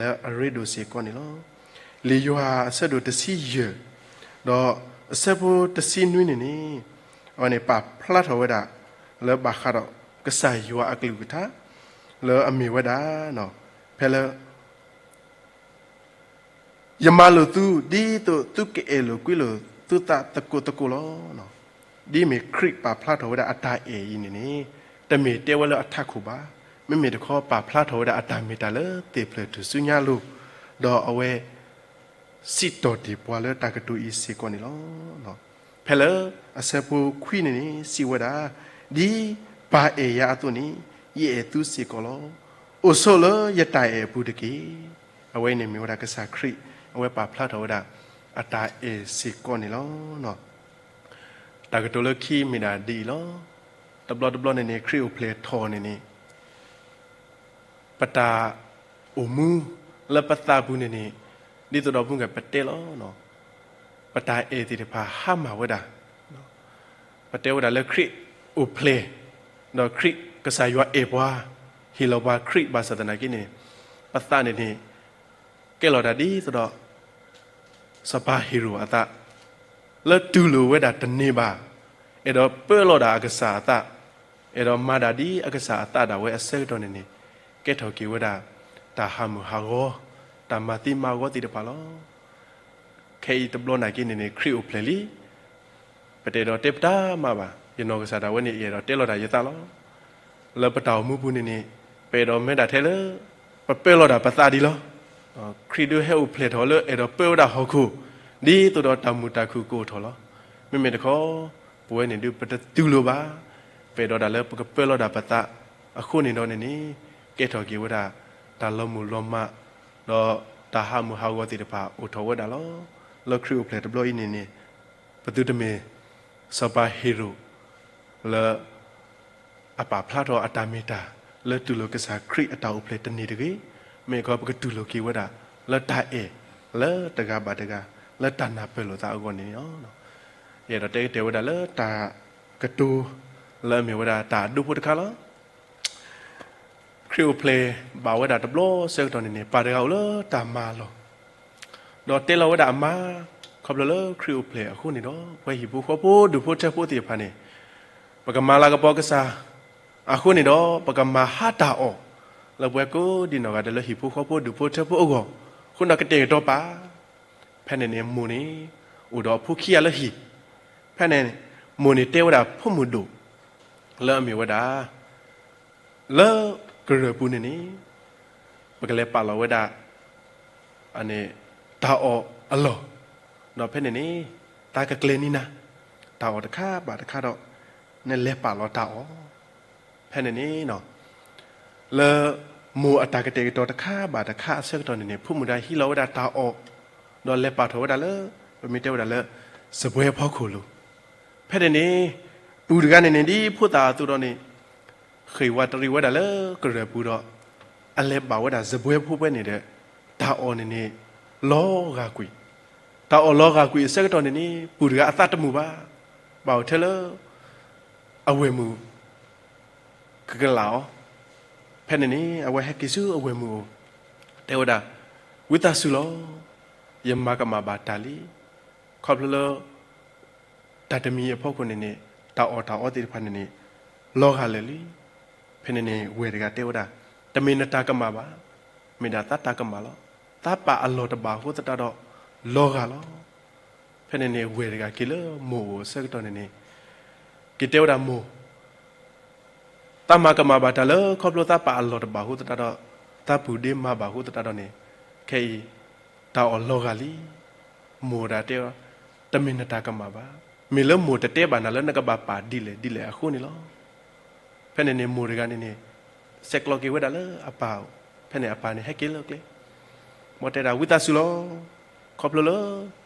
လၢအရ့ဒိၣ်စ့ၢ်ကီးန့ၣ်လီၤ. လံာ်ယိၤဟၣ်အဆၢဒိၣ်တဆံယဲၢ်, ဒီးအဆၢဖိတဆံနွံန့ၣ်န့ၣ်, အဝဲန့ၣ်ပာ်ဖျါထီၣ်ဝဲဒၣ် လၢဘၣ်ဃးဒီးကစၢ်ယွၤအကလုၢ်ကထါ လၢအမ့ၢ်ဝဲဒၣ် ဖဲလၢ ယမၤလိာ်သု ဒ်သိးသုကအဲၣ်လိာ်ကွံလိာ်သုသးသကိးသကိးလီၤ. ဒ်မ့ၢ်ခရံာ်ပာ်ဖျါထီၣ်ဝဲဒၣ်အတၢ်အဲၣ်အံၤန့ၣ်န့ၣ်, တမ့ၢ်တဲဝဲလၢအထးခိၣ်ဘၣ်. မ့မ့ၢ်တခီပာ်ဖျါထီၣ်ဝဲဒၣ်အတၢ်မ့ၢ်တၢ်လၢသ့ၣ်ဖျၢၣ်ထူၣ်စုညါလိၤ, ဒီးအဝဲ စံးထီၣ်တ့ၢ်ပှၤလၢတၢ်ကတိၤအံၤစ့ၢ်ကီးန့ၣ်လီၤ. ဖဲလၢအဆၢဖိခွံန့ၣ်န့ၣ် စံးဝဲဒၣ်, ဒ်ပၢ်အဲၣ်ယၤအသိးန့ၣ် ယအဲၣ်သုစ့ၢ်ကီးလီၤ. အိၣ်ဆိးလၢယတၢ်အဲၣ်အပူၤတက့ၢ်. အဝဲအံၤန့ၣ်မ့ၢ်ဝဲဒၣ်ကစၢ်ခရံာ် အဝဲပာ်ဖျါထီၣ်ဝဲဒၣ် အတၢ်အဲၣ်စ့ၢ်ကီးန့ၣ်လီၤ. တၢ်ကတိၤလၢခံမ့ၢ်ဒၣ်ဒ်အံၤလီၤ. တဘျီတဘျီန့ၣ်န့ၣ် ခရံာ်အိၣ်ဖျဲၣ်ထီၣ်န့ၣ်န့ၣ် ပတၢ်အိၣ်မူလၢပသးပူၤန့ၣ်န့ၣ်, ဒ်သိးဒီးမုၢ်ဂၤပတဲလီၤ, ပတၢ်အဲၣ်သ့ၣ်တဖၣ်ဟါမၢ်ဝဲဒၣ်. ပတဲဝဲဒၣ်လၢခရံာ်အိၣ်ဖျဲၣ်, ဒီးခရံာ်ကစၢ်ယွၤအဲၣ်ပှၤ, ဟ့ၣ်လီၤပှၤခရံာ်ဘၣ်ဆၣ်သနာ်က့န့ၣ်, ပသးန့ၣ်န့ၣ် ကဲလီၤတၢ်ဒ်သိးဒီး စီၤပၤဟ့ၤရိာ်အသး, လၢတူၢ်လိာ်ဝဲဒၣ်တန့ၢ်ဘၣ်, အဲၣ်ဒိးပၢလီၤဒၣ်အကစၢ်အသး, အဲၣ်ဒိးမၤဒၣ်ဒ်အကစၢ်အသးဒၣ်ဝဲအဆၢကတီၢ်န့ၣ်န့ၣ်, ကဲထီၣ်က့ၤဝဲဒၣ် တၢ်ဟးမုၢ်ဟးဂီၤ, တၢ်မၤသံမၤဂီၤသ့ၣ်တဖၣ်လီၤ. ခဲအံၤတဘျီနာ်က့န့ၣ်န့ၣ် ခရံာ်အိၣ်ဖျဲၣ်လံ ပတအဲၣ်ဒိးတဲပတၢ်မၤဘၣ်, ယနီၢ်ကစၢ်ဒၣ်ဝဲန့ၣ် ယအဲၣ်ဒိးတဲလီၤဒၣ်ယသးလီၤ. လၢပတၢ်အိၣ်မူပူၤန့ၣ်န့ၣ်, ပအဲၣ်ဒိးမ့ၢ်ဒၣ်ထဲလၢ ပပၢလီၤဒၣ်ပသးဒ်လီၤ. ခရံာ်ဒုးဟဲအိၣ်ဖျဲၣ်ထီၣ်လၢအဲၣ်ဒိးပၢဝဲဒၣ်ဟီၣ်ခိၣ်, ဒ်သိးဒီးတၢ်မုာ်တၢ်ခုၣ်ကအိၣ်ထီၣ်လီၤ. မ့မ့ၢ်တခီ, ပဝဲန့ၣ်ဒုးပတတူၢ်လိာ်ဘၣ်, ပအဲၣ်ဒိးဒၣ်လၢပကပၢလီၤဒၣ်ပသး, အဃိန့ၣ်ဒီးန့ၣ်န့ၣ်, ကဲထီၣ်က့ၤဝဲဒၣ် တၢ်လီၤမုၢ်လီၤမး, ဒီးတၢ်ဟးမုၢ်ဟးဂီၤသ့ၣ်တဖၣ်အိၣ်ထီၣ်ဝဲဒၣ်လီၤ. လၢခရံာ်အိၣ်ဖျဲၣ်တဘျီအံၤန့ၣ်န့ၣ်, ပသုတမ့ၢ် စီၤပၤဟ့ၤရိာ် လၢ အပာ်ဖျါထီၣ်အတၢ်မ့ၢ်တၢ် လၢတူၢ်လိာ်ကစၢ်ခရံာ်အတၢ်အိၣ်ဖျဲၣ်တန့ၢ်တဂ့ၤ, မ့ၢ်ခီပကတူၢ်လိာ်က့ၤဝဲဒၣ် လၢတၢ်အဲၣ် လၢတဂၤဘၣ်တဂၤ လၢတၢ်နၢ်ပၢၢ်လိာ်သးအဂီၢ်န့ၣ်လီၤ. ယအဲၣ်ဒိးတဲကတဲာ်ဝဲဒၣ်လၢတၢ်ကတိၤ လၢအမ့ၢ်ဝဲဒၣ်တၢ်အဒိဖိတခါလီၤ. ခရံာ်အိၣ်ဖျဲၣ်ဘၣ်ဝဲဒၣ်တဘျီဆၢကတီၢ်န့ၣ်န့ၣ် ပၢ်တဂၤအိၣ်လၢတၢ်မၤအလီၢ်, ဒီးတဲလီၤဝဲဒၣ်အမါ, ခီဖျိလၢခရံာ်အိၣ်ဖျဲၣ်အဃိန့ၣ်ဒီး ပဝဲဟံၣ်ဖိဃီဖိဒူၣ်ဖိထၢဖိသ့ၣ်တဖၣ်န့ၣ်, ပကမၤလၤကပီၤကစၢ် အဃိန့ၣ်ဒီး ပကမၤဟါတၢ်အီၣ် လၢပဝဲကိးဒံနီၢ်ဂၤဒဲးလၢဟံၣ်ဖိဃီဖိဒူၣ်ဖိထၢဖိအဂီၢ်, အဃိန့ၣ်ကတဲာ်ကတီၤပၢ်. ဖဲန့ၣ်န့ၣ်မိၢ်န့ၣ် အိၣ်ဒီးအဖိခံဂၤလၢဟံၣ်, ဖဲန့ၣ် မိၢ်န့ၣ်တဲဝဲဒၣ်ဖိမုၣ်ဒိၣ် လၢအမ့ၢ်ဝဲဒၣ် လၢကရၢၢ်ပူၤန့ၣ်န့ၣ် ပကလဲၤပာ်လီၤဝဲဒၣ် တၢ်အီၣ်အလီၢ်, ဒီးဖဲန့ၣ်န့ၣ် သးကကျဲၤန့ၢ်နၤ တၢ်အီၣ်တခါဘၣ်တခါဒီး နလဲၤပာ်လီၤတၢ်အီၣ်. ဖဲန့ၣ်န့ၣ် လၢမိၢ်အတၢ်ကတဲာ်ကတီၤတခါဘၣ်တခါအဆၢကတီၢ်န့ၣ်န့ၣ် ဖိမုၣ်တဂၤဟံးလီၤဝဲဒၣ်တၢ်အီၣ်, ဒီးလဲၤပာ်ထီၣ်ဝဲဒၣ်လၢ ပမ့ၢ်တဲဝဲဒၣ်လၢ စားပွဲဖီခိၣ်လိၤ. ဖဲန့ၣ်န့ၣ် ပုၢ်တဂၤန့ၣ်န့ၣ် ဒ်ဖိသၣ်အသိးဒီးန့ၣ် ဃ့ၢ်ဝးတရံးဝဲဒၣ်လၢကရၢၢ်ပူၤဒီး အလဲၤဘၣ်ဝဲဒၣ်စားပွဲဖိဖဲန့ၣ်ဒီး တၢ်အီၣ်န့ၣ်န့ၣ် လီၤဂာ်ကွံာ်, တၢ်အီၣ်လီၤဂာ်ကွံာ်အဆၢကတီၢ်န့ၣ်န့ၣ် ပုၢ်တဂၤအသးတမုာ်ဘၣ်, ဘၣ်အိၣ်ထဲလၢ အဝဲၢ်မုၣ် ကကလးအီၤ. ဖဲန့ၣ်န့ၣ် အဝဲဟဲက့ၤဆူအဝဲၢ်မုၣ်အအိၣ်, တဲဝဲဒၣ်, ဝံသးစူၤလီၤ, ယမၤကမၣ်ဘၣ်တၢ်လံ. ခီဖျိလၢ တၢ်တမံၤအဖီခိၣ်န့ၣ်န့ၣ် တၢ်အီၣ်တၢ်အီသ့ၣ်တဖၣ်န့ၣ်န့ၣ် လီၤဂာ်လၢာ်လံ. ဖဲန့ၣ်န့ၣ် ဝဲၢ်တဂၤတဲဝဲဒၣ်, တမ့ၢ်နတၢ်ကမၣ်ဘၣ်, မ့ၢ်ဒၣ်သးတၢ်ကမၣ်လီၤ. သးပာ်အလီၢ်တဘၣ်အဃိသတးဒီး လီၤဂာ်လီၤ. ဖဲန့ၣ်န့ၣ် ဝဲၢ်တဂၤက့ၤလၢမိၢ်အိၣ်အဆၢကတီၢ်န့ၣ်န့ၣ် က့ၤတဲဝဲဒၣ်မိၢ် သးမၤကမၣ်ဘၣ်တၢ်လၢခီဖျိသးပာ်အလီၢ်တဘၣ်အဃိသတးဒီး သးပုၢ်ဒ့မၤဘၣ်အဃိသတးဒီးန့ၣ် ခဲအံၤ တၢ်အီၣ်လီၤဂာ်လံ. မိၢ်ဒၣ်တဲအီၤ, တမ့ၢ်နတၢ်ကမၣ်ဘၣ်. မ့ၢ်လၢမိၢ်တတဲဘၣ်နၤလၢနကဘၣ်ပာ်ဒ်လဲၣ်ဒ်လဲၣ်အဃိန့ၣ်လီၤ. ဖဲန့ၣ်န့ၣ် မိၢ်တဂၤန့ၣ်န့ၣ် ဆဲးကျိးက့ၤဝဲဒၣ်လၢအပၢ်အအိၣ်, ဖဲန့ၣ်အပၢ်န့ၣ်ဟဲက့ၤလၢကျဲ, မ်တဲဒၣ်ဝံသးစူၤလီၤ. ခီဖျိလၢ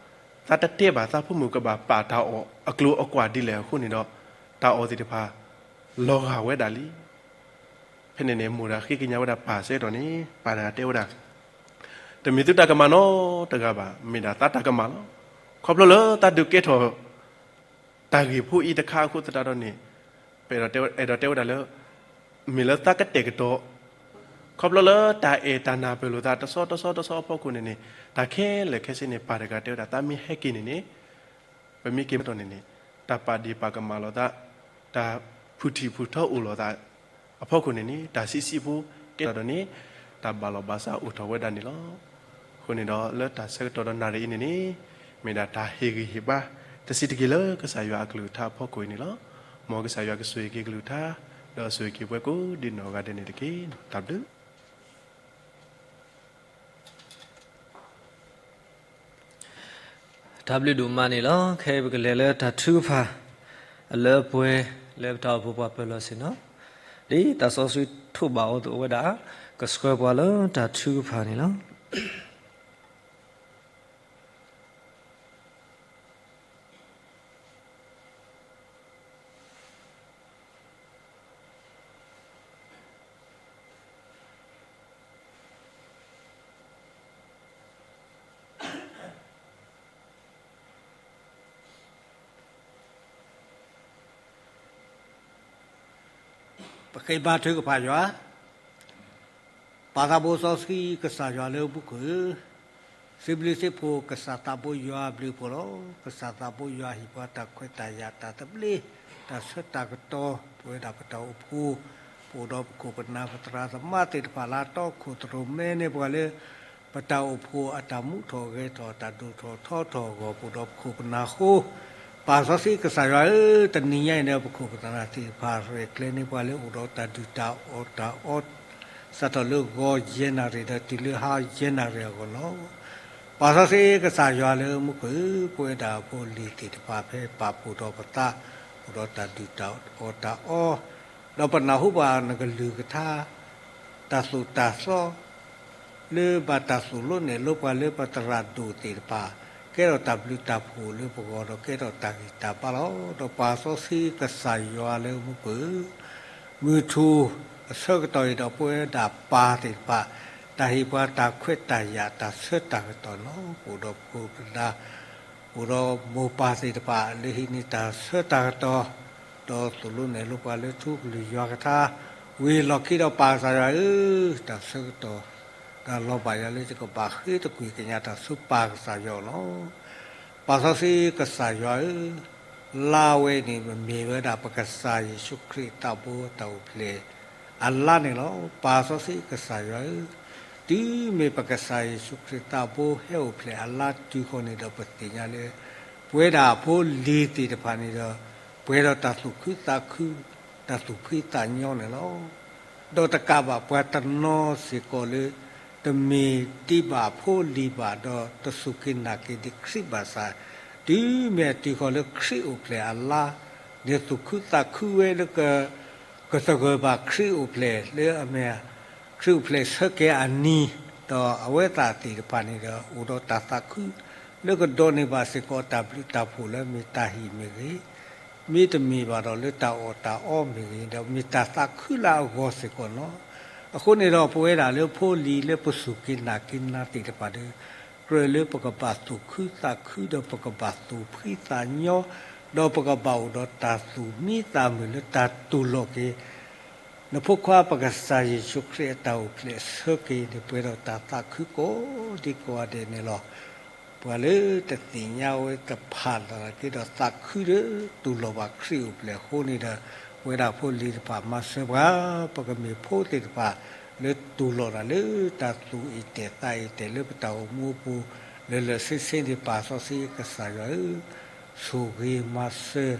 သးတတဲဘၣ်သးဖိမုၣ်ကဘၣ်ပာ်တၢ်အီၣ်အကျိၤအကွာ်ဒ်လဲၣ်အဃိန့ၣ်ဒီး တၢ်အီၣ်သ့ၣ်တဖၣ် လီၤဂာ်ဝဲဒၣ်လံ. ဖဲန့ၣ်န့ၣ် မိၢ်တဂၤဃ့ကညးဝဲဒၣ်ပၢ်ဆၢကတီၢ်န့ၣ် ပၢ်တဂၤတဲဝဲဒၣ်, တမ့ၢ်သုတၢ်ကမၣ်နီတဂၤဘၣ်, မ့ၢ်ဒၣ်သးတၢ်ကမၣ်လီၤ. ခီဖျိလၢသးဒုးကဲထီၣ် တၢ်ဂ့ၢ်ဖိအံၤတခါအဃိသတးဒီးန့ၣ် ပအဲၣ်ဒိးတဲဝဲဒၣ်လၢ မ့ၢ်လၢသးကတဲာ်ကတီၤ ခီဖျိလၢတၢ်အဲၣ်တၢ်နၢ်ပၢၢ်လိာ်သးတဆီတဆီတဆီအဖီခိၣ်န့ၣ်န့ၣ်, တၢ်ခဲလၢာ်ခဲဆ့န့ၣ် ပၢ်တဂၤတဲဝဲဒၣ် သးမ့ၢ်ဟဲက့ၤန့ၣ်န့ၣ်, ပမ့ၢ်က့ၤမတီၢ်န့ၣ်န့ၣ်, တၢ်ပာ်ဒ့ၣ်ပာ်ကမၣ်လိာ်သး, တၢ်ဖုၣ်ထံၣ်ဖုၣ်ထီအိၣ်လိာ်သးအဖီခိၣ်န့ၣ်န့ၣ်, တၢ်ဆံးဆံးဖိကဲထီၣ်ဒီးန့ၣ်, တၢ်ဘၣ်လီၢ်ဘၣ်စးအိၣ်ထီၣ်ဝဲဒၣ်န့ၣ်လီၤ. အဃိန့ၣ်ဒီး လၢတၢ်ဆၢကတီၢ်ဒီးနၣ်ရံၣ်အံၤန့ၣ်န့ၣ်, မ့ၢ်ဒၣ်တၢ်ဟ့ၣ်ဂံၢ်ဟ့ၣ်ဘါ တဆံးတက့ၢ်လၢကစၢ်ယွၤအကလုၢ်ကထါအဖီခိၣ်အံၤန့ၣ်လီၤ. မ်ကစၢ်ယွၤကဆိၣ်ဂ့ၤက့ၤကလုၢ်ကထါ, ဒီးဆိၣ်ဂ့ၤက့ၤပှၤကိးဒ်နီၢ်ဂၤဒဲးန့ၣ်တက့ၢ်. တၢ်ဘျုး တၢ်ဘျုးဒိၣ်မးန့ၣ်လီၤ. ခဲအံၤပကလဲၤလၢတၢ်ထုကဖၣ် အလၢပှဲၤလၢပတၢ်အိၣ်ဖှိၣ်ပှၤပၢၤလီၢ်ဆ့ၣ်နီၤ, ဒ်တၢ်စီဆှံထိးဘၣ်အီၤအသိးဝဲဒၣ်, ကဆှၢပှၤလၢတၢ်ထုကဖၣ်န့ၣ်လီၤ. ပဃ့ဘါထုကဖၣ်ယွၤ, ပၢ်သးဘိစီဆှံကစၢ်ယွၤလၢမူခိၣ်ဧၢ, စံးဘျုးစံးဖှိၣ်ကစၢ်သးဘိယွၤအဘျုးအဖှိၣ်လီၤ. ကစၢ်သးဘိယွၤဟ့ၣ်ပှၤတၢ်ခွဲးတၢ်ယာ်တၢ်သဘျ့, တၢ်ဆၢတၢ်ကတီၤ, ပဝဲဒၣ်ပတၢ်အိၣ်ဖှိၣ်, ပအိၣ်ဒီးပခိၣ်ပနၢ်ပသရၣ်သမါသ့ၣ်တဖၣ်လၢအတီခိၣ်သရိာ်မဲန့ၢ်ပှၤလၢ ပတၢ်အိၣ်ဖှိၣ်အတၢ်မူထီၣ်ဂဲၤထီၣ် တၢ်ဒိၣ်ထီၣ်ထီထီၣ်အဂီၢ် ပအိၣ်ဒီးပခိၣ်ပနၢ်အဃိ, ပၢ်စီဆှံကစၢ်ယွၤဧၢ, တနံၤညါအံၤန့ၣ် ပခိၣ်ပနၢ်သ့ၣ်တဖၣ်ရဲၣ်ကျဲၤန့ၢ်ပှၤလၢအိၣ်ဒီးတၢ်ဒုၣ်တၢ်အီၣ်တၢ်အီ, စးထီၣ်လၢဂီၤယဲၢ်နၣ်ရံၣ်ဒီးတုၤလၢဟါယဲၢ်နၣ်ရံၣ်အဂီၢ်လီၤ. ပၢ်စီဆှံကစၢ်ယွၤလၢမူခိၣ်ဧၢ, ပဝဲဒၣ်ဖိလံၤသ့ၣ်တဖၣ်ဖဲပာ်ဖှိၣ်ဒီးပသး, အိၣ်ဒီးတၢ်ဒုၣ်တၢ်အီၣ်တၢ်အီ, ဒီးပနၢ်ဟူဘၣ်နကလုၢ်ကထါ တၢ်သိၣ်တၢ်သီ လၢဘၣ်တၢ်သိၣ်လိနဲၣ်လိပှၤလၢပသရၣ်ဒိၣ်သ့ၣ်တဖၣ်, ကဲထီၣ်တၢ်ဘျုးတၢ်ဖှိၣ်လၢပဂီၢ်ဒီးကဲထီၣ်တၢ်ဂံၢ်တၢ်ဘါလီၤ. ဒီးပၢ်စီဆှံကစၢ်ယွၤလၢမူခိၣ်ဧၢ, မုၢ်ထူၣ်အဆၢကတီၢ်အံၤဒီးပဝဲဒၣ်ပၢ်သ့ၣ်တဖၣ်, တၢ်ဟ့ၣ်ပှၤတၢ်ခွဲးတၢ်ယာ်တၢ်ဆၢတၢ်ကတီၢ်လီၤ. ပအိၣ်ဒီးပခိၣ်ပနၢ် အိၣ်ဒီးမိၢ်ပၢ်သ့ၣ်တဖၣ်လၢဟံးန့ၢ်တၢ်ဆၢတၢ်ကတီၢ်, ဒီးသိၣ်လိနဲၣ်လိပှၤလၢထူကလုၢ်ယွၤကထါ, ဝံၤလီၢ်ခံဒီးပၢ်ကစၢ်ယွၤဧၢ, တၢ်ဆၢကတီၢ် တၢ်လီၤဘၣ်ယၤလၢယကဘၣ်ဃ့တကွံာ်ကညးတၢ်ဆူပၢ်ကစၢ်ယွၤလီၤ. ပၢ်စီဆှံကစၢ်ယွၤဧၢ, လါဝဲန့ၣ် မ့ၢ်ဝဲဒၣ်ပကစၢ်ယ့ၣ်ၡူးခရံာ်သးဘိတၢ်အိၣ်ဖျဲၣ်အလါန့ၣ်လီၤ. ပၢ်စီဆှံကစၢ်ယွၤဧၢ, တုၤမ့ၢ်ပကစၢ်ယ့ၣ်ၡူးခရံာ်သးဘိဟဲအိၣ်ဖျဲၣ်အလါတုၤဃီန့ၣ်ဒီး ပသ့ၣ်ညါလၢ ပဝဲဒၣ်ဖိလံၤသ့ၣ်တဖၣ်န့ၣ်ဒီး ပှဲၤဒီးတၢ်သူၣ်ခုသးခု, တၢ်သူၣ်ဖှံသးညီန့ၣ်လီၤ. ဒီးတကးဘၣ်ပှၤတနီၤစ့ၢ်ကီးလၢ တမ့ၢ်တ့ဘၣ်ဖိလံၤဘၣ် ဒီးတစူၢ်က့ၤနာ်က့ၤဒံးခရံာ်ဘၣ်ဆၣ်, တုၤမ့ၢ်အတုၤဃီၤလၢခရံာ်အိၣ်ဖျဲၣ်အလါ, န့ၣ်သူၣ်ခုသးခုဝဲလၢ ကသဂၢၢ်ဘၣ်ခရံာ်အိၣ်ဖျဲၣ်လၢအမ့ၢ် ခရံာ်အိၣ်ဖျဲၣ်ဆၢက့ၤအနံၤ, ဒီးအဝဲသ့ၣ်သ့ၣ်တဖၣ်န့ၣ်ဒီး အိၣ်ဒီးတၢ်သးခု လၢကဒိးန့ၢ်ဘၣ်စ့ၢ်ကီးတၢ်ဘျုးတၢ်ဖှိၣ်လၢမ့ၢ်တၢ်ဟံၣ်မ့ၢ်ဂ့ၤ, မ့တမ့ၢ်ဘၣ်ဒီးလၢတၢ်အီၣ်တၢ်အီမ့ၢ်ဂ့ၤ, ဒီးမ့ၢ်တၢ်သးခုလၢအဂီၢ်စ့ၢ်ကီးလီၤ. အဃိန့ၣ်ဒီး ပဝဲဒၣ်လၢဖိလံၤလၢပစူၢ်က့ၤနာ်က့ၤနၤသ့ၣ်တဖၣ်ဒီး ကြၢးလၢပကဘၣ်သူၣ်ခုသးခု ဒီးပကဘၣ်သူၣ်ဖှံသးညီ, ဒီးပကဘၣ်အိၣ်ဒီးတၢ်သူၣ်မံသးမုာ်လၢတၢ်တူၢ်လိာ်က့ၤ နဖိခွါပကစၢ်ယ့ၣ်ၡူးခရံာ်အတၢ်အိၣ်ဖျဲၣ်အဆၢက့ၤန့ၣ် ပှဲၤဒီးတၢ်သးခုကိးဒံကိးဂၤဒဲးန့ၣ်လီၤ. ပှၤလၢတသ့ၣ်ညါဝဲတဖၣ်နာ်က့ဒီးသးခုဒီးတူၢ်လိာ်ဘၣ်ခရံာ်အိၣ်ဖျဲၣ်အဃိန့ၣ်ဒီး ပဝဲဒၣ်ဖိလံၤတဖၣ်မၤစၢၤပှၤ, ပကမ့ၢ်ဖိသ့ၣ်တဖၣ် လၢတူၢ်လိာ်တၢ်လၢတၢ်သူၣ်အ့ၣ်တဲာ်သးအ့ၣ်တဲာ်လၢပတၢ်အိၣ်မူအပူၤ လၢာ်လၢာ်ဆ့ဆ့န့ၣ် ပၢ်စီဆှံကစၢ်ယွၤဧၢ, ဆိၣ်ဂ့ၤမၤစၢၤ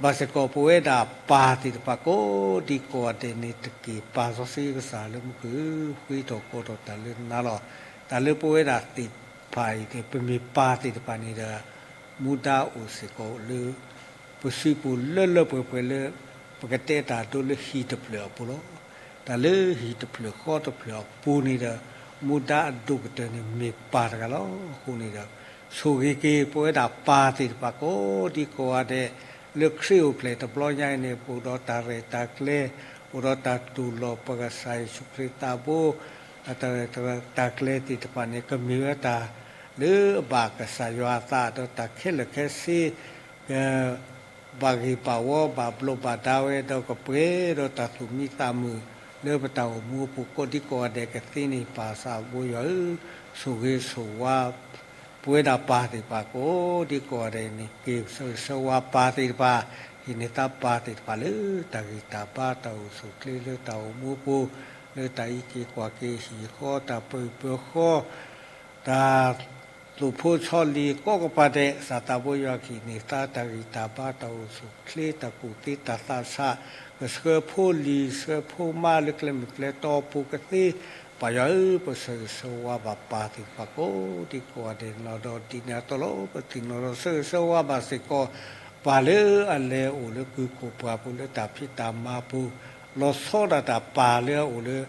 ဘၣ်စ့ၢ်ကီးပဝဲဒၣ်ပၢ်သ့ၣ်တဖၣ်ကိးဒံကိးဂၤဒဲးန့ၣ်တက့ၢ်. ပၢ်စီဆှံကစၢ်လၢမူခိၣ်ဧၢ, ဃ့ထီၣ်ကိးထီၣ်တၢ်လၢနၤလီၤ. တၢ်လၢပဝဲဒၣ်သ့ၣ်တဖၣ်အံၤန့ၣ် ပမ့ၢ်ပၢ်သ့ၣ်တဖၣ်န့ၣ်ဒီး မူဒါအိၣ်စ့ၢ်ကီးလၢ ပစုပူၤလၢလၢပှဲၤပှဲၤလၢ ပကတဲတၢ်ဒိလၢဟံၣ်တဖျၢၣ်အပူၤလီၤ. တၢ်လၢဟံၣ်တဖျၢၣ်ဃီတဖျၢၣ်အပူၤန့ၣ်ဒီး မူဒါအဒိၣ်ကတၢၢ်န့ၣ်မ့ၢ်ပၢ်တဂၤလီၤ. အဃိန့ၣ်ဒီး ဆိၣ်ဂ့ၤက့ၤပဝဲဒၣ်ပၢ်သ့ၣ်တဖၣ်ကိးဒံကိးဂၤဒဲး လၢခရံာ်အိၣ်ဖျဲၣ်တဘျီညါအံၤန့ၣ် ပအိၣ်ဒီးတၢ်ရဲၣ်တၢ်ကျဲၤ, အိၣ်ဒီးတၢ်တူၢ်လိာ်ပကစၢ်ယ့ၣ်ၡူးခရံာ်သးဘိ, တၢ်ရဲၣ်တၢ်ကျဲၤသ့ၣ်တဖၣ်န့ၣ် ကမ့ၢ်ဝဲတၢ်လၢအဘၣ်ကစၢ်ယွၤအသး ဒီးတၢ်ခဲလၢာ်ခဲဆ့ ကဘၣ်ဂ့ၤဘၣ်ဝီ ဘၣ်ဘျိးဘၣ်ဒါဝဲ ဒီးကပှဲၤဒီးတၢ်သူၣ်မံသးမုာ် လၢပတၢ်အိၣ်မူအပူၤကိးဒံကိးဂၤဒဲးကသ့န့ၣ် ပၢ်သးဘိယွၤဧၢ, ဆိၣ်ဂ့ၤဆိၣ်ဝါ ပဝဲဒၣ်ပၢ်သ့ၣ်တဖၣ်ကိးဒံကိးဂၤဒဲးန့ၣ်တက့ၢ်. ဆိၣ်ဂ့ၤဆိၣ်ဝါပၢ်သ့ၣ်တဖၣ်, ဟ့ၣ်န့ၢ်သါပၢ်သ့ၣ်တဖၣ်လၢတၢ်ဂံၢ်တၢ်ဘါတၢ်အိၣ်ဆူၣ်ချ့လၢတၢ်အိၣ်မူအပူၤ, လၢတၢ်အံးက့ၤကွၢ်က့ၤဟံၣ်ဃီ တၢ်ပၢၤပၢၤဃီ တၢ်သူၣ်ဖိဆီလံၤကိးကပၤဒဲး သးသးဘိယွၤကဟ့ၣ်န့ၢ်သါတၢ်ဂံၢ်တၢ်ဘါတၢ်အိၣ်ဆူၣ်ချ့တၢ်ကူၣ်သ့တၢ်သးဆး, ကဆှၢဖိလံၤဆှၢဖိမါလၢကျဲမုၢ်ကျဲတီအပူၤကသ့, ပၢ်ယွၤဧၢ, ပဆၢဂ့ၤဆၢဝါဘၣ်ပၢ်သ့ၣ်တဖၣ်ကိးဒံကိးဂၤဒဲးန့ၣ်လီၤ. ဒီးဒ်န့ၣ်အသိးလီၤ ပသ့ၣ်နီၣ်ဒီးဆၢဂ့ၤဆၢဝါဘၣ်စ့ၢ်ကီး ပၢ်လၢအလဲၤအိၣ်လၢကုၢ်ခိၣ်ပှၢ်ပူၤလၢတၢ်ဖံးတၢ်မၤပူၤ, လီၤဆီဒၣ်တၢ်ပၢ်လၢအအိၣ်လၢ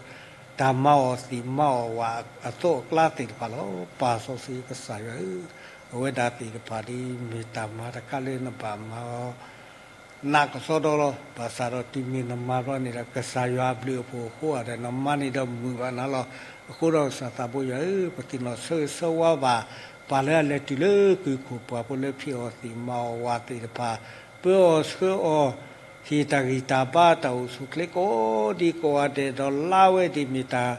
တၢ်မၤအီၣ်သ့ၣ်မၤအီၣ်ဝၣ်အသိးအကျါသ့ၣ်တဖၣ်လီၤ. ပၢ်စီဆှံကစၢ်ယွၤဧၢ, အဝဲဒၣ်သ့ၣ်တဖၣ်ဒ်မ့ၢ်တၢ်မၤတခါလၢနဘၣ်မၤအီၤ နးကစီဒီလီၤ. ဘၣ်ဆၣ်ဒီးတုၤမ့ၢ်နမၤဘျီန့ၣ်ဒီး ကစၢ်ယွၤအဘျုးအဖှိၣ်အဃိဧါဒီး နမၤန့ၢ်ဒီးမုာ်ဘၣ်နၤလီၤ. အဃိဒီးကစၢ်သးဘိယွၤဧၢ, ပသ့ၣ်နီၣ်ဆၢဂ့ၤဆၢဝါဘၣ် ပၢ်လၢအလဲၤတုၤလၢကုၢ်ခိၣ်ပှၢ်ပူၤလၢဖံးအီၣ်သ့ၣ်မၤအီၣ်ဝၣ်သ့ၣ်တဖၣ်, ပၢအီၣ်ဆှၢအီၣ် ဟ့ၣ်တၢ်ဂံၢ်တၢ်ဘါတၢ်အိၣ်ဆူၣ်ချ့ကိးဒံကိးဂၤဒဲးဒီးလါဝဲဒ်မ့ၢ်တၢ်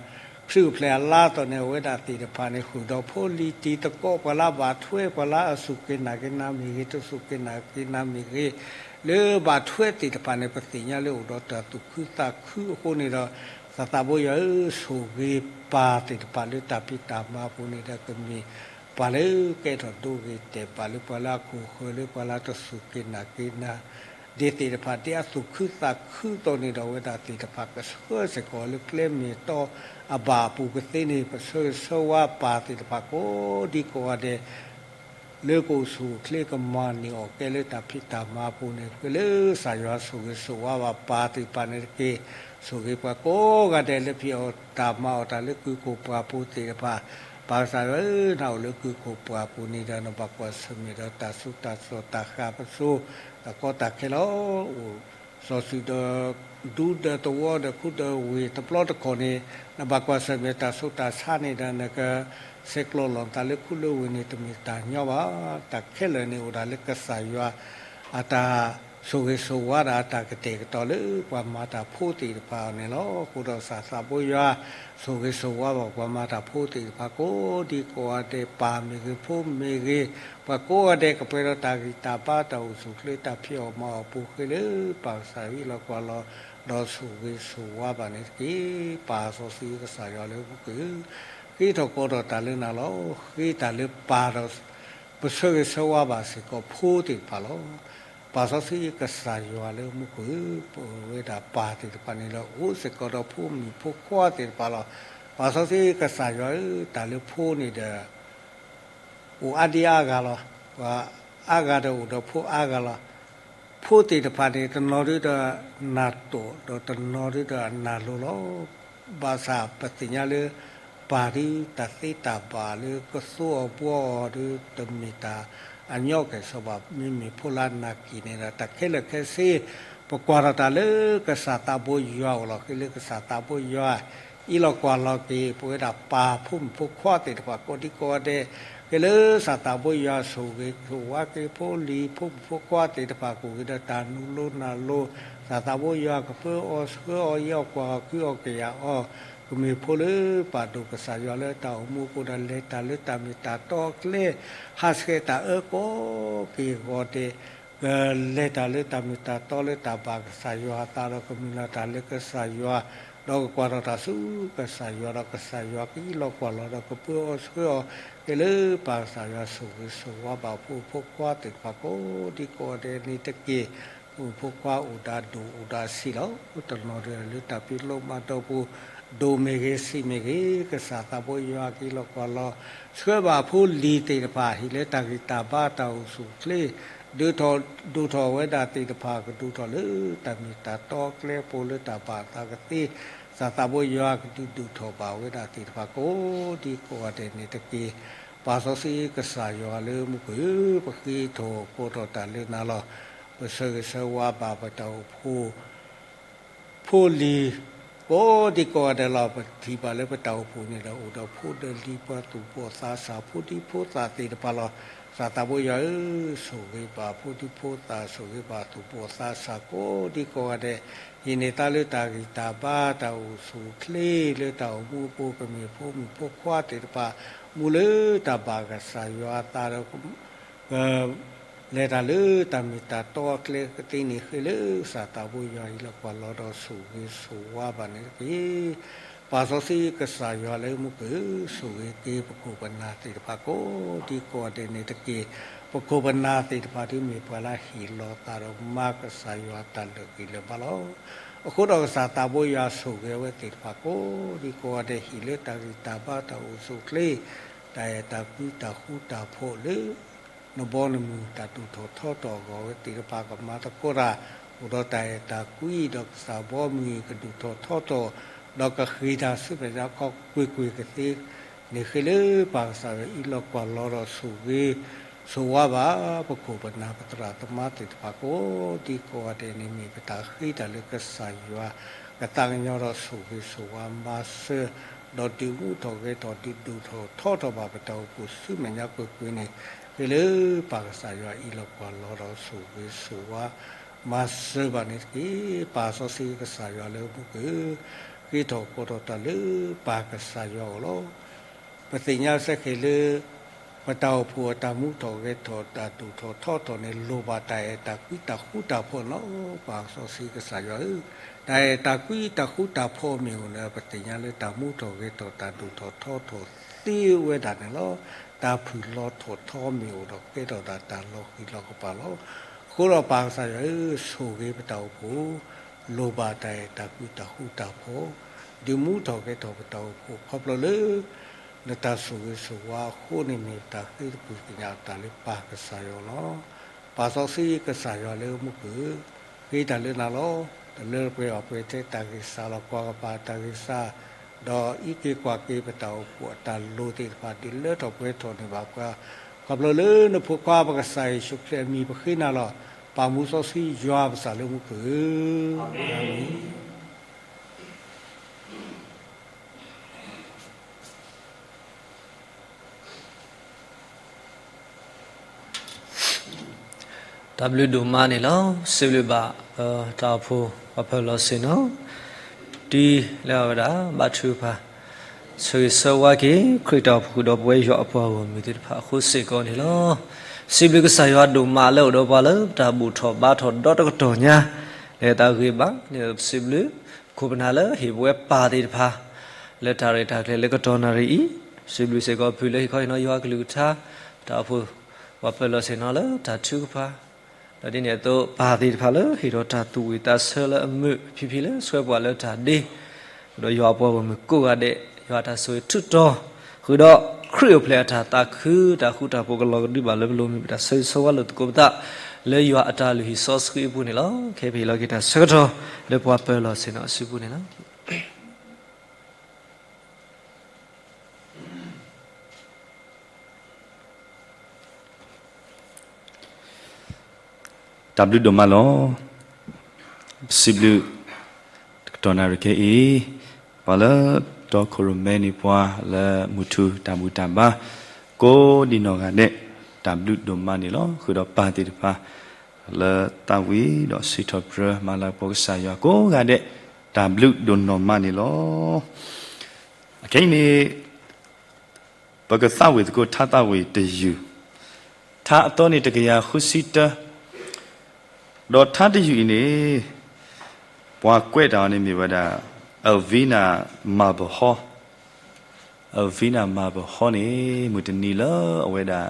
ချုးဖျဲးအလါအသိးန့ၣ် အဝဲဒၣ်သ့ၣ်တဖၣ်န့ၣ် ဃုာ်ဒီးဖိလံၤတံၤသကိး ပှၤလၢအဘၣ်ထွဲ ပှၤလၢအစူၢ်က့ၤနာ်က့ၤနၤမ့ၢ်ဂ့ၤ တစူၢ်က့ၤနာ်က့ၤနၤမ့ၢ်ဂ့ၤ, လၢဘၣ်ထွဲသ့ၣ်တဖၣ်န့ၣ် ပသ့ၣ်ညါလၢအိၣ်ဒီးတၢ်သူၣ်ခုသးခုအဃိန့ၣ်ဒီး သးသးဘိယွၤဧၢ, ဆိၣ်ဂ့ၤပၢ်သ့ၣ်တဖၣ်လၢတၢ်ဖံးတၢ်မၤပူၤန့ၣ်ဒီး ကမ့ၢ်ပၢ်လၢကဲထီၣ်ဒိဂ့ၤတဲာ်ဘၣ်လၢပှၤလၢအခိၣ်ဃၢၤ လၢပှၤလၢတစူၢ်က့ၤနာ်က့ၤနၤ ဒ်သ့ၣ်တဖၣ် ဒ်အသူၣ်ခုသးခုအသိးန့ၣ်ဒီး အဝဲဒၣ်သ့ၣ်တဖၣ်ကဆှၢစ့ၢ်ကီးလၢကျဲမ့ၢ်တီအဘၣ်အပူၤကသ့န့ၣ် ပဆၢဂ့ၤဆၢဝါပၢ်သ့ၣ်တဖၣ်ကိးဒံကိးဂၤဒဲး လၢကအိၣ်ဆူၣ်အိၣ်ချ့ကမၤန့ၢ်အီၣ်ကဲလၢတၢ်ဖံးတၢ်မၤအပူၤန့ၣ် ကလၢကစၢ်ယွၤဆိၣ်ဂ့ၤဆိၣ်ဝါဘၣ်ပၢ်သ့ၣ်တဖၣ်န့ၣ်တက့ၢ်. ဆိၣ်ဂ့ၤပှၤကိးဂၤဒဲးလၢဖံးအီၣ်တၢ်မၤအီၣ်တၢ်လၢကုၢ်ခိၣ်ပှၢ်ပူၤသ့ၣ်တဖၣ်, ပၢ်ကစၢ်ယွၤဧၢ, နအိၣ်လၢကုၢ်ခိၣ်ပှၢ်ပူၤန့ၣ်ဒီး နဘၣ်ကွၢ်ဆၢၣ်မဲာ်ဒီးတၢ်ဆူးတၢ်စိၢ်တၢ်ဃၢ်ပစိၤ တၢ်ကီတၢ်ခဲလၢာ် အိၣ်စီၤစုၤဒီးဒူဒီးသဝီဒီးခူဒီးဝ့ၢ်တဘျီတခီၣ်န့ၣ် နဘၣ်ကွၢ်ဆၢၣ်မဲာ်တၢ်ဆူးတၢ်ဆါန့ၣ်ဒီး နကဆဲးကျိးလီၤနသးလၢခူလၢဝ့ၢ်န့ၣ် တမ့ၢ်တၢ်ညီဘၣ်. တၢ်ခဲလၢာ်န့ၣ်အိၣ်ဒၣ်လၢကစၢ်ယွၤ အတၢ်ဆိၣ်ဂ့ၤဆိၣ်ဝါဒီးအတၢ်ကတဲာ်ကတီၤလၢပှၤမၤတၢ်ဖိသ့ၣ်တဖၣ်အီၤန့ၣ်လီၤ. အဃိဒီးကစၢ်သးဘိယွၤ ဆိၣ်ဂ့ၤဆိၣ်ဝါဘၣ်ပှၤမၤတၢ်ဖိသ့ၣ်တဖၣ်ကိးဒံကိးဂၤဒဲး ပၢ်မ့ၢ်ဂ့ၤ ဖိမ့ၢ်ဂ့ၤ ပှၤကိးဂၤဒဲးကပှဲၤဒီးတၢ်ဂံၢ်တၢ်ဘါတၢ်အိၣ်ဆူၣ်ချ့တၢ်ဖံးအီၣ်မၤအီၣ်ပူၤဃ့လၢပၢ်ကစၢ်ယွၤအံးလီၤကွၢ်လီၤ ဒီးဆိၣ်ဂ့ၤဆိၣ်ဝါဘၣ်န့ၣ်တက့ၢ်. ပၢ်စီဆှံကစၢ်ယွၤလၢမူခိၣ်ဧၢ, ဃ့ထီၣ်ကိးထီၣ်တၢ်လၢနၤလီၤ. ဃ့တၢ်လၢပၢ်ဒီး ပဆၢဂ့ၤဆၢဝါဘၣ်စ့ၢ်ကီးဖိသ့ၣ်တဖၣ်လီၤ. ပၢ်စီဆှံကစၢ်ယွၤလၢမူခိၣ်ဧၢ, ပဝဲဒၣ်ပၢ်သ့ၣ်တဖၣ်န့ၣ်ဒီး အိၣ်စ့ၢ်ကီးဒီးဖိမုၣ်ဖိခွါသ့ၣ်တဖၣ်လီၤ. ပၢ်စီဆှံကစၢ်ယွၤဧၢ, တၢ်လၢဖိန့ၣ်ဒီး အိၣ်အါဒံအါဂၤလီၤ. ပှၤအါဂၤဒီးအိၣ်ဒီးဖိအါဂၤလီၤ. ဖိသ့ၣ်တဖၣ်န့ၣ် တနီၤဒုဒီးနၢ်တိာ် ဒီးတနီၤဒုဒီးအနၢ်လိၤလီၤ. ဘၣ်ဆၣ်ပသ့ၣ်ညါလၢ ပၢ်ဒုတၢ်သ့တၢ်ဘၣ်လၢကသိအီၤဘှီအီၤဒု တမ့ၢ်တၢ်အညီကဲၣ်ဆိးဘၣ် မ့မ့ၢ်ဖိလၢအနာ်က့ၤန့ၣ်ဒီး တၢ်ခဲလၢာ်ခဲဆ့ ပကွၢ်ထီၣ်တၢ်လၢကစၢ်သးဘိယွၤအအိၣ်လီၤ. ဃ့လၢကစၢ်သးဘိယွၤ အံးလီၤကွၢ်လီၤက့ၤ ပဝဲဒၣ်ပၢ်ဖိမုၣ်ဖိခွါသ့ၣ်တဖၣ်ကိးဒံကိးဂၤဒဲး, ဃ့လၢကစၢ်သးဘိယွၤဆိၣ်ဂ့ၤဆိၣ်ဝါက့ၤ ဖိလံၤဖိမုၣ်ဖိခွါသ့ၣ်တဖၣ် ကအိၣ်က့ၤဒီးတၢ်နူလိနၢ်လိ, ကစၢ်သးဘိယွၤကပၢအီၤဆှၢအီၤ အံးအီၤကွၢ်အီၤ ကုအီၤကယာ်အီၤ, ကမ့ၢ်ဖိလၢပာ်ဒိၣ်ကစၢ်ယွၤလၢတၢ်အိၣ်မူအပူၤဒီး လဲၤတၢ်လၢတၢ်မ့ၢ်တၢ်တီအကျဲ ဟးဆှဲးတၢ်အၢကိးက့ၤအဂီၢ်ဒဲး ကလဲၤတၢ်လၢတၢ်မ့ၢ်တၢ်တီလၢတၢ်ဘၣ်ကစၢ်ယွၤအသးဒီး ကမုၢ်လၢ်တၢ်လၢကစၢ်ယွၤ, ဒီးကကွၢ်ထီၣ်တၢ်ဆူကစၢ်ယွၤဒီး ကစၢ်ယွၤကအံးလီၤကွၢ်လီၤဒီး ကပၢအီၤဆှၢအီၤ က့ၤလၢပၢ်ကစၢ်ယွၤဆိၣ်ဂ့ၤဆိၣ်ဝါဘၣ်ဖိဖိခွါသ့ၣ်တဖၣ်ကိးဒံကိးဂၤဒဲးန့ၣ်တက့ၢ်. ဖိမုၣ်ဖိခွါအိၣ်ဒီးဒိၣ်အိၣ်ဒီးဆံးလီၤ. တနီၤဒုးလၢတၢ်ဖံးလိမၤဒိးပူၤ ဒိၣ်မ့ၢ်ဂ့ၤဆံးမ့ၢ်ဂ့ၤ ကစၢ်သးဘိယွၤကအံးလီၤကွၢ်လီၤ ဆှၢဘၣ်ဖိလံၤသ့ၣ်တဖၣ် ဟ့ၣ်လၢတၢ်ဂံၢ်တၢ်ဘါတၢ်အိၣ်ဆူၣ်ချ့ ဒုးထီၣ်ဒိၣ်ထီၣ်ဝဲဒၣ်သ့ၣ်တဖၣ် ကဒိၣ်ထီၣ်လၢတၢ်မ့ၢ်တၢ်တီအကျဲအပူၤလၢတၢ်ဘၣ်အသးကသ့, ကစၢ်သးဘိယွၤကဒုးဒုးထီၣ်ဘၣ်ဝဲဒၣ်သ့ၣ်တဖၣ်ကိးဒံကိးဂၤဒဲးန့ၣ်တက့ၢ်. ပၢ်စီဆှံကစၢ်ယွၤလၢမူခိၣ်ဧၢ, ပဃ့ထီၣ်ကိးထီၣ်တၢ်လၢနၤလီၤ. ပဆၢဂ့ၤဆၢဝါဘၣ်ပတၢ်အိၣ်ဖှိၣ် ဖိလံၤ ကိးဒံကိးဂၤဒဲးလီၤ. ပထံၣ်ဘၣ်လၢပတၢ်အိၣ်ဖှိၣ်န့ၣ်ဒီး အိၣ်ဒီးဖိဒီးလံၤ ပှၤသူၣ်ဘီၣ်သးစၢ် ဖိဒံဖိသၣ်သ့ၣ်တဖၣ်လီၤ. ကစၢ်သးဘိယွၤဧၢ, ဆိၣ်ဂ့ၤဘၣ်ဖိဒံဖိသၣ်, ဆိၣ်ဂ့ၤဘၣ်သူၣ်ဘီၣ်သးစၢ်ကိးဒံကိးဂၤဒဲး, ဟံးန့ၢ်သးလၢတၢ်ဂံၢ်တၢ်ဘါ တၢ်အိၣ်ဆူၣ်အိၣ်ချ့လၢတၢ်အိၣ်မူအပူၤ ကမ့ၢ်ဖိမုၣ်ဖိခွါသ့ၣ်တဖၣ် မူလၢတၢ်ဘၣ်ကစၢ်ယွၤအသးဒီး က လဲၤတၢ်လၢတၢ်မ့ၢ်တၢ်တီအကျဲကသ့န့ၣ် ဃ့လၢကစၢ်သးဘိယွၤအံၤလီၤ. ကွၢ်လီၤဒီးဆိၣ်ဂ့ၤဆိၣ်ဝါဘၣ်န့ၣ်တက့ၢ်. ပၢ်စီဆှံကစၢ်ယွၤလၢမူခိၣ်ဧၢ, ဆိၣ်ဂ့ၤက့ၤပခိၣ်ပနၢ်သ့ၣ်တဖၣ်ကိးဒံကိးဂၤဒဲးန့ၣ်တက့ၢ်. ပခိၣ်ပနၢ်သ့ၣ်တဖၣ်ဒ်မ့ၢ်ပှၤလၢဟ့ၣ်လီၤသးဒီးမၤကစၢ်ယွၤတၢ်လၢာ်ဂံၢ်လၢာ်ဘါလီၤ. အဃိဒီးကစၢ်သးဘိယွၤဆိၣ်ဂ့ၤအဝဲသ့ၣ်တဖၣ်ကိးဒံကိးဂၤဒဲး ဟံးလၢတၢ်ဂံၢ်တၢ်ဘါ တၢ်အိၣ်ဆူၣ်အိၣ်ချ့ တၢ်အဲၣ်တၢ်ကွံတၢ်ဃူတၢ်ဖိးလၢ နဘီနမုၢ်တၢ်ဒိၣ်ထီၣ်ထီထီၣ်အဂီၢ် အဝဲသ့ၣ်တဖၣ်ကမၤသကိးတၢ် အိၣ်ဒီးတၢ်အဲၣ်တၢ်ကွံ ဒီးကစၢ်ဘီမုၢ်ကဒိၣ်ထီၣ်ထီထီၣ် ဒီးကဃ့ၢ်တၢ်ဆူမဲာ်ညါခီကွ့ၢ်ကွ့ၢ်ကသ့န့ၣ် ဃ့လၢပၢ်ကစၢ်ယွၤအံၤလီၤ. ကွၢ်လီၤဒီးဆိၣ်ဂ့ၤဆိၣ်ဝါဘၣ် ပခိၣ်ပနၢ်ပသရၣ်သမါသ့ၣ်တဖၣ်ကိးဒံကိးဂၤဒဲးန့ၣ် မ့ၢ်ပတၢ်ဃ့တၢ်လၢကစၢ်ယွၤကသးကညီၤဒီး ဆိၣ်ဂ့ၤဆိၣ်ဝါမၤစၢၤ ဒီးဒုးမူထီၣ်ဂဲၤထီၣ် ဒုးဒိၣ်ထီၣ်ထီထီၣ်ဘၣ်ပတၢ်အိၣ်ဖှိၣ်ဆူမဲာ်ညါကွ့ၢ်ကွ့ၢ်န့ၣ် ဃ့လၢပၢ်ကစၢ်ယွၤအံၤလီၤ. ကွၢ်လီၤဒီးဆိၣ်ဂ့ၤဆိၣ်ဝါမၤစၢၤဘၣ်န့ၣ်တက့ၢ်. ပၢ်စီဆှံကစၢ်ယွၤလၢမူခိၣ်ဧၢ, ဃ့ထီၣ်ကိးထီၣ်တၢ်လၢပၢ်ကစၢ်ယွၤအအိၣ်လီၤ. ပသ့ၣ်ညါစ့ၢ်ကီးလၢ ပတၢ်အိၣ်ဖှိၣ်အတၢ်မူထီၣ်ဂဲၤထီၣ် တၢ်ဒိၣ်ထီၣ်ထီထီၣ်န့ၣ် လိၣ်ဘၣ်တၢ်အဲၣ်တၢ်ကွံတၢ်ဃူတၢ်ဖိးန့ၣ်လီၤ. ပၢ်စီဆှံကစၢ်ယွၤဧၢ, တၢ်အဲၣ်တၢ်ကွံတၢ်ဃူတၢ်ဖိးမ့ၢ်အိၣ်န့ၣ် ပသ့ၣ်ညါလၢတၢ်မူထီၣ်ဂဲၤထီၣ် တၢ်ဒိၣ်ထီၣ်ထီထီၣ်သ့ဝဲဒၣ်န့ၣ်လီၤ. တၢ်ဖုၣ်လီၤထီၣ်ထီမ့ၢ်အိၣ်ဒီး ကဲထီၣ်ဒၣ်တၢ်လီၤဃံၤလီၤကပၤလီၤ. အဃိဒီးပၢ်ကစၢ်ယွၤဧၢ, ဆိၣ်ဂ့ၤပတၢ်အိၣ်ဖှိၣ် လိၣ်ဘၣ်တၢ်အဲၣ်တၢ်ကွံတၢ်ဃူတၢ်ဖိး, ဒုးမူထီၣ်ဂဲၤထီၣ်ပတၢ်အိၣ်ဖှိၣ် ခီဖျိလၢ နတၢ်ဆိၣ်ဂ့ၤဆိၣ်ဝါအဃိန့ၣ် မ့ၢ်ပတၢ်ဃ့သပှၢ်ကညးတၢ်လၢပၢ်ကစၢ်ယွၤလီၤ. ပၢ်စီဆှံကစၢ်ယွၤလၢမူခိၣ်ဧၢ, ဃ့တၢ်လၢနၤလီၤ. တလၢတပှဲၤဘၣ်ပှဲၤထဲတၢ်ဂံၢ်စၢ်လီၤ. ကွၢ်ကပၤတၢ်ဂံၢ်စၢ်, ဒီးအံးက့ၤကွၢ်က့ၤပတၢ်အိၣ်ဖှိၣ်အတၢ်လိၣ်သ့ၣ်တဖၣ် ဒုးလၢထီၣ်ပှဲၤထီၣ်န့ၢ်ဘၣ်ပှၤ, ခီဖျိလၢနဖိခွါပကစၢ်ယ့ၣ်ၡူးခရံာ်အမံၤပဃ့နၤလီၤ. ပၢ်မူစီဆှံယွၤပကစၢ်လၢမူခိၣ်ဧၢ, အၤမ့ၣ်. တၢ်ဘျုးဒိၣ်မးန့ၣ်လီၤ. စံးဘျုးဘၣ် တၢ်အိၣ်ဖှိၣ်ပှၤပၢၤလီၢ်ဆ့ၣ်နီၤ, ဒ်လဲၣ်ဝဲဒၣ် ဘါထုကဖၣ် ဆၢဂ့ၤဆၢဝါက့ၤ ခရံာ်တၢ်အိၣ်ဖှိၣ်ဒီးပဝဲယွၤအပှၤဂီၢ်မုၢ်သ့ၣ်တဖၣ်အဃိစ့ၢ်ကီးန့ၣ်လီၤ. စံးဘျုးကစၢ်ယွၤဒိၣ်မးလၢအိၣ်ဒီးပှၤလၢတၢ်ဘူၣ်ထီၣ်ဘါထီၣ်ဒီတကတီၢ်ညါ, လဲၤတၢ်ဂ့ၤဘၣ်န့ၣ် စံးဘျုး ခိၣ်ပနၢ်လၢဟ့ၣ်ပဝဲပၢ်သ့ၣ်တဖၣ် လၢတၢ်ရဲၣ်တၢ်ကျဲၤလၢကတီၢ်နၣ်ရံၣ်အံၤ, စံးဘျုးစ့ၢ်ကီးဖုလၢဟ့ၣ်ခီဟ့ၣ်နီၤယွၤကလုၢ်ကထါ, တၢ်အိၣ်ဖှိၣ်ပှၤပၢၤလီၢ်ဆ့ၣ်နီၤလၢတၢ်ထုကဖၣ်, ဒီးဒ်န့ၣ်အသိး ပၢ်သ့ၣ်တဖၣ်လၢဟ့ၣ်ထီၣ်တၢ်သူၣ်ဝံၣ်သးဆၢလၢအမုာ်ဖံဖံလၢဆှၢပှၤလၢတၢ်ဒ့, ဒီးယွၤအပှၤဂီၢ်မုၢ်ကိးဂၤဒဲး ယွၤတၢ်ဆိၣ်ဂ့ၤထူးတီၤ ဃုာ်ဒီးခရံာ်အိၣ်ဖျဲၣ်အတၢ်သးခု တၢ်ဃူတၢ်ဖိးကလီၤကဒုဘၣ်လၢပလိၤ မ့ၢ်ပတၢ်ဆၢဂ့ၤဆၢဝါလိာ်သကိးပသး လၢယွၤအတၢ်လုၢ်ဟံၣ်စီဆှံအပူၤန့ၣ်လီၤ. ခဲအံၤပဟ့ၣ်လီၤက့ၤတၢ်ဆၢကတီၢ် လၢပှၤပၢၤလီၢ်ဆ့ၣ်နီၤအစုပူၤန့ၣ်လီၤ. တၢ်ဘျုးဒိၣ်မးလီၤ. ပစံးဘျုး တကတီၢ်နၣ်ရံၣ်ခဲအံၤ ပှၤလၢတီခိၣ်ရိၣ်မဲန့ၢ်ပှၤလၢမုၢ်ထူၣ်တၢ်ဘူၣ်တၢ်ဘါ ကိးဒံနီၢ်ဂၤဒဲး တၢ်ဘျုးဒိၣ်မးန့ၣ်လီၤ. ဃုာ်ဒီးပၢ်သ့ၣ်တဖၣ် လၢသးဝံၣ်ဒီးစံးထီၣ်ပတြၢၤမၤလၤကပီၤကစၢ်ယွၤကိးဂၤဒဲး တၢ်ဘျုးဒိၣ်နီၢ်မးန့ၣ်လီၤ. အခဲအံၤန့ၣ် ပကသးဝံၣ်သကိးထါသးဝံၣ်တယုၢ်, ထါအသီန့ၣ်တကယၤဃုဆံတၢ, ဒီးထါတယုၢ်အံၤန့ၣ် ပှၤကွဲးတၢ်အီၤန့ၣ်မ့ၢ်ဝဲဒၣ် Elvina Marbhor, Elvina Marbhor န့ၣ် မုၢ်တနံၤလၢအဝဲဒၣ်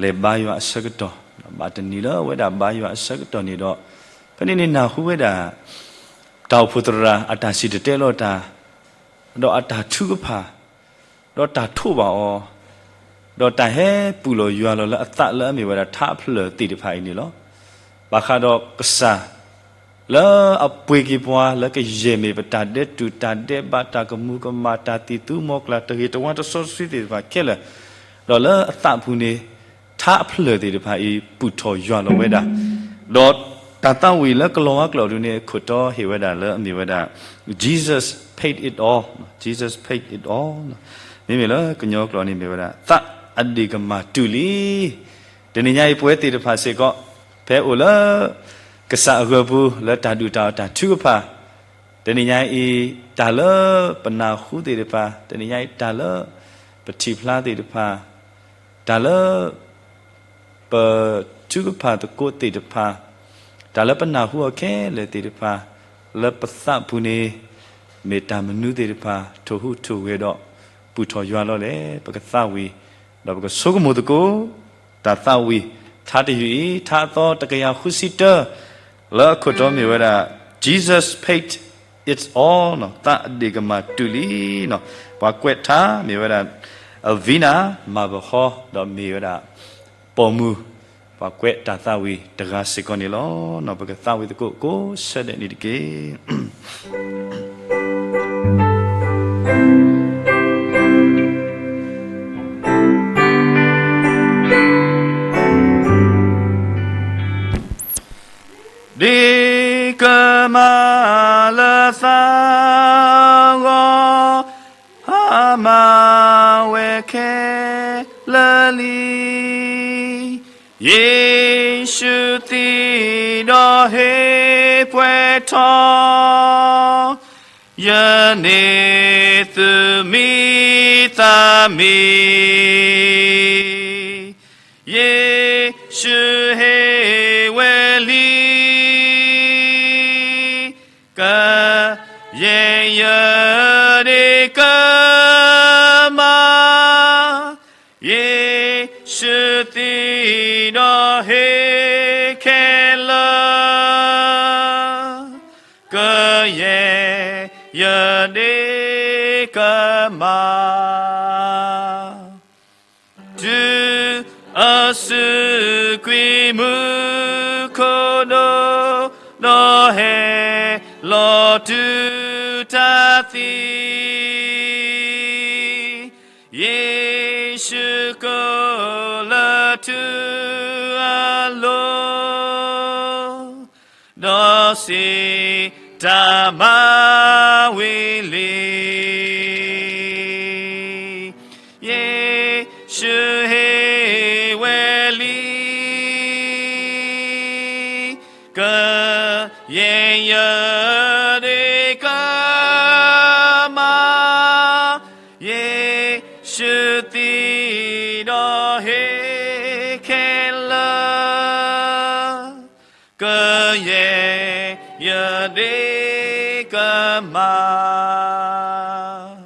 လဲၤဘါယွၤအဆၢကတီၢ်, ဘၣ်တနံၤလၢအဝဲဒၣ်ဘါယွၤအဆၢကတီၢ်န့ၣ်ဒီး ဖဲန့ၣ်န့ၣ်နၢ်ဟူဝဲဒၣ် တၢ်အိၣ်ဖှိၣ်သရၣ်အတၢ်စံၣ်တဲၤတဲလီၤတၢ်, ဒီးအတၢ်ထုကဖၣ်, ဒီးတၢ်ထိးဘၣ်အီၤ, ဒီးတၢ်ဟဲပူၤလီၤယွၤလီၤလၢအသးလၢအမ့ၢ်ဝဲဒၣ်ထါအဖျၢၣ်သ့ၣ်တဖၣ်အံၤန့ၣ်လီၤ. ဘၣ်ဃးဒီးကစၢ် လၢအပှ့ၤက့ၤပှၤလၢကယဲၢ်မ့ၢ်ပတၢ်ဒဲးတူာ်တၢ်ဒဲးဘး တၢ်ကမူၤကမၣ် တၢ်သံၣ်သူမီၤကျၢ် တဂ့ၤတဝါတစီဆှံသ့ၣ်တဖၣ်ခဲလၢာ်, ဒီးလၢအသးပူၤန့ၣ် ထါအဖျၢၣ်သ့ၣ်တဖၣ်အံၤ ပူၤထီၣ်ယွၤလီၤဝဲဒၣ်, ဒီး တၢ်သးဝံၣ်လၢကလီၤဝါကျိာ်ဒုန့ၣ် ခိၣ်တီဟ့ၣ်ဝဲဒၣ်လၢအမ့ၢ်ဝဲဒၣ် Jesus paid it all, Jesus paid it all. မ့မ့ၢ်လၢကညီကျိာ်န့ၣ်မ့ၢ်ဝဲဒၣ် သးအဒ့ၣ်ကမၢ်တူၢ်လံ. တနံၤညါအံၤပဝဲသ့ၣ်တဖၣ်စ့ၢ်ကီး ဖဲအိၣ်လၢ ကစၢ်အဂၢၢ်ပူၤ လၢတၢ်ဒူၣ်တၢ်အီၣ်တၢ်ထုကဖၣ်, တနံၤညါအံၤ တၢ်လၢပနၢ်ဟူသ့ၣ်တဖၣ်, တနံၤညါအံၤ တၢ်လၢပထံၣ်ဖျါသ့ၣ်တဖၣ်, တၢ်လၢ ပထုကဖၣ်သကိးသ့ၣ်တဖၣ်, တၢ်လၢပနၢ်ဟူအီၤခဲလၢာ်သ့ၣ်တဖၣ်, လၢပသးပူၤန့ၣ် မ့ၢ်တၢ်မနုၤသ့ၣ်တဖၣ် ထိၣ်ဟူးထိၣ်ဂဲၤဒီး ပူၤထီၣ်ယွၤလီၤလဲၣ်. ပကသးဝံၣ် ဒီးပကဆိကမိၣ်သကိး တၢ်သးဝံၣ် ထါတယုၢ်အံၤ ထါအသီတကယၤဃုဆံတၢ လၢအခိၣ်တီမ့ၢ်ဝဲဒၣ် Jesus paid it all, သးအဒ့ၣ်ကမၢ်တူၢ်လံ. ပှၤကွဲးထါမ့ၢ်ဝဲဒၣ် Elvina Marbajal ဒီးမ့ၢ်ဝဲဒၣ် ပိာ်မုၣ် ပှၤကွဲးတၢ်သးဝံၣ်တဂၤစ့ၢ်ကီးန့ၣ်လီၤ. ပကသးဝံၣ်သကိးကိးဆၢဒဲးန့ၣ်တက့ၢ်. ဒ့ၣ်ကမၢ်လၢသးဂီၤ ဟါမၢ်ဝဲခဲလၢာ်လံ. ယ့ၣ်ၡူးသံဒီးဟ့ၣ်ပှဲၤထီၣ် ယန့ၢ်သုမံသးမံ, ယ့ၣ်ၡူးဟ့ၣ်ဝဲလံ. ကယဲၢ်ယဒ့ၣ်ကမၢ်, ယ့ၣ်ၡူးသံဒီးဟ့ၣ်ခဲလၢာ်, ကယဲၢ်ယဒ့ၣ်ကမၢ်. တုၤအစုကွံာ်မူခိၣ်ဒိၣ်, ဒီးဟဲလီၤတုၤတၢ်သံ, ယ့ၣ်ၡူးကိးလၢထူအလိၤ, ဒီးစံးတၢ်မၤဝံၤလံ. ယ့ၣ်ၡူးဟ့ၣ်ဝဲလံ. ကယဲၢ်ယဒ့ၣ်ကမၢ်, ယ့ၣ်ၡူးသံဒီးဟ့ၣ်ခဲလၢာ်, ကယဲၢ်ယဒ့ၣ်ကမၢ်.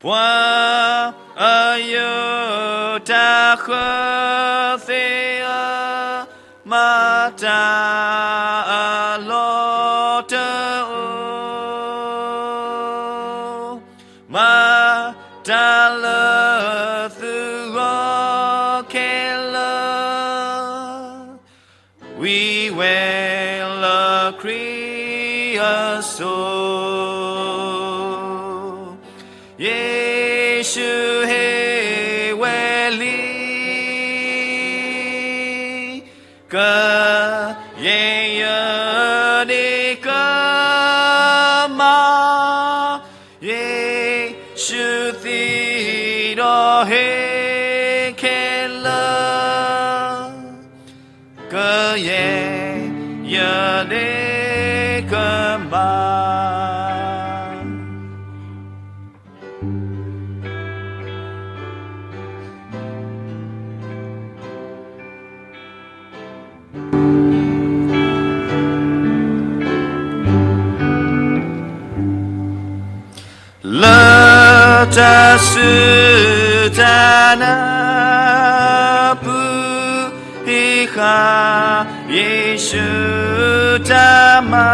ပှၤအယိာ်တၢ်ဃၢသ့ၣ်ဧၢ, မၤတၢ်အလီၢ်တအိၣ်, မၤတၢ်လၢသုဂီၢ်ခဲလၢာ်, ဝံဝဲလၢခရံာ်အစိၤ, ယ့ၣ်ၡူးဟ့ၣ်ဝဲလံ. ကယဲၢ်ယဒ့ၣ်ကမၢ်, ယ့ၣ်ၡူးသံဒီးဟ့ၣ်ခဲလၢာ်, ကယဲၢ်ယဒ့ၣ်ကမၢ်. လၢတၢ်စူၢ်တၢ်နာ်ပူၤ ဟံးဃာ် ယ့ၣ်ၡူးတၢ်မၤ,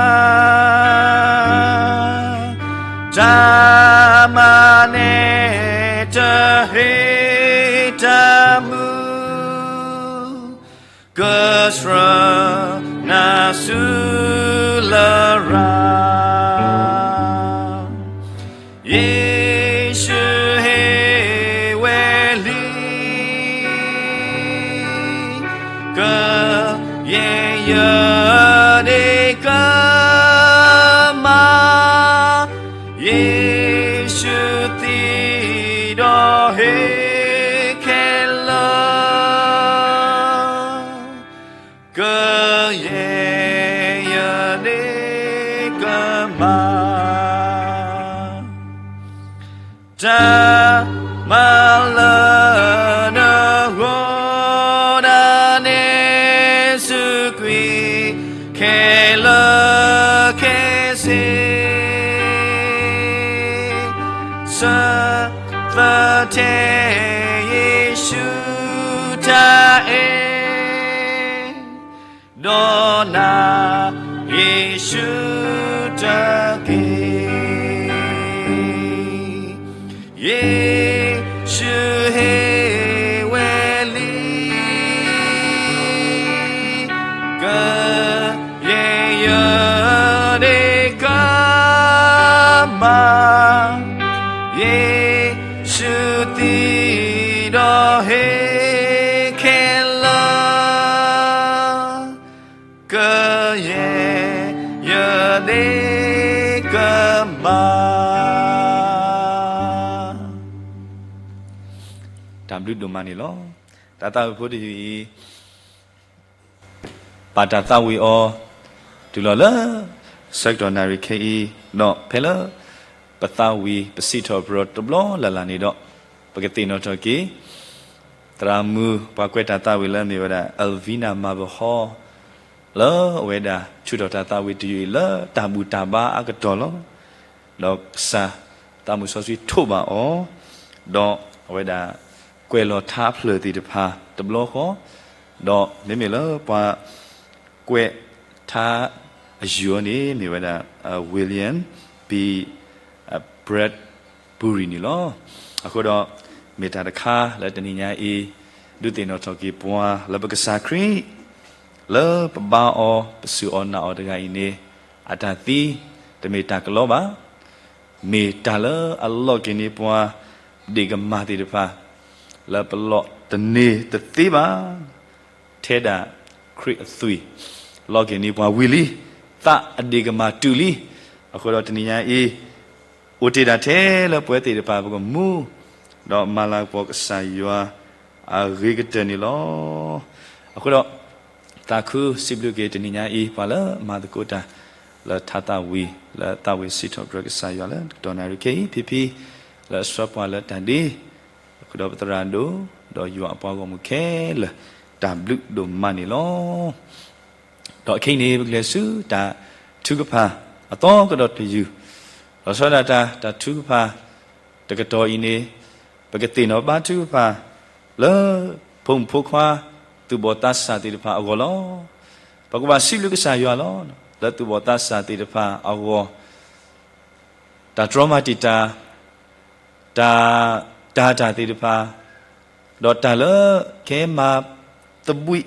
တၢ်မၤန့ၣ် တဟ့ၣ်တၢ်မူ ကဆှၢနၤဆူလရာ်, ယ့ၣ်ၡူးဟ့ၣ်ဝဲလံ. ကယဲၢ်ယ လၢနဂီၢ်ဒၣ်နဲၣ်စူးကွံာ် ခဲလၢာ်ခဲဆ့ ဆၢသထဲယ့ၣ်ၡူးတၢ်အဲၣ် ဒီးနၤယ့ၣ်ၡူးတက့ၢ်. ယ့ၣ်ၡူးဟ့ၣ်ဝဲလံ ကယဲၢ်ယဒ့ကမး ယ့ၣ်ၡူးသံဒီးဟ့ၣ်ခဲလၢာ် ကယဲၢ်ယဒ့ကမး. တၢ်ဘျုးဒိၣ်မးန့ၣ်လီၤ. တၢ်သးဝံၣ်ဖိတယုၢ်အံၤ ပာ်တၢ်သးဝံၣ်အီၤ တုၤလီၤလၢ ဆၢကတီၢ်နၣ်ရံၣ်ခဲအံၤ ဒီးဖဲလၢ ပသးဝံၣ်ပစံးထီၣ်ပတြၢၤတဘျီလၢ်လၢ်န့ၣ်ဒီး ပကသ့ၣ်နီၣ်ထီၣ်က့ၤ သရၣ်မုၣ်ပှၤကွဲးတၢ်သးဝံၣ်လၢအမ့ၢ်ဝဲဒၣ် Elvina Marbehal လၢအဝဲဒၣ်ဆူၣ်ထီၣ်တၢ်သးဝံၣ်တယုၢ်အံၤလၢတၢ်ဘူၣ်တၢ်ဘါအကတီၢ်လီၤ. ဒီးကစၢ်သးမုၢ်စီဆှံထိးဘၣ်အီၤ, ဒီးအဝဲဒၣ်ကွဲးလီၤထါအဖျၢၣ်သ့ၣ်တဖၣ်တဘျီဃီ, ဒီးမ့မ့ၢ်လၢပှၤကွဲးထါအယုၢ်အီၤန့ၣ် မ့ၢ်ဝဲဒၣ် William B Bradbury န့ၣ်လီၤ. အဃိဒီး မ့ၢ်တၢ်တခါလၢတနံၤညါအံၤ ဒုးသ့ၣ်နီၣ်ထီၣ်က့ၤပှၤလၢပကစၢ်ခရံာ် လၢပဘါအီၤ ပစူၢ်အီၤနာ်အီၤတဂၤအံၤန့ၣ် အတၢ်သံ တမ့ၢ်တၢ်ကလီဘၣ်. မ့ၢ်တၢ်လၢအလီၢ်က့ၤန့ၢ်ပှၤ ဒ့ၣ်ကမၢ်သ့ၣ်တဖၣ် လၢပလီၢ်တန့ၢ်တသ့ဘၣ်. ထဲဒၣ်ခရံာ်အသွံၣ် လီၢ်က့ၤန့ၢ်ပှၤဝံၤလံ, သးအဒ့ၣ်ကမၢ်တုၤလံ. အဃိဒီးတနံၤညါအံၤ အိၣ်တ့ၢ်ဒၣ်ထဲလၢပဝဲသ့ၣ်တဖၣ်ပကမူ ဒီးမၤလၤကပီၤကစၢ်ယွၤအဂ့ၤကတၢၢ်န့ၣ်လီၤ. အဃိဒီး သးခုစံးဘျုးက့ၤတနံၤညါအံၤ ပှၤလၢမၤသကိးတၢ်လၢထါသးဝံၣ် လၢသးဝံၣ်စံးထီၣ်ပတြၢၤကစၢ်ယွၤလၢတကတီၢ်နၣ်ရံၣ်ခဲအံၤ ဖံဖံ လၢအဆှၢပှၤလၢတၢ်ဒ့ အဃိဒီးပသရၣ်ဒိၣ် ဒီးယွၤအပှၤဂီၢ်မုၢ်ခဲလၢာ် တၢ်ဘျုးဒိၣ်မးန့ၣ်လီၤ. ဒီးခဲအံၤန့ၣ် ပကလဲၤဆူတၢ်ထုကဖၣ်အသီကဒီးတယုၢ်, လီၤဆီဒၣ်တၢ် တၢ်ထုကဖၣ် တကတီၢ်အံၤန့ၣ် ပကသ့ၣ်နီၣ်ဘါထုကဖၣ် လၢ ဖိမုၣ်ဖိခွါ သူၣ်ဘီၣ်သးစၢ်သ့ၣ်တဖၣ်အဂီၢ်လီၤ. ပကဘၣ်စံးဘျုးကစၢ်ယွၤလီၤ. လၢသူၣ်ဘီၣ်သးစၢ်သ့ၣ်တဖၣ်အဂီၢ် တၢ်တြီမၤတံာ်တာ် တၢ်တၤတၢ်သ့ၣ်တဖၣ် ဒီးတၢ်လၢကဟဲမၤသဘှံး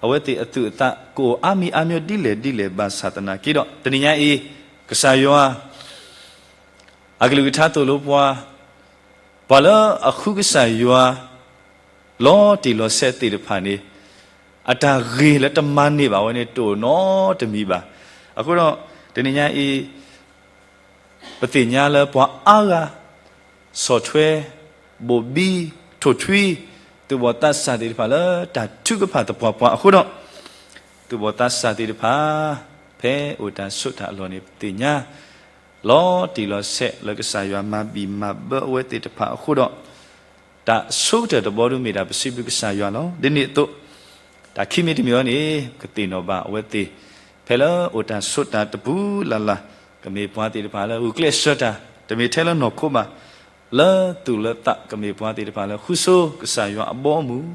အဝဲသ့ၣ်အသူၣ်အသး ကအိၣ်အါမံၤအါမံၤဒ်လဲၣ်ဒ်လဲၣ်ဘၣ်ဆၣ်သနာ်က့ဒီး တနံၤညါအံၤ ကစၢ်ယွၤ အကလုၢ်ကထါသိၣ်လိပှၤ, ပှၤလၢအဃုကစၢ်ယွၤ လီၤတံၢ်လီၤဆဲးသ့ၣ်တဖၣ်န့ၣ် အတၢ်ဂ့ၤလၢတမၤန့ၢ်ဘၣ်ဝဲန့ၣ် တအိၣ်နီတမံၤဘၣ်. အဃိဒီး တနံၤညါအံၤ ပသ့ၣ်ညါလၢပှၤအါဂၤ ဆီၣ်ထွဲ ဘိၣ်ဘံ ထိၣ်ထွံ သူၣ်ဘီၣ်သးစၢ်သ့ၣ်တဖၣ်လၢတၢ်ထုကဖၣ်သပှၢ်ပှၢ်အဃိဒီး သူၣ်ဘီၣ်သးစၢ်သ့ၣ်တဖၣ် ဖဲအိၣ်တၢ်ဆိးတၢ်အလီၢ်န့ၣ် ပသ့ၣ်ညါ လီၤတံၢ်လီၤဆဲးလၢကစၢ်ယွၤမၤဘံၣ်မၤဘၢအဝဲသ့ၣ်တဖၣ်အဃိဒီး တၢ်ဆိကတၢၢ်တဘီဒုမ့ၢ်ဒၣ်ပစံးဘျုးကစၢ်ယွၤလီၤ. ဒ်န့ၣ်အသိး တၢ်ခံမံၤတမံၤအံၤန့ၣ် ကသ့ၣ်နီၣ်ဘၣ်အဝဲသ့ၣ် ဖဲလၢအိၣ်တၢ်ဆိးတၢ်တပူၤလၢ်လၢ် ကမ့ၢ်ပှၤသ့ၣ်တဖၣ်လၢဂုာ်ကျဲးစၢးတၢ် တမ့ၢ်ထဲလၢနီၢ်ခိဘၣ် လၢသူၣ်လၢသးကမ့ၢ်ပှၤသ့ၣ်တဖၣ်လၢဃုဆိကစၢ်ယွၤအဘီအမုၢ်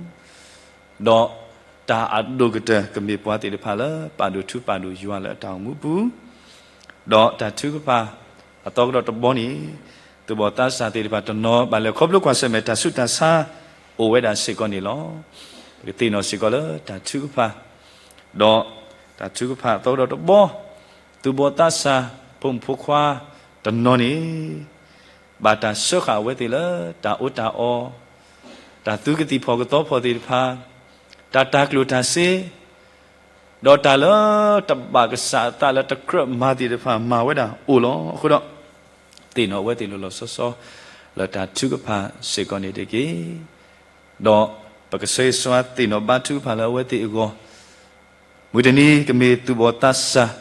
ဒီးတၢ်အဒိၣ်ကတၢၢ်ကမ့ၢ်ပှၤသ့ၣ်တဖၣ်လၢပာ်ဒိၣ်ထူပာ်ဒိၣ်ယွၤလၢအတၢ်အိၣ်မူပူၤ ဒီးတၢ်ထုကဖၣ်အသီကဒီးတဘီန့ၣ် သူၣ်ဘီၣ်သးစၢ်သ့ၣ်တဖၣ်တနီၤဘၣ်လဲၤခီဖျိကွၢ်ဆၢၣ်မဲာ်တၢ်ဆူးတၢ်ဆါအိၣ်ဝဲဒၣ်စ့ၢ်ကီးန့ၣ်လီၤ. ပကသ့ၣ်နီၣ်စ့ၢ်ကီးလၢတၢ်ထုကဖၣ် ဒီးတၢ်ထုကဖၣ်အသီကဒီးတဘီ သူၣ်ဘီၣ်သးစၢ် ဖိမုၣ်ဖိခွါတနီၤန့ၣ် ဘၣ်တၢ်စၢဃာ်အဝဲသ့ၣ်လၢတၢ်အီၣ်တၢ်အီ, တၢ်သူကသံၣ်ဖီၣ်ကသီဖီၣ်သ့ၣ်တဖၣ်, တၢ်တၤကျိၣ်တၤစ့, ဒီးတၢ်လၢတဘၣ်ကစၢ်အသးလၢတကြၢးမၤသ့ၣ်တဖၣ် မၤဝဲဒၣ်အိၣ်လီၤ. အဃိဒီး သ့ၣ်နီၣ်အဝဲသ့ၣ်လီၤလီၤဆီဆီ လၢတၢ်ထုကဖၣ်စ့ၢ်ကီးန့ၣ်တက့ၢ်. ဒီးပကဆၢဂ့ၤဆၢဝါသ့ၣ်နီၣ်ဘါထုကဖၣ်လၢအဝဲသ့ၣ်အဂီၢ် မုၢ်တနံၤကမ့ၢ်သူၣ်ဘီၣ်သးစၢ်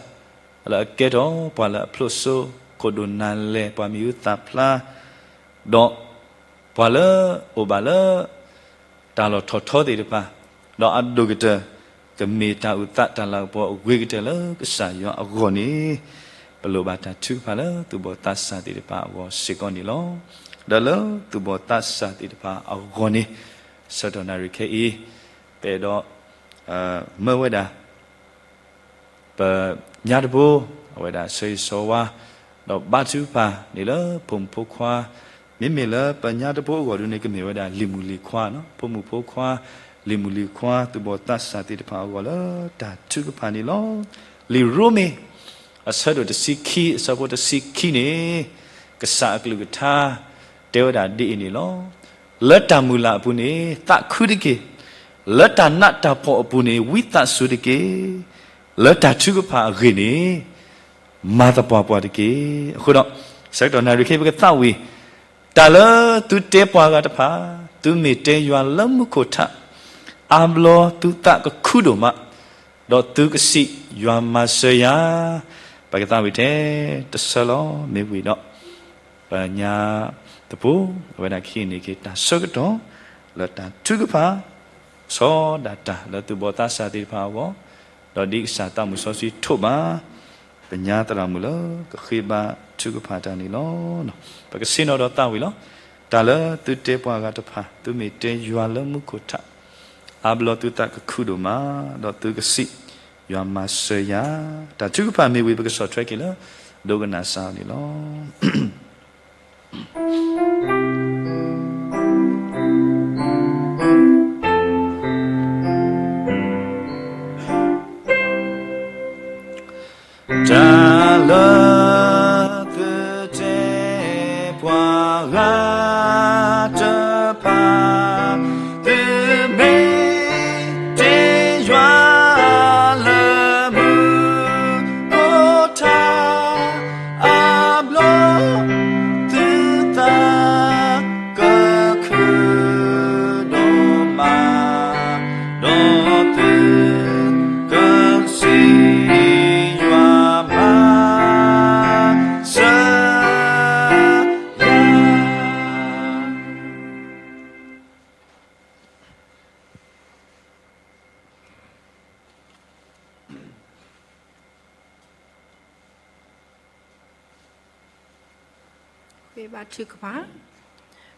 လၢအကဲထီၣ်ပှၤလၢအဖျိစိ ခိၣ်ဒိၣ်နၢ်လဲၢ် ပှၤမံၤဟူသၣ်ဖျါ, ဒီး ပှၤလၢအိၣ်ဘၣ်လၢ တၢ်လီၢ်ထီၣ်ထီသ့ၣ်တဖၣ်, ဒီးအဒိၣ်ကတၢၢ် ကမ့ၢ်တၢ်အုၣ်သးတၢ်လၤကပီၤအဂ့ၤကတၢၢ်လၢကစၢ်ယွၤအဂီၢ်န့ၣ်, ပလိၣ်ဘၣ်တၢ်ထုကဖၣ်လၢသူၣ်ဘီၣ်သးစၢ်သ့ၣ်တဖၣ်အဂီၢ်စ့ၢ်ကီးန့ၣ်လီၤ. ဒီးလၢသူၣ်ဘီၣ်သးစၢ်သ့ၣ်တဖၣ်အဂီၢ်န့ၣ်, ဆၢကတီၢ်နၣ်ရံၣ်ခဲအံၤ, ပအဲၣ်ဒိး မၢဝဲဒၣ် ပညါတဘိ, အဝဲဒၣ်ဆၢဂ့ၤဆၢဝါ, ဒီးဘါထုကဖၣ်န့ၣ်လၢဖိမုၣ်ဖိခွါ, မ့မ့ၢ်လၢပညါတဘိအဂီၢ်ဒ်န့ၣ် ကမ့ၢ်ဝဲဒၣ်လံၤမုၣ်လံၤခွါ, ဖိမုၣ်ဖိခွါ, လံၤမုၣ်လံၤခွါ, သူၣ်ဘီၣ်သးစၢ်သ့ၣ်တဖၣ်အဂီၢ်လၢတၢ်ထုကဖၣ်န့ၣ်လီၤ. လံာ်ရိမ့ၤ အဆၢဒိၣ်တဆံခံ, အဆၢဖိတဆံခံန့ၣ်, ကစၢ်အကလုၢ်ကထါ တဲဝဲဒၣ်ဒ်အံၤန့ၣ်လီၤ. လၢတၢ်မုၢ်လၢ်အပူၤန့ၣ် သးခုတက့ၢ်. လၢတၢ်နးတၢ်ဖှီၣ်အပူၤန့ၣ် ဝံသးစူၤတက့ၢ်. လၢတၢ်ထုကဖၣ်အဂ့ၢ်န့ၣ် မၤသပှၢ်ပှၢ်တက့ၢ်. အဃိဒီး ဆၢကတီၢ်နၣ်ရံၣ်ခဲအံၤ ပကသးဝံၣ် တၢ်လၢသုတဲပှၤဂၤတဖၣ်, သုမ့ၢ်တဲယွၤလၢမူခိၣ်ထး, အါဘျီသုသးကခုဒိၣ်မး, ဒီးသုကစံးယွၤမၤစၢၤယၤ, ပကသးဝံၣ်ထဲတဆၢလီၤ. မ့ၢ်ဝံၤဒီး ပညါတဘိ, အဝဲဒၣ်ကဟံးန့ၢ်က့ၤတၢ်ဆၢကတီၢ် လၢတၢ်ထုကဖၣ် ဆီဒၣ်တၢ်လၢသူၣ်ဘီၣ်သးစၢ်သ့ၣ်တဖၣ်အဂီၢ်, ဒီးဒ်ကစၢ်သးမုၢ်စီဆှံထိးဘၣ် ပညါသရၣ်မုၣ်လၢကဃ့ဘါထုကဖၣ်တၢ်န့ၣ်လီၤ. ပကဆ့ၣ်နီၤဒီးသးဝံၣ်လီၤ. တၢ်လၢသုတဲပှၤဂၤတဖၣ်, သုမ့ၢ်တဲယွၤလၢမူခိၣ်ထး, အါဘျီသုသးကခုဒိၣ်မး, ဒီးသုကစံးယွၤမၤစၢၤယၤ, တၢ်ထုကဖၣ်မ့ၢ်ဝံၤ ပကဆီၣ်ထွဲက့ၤလၢ ဒိကနၣ်စၢ်န့ၣ်လီၤ. တၢ်လၢသုတဲပှၤဂၤတဖၣ်, သုမ့ၢ်တဲယွၤလၢမူခိၣ်ထး, အါဘျီသုသးကခုဒိၣ်မး, ဒီးသုကစံးယွၤမၤစၢၤယၤ. ဃ့ဘါထုကဖၣ်.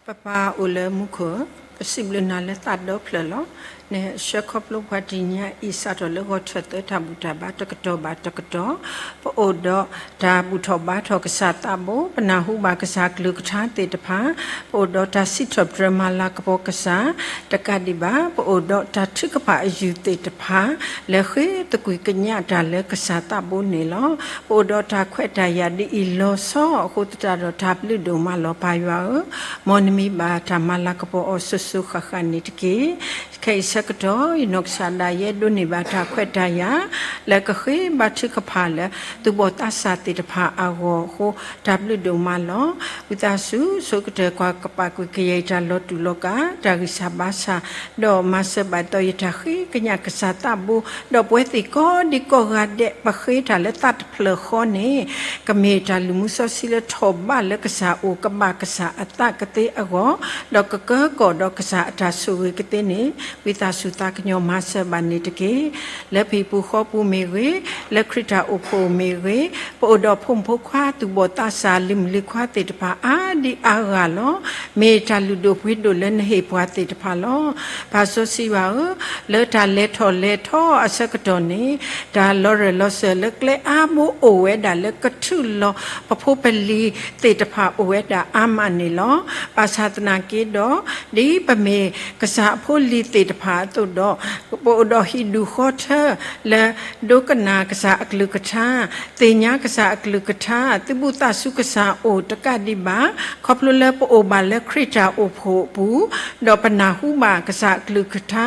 ပပၢ်အိၣ်လၢမူခိၣ်, ပစံးဘျုးနၤလၢသးဒီဖျၢၣ်လီၤ. နဆှၢခီဖျိပှၤတနံၤညါအံၤ စးထီၣ်လၢဂီၤထၢၣ်သၢထၢၣ်ဘူၣ်တၢ်ဘါတကတီၢ်ဘၣ်တကတီၢ်, ပအိၣ်ဒီးတၢ်ဘူၣ်ထီၣ်ဘါထီၣ်ကစၢ်သးဘိ, ပနၢ်ဟူဘၣ်ကစၢ်ကလုၢ်ကထါသ့ၣ်တဖၣ်, ပအိၣ်ဒီးတၢ်စံးထီၣ်ပတြၢၤမၤလၤကပီၤကစၢ်, တကးဒံးဘၣ် ပအိၣ်ဒီးတၢ်ထုကဖၣ်အယုၢ်သ့ၣ်တဖၣ် လၢဃ့သကွံၢ်ကညးတၢ်လၢကစၢ်သးဘိန့ၣ်လီၤ. ပအိၣ်ဒီးတၢ်ခွဲးတၢ်ယာ်ဒ်အံၤလီၤဆီ, အဃိသတးဒီးတၢ်ဘျုးဒိၣ်မးလီၤပၢ်ယွၤဧၢ, မ်နမံၤဘၣ်တၢ်မၤလၤကပီၤအီၤစိၤစိၤဃၣ်ဃၣ်န့ၣ်တက့ၢ်. ခဲအံၤဆၢကတီၢ် ယနီၢ်ကစၢ်ဒၣ်ယဲဒိးန့ၢ်ဘၣ်တၢ်ခွဲးတၢ်ယာ် လၢကဃ့ဘါထုကဖၣ်လၢ သူၣ်ဘီၣ်သးစၢ်သ့ၣ်တဖၣ်အဂီၢ်အဃိ တၢ်ဘျုးဒိၣ်မးလီၤ. ဝံသးစူၤ ဆိကတၢၢ်ကွၢ်ကပာ်ကွံာ်ကယဲၢ်ယတၢ်လီၤတူာ်လီၤကာ် တၢ်ဂံၢ်စၢ်ဘါစၢ်, ဒီးမၤစၢၤဘၣ်သီယတၢ်ဃ့ကညးကစၢ်သးဘိ, ဒီးပဝဲသ့ၣ်ကိးဒံကိးဂၤဒဲး ပဃ့တၢ်လၢသးတဖျၢၣ်ဃီန့ၣ် ကမ့ၢ်တၢ်လုၢ်မူစီဆှံလၢထီၣ်ဘးလၢကစၢ်အအိၣ် ကဘၣ်ကစၢ်အသးကသ့အဂီၢ်, ဒီးကကၢကီၢ်ဒီးကစၢ်အတၢ်ဆိၣ်ဂ့ၤကသ့န့ၣ် ဝံသးစူၤသးကညီၤမၤစၢၤဘၣ်န့ၣ်တက့ၢ်. လၢဟံၣ်ပူၤဃီပူၤမ့ၢ်ဂ့ၤ, လၢခရံာ်တၢ်အိၣ်ဖှိၣ်မ့ၢ်ဂ့ၤ, ပအိၣ်ဒီးဖိမုၣ်ဖိခွါသူၣ်ဘီၣ်သးစၢ်လံၤမုၣ်လံၤခွါသ့ၣ်တဖၣ်အါဒံအါဂၤလီၤ. မ့ၢ်တၢ်လုၢ်ဒိၣ်ပှ့ၤဒိၣ်လၢနဟ့ၣ်ပှၤသ့ၣ်တဖၣ်လီၤ. ပၢ်စီဆှံယွၤဧၢ, လၢတၢ်လဲၤထီၣ်လဲၤထီအဆၢကတီၢ်န့ၣ် တၢ်လီၤရၢၢ်လီၤစၢၤလၢကျဲအါဘိအိၣ်ဝဲဒၣ်လၢကထုးလီၤ ပဖိပလံၤသ့ၣ်တဖၣ်အိၣ်ဝဲဒၣ်အါမးန့ၣ်လီၤ. ဘၣ်ဆၣ်သနာ်က့ဒီး ဒ်ပမ့ၢ်ကစၢ်အဖိလံၤသ့ၣ်တဖၣ်အသိးဒီး ပအိၣ်ဒီးဟံၣ်ဒူၣ်ဃီထၢ လၢဒိကနၣ်ကစၢ်အကလုၢ်ကထါ, သ့ၣ်ညါကစၢ်အကလုၢ်ကထါ, သုးဘူးသးစူၤကစၢ်အိၣ်တကးဒံးဘၣ်, ခီဖျိလၢပအိၣ်ဘၣ်လၢခရံာ်တၢ်အိၣ်ဖှိၣ်အပူၤ, ဒီးပနၢ်ဟူဘၣ်ကစၢ်အကလုၢ်ကထါ,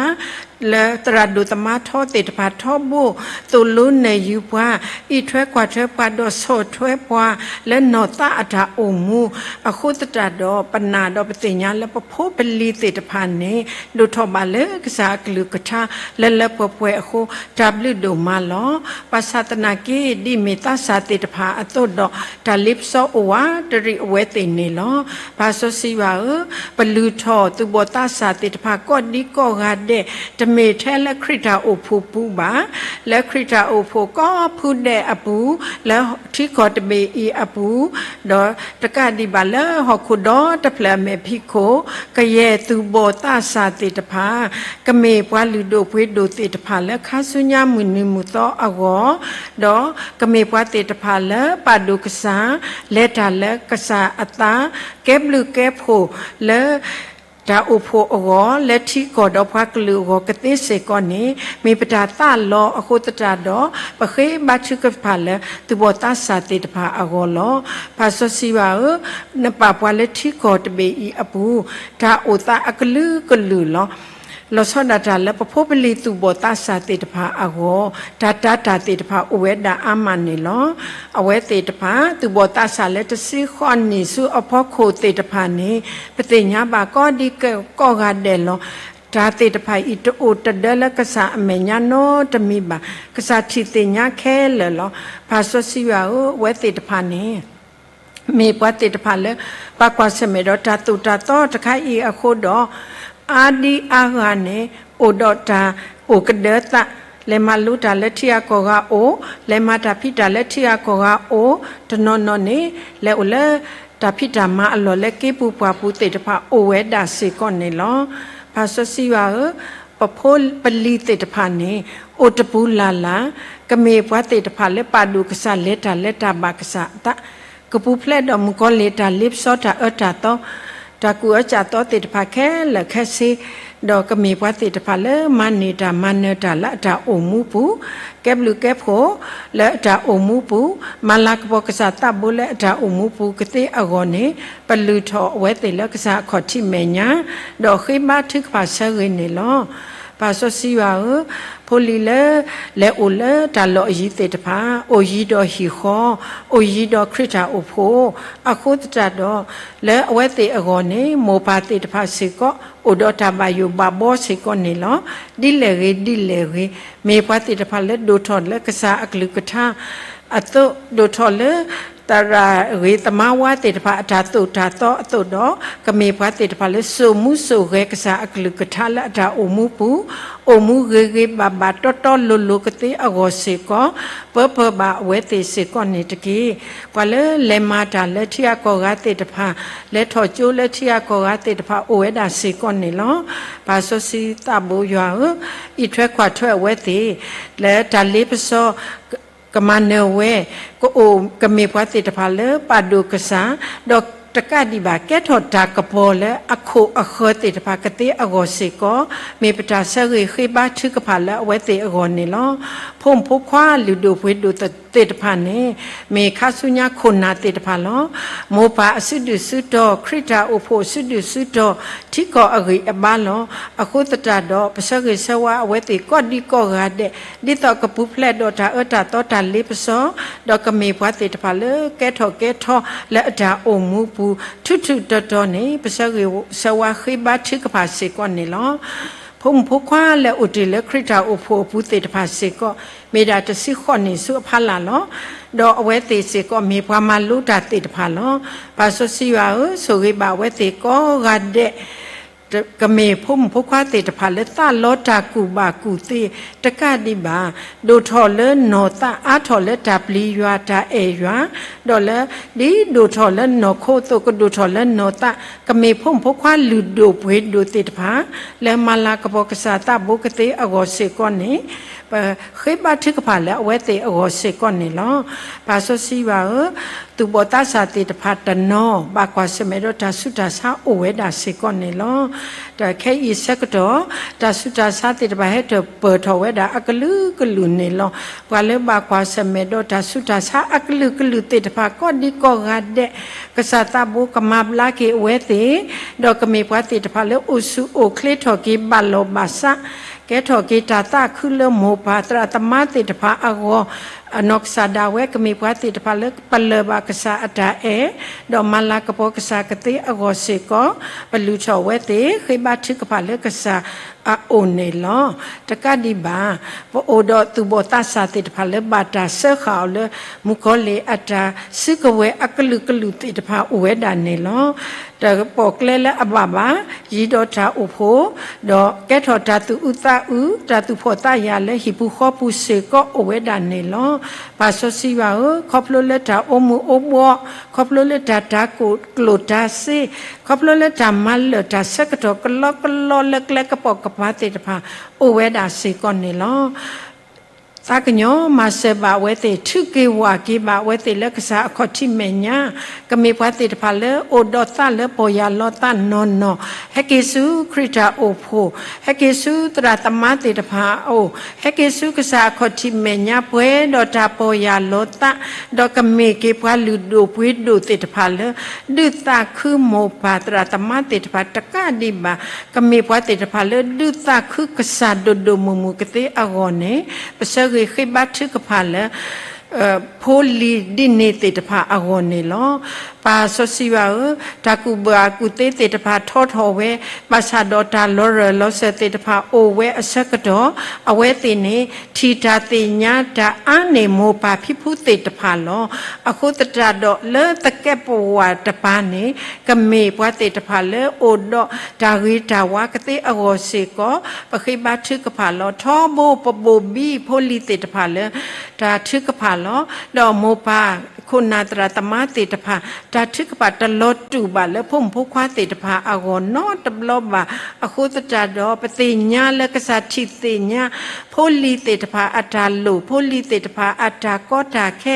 လၢသရၣ်ဒိၣ်သမါထီသ့ၣ်တဖၣ်ထီဘိ သိၣ်လိနဲၣ်ယုၤပှၤ, အံးထွဲကွၢ်ထွဲပှၤဒီးဆီၣ်ထွဲပှၤ လၢနီၢ်သးအတၢ်အိၣ်မူ အဃိသတးဒီး ပနာ်ဒီးပသ့ၣ်ညါလၢပဖိပလံၤသ့ၣ်တဖၣ်န့ၣ် ဒိၣ်ထီၣ်ဘၣ်လၢကစၢ်အကလုၢ်ကထါ လၢလၢပှဲၤပှဲၤအဃိ တၢ်ဘျုးဒိၣ်မးလီၤ. ဘၣ်ဆၣ်သနာ်က့ ဒ်မ့ၢ်သးစၢ်သ့ၣ်တဖၣ်အသိးဒီး တၢ်လ့ပစီအိၣ်ဝးတရံးအဝဲသ့ၣ်န့ၣ်လီၤ. ပၢ်စီဆှံယွၤဧၢ, ပလုၢ်ထီၣ်သူၣ်ဘီၣ်သးစၢ်သ့ၣ်တဖၣ်ကိးဒံကိးဂၤဒဲး, တမ့ၢ်ထဲလၢခရံာ်တၢ်အိၣ်ဖှိၣ်ပူၤဘၣ်, လၢခရံာ်တၢ်အိၣ်ဖှိၣ်ကိးဖုဒဲးအပူၤ, လၢထံကီၢ်တဘ့ၣ်အံၤအပူၤ, ဒီးတကးဒံးဘၣ်လၢဟီၣ်ခိၣ်ဒီတဖျၢၣ်အမဲာ်ဖံးခိၣ်, ကယဲၢ်သူၣ်ဘီၣ်သးစၢ်သ့ၣ်တဖၣ် ကမ့ၢ်ပှၤလုၢ်ဒိၣ်ပှ့ၤဒိၣ်သ့ၣ်တဖၣ်လၢခါဆူညါမုၢ်နံၤမုၢ်သီအဂီၢ်, ဒီးကမ့ၢ်ပှၤသ့ၣ်တဖၣ်လၢပာ်ဒိၣ်ကစၢ်, လဲၤတၢ်လၢကစၢ်အသး, ကဲဘျုးကဲဖှိၣ်လၢ တၢ်အိၣ်ဖှိၣ်အဂီၢ်, လၢထံကီၢ်ဒီးပှၤကလုာ်အဂီၢ်ကသ့စ့ၢ်ကီးန့ၣ် မ့ၢ်ပတၢ်သးလီအဃိသတးဒီး ပဃ့ဘါထုကဖၣ်လၢသူၣ်ဘီၣ်သးစၢ်သ့ၣ်တဖၣ်အဂီၢ်လီၤ. ပၢ်စီဆှံယွၤဧၢ, နပာ်ပှၤလၢထံကီၢ်တဘ့ၣ်အံၤအပူၤ တၢ်အိၣ်သးအကလုာ်ကလုာ်လီၤ. လီၤဆီဒၣ်တၢ်လၢပဖိပလံၤသူၣ်ဘီၣ်သးစၢ်သ့ၣ်တဖၣ်အဂီၢ် တၢ်တာ်တၢ်သ့ၣ်တဖၣ်အိၣ်ဝဲဒၣ်အါမးန့ၣ်လီၤ. အဝဲသ့ၣ်တဖၣ် သူၣ်ဘီၣ်သးစၢ်လၢတဆံဃိးနံၣ်ဆူအဖီခိၣ်သ့ၣ်တဖၣ်န့ၣ် ပသ့ၣ်ညါဘၣ်ကိးဒံကိးဂၤဒဲးလီၤ. တၢ်သ့ၣ်တဖၣ်အံၤတအိၣ်တဒၢလၢကစၢ်အမဲာ်ညါနီတမံၤဘၣ်. ကစၢ်ထံၣ်သ့ၣ်ညါခဲလၢာ်လီၤ. ပၢ်စီဆှံယွၤဧၢ, အဝဲသ့ၣ်တဖၣ်န့ၣ် မ့ၢ်ပှၤသ့ၣ်တဖၣ်လၢ ဘၣ်ကွၢ်ဆၢၣ်မဲာ်ဒီးတၢ်သိၣ်တၢ်သီတခါအံၤအဃိဒီး အါဒံအါဂၤန့ၣ် အိၣ်ဒီးတၢ်အိၣ်ကဒၢသး, လဲၤမၤလိတၢ်လၢထံဂၤကီၢ်ဂၤအိၣ်, လဲၤမၤတၢ်ဖံးတၢ်လၢထံဂၤကီၢ်ဂၤအိၣ်, တနီၤနီၤန့ၣ် လဲၤအိၣ်လၢတၢ်ဖံးတၢ်မၤအလီၢ်လၢက့ၤပူၤပှၢ်ပူၤသ့ၣ်တဖၣ်အိၣ်ဝဲဒၣ်စ့ၢ်ကီးန့ၣ်လီၤ. ပၢ်စီဆှံယွၤဧၢ, ပဖိပလံၤသ့ၣ်တဖၣ်န့ၣ် အိၣ်တပူၤလၢ်လၢ်, ကမ့ၢ်ပှၤသ့ၣ်တဖၣ်လၢပာ်ဒိၣ်ကစၢ်လဲၤတၢ်လၢတၢ်ဘၣ်ကစၢ်အသး, ကပူၤဖျဲးဒီးမုၣ်ကီၤလံၢ်တၢ်လ့ပစီတၢ်အၢတၢ်သီ, တၢ်ကူၣ်အၢစၢ်သီသ့ၣ်တဖၣ်ခဲလၢာ်ခဲဆ့, ဒီးကမ့ၢ်ပှၤသ့ၣ်တဖၣ်လၢမၤန့ၢ်တၢ်မၤနၢၤတၢ်လၢအတၢ်အိၣ်မူပူၤ, ကဲဘျုးကဲဖှိၣ်လၢအတၢ်အိၣ်မူပူၤ, မၤလၤကပီၤကစၢ်သးဘိလၢအတၢ်အိၣ်မူပူၤကသ့အဂီၢ်န့ၣ် ပလုၢ်ထီၣ်အဝဲသ့ၣ်လၢကစၢ်အခီၣ်ထံးမဲာ်ညါ, ဒီးဃ့ဘါထုကဖၣ်ဆၢဂ့ၤန့ၣ်လီၤ. ပၢ်စီဆှံယွၤဧၢ, ဖိလံၤလၢ လဲၤအိၣ်လၢတၢ်လီၢ်အယံၤသ့ၣ်တဖၣ် အိၣ်ယံၤဒီးဟံၣ်ဃီ, အိၣ်ယံၤဒီးခရံာ်တၢ်အိၣ်ဖှိၣ်, အဃိသတးဒီး လၢအဝဲသ့ၣ်အဂီၢ်န့ၣ် မိၢ်ပၢ်သ့ၣ်တဖၣ်စ့ၢ်ကီး အိၣ်ဒီးတၢ်ဘၣ်ယိၣ်ဘၣ်ဘီစ့ၢ်ကီးန့ၣ်လီၤ. ဒ်လဲၣ်ဂ့ၤဒ်လဲၣ်ဂ့ၤ, မ့ၢ်ပှၤသ့ၣ်တဖၣ်လၢဒိၣ်ထီၣ်လၢကစၢ်အကလုၢ်ကထါအသိး, ဒိၣ်ထီၣ်လၢ သရၣ်ဂ့ၤသမါဝါသ့ၣ်တဖၣ်အတၢ်သိၣ်တၢ်သီအသိးဒီး ကမ့ၢ်ပှၤသ့ၣ်တဖၣ်လၢစိာ်မူစိာ်ဂဲၤကစၢ်အကလုၢ်ကထါလၢအတၢ်အိၣ်မူပူၤ, အိၣ်မူဂ့ၤဂ့ၤဘၣ်ဘၣ်တီတီလိၤလိၤကသ့အဂီၢ်စ့ၢ်ကီး, ပၢပၢဘၣ်အဝဲသ့ၣ်စ့ၢ်ကီးန့ၣ်တက့ၢ်. ပှၤလၢလဲၤမၤတၢ်လၢထံဂၤကီၢ်ဂၤသ့ၣ်တဖၣ်, လဲၤထီၣ်ကၠိလၢထံဂၤကီၢ်ဂၤသ့ၣ်တဖၣ်အိၣ်ဝဲဒၣ်စ့ၢ်ကီးန့ၣ်လီၤ. ပၢ်စီဆှံသးဘိယွၤဧၢ, အံးထွဲကွၢ်ထွဲအဝဲသ့ၣ် လၢတၢ်လ့ပစီ ကမၤနၢၤဝဲ, ကအိၣ်ကမ့ၢ်ပှၤသ့ၣ်တဖၣ်လၢပာ်ဒိၣ်ကစၢ်, ဒီးတကးဒံးဘၣ် ကဲထီၣ်တၢ်ကပီၤလၢအခိၣ်အဃၢၤသ့ၣ်တဖၣ်ကသ့အဂီၢ်စ့ၢ်ကီး, မ့ၢ်ပတၢ်ဆၢဂ့ၤဃ့ဘါထုကဖၣ်လၢအဝဲသ့ၣ်အဂီၢ်န့ၣ်လီၤ. ဖိမုၣ်ဖိခွါလုၢ်ဒိၣ်ပှ့ၤဒိၣ်သ့ၣ်တဖၣ်န့ၣ် မ့ၢ်ခါဆူညါခိၣ်နၢ်သ့ၣ်တဖၣ်လီၤ. မိၢ်ပၢ်အစုဒုၣ်စုတီၤ, ခရံာ်တၢ်အိၣ်ဖှိၣ်အစုဒုၣ်စုတီၤ, ထံကီၢ်အဂံၢ်အဘါလီၤ. အဃိသတးဒီး ပဆၢဂ့ၤဆၢဝါအဝဲသ့ၣ်ကိးဒံကိးဂၤဒဲး, ဒ်သိးကပူၤဖျဲးဒီးတၢ်အၢတၢ်သီတၢ်လ့ပစီ, ဒီးကမ့ၢ်ပှၤသ့ၣ်တဖၣ်လၢကဲထီၣ်ကဲထီလၢအတၢ်အိၣ်မူပူၤ ထူးထူးတီၤတီၤန့ၣ် ပဆၢဂ့ၤဆၢဝါဃ့ဘါထုကဖၣ်စ့ၢ်ကီးန့ၣ်လီၤ. ဖိမုၣ်ဖိခွါလၢအိၣ်တ့ၢ်လၢခရံာ်တၢ်အိၣ်ဖှိၣ်အပူၤသ့ၣ်တဖၣ်စ့ၢ်ကီး မ့ၢ်ဒၣ်တဆံဃိးနံၣ်ဆူအဖီလာ်လီၤ. ဒီးအဝဲသ့ၣ်စ့ၢ်ကီးမ့ၢ်ပှၤမၤလိတၢ်သ့ၣ်တဖၣ်လီၤ. ပၢ်စီဆှံယွၤဧၢ, ဆိၣ်ဂ့ၤဘၣ်အဝဲသ့ၣ်ကိးဂၤဒဲး ကမ့ၢ်ဖိမုၣ်ဖိခွါသ့ၣ်တဖၣ်လၢသးလီတၢ်ကူၣ်ဘၣ်ကူၣ်သ့တကးဒံးဘၣ်, ဒိၣ်ထီၣ်လၢနီၢ်သး အါထီၣ်လၢတၢ်ပျံၤယွၤတၢ်အဲၣ်ယွၤ, ဒီးလၢ ဒ်ဒိၣ်ထီၣ်လၢနီၢ်ခိအသိး ကဒိၣ်ထီၣ်လၢနီၢ်သး, ကမ့ၢ်ဖိမုၣ်ဖိခွါလုၢ်ဒိၣ်ပှ့ၤဒိၣ်သ့ၣ်တဖၣ် လၢမၤလၤကပီၤကစၢ်သးဘိကသ့အဂီၢ်စ့ၢ်ကီးန့ၣ် ပဃ့ဘါထုကဖၣ်လၢအဝဲသ့ၣ်အဂီၢ်စ့ၢ်ကီးန့ၣ်လီၤ. ပၢ်စီဆှံယွၤဧၢ, သူၣ်ဘီၣ်သးစၢ်သ့ၣ်တဖၣ်တနီၤ ဘၣ်ကွၢ်ဆၢၣ်မဲာ်ဒီးတၢ်ဆူးတၢ်ဆါအိၣ်ဝဲဒၣ်စ့ၢ်ကီးန့ၣ်လီၤ. ဒီးခဲအံၤဆၢကတီၢ် တၢ်ဆူးတၢ်ဆါသ့ၣ်တဖၣ်ဟဲထီၣ်ပၢၢ်ထီၣ်ဝဲဒၣ်အကလုာ်ကလုာ်န့ၣ်လီၤ. ပှၤလၢဘၣ်ကွၢ်ဆၢၣ်မဲာ်ဒီးတၢ်ဆူးတၢ်ဆါအကလုာ်ကလုာ်သ့ၣ်တဖၣ်ကိးဒံကိးဂၤဒဲး ကစၢ်သးဘိကမၤဘျါက့ၤအဝဲသ့ၣ်, ဒီးကမ့ၢ်ပှၤသ့ၣ်တဖၣ်လၢအိၣ်ဆူၣ်အိၣ်ချ့ထီၣ်က့ၤဘၣ်လီၤဘၣ်စး ကဲထီၣ်က့ၤတၢ်သးခုလၢမိၢ်ပၢ်သရၣ်သမါသ့ၣ်တဖၣ်အဂီၢ်, အနီၢ်ကစၢ်ဒၣ်ဝဲကမ့ၢ်ပှၤသ့ၣ်တဖၣ်လၢပလၢၢ်ဘၣ်ကစၢ်အတၢ်အဲၣ်, ဒီးမၤလၤကပီၤကစၢ်ကသ့အဂီၢ်စ့ၢ်ကီး, ပလုၢ်ထီၣ်ဝဲသ့ၣ် ဃ့ဘါထုကဖၣ်လၢကစၢ်အအိၣ်န့ၣ်လီၤ. တကးဒံးဘၣ်, ပအိၣ်ဒီးသူၣ်ဘီၣ်သးစၢ်သ့ၣ်တဖၣ်လၢဘၣ်တၢ်စၢဃာ်အီၤလၢ မုၣ်ကီၤလံၢ်အတၢ်စုကဝဲၤအကလုာ်ကလုာ်သ့ၣ်တဖၣ်အိၣ်ဝဲဒၣ်န့ၣ်လီၤ. တပိာ်ကျဲလၢအဘၣ်ဘၣ်, ယံၤဒီးတၢ်အိၣ်ဖှိၣ်, ဒီးကဲထီၣ်တၢ်သူၣ်အုးသးအုး, တၢ်သူၣ်ဖှီၣ်သးယာ်လၢဟံၣ်ပူၤဃီပူၤစ့ၢ်ကီးအိၣ်ဝဲဒၣ်န့ၣ်လီၤ. ပၢ်စီဆှံယွၤဧၢ, ခီဖျိလၢတၢ်အိၣ်မူအိၣ်ဘှီ, ခီဖျိလၢတၢ်တၤကျိၣ်တၤစ့, ခီဖျိလၢတၢ်မၤလၢာ်တၢ်ဆၢကတီၢ်ကလီကလီလၢကျဲကပိာ်ကပၤသ့ၣ်တဖၣ် အိၣ်ဝဲဒၣ်စ့ၢ်ကီးန့ၣ်လီၤ. သးကညီၤမၤစၢၤဘၣ်အဝဲသ့ၣ်, ထုးက့ၤဝၢ်က့ၤဘၣ်အဝဲသ့ၣ်လၢကစၢ်အခီၣ်ထံးမဲာ်ညါ, ကမ့ၢ်ပှၤသ့ၣ်တဖၣ်လၢအိၣ်ဒီးသးလၢပီၢ်ယၢ်လီၤသးနီၢ်နီၢ်, ဟဲက့ၤဆူခရံာ်တၢ်အိၣ်ဖှိၣ်, ဟဲက့ၤဆူသရၣ်သမါသ့ၣ်တဖၣ်အအိၣ်, ဟဲက့ၤဆူကစၢ်အခီၣ်ထံးမဲာ်ညါပှဲၤဒီးတၢ်ပီၢ်ယၢ်လီၤသး, ဒီးကမ့ၢ်က့ၤပှၤလုၢ်ဒိၣ်ပှ့ၤဒိၣ်သ့ၣ်တဖၣ်လၢ ဒုးသးခုမိၢ်ပၢ်သရၣ်သမါသ့ၣ်တဖၣ်တကးဒံးဘၣ်, ကမ့ၢ်ပှၤသ့ၣ်တဖၣ်လၢဒုးသးခုကစၢ်ဒိၣ်ဒိၣ်မုၢ်မုၢ်ကသ့အဂီၢ်န့ၣ်, ပဆၢဂ့ၤဃ့ဘါထုကဖၣ်လၢ ဖိလံၤဒ်န့ၣ်သ့ၣ်တဖၣ်အဂီၢ်န့ၣ်လီၤ. ပၢ်စီဆှံယွၤဧၢ, တၢ်ကူၣ်ဘၣ်ကူၣ်သ့သ့ၣ်တဖၣ်ထီထီၣ်ဝဲ, ဘၣ်ဆၣ်ဒီးတၢ်လီၤရၢၢ်လီၤစၢၤသ့ၣ်တဖၣ်အိၣ်ဝဲအဆၢကတီၢ်, အဝဲသ့ၣ်န့ၣ် ထံၣ်တၢ်သ့ၣ်ညါတၢ်အါန့ၢ်မိၢ်ပၢ်ဖံဖုသ့ၣ်တဖၣ်လီၤ. အဃိသတးဒီးလၢသကဲးပဝးတပၤန့ၣ်, ကမ့ၢ်ပှၤသ့ၣ်တဖၣ်လၢအိၣ်ဒီးတၢ်ဂ့ၤတၢ်ဝါကသ့အဂီၢ်စ့ၢ်ကီး, ပဃ့ဘါထုကဖၣ်လီၤ. ထီဘိပဘိၣ်ဘံဖိလံၤသ့ၣ်တဖၣ်လၢ တၢ်ထုကဖၣ်လီၤ. ဒီးမိၢ်ပၢ်ခိၣ်နၢ်သရၣ်သမါသ့ၣ်တဖၣ်, တၢ်ထုကဖၣ်တလီၤတူာ်ဘၣ်လၢဖိမုၣ်ဖိခွါသ့ၣ်တဖၣ်အဂီၢ်နီတဘျီဘၣ်. အဃိသတးဒီး ပသ့ၣ်ညါလၢကစၢ်ထံၣ်သ့ၣ်ညါ ဖိလံၤသ့ၣ်တဖၣ်အတၢ်လိၣ်, ဖိလံၤသ့ၣ်တဖၣ်အတၢ်ကီတၢ်ခဲ,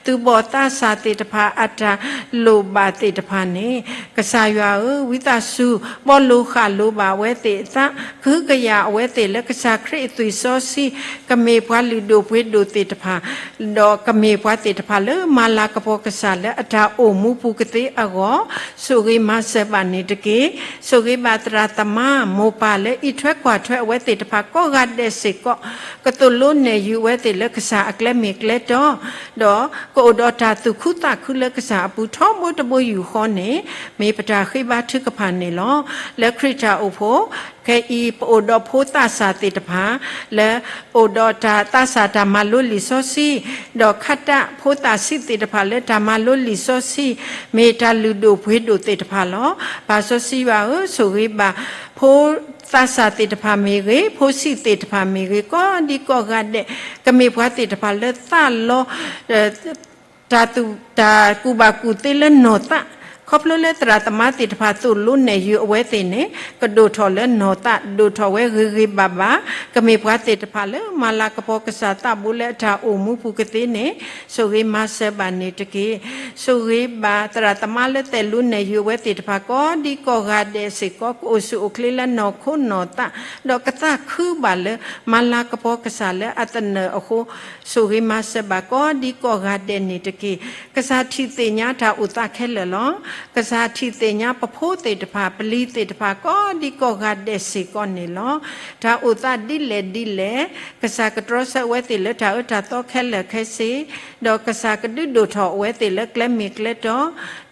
သူၣ်ဘီၣ်သးစၢ်သ့ၣ်တဖၣ်အတၢ်လိၣ်ဘၣ်သ့ၣ်တဖၣ်န့ၣ်, ကစၢ်ယွၤဧၢ, ဝံသးစူၤ ဘီလိၤဃာ်လိၤဘၣ်အဝဲသ့ၣ်အသး, ကဟုကယာ်အဝဲသ့ၣ်လၢကစၢ်ခရံာ်အသွံၣ်စီဆှံ, ကမ့ၢ်ပှၤလုၢ်ဒိၣ်ပှ့ၤဒိၣ်သ့ၣ်တဖၣ်, ဒီးကမ့ၢ်ပှၤသ့ၣ်တဖၣ်လၢမၤလၤကပီၤကစၢ်လၢအတၢ်အိၣ်မူပူၤကသ့အဂီၢ်, ဆိၣ်ဂ့ၤမၤစၢၤဘၣ်န့ၣ်တက့ၢ်. ဆိၣ်ဂ့ၤဘၣ်သရၣ်သမါ မိၢ်ပၢ်လၢအံးထွဲကွၢ်ထွဲအဝဲသ့ၣ်တဖၣ်ကိးဂၤဒဲးစ့ၢ်ကီး, ကသိၣ်လိနဲၣ်ယုာ်အဝဲသ့ၣ်လၢကစၢ်အကျဲမ့ၢ်ကျဲတီ, ဒီးကအိၣ်ဒီးတၢ်သူၣ်ခုသးခုလၢကစၢ်အပူၤထီဘိတဘိယူၢ်ဃီန့ၣ်, မ့ၢ်ပတၢ်ဃ့ဘါထုကဖၣ်န့ၣ်လီၤ. လၢခရံာ်တၢ်အိၣ်ဖှိၣ်, ခဲအံၤပအိၣ်ဒီးဖိသးစၢ်သ့ၣ်တဖၣ်, လၢအိၣ်ဒီးတၢ်သးစၢ်တၢ်မၤလိလံာ်စီဆှံ, ဒီးခးတၢ်ဖိသၣ်ဆံးသ့ၣ်တဖၣ်လၢတၢ်မၤလိလံာ်စီဆှံ, မ့ၢ်တၢ်လုၢ်ဒိၣ်ပှ့ၤဒိၣ်သ့ၣ်တဖၣ်လီၤ. ပၢ်စီဆှံယွၤဧၢ, ဆိၣ်ဂ့ၤဘၣ် ဖိသးစၢ်သ့ၣ်တဖၣ်မ့ၢ်ဂ့ၤ, ဖိဆံးသ့ၣ်တဖၣ်မ့ၢ်ဂ့ၤ, ကိးဒံကိးဂၤဒဲး, ကမ့ၢ်ပှၤသ့ၣ်တဖၣ်လၢသးလီ တၢ်သူၣ်, တၢ်ကူၣ်ဘၣ်ကူၣ်သ့လၢနီၢ်သး, ခီဖျိလၢသရၣ်သမါသ့ၣ်တဖၣ်သိၣ်လိနဲၣ်ယုာ်အဝဲသ့ၣ်န့ၣ်, ကဒိၣ်ထီၣ်လၢနီၢ်သး, ဒိၣ်ထီၣ်ဝဲဂ့ၤဂ့ၤဘၣ်ဘၣ်, ကမ့ၢ်ပှၤသ့ၣ်တဖၣ်လၢမၤလၤကပီၤကစၢ်သးဘိလၢအတၢ်အိၣ်မူပူၤကသ့န့ၣ်, ဆိၣ်ဂ့ၤမၤစၢၤဘၣ်န့ၣ်တက့ၢ်. ဆိၣ်ဂ့ၤဘၣ်သရၣ်သမါလၢသိၣ်လိနဲၣ်ယုာ်အဝဲသ့ၣ်တဖၣ်ကိးဒံကိးဂၤဒဲးစ့ၢ်ကီး, ကအိၣ်ဆူၣ်အိၣ်ချ့လၢနီၢ်ခိနီၢ်သး, ဒီးကသးခုဘၣ်လၢမၤလၤကပီၤကစၢ်လၢအသနၢၣ်အဃိ, ဆိၣ်ဂ့ၤမၤစၢၤဘၣ်ကိးဒံကိးဂၤဒဲးန့ၣ်တက့ၢ်. ကစၢ်ထံၣ်သ့ၣ်ညါတၢ်အိၣ်သးခဲလၢာ်လီၤ. ကစၢ်ထံၣ်သ့ၣ်ညါပဖိသ့ၣ်တဖၣ်, ပလံၤသ့ၣ်တဖၣ်, ကိးဒံကိးဂၤဒဲးစ့ၢ်ကီးန့ၣ်လီၤ. တၢ်အိၣ်သးဒ်လဲၣ်ဒ်လဲၣ်, ကစၢ်ကတြီဆၢအဝဲသ့ၣ်လၢတၢ်အၢတၢ်သီခဲလၢာ်ခဲဆ့, ဒီးကစၢ်ကဒုးဒိၣ်ထီၣ်အဝဲသ့ၣ်လၢကျဲမ့ၢ်ကျဲတီ,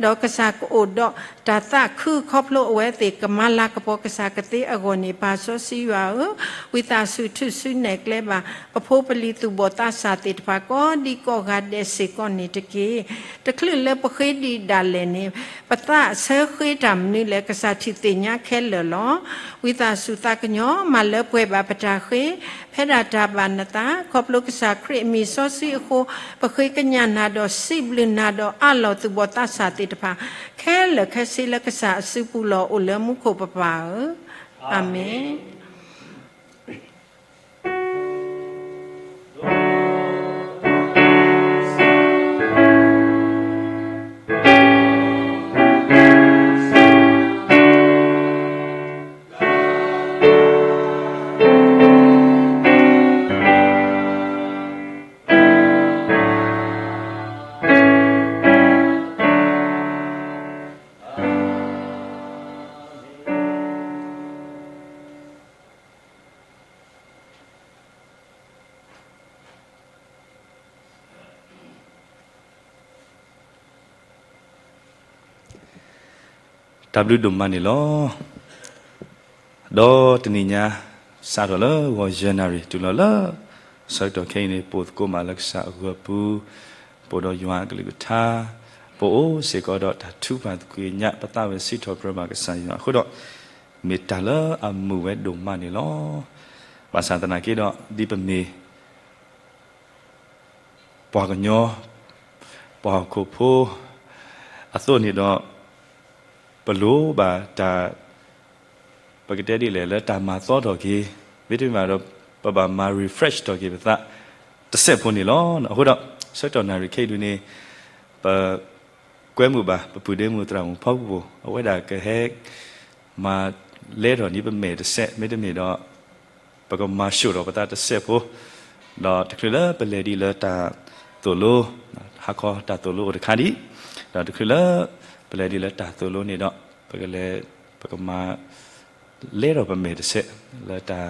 ဒီးကစၢ်ကအိၣ်ဒီးတၢ်သးခုခီဖျိအဝဲသ့ၣ်ကမၤလၤကပီၤကစၢ်ကသ့အဂီၢ်န့ၣ်, ပၢ်စီဆှံယွၤဧၢ, ဝံသးစူၤထုးစုနဲၣ်ကျဲဘၣ် ပဖိပလံၤသူၣ်ဘီၣ်သးစၢ်သ့ၣ်တဖၣ်ကိးဒံကိးဂၤဒဲးစ့ၢ်ကီးန့ၣ်တက့ၢ်. တချုးလၢပဃ့ဒံးဒၣ်လဲာ်န့ၣ်, ပသးဆၢဃ့တၢ်မနုၤလဲၣ်, ကစၢ်ထံၣ်သ့ၣ်ညါခဲလၢာ်လီၤ. ဝံသးစူၤသးကညီၤမၤလၢပှဲၤဘၣ်ပတၢ်ဃ့, ဖဲဒၣ်တၢ်ဘၣ်နသး, ခီဖျိကစၢ်ခရံာ်အမံၤစီဆှံအဃိ, ပဃ့ကညးနၤဒီးစံးဘျုးနၤဒီးအးလီၤသူၣ်ဘီၣ်သးစၢ်သ့ၣ်တဖၣ်, ခဲလၢာ်ခဲဆ့လၢကစၢ်အစုပူၤလီၤအိၣ်လၢမူခိၣ်ပပၢ်ဧၢ, အၤမ့ၣ်. တၢ်ဘျုးဒိၣ်မးန့ၣ်လီၤ. ဒီးတနံၤညါ စးထီၣ်လၢဂီၤယဲၢ်နၣ်ရံၣ် တုၤလီၤလၢ ဆၢကတီၢ်ခဲအံၤန့ၣ် ပအိၣ်သကိးမးလၢကစၢ်အဂီၢ်ပူၤ, ပအိၣ်ဒီးယွၤအကလုၢ်ကထါ, ပအိၣ်စ့ၢ်ကီးဒီးတၢ်ထုကဖၣ်သ့ၣ်ညါ ပသးဝဲစံးထီၣ်ပတြၢၤဘၣ်ကစၢ်ယွၤအဃိဒီး, မ့ၢ်တၢ်လၢအမုာ်ဝဲဒိၣ်မးန့ၣ်လီၤ. ဘၣ်ဆၣ်သနာ်က့ဒီး ဒ်ပမ့ၢ် ပှၤကညီ ပှၤဟီၣ်ခိၣ်ဖိအသိးန့ၣ်ဒီး, ပလိၣ်ဘၣ်တၢ်, ပကတဲဒ်လဲၣ် လၢတၢ်မၤသီထီၣ်က့ၤ, မ့တမ့ၢ်ဘၣ်ဒီး ပဘၣ်မၤ refresh ထီၣ်က့ၤပသးတစဲးဖိန့ၣ်လီၤ. အဃိဒီး ဆၢကတီၢ်နၣ်ရံၣ်ခဲအံၤဒုန့ၣ် ပ ကွဲမုာ်ဘၣ် ပပုၢ်ဒ့မုၣ်သရၣ်မုၣ်ဖီကပိၢ် အဝဲဒၣ်ကဟဲ မၤလဲထီၣ်န့ၢ်ပမဲာ်တစဲး မ့တမ့ၢ်ဒီး ပကမၤဆှိၣ်ထီၣ်ပသးတစဲးဖိ, ဒီးတချုးလၢပလဲၤဒံးလၢတၢ်သိၣ်လိ, ဟါခီတၢ်သိၣ်လိအိၣ်တခါဒံး, ဒီးတချုးလၢ ပလဲၤဒံးလၢတၢ်သိၣ်လိန့ၣ်ဒီး ပကလဲၤ, ပကမၤ လဲထီၣ်ပမဲာ်တစဲး လၢတၢ်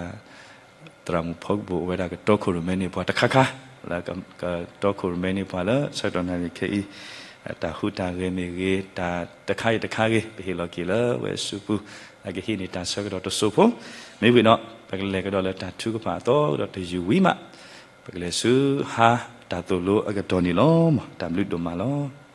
သရၣ်မုၣ်ဖီကပိၢ်အဝဲဒၣ်ကတီခိၣ်ရိၣ်မဲန့ၢ်ပှၤတခါခါ, လၢကတီခိၣ်ရိၣ်မဲန့ၢ်ပှၤလၢဆၢကတီၢ်နၣ်ရံၣ်ခဲအံၤ, တၢ်ဟူးတၢ်ဂဲၤမ့ၢ်ဂ့ၤ, တၢ်တခါဂ့ၤတခါဂ့ၤ ပဟ့ၣ်လီၤက့ၤလၢဝဲအစုပူၤ, အကဟံးန့ၢ်တၢ်ဆၢကတီၢ်တစိၢ်ဖိ, မ့ၢ်ဝံၤဒီး ပကလဲၤကဒီးလၢတၢ်ထုကဖၣ်အသီကဒီးတယုၢ်ဝံၤမး, ပကလဲၤဆူဟါတၢ်သိၣ်လိအကတီၢ်န့ၣ်လီၤ. တၢ်ဘျုးဒိၣ်မးလီၤ.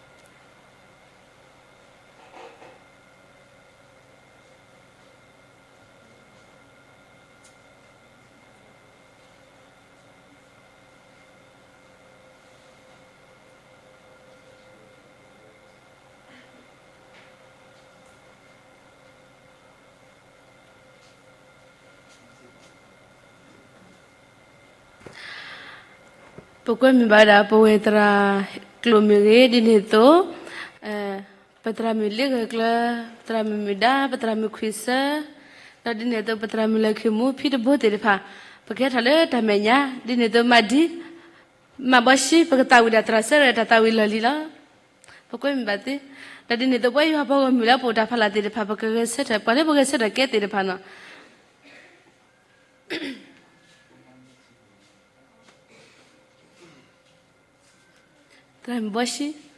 ပကွဲမုာ်ဘၣ်ဝဲဒၣ် ပဝဲသရၣ်ကျိာ်မ့ၢ်ဂ့ၤ, ဒ်န့ၣ်အသိး ပသရၣ်မုၣ်လ့ဂၢၢ်ကျၢၤ, ပသရၣ်မုၣ်မုၢ်ဒါ, ပသရၣ်မုၣ်ခွံၣ်စၢ, ဒီးဒ်န့ၣ်အသိး ပသရၣ်မုၣ်လၢၢ်ခံမူ ဖံတဘိသ့ၣ်တဖၣ်, ပကဟဲထီၣ်လၢတၢ်မဲာ်ညါ, ဒ်န့ၣ်အသိး မၤဒံ, မၤဘီၣ်ဆံ, ပကသးဝံၣ်ဒၣ်သရၣ်ဆၢထၢၣ်တၢ်သးဝံၣ်လီၢ်လံၤလီၤ. ပကွဲမုာ်ဘၣ်သု, ဒီးဒ်န့ၣ်အသိး ပဝဲယွၤပှၤဂီၢ်မုၢ်လၢပအိၣ်တၢ်ဖးလၢ်သ့ၣ်တဖၣ် ပကဂဲၤဆၢထၢၣ်, ပှၤလၢပဂဲၤဆၢထၢၣ်ကဲသ့ၣ်တဖၣ်န့ၣ် သရၣ်မုၣ်ဘီၣ်ဆံ.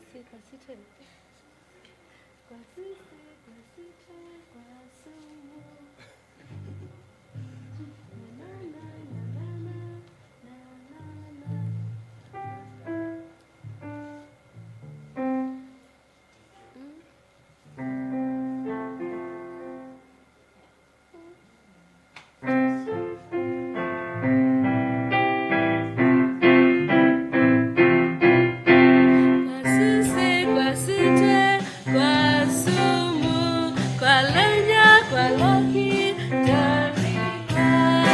ကွၢ်စုစ့ၣ်, ကွၢ်စုစ့ၣ်, ကွၢ်စုထၢ, ကွၢ်စုမူ. ကွၢ်စုစ့ၣ်, ကွၢ်စုထၢ, ကွၢ်စုမူ, ကွၢ်လၢညါ, ကွၢ်လၢခံ, တၢ်ရ့, ကွၢ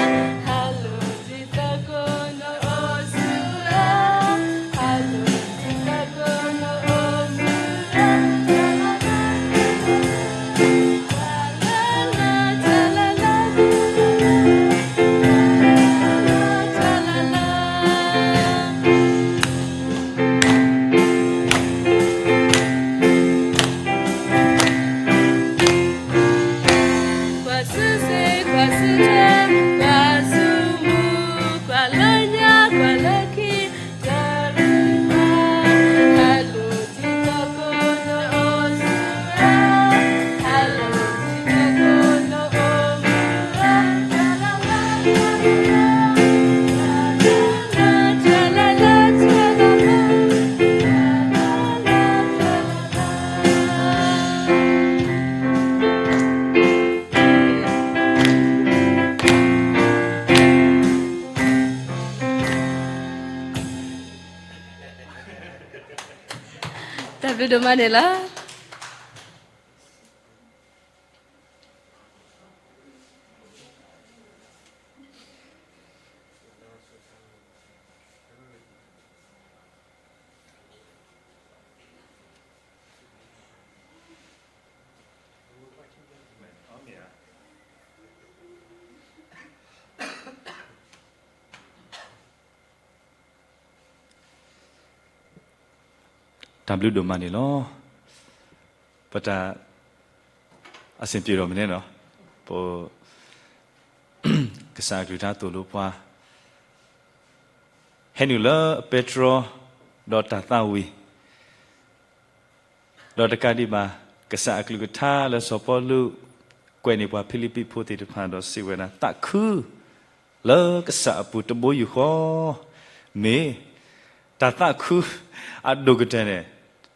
်, ဟးလိာ်တံၤသကိး နအိၣ်ဆူၣ်လီၤ, ဟးလိာ်တံၤသကိး နအိၣ်ဆူၣ်လီၤ. ကွၢ်စုစ့ၣ်, ကွၢ်စုထၢ, ကွၢ်စုမူ, ကွၢ်လၢညါ, ကွၢ်လၢခံ, တၢ်ရ့, ကွၢ်, ဟးလိာ်တံၤသကိး နအိၣ်ဆူၣ်လီၤ, ဟးလိာ်တံၤသကိး နအိၣ်ဆူၣ်လီၤ. တၢ်ဘျုးဒိၣ်မးန့ၣ်လီၤ. တၢ်ဘျုးဒိၣ်မးန့ၣ်လီၤ. ပတၢ် အဆင်ပြေဒီးမနုၤန့ၣ်လီၤ. ပ ကစၢ်အကလုၢ်ကထါသိၣ်လိပှၤ ဟဲနုာ်လၢအပဲတြီ ဒီးတၢ်သးဝံၣ် ဒီးတကးဒံးဘၣ် ကစၢ်အကလုၢ်ကထါလၢစီၤပီလူး ကွဲးန့ၢ်ပှၤဖံလံးပံးဖိသ့ၣ်တဖၣ်ဒီးစံးဝဲဒၣ် သးခုလၢကစၢ်အပူၤတဘိယူၢ်ဃီ မ့ၢ် တၢ်သးခုအဒိၣ်ကတၢၢ်န့ၣ်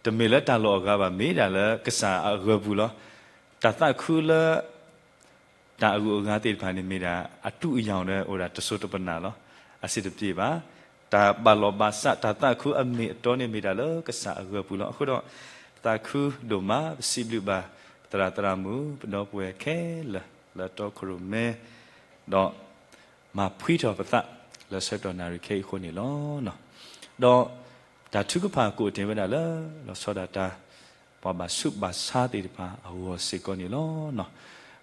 တမ့ၢ်လၢတၢ်လီၢ်အဂၤဘၣ် မ့ၢ်ဒၣ်လၢကစၢ်အဂၢၤပူၤလီၤ. တၢ်သးခုလၢ တၢ်အဂုၤအဂၤသ့ၣ်တဖၣ်န့ၣ်မ့ၢ်ဒၣ် အတုအယၢ်ဒီးအိၣ်ဒၣ်တစိၤတပနၢ်လီၤ. အစ့ၣ်တပျ့ၤဘၣ်. တၢ်ဘၣ်လီၤဘၣ်စး တၢ်သးခုအမ့ၢ်အတီန့ၣ်မ့ၢ်ဒၣ်လၢကစၢ်အဂၢၤပူၤလီၤ. အဃိဒီး သးခုဒိၣ်မး ပစံးဘျုးဘၣ် ပသရၣ်သရၣ်မုၣ် ပဒီပုၢ်ဝဲၢ်ခဲလၢာ် လၢတီခိၣ်ရိၣ်မဲ ဒီး မၤဖှံထီၣ်ပသး လၢဆၢကတီၢ်နၣ်ရံၣ်ခဲအံၤအဃိန့ၣ်လီၤ. ဒီး တၢ်ထုကဖၣ်ကိးတ့ၢ်ဝဲဒၣ်လၢ လီၤဆီဒၣ်တၢ် ပှၤဘၣ်ဆူးဘၣ်ဆါသ့ၣ်တဖၣ်အဂီၢ်စ့ၢ်ကီးန့ၣ်လီၤ.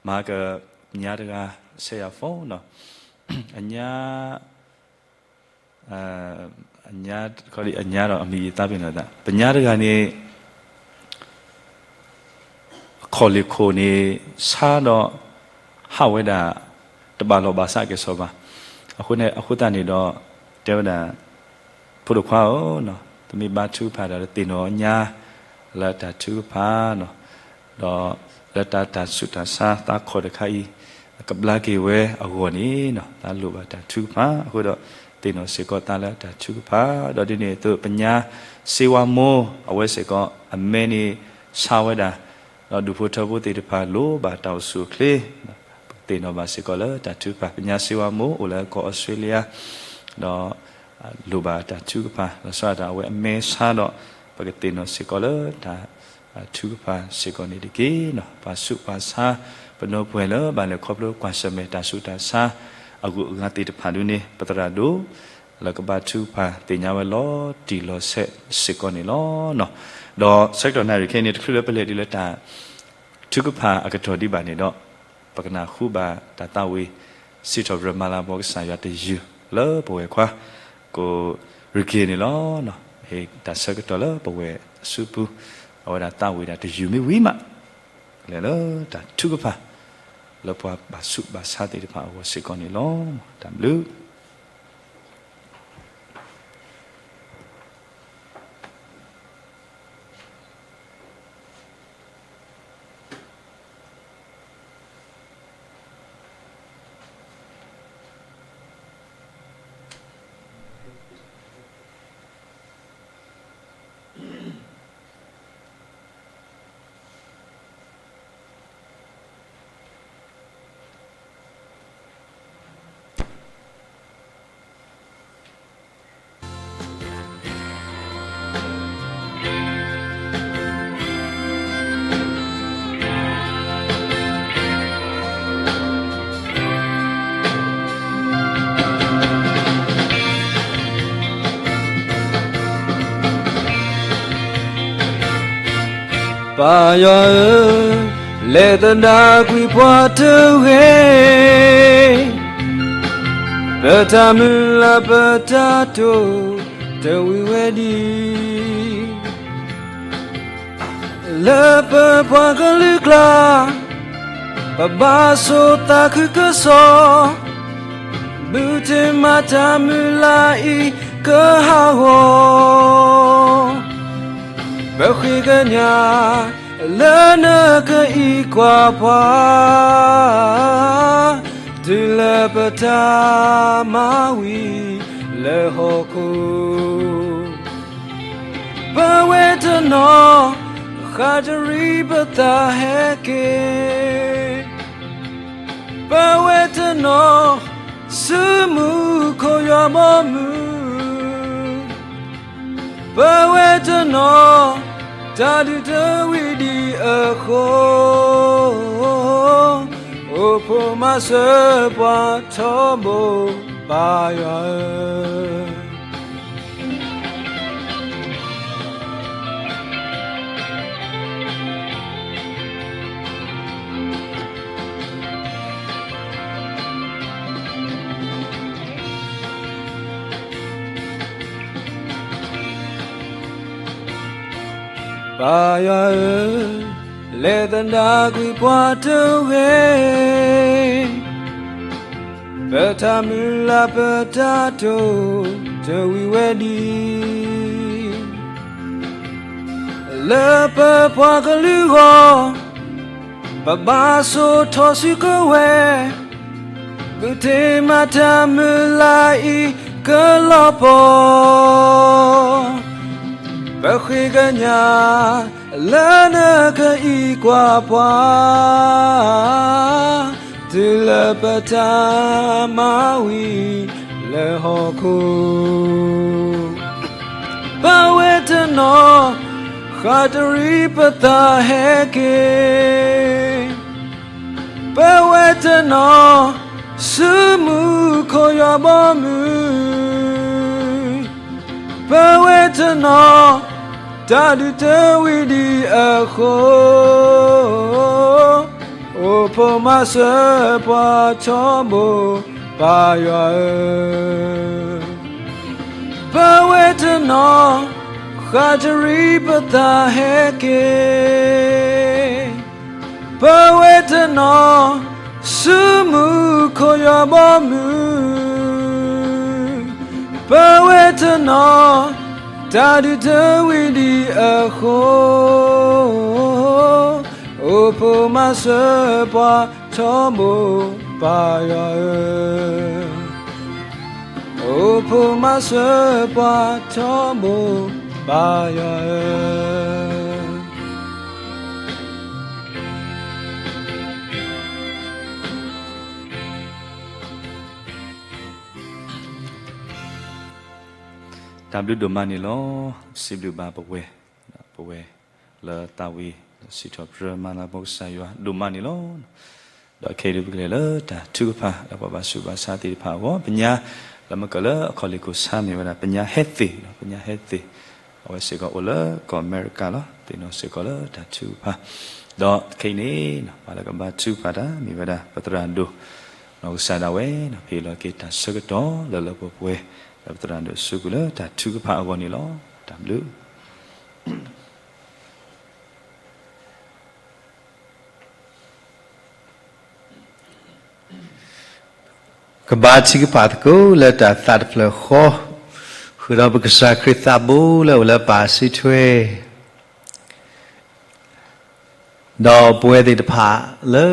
မၤက ညါတဂၤ ဆဲးယၤဖိနီၤ အညါ အညါ အညါဒီးအမံၤယသးပ့ၤနီၣ်သး ပညါတဂၤန့ၣ် အခီၣ်လ့ၢ်ခိၣ်န့ၣ် ဆါဒီး ဟးဝဲဒၣ် တဘၣ်လီၢ်ဘၣ်စးကဲၣ်ဆိးဘၣ်. အဃိန့ၣ် အဃိသတးန့ၣ်ဒီး တဲဝဲဒၣ် ဖိဒိၣ်ခွါဧၢ, တမ့ၢ်ဘါထုကဖၣ်ဒီး တသ့ၣ်နီၣ်ညါ လၢတၢ်ထုကဖၣ်နီၤ, ဒီး လၢတၢ်တၢ်ဆူးတၢ်ဆါသးခီၣ်တခါအံၤ အကဘျါက့ၤဝဲအဂီၢ်န့ၣ်နီၤ, တၢ်လိၣ်ဘၣ်တၢ်ထုကဖၣ်, အဃိဒီး သ့ၣ်နီၣ်စ့ၢ်ကီးသးလၢတၢ်ထုကဖၣ်, ဒီးဒ်န့ၣ်အသိး ပညါစ့ဝါမိၢ် အဝဲစ့ၢ်ကီး အမဲန့ၣ်ဆါဝဲဒၣ်, ဒီးဒူၣ်ဖိထၢဖိသ့ၣ်တဖၣ်လိၣ်ဘၣ်တၢ်အိၣ်ဆူၣ်အိၣ်ချ့, ပကသ့ၣ်နီၣ်ဘၣ်စ့ၢ်ကီးလၢတၢ်ထုကဖၣ်, ပညါစ့ဝါမိၢ်အိၣ်လၢကီၢ်အီစထြ့လယါ, ဒီး လိၣ်ဘၣ်တၢ်ထုကဖၣ်, လီၤဆီဒၣ်တၢ်အဝဲအမဲဆါဒီး ပကသ့ၣ်နီၣ်စ့ၢ်ကီးလၢတၢ်ထုကဖၣ်စ့ၢ်ကီးန့ၣ်တက့ၢ်နီၤ, ပှၤဆူးပှၤဆါ ပနိပှဲၤလၢဘၣ်လဲၤခီဖျိကွၢ်ဆၢၣ်မဲာ်တၢ်ဆူးတၢ်ဆါ အဂုၤအဂၤသ့ၣ်တဖၣ်ဒ်န့ၣ် ပသရၣ်ဒိၣ် လၢကဘါထုကဖၣ်သ့ၣ်ညါဝဲလီၤတံၢ်လီၤဆဲးစ့ၢ်ကီးန့ၣ်လီၤ. ဒီးဆၢကတီၢ်နၣ်ရံၣ်ခဲအံၤန့ၣ် တချုးလၢပလဲၤတုၤလၢတၢ်ထုကဖၣ်အကတီၢ်ဒံးဘၣ်န့ၣ်ဒီး ပကနၢ်ဟူဘၣ်တၢ်သးဝံၣ် စံးထီၣ်ပတြၢၤမၤလၤကပီၤကစၢ်ယွၤတယုၢ်လၢပဝဲၢ်ခွါ ကိးရ့ၣ်က့ၤန့ၣ်လီၤ. တၢ်ဆၢကတီၢ်လၢပဝဲၢ်အစုပူၤ အဝဲဒၣ်သးဝံၣ်ဒၣ်တယုၢ်မ့ၢ်ဝံၤမး လဲၤလၢတၢ်ထုကဖၣ် လၢပှၤဘၣ်ဆူးဘၣ်ဆါသ့ၣ်တဖၣ်အဂီၢ်စ့ၢ်ကီးန့ၣ်လီၤ. တၢ်ဘျုး ပၢ်ယွၤဧၢ, လဲၤသဒၣ်ကွံာ်ပှၤတဂ့ၤ, ပတၢ်မုၢ်လၢ်ပတၢ်တိာ်တဝံၤဝဲဒံး, လၢပပှၤကလုာ်ကျါ ပဘၣ်ဆိးသးခုကစီၣ်, ဘုးတ့ၢ်မၤတၢ်မုၢ်လၢ်အံၤကဟးဂီၤ, ပဃ့ကညးလၢနကအံးကွၢ်ပှၤ, တုၤလၢပတၢ်မၤဝံၤလၢဟီၣ်ခိၣ် ပဝဲတနီၤ ဃးတရံးပသးဟဲက့ၤ, ပဝဲတနီၤ ဆူမူခိၣ်ယွၤဘီမုၢ်, ပဝဲတနီၤ တၢ်ဒုးတဝံၤဒံးအဃိ, အိၣ်ဖှိၣ်မၤစၢၤပှၤထီဘိ ပၢ်ယွၤဧၢ. ပၢ်ယွၤဧၢ, လဲၤသဒၣ်ကွံာ်ပှၤတဂ့ၤ, ပတၢ်မုၢ်လၢ်ပတၢ်တိာ်တဝံၤဝဲဒံး, လၢပပှၤကလုာ်အဂီၢ် ပဘၣ်ဆိးထီၣ်စုကဝဲၤ, ဘုးတ့ၢ်မၤတၢ်မုၢ်လၢ်အံၤကလီၤပှီၢ်, ပဃ့ကညးလၢနကအံးကွၢ်ပှၤ, တုၤလၢပတၢ်မၤဝံၤလၢဟီၣ်ခိၣ် ပဝဲတနီၤ ဃးတရံးပသးဟဲက့ၤ, ပဝဲတနီၤ ဆူမူခိၣ်ယွၤဘီမုၢ်, ပဝဲတနီၤ တၢ်ဒုးတဝံၤဒံးအဃိ, အိၣ်ဖှိၣ်မၤစၢၤပှၤထီဘိ ပၢ်ယွၤဧၢ. ပဝဲတနီၤ ဃးတရံးပသးဟဲက့ၤ, ပဝဲတနီၤ ဆူမူခိၣ်ယွၤဘီမုၢ်, ပဝဲတနီၤ တၢ်ဒုးတဝံၤဒံးအဃိ, အိၣ်ဖှိၣ်မၤစၢၤပှၤထီဘိ ပၢ်ယွၤဧၢ. အိၣ်ဖှိၣ်မၤစၢၤပှၤထီဘိ ပၢ်ယွၤဧၢ. တၢ်ဘျုးဒိၣ်မးန့ၣ်လီၤ. စံးဘျုးဘၣ်ပဝဲ, ပဝဲလၢသးဝံၤ စံးထီၣ်ပတြၢၤမၤလၤကပီၤကစၢ်ယွၤဒိၣ်မးန့ၣ်လီၤ. ဒီးခဲအံၤဒုးပကလဲၤလၢတၢ်ထုကဖၣ် လၢပှၤဘၣ်ဆူးဘၣ်ဆါသ့ၣ်တဖၣ်အဂီၢ်, ပညါလၢမကၢၢ်လၢအခီၣ်လ့ၢ်ခိၣ်ဆါမ့ၢ်ဝဲဒၣ် ပညါဟဲသ့ၣ်, ပညါဟဲသ့ၣ်, အဝဲစ့ၢ်ကီးအိၣ်လၢကီၢ်အမဲရကၤလီၤ. သ့ၣ်နီၣ်စ့ၢ်ကီးလၢတၢ်ထုကဖၣ်, ဒီးခဲအံၤန့ၣ် ပှၤလၢကဘါထုကဖၣ်တၢ်မ့ၢ်ဝဲဒၣ် ပသရၣ်ဒိၣ် နီၢ်ကစၢ်ဒၣ်ဝဲ, ဖဲအံၤလီၤက့ၤတၢ်ဆၢကတီၢ်လၢလၢပှဲၤပှဲၤ လၢပသရၣ်ဒိၣ်အစုပူၤလၢတၢ်ထုကဖၣ်အဂီၢ်န့ၣ်လီၤ. တၢ်ဘျုး ကဘါထုကဖၣ်သကိးလၢတၢ်သးတဖျၢၣ်ဃီ, ဃုာ်ဒီးပကစၢ်ခရံာ်သးဘိလၢအိၣ်လၢပၢ်စုထွဲ, ဒီးပဝဲသ့ၣ်တဖၣ်လၢ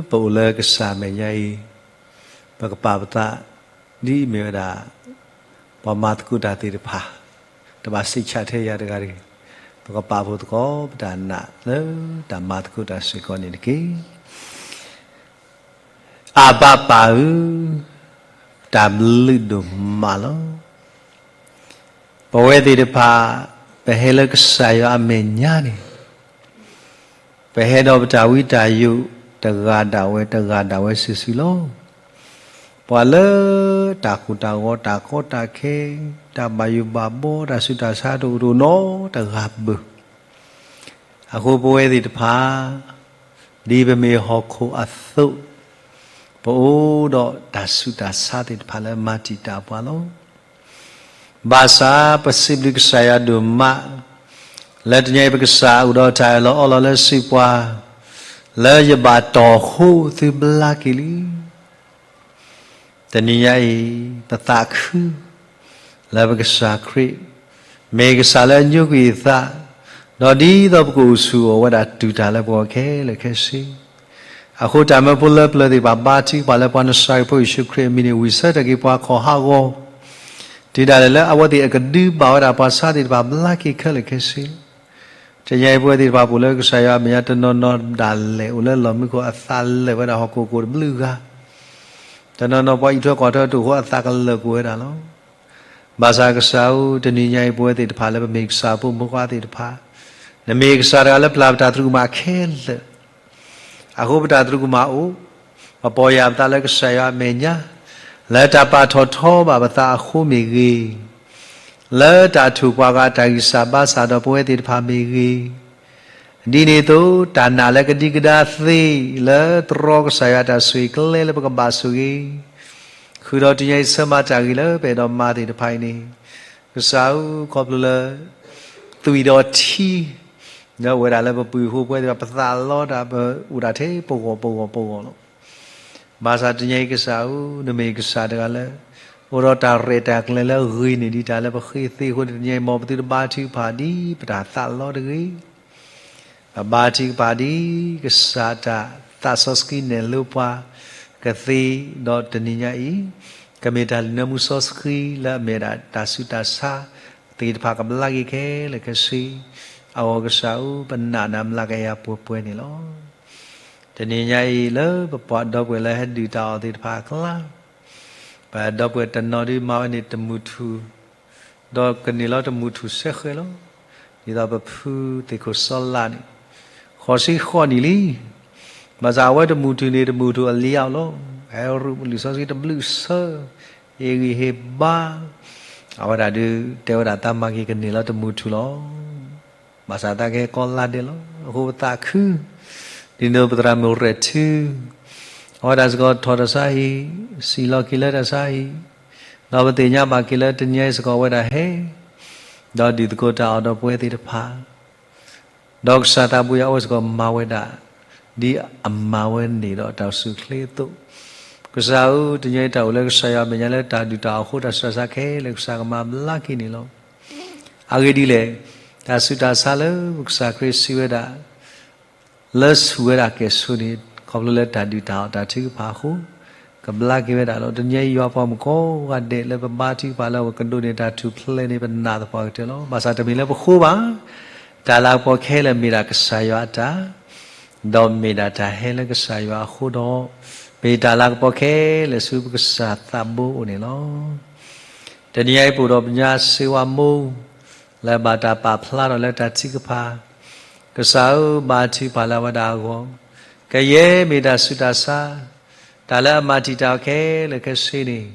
ပအိၣ်လၢကစၢ်မဲာ်ညါအံၤ, ပကပာ်ပသးဒ်အမ့ၢ်ဝဲဒၣ် ပှၤမၤသကိးတၢ်သ့ၣ်တဖၣ်, တဘၣ်စံးဆၣ်ထဲယၤတဂၤတဂ့ၤ, ပကပာ်ဖှိၣ်သကိးပတၢ်နာ်လၢတၢ်မၤသကိးတၢ်စ့ၢ်ကီးန့ၣ်တက့ၢ်. အဘၣ်ပၢ်ဧၢ, တၢ်ဘျုးဒိၣ်မးလီၤ. ပဝဲသ့ၣ်တဖၣ် ပဟဲလၢကစၢ်ယွၤအမဲာ်ညါန့ၣ်, ပဟဲဒီးပတၢ်ဝံတၢ်ယိး တဂၤဒၣ်ဝဲတဂၤဒၣ်ဝဲစုာ်စုာ်လီၤ. ပှၤလၢတၢ်ကိၢ်တၢ်ဂီၤ တၢ်ကီတၢ်ခဲ, တၢ်ဘၣ်ယိၣ်ဘၣ်ဘီ တၢ်ဆူးတၢ်ဆါတအိၣ်တအိၣ်နီတဂၤဘၣ်. အဃိပဝဲသ့ၣ်တဖၣ် ဒ်ပမ့ၢ်ဟီၣ်ခိၣ်အသိး, ပအိၣ်ဒီးတၢ်ဆူးတၢ်ဆါသ့ၣ်တဖၣ်လၢမၤတံာ်တာ်ပှၤလီၤ. ဘၣ်ဆၣ်ပစံးဘျုးကစၢ်ယွၤဒိၣ်မး, လၢတနံၤအံၤပကစၢ်အိၣ်ဒီးတၢ်အၢၣ်လီၤအီလီၤလၢစံးပှၤ, လၢယဘၣ်တီၢ်ဃိသုဘျါက့ၤလံ. တနံၤညါအံၤ ပသးခု လၢပကစၢ်ခရံာ် မ့ၢ်ကစၢ်လၢအညိကွံာ်အသး, ဒီးဒ်သိးပကအိၣ်ဆူၣ်အိၣ်ဝဲဒၣ်တူၢ်တၢ်လၢပဂီၢ်ခဲလၢာ်ခဲဆ့. အဃိတၢ်မၢဖိလၢပျၢၤသ့ၣ်တဖၣ် ဘါထုကဖၣ်လၢပှၤနစၤရ့းဖိယ့ၣ်ၡူးခရံာ်အမံၤန့ၣ် ဝံၢ်ဆၢထၢၣ်က့ၤပှၤခီၣ်ဟးဂီၤ တုၤဒၣ်လဲာ်လၢအဝဲသ့ၣ်အကဒုးဘၣ်ဝဲဒၣ်ပှၤဆါသ့ၣ်တဖၣ်ဘျါက့ၤခဲလၢာ်ခဲဆ့လီၤ. တနံၤညါအံၤပဝဲသ့ၣ်တဖၣ်ပအိၣ်လၢကစၢ်ယွၤအမဲာ်ညါ တနီၤနီၤဒၣ်လဲာ် အိၣ်လၢလီၢ်မံခိၣ်အသးလၢာ်ဝဲဒၣ်ဟီၣ်ခိၣ်ကိၣ်တဘျုးဂၤ, တနီၤနီၤပှၤအံးထွဲကွၢ်ထွဲတအိၣ်ဃိ အသးကလၢာ်ကွံာ်ဝဲဒၣ်လီၤ. ဘၣ်ဆၣ်ကစၢ်ဧၢ, တနံၤညါအံၤပဝဲသ့ၣ်တဖၣ်လၢပမ့ၢ်ကစၢ်ဖိမုၣ်ဖိခွါသ့ၣ်တဖၣ်, နမ့ၢ်ကစၢ်တဂၤလၢပျၢ်ပတၢ်သရူးကမၣ်ခဲလၢာ် အဃိပတၢ်သရူးကမၣ်အိၣ်, ပပီၢ်ယၢ်ပသးလၢကစၢ်ယွၤအမဲာ်ညါ, လၢတၢ်ပာ်ထီၣ်ထီဘၣ်ပသးအဃိမ့ၢ်ဂ့ၤ, လၢတၢ်ထိၣ်ပှၤဂၤတၢ်ဂံၢ်စၢ်ဘါစၢ်ဒီးပဝဲသ့ၣ်တဖၣ်မ့ၢ်ဂ့ၤ, ဒ်န့ၣ်အသိး တၢ်နာ်လၢကဒံကဒါသ့ လၢတြီကစၢ်ယွၤတၢ်ဆိၣ်ဂ့ၤကျဲလၢပကဘၣ်ဆိၣ်ဂ့ၤ, ဃုာ်ဒီးတနံၤညါအံၤဆၢမၤတၢ်ဂ့ၤလၢပအဲၣ်ဒိးမၤသ့ၣ်တဖၣ်အံၤန့ၣ်, ကစၢ်ဧၢ, ခီဖျိလၢ သွံၣ်ဒီးထံ လၢအိၣ်ဝဲဒၣ်လၢပပူၤအဃိ ပဝဲသ့ၣ်တဖၣ်ပသးလီတၢ် ပအိၣ်ဒၣ်ထဲပဂီၢ်ပဂီၢ်ပဂီၢ်လီၤ. ဘၣ်ဆၣ်တနံၤညါအံၤကစၢ်ဧၢ, နမ့ၢ်ကစၢ်တဂၤလၢ အိၣ်ဒီးတၢ်ရဲၣ်တၢ်ကျဲၤလၢအဂ့ၤန့ၢ်ဒံးတၢ်လၢပဃ့သ့အဃိန့ၣ် တနံၤညါအံၤမ်ပသုတဘါထုကဖၣ်ဒ်ပတၢ်သးလီတဂ့ၤ ပဘါထုကဖၣ်ဒ်ကစၢ်တၢ်သးစီဆှံနဲၣ်လိပှၤ ကသ့ဒီးတနံၤညါအံၤ ကမ့ၢ်တၢ်လုၢ်နၢမူစီဆှံလၢအမ့ၢ်ဒၣ်တၢ်ဆူးတၢ်ဆါသ့ၣ်တဖၣ်ကဘျါက့ၤခဲလၢာ်ခဲဆ့ အဂီၢ်ကစၢ်ဧၢ ပနာ်နၤမျးကယၤပှဲၤပှဲၤန့ၣ်လီၤ. တနံၤညါအံၤလၢပပှၤဒီပုၢ်ဝဲၢ်လၢဟဲဒုၣ်တၢ်အီၣ်သ့ၣ်တဖၣ်အကျါ ပဒီပုၢ်ဝဲၢ်တနီၤဒုးမၤဝဲန့ၣ်တမုၢ်ထူၣ် ဒီးကန့ၢ်လီၤတမုၢ်ထူၣ်စဲဃဲးလီၤ. ဒ်သိးပဖုသ့ၣ်ခိၣ်စီလါန့ၣ် ဃိးဆံဃိးနံၣ်လံ. ဘၣ်ဆၣ်အဝဲတမုၢ်ထူၣ်န့ၣ် တမုၢ်ထူၣ်အလံၤအါလီၤ. ဟဲရူးလံာ်စီဆှံတဘျုးဆၢ ဟ့ၣ်ဂံၢ်ဟ့ၣ်ဘါ အဝဲဒၣ်ဒုးတဲဝဲဒၣ်သးမၤက့ၤကန့ၢ်လီၤတမုၢ်ထူၣ်လီၤ. ဘၣ်ဆၣ်သးကဟဲကီလါဒဲးလီၤ. အဃိပသးခု ဒ်န့ၣ်ပသရၣ်မုၣ်ရဲၣ်ထူ အဝဲဒၣ်စ့ၢ်ကီးထီၣ်တၢ်ဆါဟံၣ် စံၣ်လီၤက့ၤလၢတၢ်ဆါဟံၣ် ဒီးပသ့ၣ်ညါဘၣ်က့ၤလၢတနံၤအံၤစ့ၢ်ကီးအဝဲဒၣ်ဟဲ ဒီးဒုးသကိးတၢ်အီၣ်ဒီးပဝဲသ့ၣ်တဖၣ် ဒီးကစၢ်သးဘိယွၤအဝဲစ့ၢ်ကီးမၤဝဲဒၣ် ဒ်အမၤဝဲန့ၣ်ဒီးတၢ်အိၣ်ဆူၣ်အိၣ်ချ့အသိး, ကစၢ်ဧၢ, တနံၤအံၤတၢ်အိၣ်လၢကစၢ်ယွၤအမဲာ်ညါလၢတၢ်ဒုၣ်တၢ်အီၣ်အဃိ တၢ်ဆူးတၢ်ဆါခဲလၢာ်ကစၢ်ကမၤဘျါက့ၤန့ၣ်လီၤ. အဂ့ၢ်ဒ်လဲၣ်, တၢ်ဆူးတၢ်ဆါလၢကစၢ်ခရံာ်စံးဝဲဒၣ် လၢဆူၣ်ဝဲဒၣ်ကဲၣ်ဆိးန့ၣ် ခီဖျိလၢတၢ်ဒုၣ်တၢ်အီၣ်တၢ်ထုကဖၣ်အဃိ ကဘျါက့ၤဝဲဒၣ်လီၤ. တနံၤအံၤယွၤပှၤမုၣ်ကိးဂၤဒဲးလၢပဘါထုကဖၣ်လၢ ပကဒိးန့ၢ်တၢ်ထူၣ်ဖျဲးန့ၣ် ပနာ်သပှၢ်ကတၢၢ်လီၤ. ဘၣ်ဆၣ်တမ့ၢ်လၢပဃိဘၣ်. တၢ်လၤကပီၤခဲလၢာ်မ့ၢ်ဒၣ်ကစၢ်ယွၤအတၢ် ဒီးမ့ၢ်ဒၣ်တၢ်ဟဲလၢကစၢ်ယွၤအဃိဒီး မ့ၢ်တၢ်လၤကပီၤခဲလၢာ်ဆူပကစၢ်သးဘိအအိၣ်န့ၣ်လီၤ. တနံၤအံၤပအိၣ်ဒီးပညါစ့ဝါမိၢ် လၢဘၣ်တၢ်ပာ်ဖျါထီၣ်လၢတၢ်ထုကဖၣ်, ကစၢ်ဧၢ, ဘါထုကဖၣ်လၢအဝဲဒၣ်အဂီၢ်, ကယဲၢ်မ့ၢ်တၢ်ဆူးတၢ်ဆါ, တၢ်လၢအမၤတံာ်တာ်အီၤခဲလၢာ်ခဲဆ့န့ၣ်,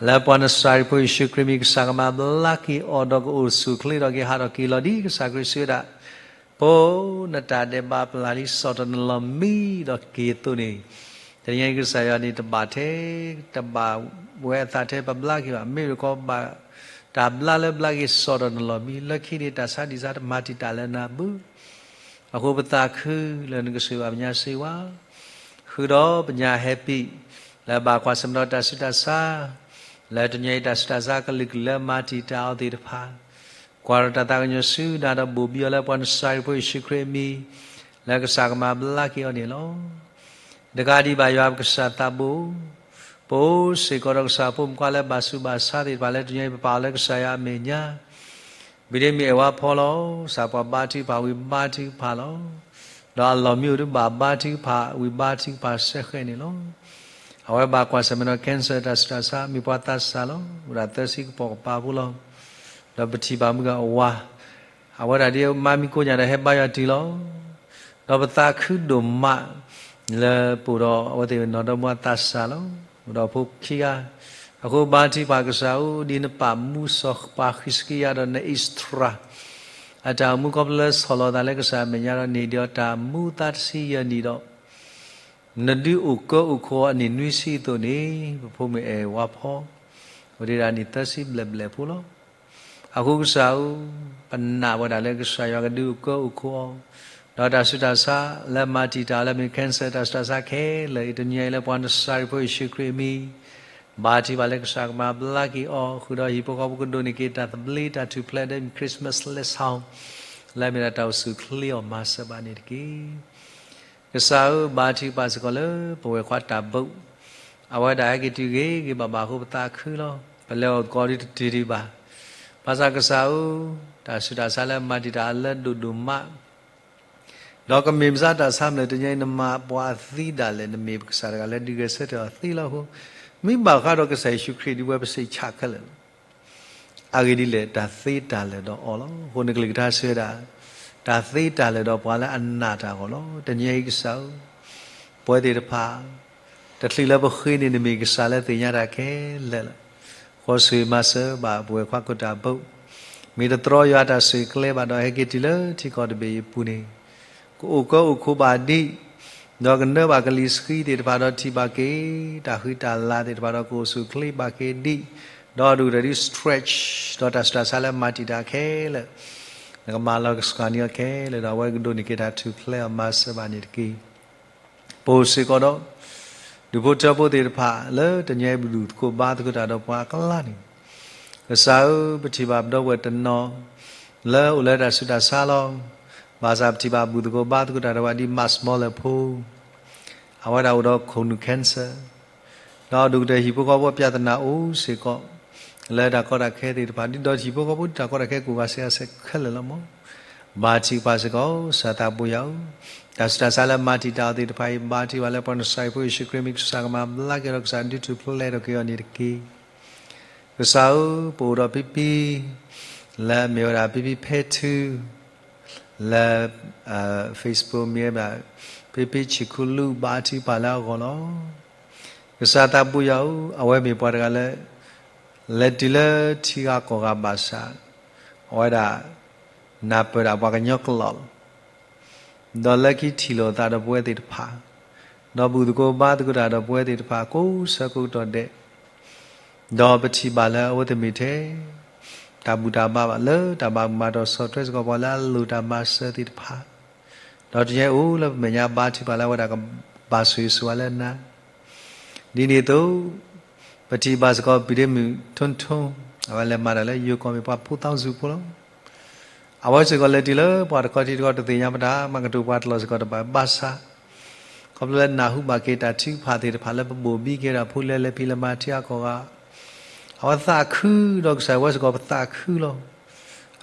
လၢပှၤနစၤရ့းဖိယ့ၣ်ၡူးခရံာ်မံၤ ကစၢ်ကမၤဘျါက့ၤအီၤဒီးကအိၣ်ဆူၣ်အိၣ်ချ့ဒီးကဟးထီၣ်က့ၤလီၤဒ်ကစၢ်ခရံာ်စံးဝဲဒၣ် ပနတၢ်ဒဲးဘးပျၢ်လံ စီၤတနီၤလီၤမံဒီးက့ၤအသိးန့ၣ်, တနံၤအံၤကစၢ်ယွၤန့ၣ်တဘၣ်ထဲ, တဘၣ်ဝဲအသးထဲပဘျါက့ၤဘၣ်. မ့ၢ်တခီဘၣ်တၢ်ဘျါလၢဘျါက့ၤစီၤတနီၤလီၤမံ လၢခံန့ၣ်တၢ်ဆါဒံးဆါတမၤတံာ်တာ်လၢနၤဘၣ်. အဃိပသးခုလၢနကဆိၣ်ဂ့ၤဘၣ်ပညါစ့ဝါ ဃုာ်ဒီးပညါ happy လၢဘၣ်ကွၢ်ဆၢၣ်မဲာ်ဒီးတၢ်ဆူးတၢ်ဆါ, လၢတနံၤအံၤတၢ်ဆူးတၢ်ဆါကလုာ်ကလုာ်လၢမၤတံာ်တာ်အီၤသ့ၣ်တဖၣ်, ကွၢ်ဒီးတၢ်သးကညီၤဆူနၤဒီးဘိၣ်ဘံအီၤလၢပှၤနစၤရ့းဖိယ့ၣ်ၡူးခရံာ်အမံၤ, လၢကစၢ်ကမၤဘျါက့ၤအီၤန့ၣ်လီၤ. တကးဒံးဘၣ်ယွၤပကစၢ်သးဘိ, ပအိၣ်စ့ၢ်ကီးဒီးကစၢ်ဖိမုၣ်ဖိခွါလၢဘၣ်ဆူးဘၣ်ဆါသ့ၣ်တဖၣ်လၢတနံၤအံၤပပာ်အီၤလၢကစၢ်ယွၤအမဲာ်ညါ ဘုဒ့မ့ၢ်အဲၣ်ဝါဖီလီၤ. စၢ်ပှၤဘါထုကဖၣ်ဝံၤဘါထုကဖၣ်လီၤ. ဒီးအလီၢ်မံအိၣ်ဒုးဘၣ်ဘါထုကဖၣ်ဝံၤဘါထုကဖၣ်စဲဃဲးန့ၣ်လီၤ. အဝဲဘၣ်ကွၢ်ဆၢၣ်မဲာ်ဒီး cancer တၢ်ဆူးတၢ်ဆါ မ့ၢ်ပှၤသးစၢ်လီၤ. အိၣ်ဒၣ်သၢဆံကပိာ်ကပၤဖိလီၤ. ဒီးပထံၣ်ဘၣ်မုၢ်ဂၤအဝၤ အဝဲဒၣ်ဒ်မါမံကိးညါဒီးဟဲဘါယွၤတုၤလီၤ. ဒီးပသးခုဒိၣ်မး လၢပအိၣ်ဒီးအဝဲသ့ၣ်နီၢ်ဒီမါသးစၢ်လီၤ. အိၣ်ဒီးဖိခံဂၤ, အဃိဘါထုကဖၣ်ကစၢ်ဧၢ ဒ်နပာ်မူစီၤပၤဃံးစကံယၤဒီးနအံၣ်စထြၤ အတၢ်အိၣ်မူခီဖျိလၢဆီၣ်လီၤသးလၢကစၢ်အမဲာ်ညါဒီးန့ၢ်ဒံးအီၤတၢ်မူသးတဆံယဲၢ်နံၣ်ဒီး နဒုးအိၣ်ကၢအိၣ်ခိးအီၤအနံၣ်နွံဆံအသိးန့ၣ် ပဖိမုၣ်အဲၣ်ဝါဖီ အိၣ်ဒံးဒၣ်နံၣ်သၢဆံဘျဲၣ်ဘျဲၣ်ဖိလီၤ. အဃိကစၢ်ဧၢ, ပနာ်ဝဲဒၣ်လၢကစၢ်ယွၤကဒုးအိၣ်ကၢအိၣ်ခိးအီၤ, ဒီးတၢ်ဆူးတၢ်ဆါလၢမၤတံာ်တာ်အီၤလၢမ့ၢ် cancer တၢ်ဆူးတၢ်ဆါခဲလၢာ်အံၤ တနံၤအံၤလၢပှၤနစၤရ့းဖိယ့ၣ်ၡူးခရံာ်အမံၤ ဘါထုကဖၣ်လၢကစၢ်ကမၤဘျါက့ၤအီၤ, ဃုာ်ဒီးဟံၣ်ဖိဃီဖိကဒိးန့ၢ်က့ၤတၢ်သဘျ့တၢ်ထူၣ်ဖျဲးဒီး Christmas လၢဆၣ် လၢအမ့ၢ်ဒၣ်တၢ်အိၣ်ဆူၣ်အိၣ်ချ့အီၤမၤစၢၤဘၣ်န့ၣ်တက့ၢ်. ကစၢ်ဧၢ, ဘါထုကဖၣ်စ့ၢ်ကီးလၢပဝဲၢ်ခွါတၢ်ဘိး, အဝဲဒၣ်ဟဲက့ၤတုၤဂ့ၤဂ့ၤဘၣ်ဘၣ်အဃိပသးခုလီၤ. ပလဲၤအီၣ်သကိးဒ်တတုၤဒံးဘၣ်. ဘၣ်ဆၣ်ကစၢ်ဧၢ, တၢ်ဆူးတၢ်ဆါလၢမၤတံာ်တာ်အီၤလၢဒိၣ်ဒိၣ်မး ဒီးကမ့ၢ်မစါတၢ်ဆါမလဲၣ် တနံၤအံၤနမၤပှၤသံဒၣ်လဲာ် နမ့ၢ်ပကစၢ်တဂၤလၢဒုးဂဲၤဆၢထၢၣ်အီၤသ့လီၤအဃိ, မ့ၢ်ဘၣ်ဃးဒီးကစၢ်ယ့ၣ်ၡူးခရံာ်ဒ်ဝဲပစံးဆၣ်ခဲလၢာ်လီၤ. အဂ့ၢ်ဒ်လဲၣ်, တၢ်သ့တၢ်လၢာ်ဒီးအီၤလီၤ. အဃိန့ၣ်ကလုၢ်ကထါစံးဝဲဒၣ်, တၢ်သ့တၢ်လၢာ်ဒီးပှၤလၢအနာ်တၢ်အဂီၢ်လီၤ. တနံၤအံၤကစၢ်ဧၢ, ပဝဲသ့ၣ်တဖၣ် တချုးလၢပဃ့န့ၣ် နမ့ၢ်ကစၢ်လၢသ့ၣ်ညါတၢ်ခဲလၢာ်လီၤ. ဃီဆိၣ်ဂ့ၤမၤစၢၤဘၣ်ပဝဲၢ်ခွါခိၣ်တၢ်ဘိး, မ့ၢ်တတြီယွၤတၢ်ဆိၣ်ဂ့ၤကျဲဘၣ်ဒီး ဟဲက့ၤတုၤလၢထံကီၢ်တဘ့ၣ်အံၤအပူၤန့ၣ်, ကအိၣ်ကၢအိၣ်ခိးဘၣ်ဒံး, ဒီးကနၢဘၣ်ကလံၤဆှံသ့ၣ်တဖၣ်ဒီးထံၣ်ဘၣ်က့ၤ တၢ်ဃံတၢ်လၤသ့ၣ်တဖၣ်ဒီးကအိၣ်ဆူၣ်အိၣ်ချ့ဘၣ်က့ၤဒံး, ဒီးဒုၣ်ကတၢၢ်ဒ် stretch ဒီးတၢ်ဆူးတၢ်ဆါလၢမၤတံာ်တာ်ခဲလၢာ်, နကမၤလီၤကဆှၣ်န့ၢ်အီၤခဲလၢာ်ဒီး အဝဲကဒိးန့ၢ်က့ၤတၢ်ထူၣ်ဖျဲးအီၤမၤစၢၤဘၣ်န့ၣ်တက့ၢ်. ပအိၣ်စ့ၢ်ကီးဒီး ဒူၣ်ဖိထၢဖိသ့ၣ်တဖၣ် လၢတနံၤအံၤပဒူၣ်သကိးဘါသကိးတၢ်ဒီးပှၤအကျါန့ၣ်, ကစၢ်ဧၢ, ပထံၣ်ဘၣ်ပဒီပုၢ်ဝဲၢ်တနီၤ လၢအိၣ်လၢတၢ်ဆူးတၢ်ဆါလီၤ. ဘၣ်ဆၣ်ပထံၣ်ဘၣ်ဘူၣ်သကိးဘါသကိးတၢ်ဒီးပှၤဒ် မးစမီလၢဖိ အဝဲဒၣ်အိ၁ဒီး colon cancer, ဒီးဒုၣ်ကတၢၢ်ဟံၣ်ဖိဃီဖိအပြဿနာအိၣ်စ့ၢ်ကီး လၢတၢ်ကီတၢ်ခဲသ့ၣ်တဖၣ်, ဒ်သိးဟံၣ်ဖိဃီဖိဒ်တၢ်ကီတၢ်ခဲကအိၣ်ဂၤစ့ၢ်ဂၤစ့ၢ်ခဲလၢာ်လီၤမး. ဘါထုကဖၣ်စ့ၢ်ကီး ကစၢ်သးဘိယွၤဧၢ, တၢ်ဆူးတၢ်ဆါလၢမၤတံာ်တာ်အီၤသ့ၣ်တဖၣ်အံၤ ဘါထုကဖၣ်လၢပှၤနစၤရ့းဖိယ့ၣ်ၡူးခရံာ်မံၤ ကစၢ်ကမၤဘျါက့ၤဒီး ကစၢ်ဒုးထူၣ်ဖျဲးထီၣ်က့ၤအီၤန့ၣ်တက့ၢ်. ကစၢ်ဧၢ, ပအိၣ်ဒီးဖံဖံ လၢအမ့ၢ်ဝဲဒၣ်ဖံဖံဖဲထူ လၢ Facebook မ့ၢ်ဝဲဒၣ် ဖံဖံဆံးခူလူၢ် ဘါထုကဖၣ်လၢအဂီၢ်လီၤ. ကစၢ်သးဘိယွၤဧၢ, အဝဲမ့ၢ်ပှၤတဂၤလၢ လဲၤတုၤလၢထံဂၤကီၢ်ဂၤဘၣ်ဆၣ် အဝဲဒၣ် နၢ်ပၢၢ်ဒၣ်ပှၤကညီကျိာ်လီၤ. ဒီးလၢခံထံၣ်လိာ်သးဒီးပဝဲသ့ၣ်တဖၣ်, ဒီးဘူၣ်သကိးဘါသကိးတၢ်ဒီးပဝဲသ့ၣ်တဖၣ် ကိးဆၢကိးကတီၢ်ဒဲး, ဒီးပထံၣ်ဘၣ်လၢအဝဲသ့ၣ်မ့ၢ်ထဲ တၢ်ဘူၣ်တၢ်ဘါဘၣ် လၢတၢ်ဘၣ်မၤတီၢ်ဆီၣ်ထွဲစ့ၢ်ကီးပှၤလၢအလိၣ်တၢ်မၤစၢၤသ့ၣ်တဖၣ်, ဒီးတနံၤအံၤအိၣ်လၢပမဲာ်ညါ ဘါထုကဖၣ်လၢအဝဲဒၣ်ကဘၣ်ဆိၣ်ဂ့ၤဆိၣ်ဝါလၢနၤ ဒ်န့ၣ်အသိး, ပထံၣ်ဘၣ်စ့ၢ်ကီး ပံၤဒ့မုၣ်ထိၣ်ထိၣ်, အဝဲလဲၤမၤတၢ်လၢယိၤကီၢ် မ့ၢ်ပှၤဖိသီစုဖိလီၤ. အဝဲစ့ၢ်ကီးလဲၤတုၤလၢပှၤတခီထံတခီ တသ့ၣ်ညါပတၢ် မၤကတိၤပှၤတလီၢ်စ့ၢ်ကီးတဘၣ် ဘၣ်ဆၣ် ခီဖျိလၢနၢ်ဟူဘၣ်က့ၤတၢ်ထုကဖၣ်သ့ၣ်တဖၣ်လၢပဘိၣ်ဘံက့ၤဒီးဖိလၢလဲၤဖံးလဲၤမၤထံဂၤကီၢ်ဂၤ, အဝဲသးခုဒီးကစၢ် ဝဲစ့ၢ်ကီးပသးခုလီၤ.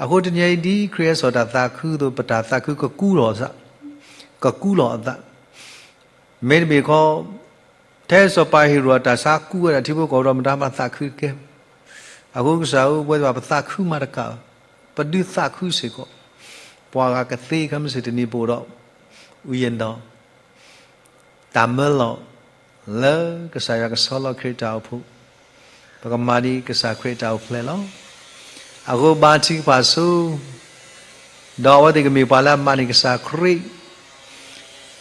အဃိတနံၤအံၤဒ်ခရံာ်ဟဲစိာ်တၢ်သးခုအသိး ပတၢ်သးခုကကူလီၤအသး, ကကူလီၤအသး မ့တမ့ၢ်ခီ, ထဲစီၤပၤဟ့ရိၣ်အတၢ်ဆါကူဝဲဒၣ်ထံဖိကီၢ်ဖိဒီး မတၤမၤသးခုတကဲဘၣ်. အဃိကစၢ်ဧၢ, ပဝဲသ့ၣ်တဖၣ်ပသးခုမးတကးဘၣ်, ပဒုးသးခုစ့ၢ်ကီး, ပှၤဂၤကသ့ခဲမုၢ်ဆ့ၣ်တနံၤ ပအိၣ်ဒီး အူယဲၢ်ဒီး တၢ်မၢလီၤ လၢကစၢ်ယွၤကဆီလီၤခရံာ်တၢ်အိၣ်ဖှိၣ်, ပကမၤဒ်ကစၢ်ခရံာ်တၢ်အိၣ်ဖျဲၣ်လီၤ. အဃိဘါထုကဖၣ်ဆိ ဒီးအဝဲသ့ၣ်ကမ့ၢ်ပှၤလၢအမၤန့ၢ်ကစၢ်ခရံာ်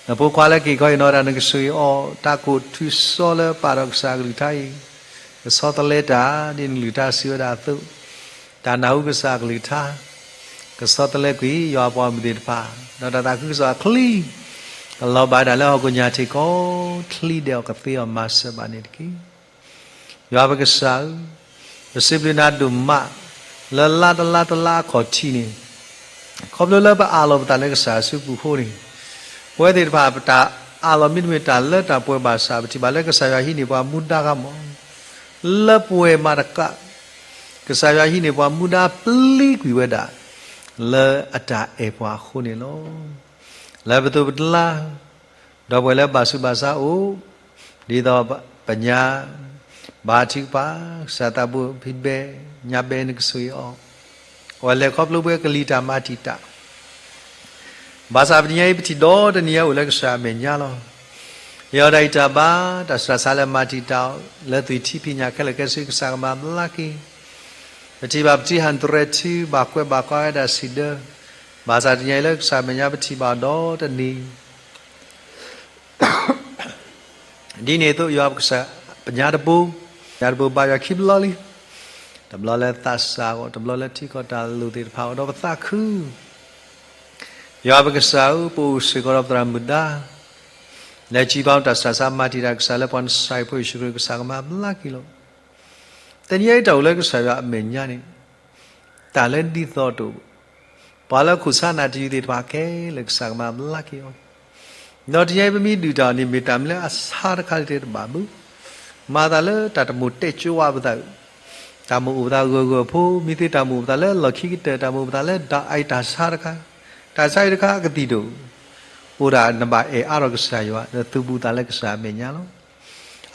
နဖိခွါလၢက့ၤခီအံၤနီၢ်ဒၣ် နကဆိၣ်ဂ့ၤအီၤ, တၢ်ကိၢ်ထုးစီလၢပာ်ဒီးကစၢ်အကလုၢ်ကထါအံၤ, ကဆီတလဲတၢ် ဒ်နကလုၢ်ကထါစံးဝဲဒၣ်အသိး, တၢ်နၢ်ဟူကစၢ်အကလုၢ်ကထါ, ကဆီတလဲကွံာ်ယွၤအပှၤဂီၢ်မုၢ်သ့ၣ်တဖၣ်, ဒီးတၢ်သးခုကစီၣ်အချံ ကလီၤဘၣ်ဝဲဒၣ်လၢဟီၣ်ခိၣ်ညါထံးကီၢ်ချံဒဲးအီၤ ကသ့အီၤမၤစၢၤဘၣ်န့ၣ်တက့ၢ်. ယွၤပကစၢ်ဧၢ, ပစံးဘျုးနၤဒိၣ်မး လၢလါတလါတလါအခီၣ်ထံးန့ၣ်, ခီဖျိလၢပအးလီၤပသးလၢကစၢ်အစုပူၤအဃိန့ၣ်, ပဝဲသ့ၣ်တဖၣ် ပတၢ်အးလီၤမ့တမ့ၢ်တၢ်လၢတၢ်ပှဲၤဘၣ်ဆၣ် ပထံၣ်ဘၣ်လၢကစၢ်ယွၤဟံးန့ၢ်ပှၤမူဒါဂၤမး, လၢပှဲၤမးတကး, ကစၢ်ယွၤဟံးန့ၢ်ပှၤမူဒါပျံၤကွံာ်ဝဲဒၣ် လၢအတၢ်အဲၣ်ပှၤအဃိန့ၣ်လီၤ. လၢပသိးပတလါ ဒီပုၢ်ဝဲၢ်လၢဘၣ်ဆူးဘၣ်ဆါအိၣ်, ဒ်သိးပညါ ဘါထုကဖၣ် ကစၢ်သးဘိဖံဘဲ ညါဘဲ နကဆိၣ်ဂ့ၤအီၤ, အဝဲလဲၤခီဖျိပဝဲကလံၤတၢ်မၤတံာ်တာ်, ဘၣ်ဆၣ်ပတနံၤအံၤ ပထံၣ်ဒီတနံၤအံၤအိၣ်လၢကစၢ်အမဲာ်ညါလီၤ. ယဲၢ်ဒၣ်အံၤတၢ်ဘါ တၢ်ဆူးတၢ်ဆါလၢမၤတံာ်တာ် လၢသွံၣ်ထံဖံးညၣ်ခဲလၢာ်ခဲဆ့ ကစၢ်ကမၤဘျါက့ၤ, ပထံၣ်ဘၣ်ပတံၤဟၣ်တြဲၤထူ ဘၣ်ကွဲးဘၣ်ကွၢ်ဝဲဒၣ်စံးဒၢ ဘၣ်ဆၣ်တနံၤအံၤလၢကစၢ်မဲာ်ညါပထံၣ်ဘၣ်ဒီးတနံၤ ဒ်န့ၣ်အသိး ယွၤပကစၢ်ပညါတဘိ, ပညါတဘိဘါယွၤခံဘျီလံ, တဘျီလၢသးစၢ်အဂီၢ်, တဘျီလၢထံကီၢ်တၢ်လိၣ်သ့ၣ်တဖၣ်အဂီၢ်ဒီးပသးခု. ယွၤပကစၢ်ဧၢ, ပအိၣ်စ့ၢ်ကီးဒီးပသရၣ်မုၣ်ဒါ လၢစံးဘၣ်တၢ်ဆၢစါမၤတံာ်တာ်ကစၢ်လၢပှၤနစဲးဖိယ့ၣ်ၡူးခရံာ်ကစၢ်ကမၤဘျါက့ၤလီၤ. တနံၤအံၤတၢ်အိၣ်လၢကစၢ်ယွၤအမဲာ်ညါန့ၣ် တၢ်လၢဒ်သိးတအိၣ်, ပှၤလၢခိၣ်ဆါနၢ်တယုၢ်သ့ၣ်တဖၣ်ခဲလၢာ်ကစၢ်ကမၤဘျါက့ၤအီၤ. ဒီးတနံၤအံၤပမ့ၢ်ဒုးတၢ်အီၤန့ၣ် မ့ၢ်တၢ်မနုၤလၢအဆါတခါလၢတဲတဘၣ်ဘၣ်, မၤသးလၢတၢ်တမိၣ်တဲာ်ကၠိဝါပသး, တၢ်မိၣ်အိၣ်ပသးဂၢၢ်ဂၢၢ်ဖိ, မ့ၢ်သ့တၢ်မိၣ်အိၣ်ပသးလၢလီၢ်ခံကတၢၢ်, တၢ်မိၣ်အိၣ်ပသးလၢဒၣ်အံၤတၢ်ဆါတခါ, တၢ်ဆါအံၤတခါအကသံၣ်ဒိၣ်, အိၣ်ဒၣ်နဘၣ်အဲၣ်အါထီၣ်ကစၢ်ယွၤ ဒီးသူၣ်ဘူးသးလၢကစၢ်အမဲာ်ညါလီၤ.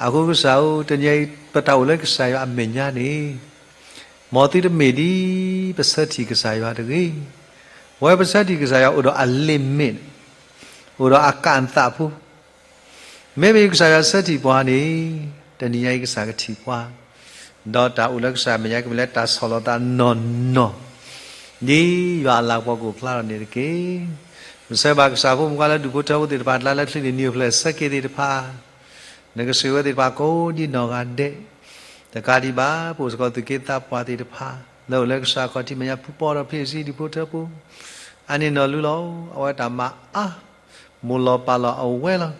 အဃိကစၢ်ဧၢ, တနံၤအံၤပတၢ်အိၣ်လၢကစၢ်ယွၤအမဲာ်ညါန့ၣ် မ်သုတမ့ၢ်ဒ်ပဆၢထံၣ်ကစၢ်ယွၤတဂ့ၤ. ဝဲပဆၢထံၣ်ကစၢ်ယွၤအိၣ်ဒီးအ limit, အိၣ်ဒီးအကၣ်အသးဖိ, မ့မ့ၢ်ကစၢ်ယွၤဆၢထံၣ်ပှၤန့ၣ် တနံၤညါအံၤကစၢ်ကထံၣ်ပှၤ, ဒီးတၢ်အိၣ်လၢကစၢ်အမဲာ်ညါကမ့ၢ်လၢတၢ်ဆီၣ်လီၤသးနီၢ်နီၢ်, ဒ်ယွၤအလၤကပီၤကအိၣ်ဖျါထီၣ်န့ၣ်တက့ၢ်. ပဆၢဘၣ်ကစၢ်ဖိမုၣ်ခွါလၢဒူၣ်ဖိထၢဖိသ့ၣ်တဖၣ် တလါလၢချံန့ၣ်နံၣ်အိၣ်ဖျဲၣ်ဆၢက့ၤသ့ၣ်တဖၣ်, နကဆှၢဝဲသ့ၣ်တဖၣ်ကိးဒံနီၢ်ဂၤဒဲး, တကးဒံးဘၣ် ပအိၣ်စ့ၢ်ကီးသူၣ်က့သးပှၢ်သ့ၣ်တဖၣ် လၢအိၣ်လၢကစၢ်ခီၣ်ထံးမဲာ်ညါဖုပီၢ်ဒီးဖံးစံဒူၣ်ဖိထၢဖိ, အန့ၣ်နီၢ်လူလီၤ. အဝဲတၢ်မၤအါ မိၢ်လီၤပၢ်လီၤအဝဲလီၤ.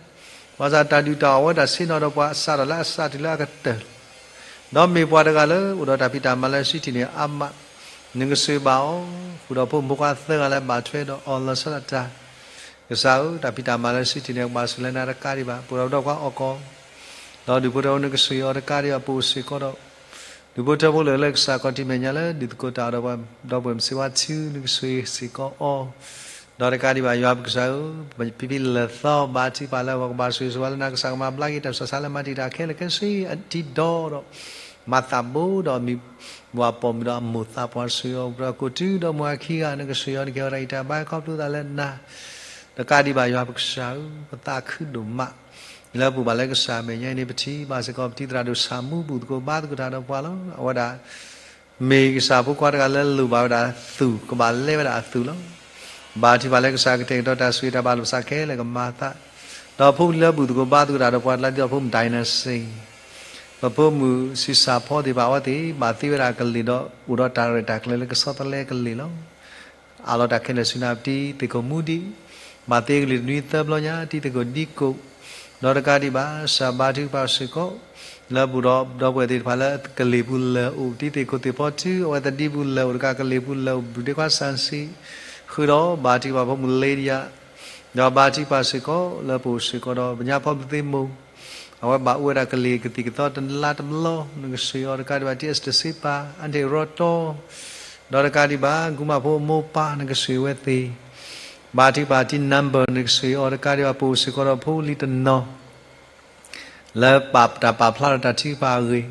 ဘၣ်ဆၣ်တၢ်ဒုၣ်တၢ်အီၣ်ဝဲတၢ်ဆ့ၣ်နီၤဒီးပှၤအစးထီၣ်လၢအစးတုၤလၢအကတၢၢ်လီၤ. ဒီးမ့ၢ်ပှၤတဂၤလၢအိၣ်ဒီးတၢ်ဖံးတၢ်မၤလၢဆံးထံၣ်န့ၣ်အါမး, နကဆှၢဘၣ်အီၤ, ဃုာ်ဒီးဖိမုၣ်ဖိခွါသၢဂၤလၢဘၣ်ထွဲဒီးအီၤလီၤဆီဒၣ်တၢ်, ကစၢ်ဧၢ, တၢ်ဖံးတၢ်မၤလၢဆံးထံၣ်န့ၣ် ကဘၣ်ဆှၢလၢနၤတကးဒံးဘၣ်, ပအိၣ်ဒီးပဒီပုၢ်ဝဲၢ်အီၣ်ကီၢ်, ဒီးဒူၣ်ဖိထၢဖိနကဆှၢအီၤတကးဒံးဘၣ်, ပအိၣ်စ့ၢ်ကီးဒီး ဒူၣ်ဖိထၢဖိလၢလၢကစၢ်ခီၣ်ထံးမဲာ်ညါလၢဒုးသကိးတၢ်ဒီးပှၤ ဒီပုၢ်ဝဲၢ်မုၣ်စ့ဝါထူ နကဆှၢစ့ၢ်ကီးအီၤ, ဒီးတကးဒံးဘၣ်ယွၤပကစၢ်ဧၢ, ဖံဖံလၢာ်သီဘါထုကဖၣ်လၢပကဘၣ်ဆိၣ်ဂ့ၤဆိၣ်ဝါလၢနၤကစၢ်ကမၤဘျါက့ၤတၢ်ဆၢစါလၢမၤတံာ်တာ်ခဲလၢာ်ခဲဆ့အထံဒီဒီး မၤသးဘိဒီးအမံၤ ဘၣ်ပိာ်မုၣ်ဒီးအမိၢ်သးပှၢ်ဆှၢအီၤ, ဒီးကိးတုၤဒီးမုၢ်အခံဂၤ နကဆှၢအီၤ နကဟဲဝဲဒၣ်အံၤတၢ်ဘါခီဖျိသးလၢနၤ, တကးဒံးဘၣ်ယွၤပကစၢ်ဧၢ, ပသးခုဒိၣ်မး လၢပအိၣ်ဘၣ်လၢကစၢ်အမဲာ်ညါအံၤန့ၣ် ပထံၣ်ဘၣ်စ့ၢ်ကီး ပထံၣ်သရၣ်ဒိၣ်ဆၣ်မူဘူၣ်သကိးဘါသကိးတၢ်ဒီးပှၤလီၤ. အဝဲဒၣ် မ့ၢ်ကစၢ်ဖိခွါတဂၤလၢလိၣ်ဘၣ်ဝဲဒၣ်သူၣ် ကဘၣ်လဲဝဲဒၣ်အသူၣ်လီၤ. ဘါထုကဖၣ်လၢကစၢ်ကတဲာ်ကတီၤတၢ်ဆိၣ်ဂ့ၤတၢ်ဘၣ်လၢပစးခဲလၢာ်ကမၤသး, ဒီးဖိလံၤလၢဘူၣ်သကိးဘါသကိးတၢ်ဒီးပှၤတလါဒ်သိးဖိမုၣ်ဒိၣ်နၢ်စ့ၣ်, ပဖိမုၣ်ဆံးစၢ်ဖီသ့ၣ်တဖၣ် အဝဲသ့ၣ်ဘၣ်သ့ဝဲဒၣ်ကလံၤဒီး အိၣ်ဒီးတၢ်ရဲၣ်တၢ်ကျဲၤလၢကဆီတလဲကလံၤလီၤ. အးလီၤတၢ်ခဲလၢာ်ဆူနၤ ပတံၤသကိးမူဒံး, ဘၣ်သ့ကလံၤတနွံသၢဘျီညါ တံၤသကိးဒံကိး, ဒီးတကးဒံးဘၣ် စၢ်ဘါထုကဖၣ်စ့ၢ်ကီး လၢဘူၣ်ဒီးဒီပုၢ်ဝဲၢ်သ့ၣ်တဖၣ်လၢကလံၤပူၤလၢာ်အိၣ် ပတံၤသ့ၣ်ခိၣ်သ့ၣ်ဖီထု အဝဲသဒံပူၤလၢာ်အိၣ်တကး ကလံၤပူၤလၢာ်အိၣ် ဘူၣ်ဒ့ခွါစၣ်စံး, ဃုာ်ဒီးဘါထုကဖၣ်ဖိမုၣ်လ့ဒယၤ, ဒီးဘါထုကဖၣ်စ့ၢ်ကီး လၢပအိၣ်စ့ၢ်ကီးဒီးပညါဖီဘုသ့မိၢ် အဝဲဘၣ်အိၣ်ဝဲဒၣ်ကလံၤကသံၣ်ကသီတလါတဘျီ နကဆှၢအီၤတကးဒံးဘၣ် တံၤအ့စတၢၢ်စ့ပၤ အါန့ၢ်ရီတီ ဒီးတကးဒံးဘၣ် ကူမၣ်ဖိအမိၢ်ပၢ် နကဆှၢဝဲသ့ၣ်, ဘါထုကဖၣ်တံၤ number နကဆှၢအီၤတကးဒံးဘၣ် ပအိၣ်စ့ၢ်ကီးဒီးဖိလံၤတနီၤ လၢပာ်တၢ်ပာ်ဖျါထီၣ်တၢ်ထုကဖၣ်အဂ့ၢ်,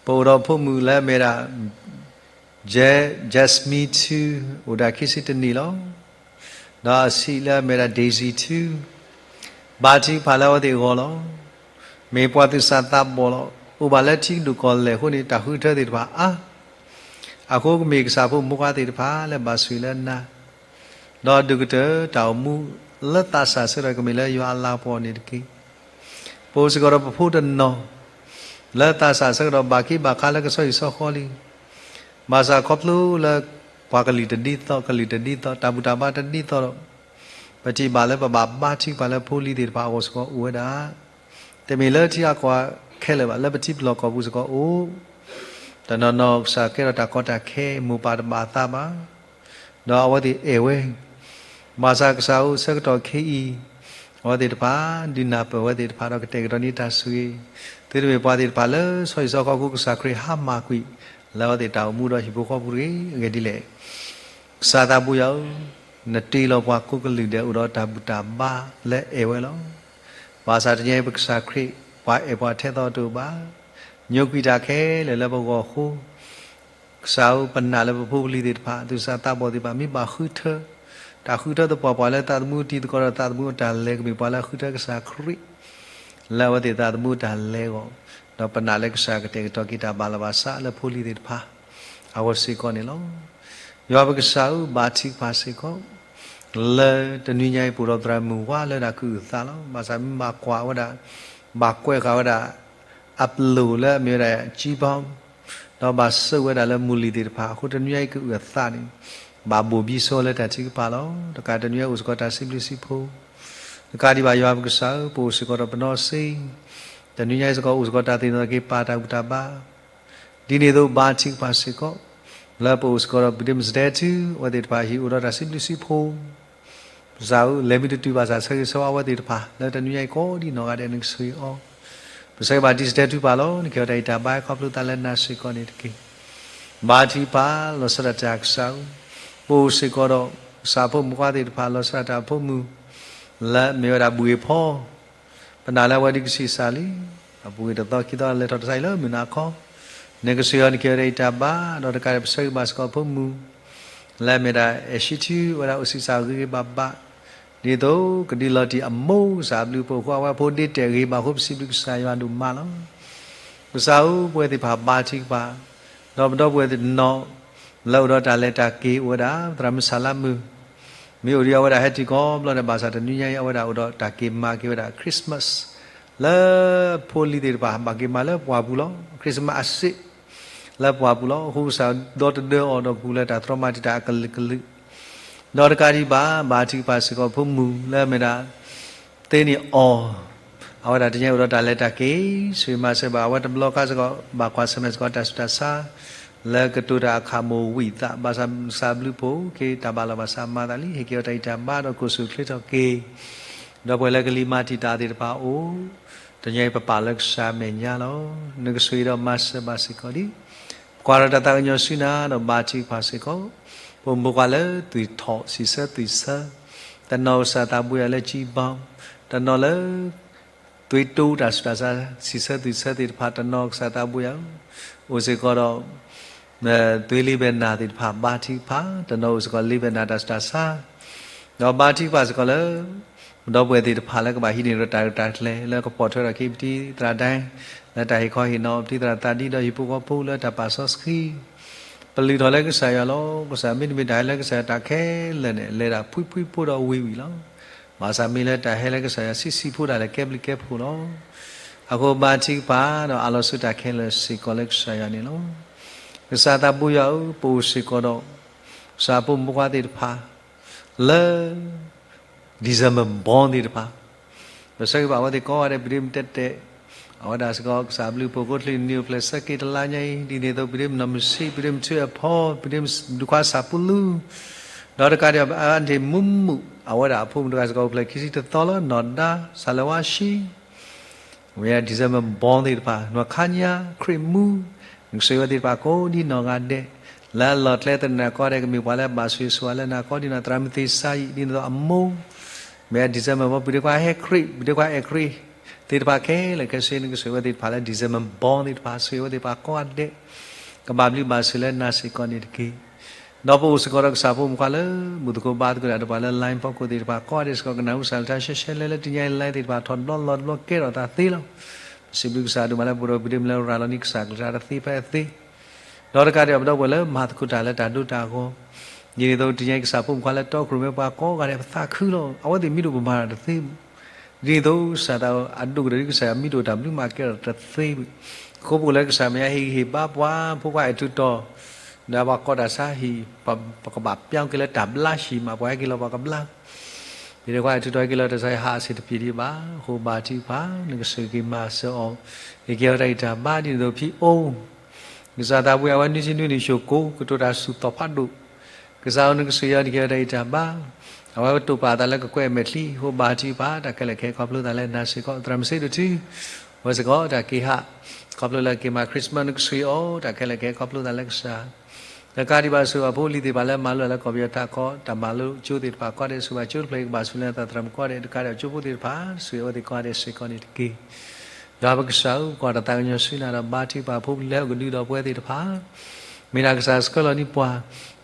ပအိၣ်ဒီးဖိမုၣ်လၢအမ့ၢ်ဒၣ် Jasmine ထူ အိၣ်ဒၣ်ခံဆံတနံၣ်လီၤ. ဒီးအဆံးလၢအမ့ၢ်ဒၣ် Daisy ထူ ဘါထုကဖၣ်လၢအဝဲသ့ၣ်အဂီၢ်လီၤ. မ့ၢ်ပှၤသူၣ်စၢ်သးဘီၣ်လီၤ. အိၣ်ဘၣ်လၢထံကဒိၣ်ကီၢ်လဲၢ်အဃိန့ၣ် တၢ်ဃုထၢသ့ၣ်တဖၣ်အါ, အဃိကမ့ၢ်ကစၢ်ဖိမုၣ်ဖိခွါသ့ၣ်တဖၣ်လၢဘၣ်ဆိၣ်ဂ့ၤလၢနၤ, ဒီးဒိၣ်ကတၢၢ်တၢ်အိၣ်မူလၢသးစၢ်ဆၢကတီၢ်ကမ့ၢ်လၢယွၤအလၤကပီၤန့ၣ်တက့ၢ်. ပအိၣ်စ့ၢ်ကီးဒီးပဖိတနီၤ လၢသးစၢ်ဆၢကတီၢ်ဘၣ်က့ဘၣ်ခါလၢကဆီဟံၣ်ဆီဃီလံ. ဘၣ်ဆၣ်ခီဖျိလၢ ပှၤကလုာ်တဒ်သိး ကလုာ်တဒ်သိး တၢ်ဘူၣ်တၢ်ဘါတဒ်သိးဒီး ပထံၣ်ဘၣ်လၢပဘၣ်ဘါထုကဖၣ်လၢဖိလံၤသ့ၣ်တဖၣ်အဂီၢ်စ့ၢ်ကီးအိၣ်ဝဲဒၣ်, တမ့ၢ်လၢထံအကီၢ်ခဲလၢာ်ဘၣ် လၢပထံပလီၢ်ကီၢ်ပူၤစ့ၢ်ကီးအိၣ်, တနီၤနီၤကစၢ်ကဲထီၣ်တၢ်ကီတၢ်ခဲ မိၢ်ပၢ်တဘၣ်သးဘၣ် ဒီးအဝဲသ့ၣ်အဲၣ်ဝဲ, ဘၣ်ဆၣ်ကစၢ်ဧၢ ဆၢကတီၢ်ခဲအံၤ အဝဲသ့ၣ်တဖၣ် ဒုးနၢ်ပၢၢ်ဝဲသ့ၣ်တဖၣ်ဒီးကတဲာ်ကတီၤန့ၢ်တၢ်ဆိၣ်ဂ့ၤ, သုတမ့ၢ်ပှၤသ့ၣ်တဖၣ်လၢဆီဟံၣ်ဆီဃီအဃိ ကစၢ်ခရံာ်ဟါမၢ်ကွံာ် လၢအဝဲသ့ၣ်တၢ်အိၣ်မူဒီးဟံၣ်ဖိဃီဖိတဂ့ၤ. အဂ့ၢ်ဒ်လဲၣ်, ကစၢ်သးဘိယွၤဧၢ, နတ့လီၤပှၤကိးကလုာ်ဒဲးအိၣ်ဒီးတၢ်ဘူၣ်တၢ်ဘါလၢအဲၣ်ဝဲလီၤ. ဘၣ်ဆၣ်တနံၤအံၤပကစၢ်ခရံာ် ပှၤအဲၣ်ပှၤထဲသိးတအိၣ်ဘၣ်, ညိကွံာ်တၢ်ခဲလၢာ်လၢပဂီၢ်အဃိ ကစၢ်ဧၢ ပနာ်လၢပဖိပလံၤသ့ၣ်တဖၣ် သူၣ်စၢ်သးဘီၣ်သ့ၣ်တဖၣ် မ့ၢ်ဘၣ်ဃုထၢ, တၢ်ဃုထၢသပှၢ်ပှၢ်လၢသးသမူတံၤသကိးဒီးသးသမူအတၢ်လဲၤ ကမ့ၢ်ပှၤလၢအဃုထၢကစၢ်ခရံာ် လၢအဝဲသ့ၣ်သးသမူအတၢ်လဲၤအဂီၢ်, ဒီးပနာ်လၢကစၢ်ကတဲာ်ကတီၤက့ၤတၢ်ဘၣ်လီၤဘၣ်စးလၢဖိလံၤသ့ၣ်တဖၣ် အဂီၢ်စ့ၢ်ကီးန့ၣ်လီၤ. ယွၤပကစၢ်ဧၢ ဘါထုကဖၣ်စ့ၢ်ကီး လၢတနွံညါအံၤ ပအိၣ်ဒီးသရၣ်မုၣ်ဝါလၢတၢ်ကအုၣ်အသးလီၤ. ဘၣ်ဆၣ်မ့ၢ်ဘၣ်ကွၢ်ဝဲဒၣ်, ဘၣ်ကွဲးဃာ်ဝဲဒၣ် အပျိၢ်လၢအမ့ၢ်ဝဲဒၣ် ကၠံဘီ, ဒီးဘၣ်စၢးဝဲဒၣ်လၢမုၢ်လံၤသ့ၣ်တဖၣ်အဃိ တနွံညါအံၤကအုၣ်အသးန့ၣ် ဘၣ်ဘိၣ်ဘံဆိလၢတၢ်ထုကဖၣ်လီၤ. တကးတနွံညါအံၤအိၣ်စ့ၢ်ကီးတၢ်စံးဘျုးစံးဖှိၣ်, တကးဒံးဘၣ်ယွၤပကစၢ်ဧၢ, ပအိၣ်စ့ၢ်ကီးဒီးပနီၢ်စ့, တနွံညါအံၤစ့ၢ်ကီးအိၣ်စ့ၢ်ကီးတၢ်သ့ၣ်နီၣ်ထီၣ်က့ၤပၢ်တၢ်ဘူၣ်တၢ်ဘါ ဒ်န့ၣ်အသိးဘါထုကဖၣ်စ့ၢ်ကီး လၢပအိၣ်စ့ၢ်ကီးဒီး ပဒ့မုၣ်စတဲထူ အဝဲသ့ၣ်တဖၣ်ဟံၣ်အိၣ်ဒီးတၢ်စံးဘျုးစံးဖှိၣ်, ကစၢ်ဧၢ, လဲၤမ့ၢ်တတုၤဘၣ်ဆၣ် ဆၢဂ့ၤဆၢဝါအဝဲသ့ၣ်တဖၣ် လၢတနွံညါအံၤကိးဒ်နီၢ်ဂၤဒဲး နကဆိၣ်ဂ့ၤအီၤ, ပဆၢဂ့ၤဘၣ်ဒ်စတဲထူပၢ်လီၤ. နကဟ့ၣ်အီၤတၢ်ဂံၢ်တၢ်ဘါ ခီဖျိသးလၢနၤစ့ၢ်ကီးန့ၣ်တက့ၢ်. ဘါထုကဖၣ် လီၤဆီဒၣ်တၢ်ကစၢ်ဧၢ, ပအိၣ်စ့ၢ်ကီးဒီး ကစၢ်အဖိမုၣ်ဖိခွါသ့ၣ်တဖၣ် လီၤဆီဒၣ်တၢ်အဖိမုၣ် လၢအမ့ၢ်ဝဲဒၣ်ဘူၣ်ဂ့ၤဖီ ပနာ်လၢအဝဲဒုးကဆံးစၢ်လံ, အပူၤကွံာ်တသီခံသီ လဲၤထီၣ်တစဲးအံၤလၢမုၢ်နၤခီ, နကဆိၣ်ဂ့ၤအီၤ နကဟ့ၣ်အီၤတၢ်ဂံၢ်တၢ်ဘါ, ဒီးတကးဒံးပဆၢဂ့ၤဘၣ်စ့ၢ်ကီးအဖိမုၣ် လၢအမ့ၢ်ဒၣ်အဲၣ်ၡံထူ အဝဲဒၣ်အိၣ်ဆံးစၢ်ဂ့ၤဂ့ၤဘၣ်ဘၣ်, ဒ်သိးကဒုးလီၤတံၢ်အမိၢ်ကစၢ်အဘျုးအဖှိၣ်အဃိ အဝဲဖိဒ့တဲာ်ဂ့ၤဘၣ်အဃိ ပစံးဘျုးကစၢ်ယွၤဒိၣ်မးလီၤ. ကစၢ်ဧၢ, ပဝဲသ့ၣ်တဖၣ်ဘါထုကဖၣ်, ဒီးပဒီပုၢ်ဝဲၢ်တနီၤ လၢအိၣ်ဒီးတၢ်လဲၤတၢ်က့ၤအိၣ်ဝဲဒၣ် သရၣ်မုၣ်ဆၣ်လါမုၢ် မ့ၢ်အိၣ်ဒီးအဝဲဒၣ်ဟဲတုၤကိးဘျီဒီး ဘၣ်ဆၣ်တနွံညါအံၤ အဝဲဒၣ်အိၣ်ဒီးတၢ်က့ၤမၤက့ၤဝဲဒၣ် Christmas လၢဖိလံၤသ့ၣ်တဖၣ် ဘၣ်က့ၤမၤလၢပှၢ်ပူၤလီၤ. Christmas အစ့း လၢပှၢ်ပူၤလီၤ. အဃိကစၢ်ဒီတဒၢအီၤဒီးပူၤလၢတၢ်တြီမၤတံာ်တာ်အကလုာ်ကလုာ်, ဒီးတကးဒံးဘၣ် ဘါထုကဖၣ်စ့ၢ်ကီးဖိမုၣ်လၢအမ့ၢ်ဒၣ် သ့န့ၢ်အီၤ, အဝဲဒၣ်တနံၤညါအံၤအိၣ်ဒီးတၢ်လဲၤတၢ်က့ၤ ဆိၣ်ဂ့ၤမၤစၢၤဘၣ်အဝဲတဘျီခါစ့ၢ်ကီး ဘၣ်ကွၢ်ဆၢၣ်မဲာ်စ့ၢ်ကီးတၢ်ဆူးတၢ်ဆါ လၢကတိၤတၢ်အခးမိၣ်ဝံၣ်သး ဘၣ်ဆၣ်ကစၢ်ဘျုးဖှိၣ်က့ၤတၢ်ဘၣ်လီၤဘၣ်စးမၤသးလံ. ဟ့ၣ်က့ၤအီၤတၢ်ဂံၢ်တၢ်ဘါဒီးကိၣ်ဆူၣ်ချ့ထီၣ်က့ၤ ဒီပုၢ်ဝဲၢ်လၢကလံၤမၤတံာ်တာ်သ့ၣ်တဖၣ်အအိၣ်, တနံၤညါအံၤပပာ်လၢကစၢ်အမဲာ်ညါလီၤ. နကဆိၣ်ဂ့ၤဒီးမၤစၢၤဘၣ်စ့ၢ်ကီးလံ. ပကွၢ်ဒီးတၢ်သးကညီၤဆူနၤဒီးဘါထုကဖၣ်စ့ၢ်ကီး ပမိၢ်ပှၢ်လၢသွံၣ်ထီၣ်စံးဆၢသွံၣ်ဆၢ, တနီၤကစၢ်သးဘိယွၤလၢကၠံဘီ, တနီၤလၢ သွံၣ်တိတၢ်ဆူးတၢ်ဆါ စံးဆၢသွံၣ်ဆၢသ့ၣ်တဖၣ် တနီၤကစၢ်သးဘိယွၤဧၢ, အိၣ်စ့ၢ်ကီးဒီး သွံၣ်လ့ဘဲနၢ်သ့ၣ်တဖၣ် ဘါထုကဖၣ်, တနီၤအိၣ်စ့ၢ်ကီးလ့ဘဲနၢ်တၢ်ဆူးတၢ်ဆါ, ဒီးဘါထုကဖၣ်စ့ၢ်ကီးလၢ ပဒီပုၢ်ဝဲၢ်သ့ၣ်တဖၣ်လၢကဘၣ်ဟံးန့ၢ်ဒီးတၢ်ရဲၣ်တၢ်ကျဲၤ လၢကဖီၣ်ထွဲထီၣ်က့ၤပတံၤသရၣ်ဒဲ လၢတၢ်ဟ့ၣ်ခီဟ့ၣ်နီၤ ပတံၤသရၣ်သးဒံဒီးဟံၣ်ဖိဃီဖိလၢတၢ်ပာ်စီဆှံ ပလုၢ်ထီၣ်လၢကစၢ်ယွၤလီၤ. ကစၢ်မ့တမ့ၢ်တၢ်ဟဲလၢကစၢ်ယွၤတၢ်ခဲလၢာ်န့ၣ် လဲၤဒၣ်ဖှံဖှံဖိဒီးဝံၤဝံၤလီၤ. ဘၣ်ဆၣ်မ့ၢ်လၢတၢ်ဟဲလၢကစၢ်ယွၤဆံးဆံးဖိဒၣ်လဲာ်ကဲဘျုးကဲဖှိၣ်လီၤ. အဃိဘါထုကဖၣ်ဒီးအးလီၤဆူတၢ်ခဲလၢာ်စ့ၢ်ကီးလၢကစၢ်ယွၤန့ၣ်လီၤ. ကစၢ်သးဘိယွၤဧၢ, ပအိၣ်စ့ၢ်ကီးဒီး ကစၢ်အဖိမုၣ်ဖိခွါသ့ၣ်တဖၣ် လၢ December born သ့ၣ်တဖၣ် ပဆၢဂ့ၤဘၣ်အဝဲသ့ၣ်ကိးဂၤဒဲး ပဒ့မုၣ်တဲတဲာ်, အဝဲဒၣ်စ့ၢ်ကီး ကစၢ်ဘျုးဖှိၣ်ကိးချံးနံၣ်အိၣ်ဖျဲၣ်ဆၢက့ၤတလါညါအံၤ ဒ်န့ၣ်အသိး ပဒ့မုၣ်နီၢ်မုၢ်ဆံး, ပဒ့မုၣ်ထူအဖီ, ပဒ့မုၣ်ဒူခွါစၢ်ပူလူ, ဒီးတကးဒံးဘၣ် အၢၣ်ဒ့ၣ်မူမူး အဝဲဒၣ်အဖိမုၣ်တဂၤစ့ၢ်ကီးအိၣ်ဖျဲၣ်ခံဆံတသီလၢ နီၢ်ဒါ စၢ်လၢဝါဆံ ဝဲ December born သ့ၣ်တဖၣ်, နီၢ်ခါညါ, ခရံာ်မူ, နကဆိၣ်ဂ့ၤဝဲသ့ၣ်တဖၣ်ကိးဒ်နီၢ်ဂၤဒဲး, လၢအလီၢ်ကျဲသနၢၣ်ကိးဂၤဒဲး ကမ့ၢ်ပှၤလၢအဘၣ်ဆိၣ်ဂ့ၤဆိၣ်ဝါလၢနၤကိးဒ်နီၢ် သရၣ်မုၢ်သ့ၣ်စါယံာ် ဒ်န့ၣ်အသိးအမိၢ်, မ့ၢ် December born ပှၤဒ့ခွါဟဲခရံာ်, ပဒ့ခွါအဲၣ်ခရံာ်သ့ၣ်တဖၣ်ခဲလၢာ်ခဲဆ့ နကဆိၣ်ဂ့ၤဝဲသ့ၣ်တဖၣ်လၢ December born သ့ၣ်တဖၣ် ဆိၣ်ဂ့ၤဝဲသ့ၣ်တဖၣ်ကိးဂၤဒဲး, ကဘၣ်ဘျုးဘၣ်ဆိၣ်လၢနၤစ့ၢ်ကီးန့ၣ်တက့ၢ်. ဒီးပအိၣ်စ့ၢ်ကီးဒီးကစၢ်ဖိမုၣ်ဖိခွါလၢ ဘူၣ်သကိးဘါသကိးတၢ်ဒီးပှၤလၢ line ဖီခိၣ်သ့ၣ်တဖၣ်ကိးဂၤဒဲးစ့ၢ်ကီး ကနၢ်ဟူကစၢ်ကလုၢ်ကထါရှဲရှဲလၢလၢ တနံၤညါအံၤ line သ့ၣ်တဖၣ်ထီၣ်တဘျီလီၤတဘျီကဲထီၣ်သးသ့လီၤ. ပစံးဘျုးကစၢ်ဒိၣ်မးလၢပအိၣ်ဒီးပဒ့မုၣ်လၢရၤလီၤန့ၢ်ကစၢ်ကလုၢ်ကထါတသ့ဖဲအသ့, ဒီးတကးဒံးဘၣ် ပဒီပုၢ်ဝဲၢ်လၢမၤသကိးတၢ်လၢတၢ်ဒိတၢ်ဂီၤ, ဒ်န့ၣ်အသိး တနံၤညါအံၤ ကစၢ်ဖိမုၣ်ဖိခွါလၢတီခိၣ်ရိၣ်မဲပှၤကိးဂၤဒဲး ပသးခုလီၤ. အဝဲသ့ၣ်မ့ၢ်တအိၣ်ပမၤတၢ်တသ့ ဒ်န့ၣ်အသိး ကစၢ်သးအဒိၣ်ကတၢၢ်ဒ်ကစၢ်ယွၤမ့ၢ်တအိၣ်တၢ်ဘျုးမးကဲထီၣ်တသ့, အဃိပအိၣ်လၢကစၢ်မဲာ်ညါဟ့ၣ်ဂံၢ်ဟ့ၣ်ဘါပှၤ ဖိခွါအဲၣ်ထူးတီၤ, ဒီးပှၤကိးတၢ်ဆါဟံၣ်, ပကဘၣ်ပျီက့ၤလၢတၢ်ဘျါဟံၣ်မး ပှၤဟဲက့ၤလီၤပှၤကဘျါ ပဒ့ခွါအဲၣ်ထူးတီၤဟဲက့ၤလီၤတၢ်ဆါဟံၣ်ဟးအဆံးတပျံၤဒံးဘၣ်, အဃိဘါထုကဖၣ် နကဆိၣ်ဂ့ၤမၤစၢၤအီၤ, ဟ့ၣ်က့ၤအီၤတၢ်ဂံၢ်တၢ်ဘါဒ်န့ၣ်အသိးဖံအိၣ် ကစၢ်သးဘိယွၤဝဲနွံဆံနွံနံၣ်ဆိၣ်ကိး ကတိၤတၢ်ဆူၣ်သီၣ်ဖးဒိၣ်, ကစၢ်ဧၢ နကဆိၣ်ဂ့ၤအီၤ နကဟ့ၣ်အီၤတၢ်ဂံၢ်တၢ်ဘါ, အဝဲကတိၤပာ်အသးလၢကကွဲးအမဲာ်ချံ အဃိဘါထုကဖၣ် တၢ်ခဲလၢာ်ခဲဆ့ခီဖျိသးလၢနၤစ့ၢ်ကီး သရၣ်မုၣ်စ့ဒိၣ်ထူ ဝဲစ့ၢ်ကီးတၢ်က့ၤဟး ခီဖျိလၢက့ၤမၤ Christmas နကဆိၣ်ဂ့ၤအီၤ တၢ်ခဲလၢာ်ခဲဆ့ခီဖျိသးလၢကစၢ် တကးဒံးဘၣ်ဆိၣ်ဂ့ၤအဖိအလံၤသ့ၣ်တဖၣ်လၢမၤလိလၢကီၢ်ပယီၤထးခိၣ် တၢ်မၤလိကၠိသ့ၣ်တဖၣ်ကိးဂၤဒဲး ဆိၣ်ဂ့ၤဘၣ်ကၠိတဖျၢၣ်အံၤ ကဘၣ်ဆိၣ်လၢသးသရၣ်မုၣ်ကိးဂၤဒဲး တကးဒံးဘၣ်ကၠိဖိသ့ၣ်တဖၣ် ဆိၣ်ဂ့ၤအဝဲသ့ၣ်ကိးဂၤဒဲးစ့ၢ်ကီးန့ၣ်တက့ၢ်. ယွၤပကစၢ်ဧၢ ပကွၢ်တၢ်သးကညီၤဆူနၤဒီးဘါထုကဖၣ်ဖိလၢဟီၣ်ကဒုဒီးပဝဲသ့ၣ်တဖၣ် မ့ၢ်ဒၣ်ကစၢ်ဆှၢလီၤန့ၢ်ပှၤ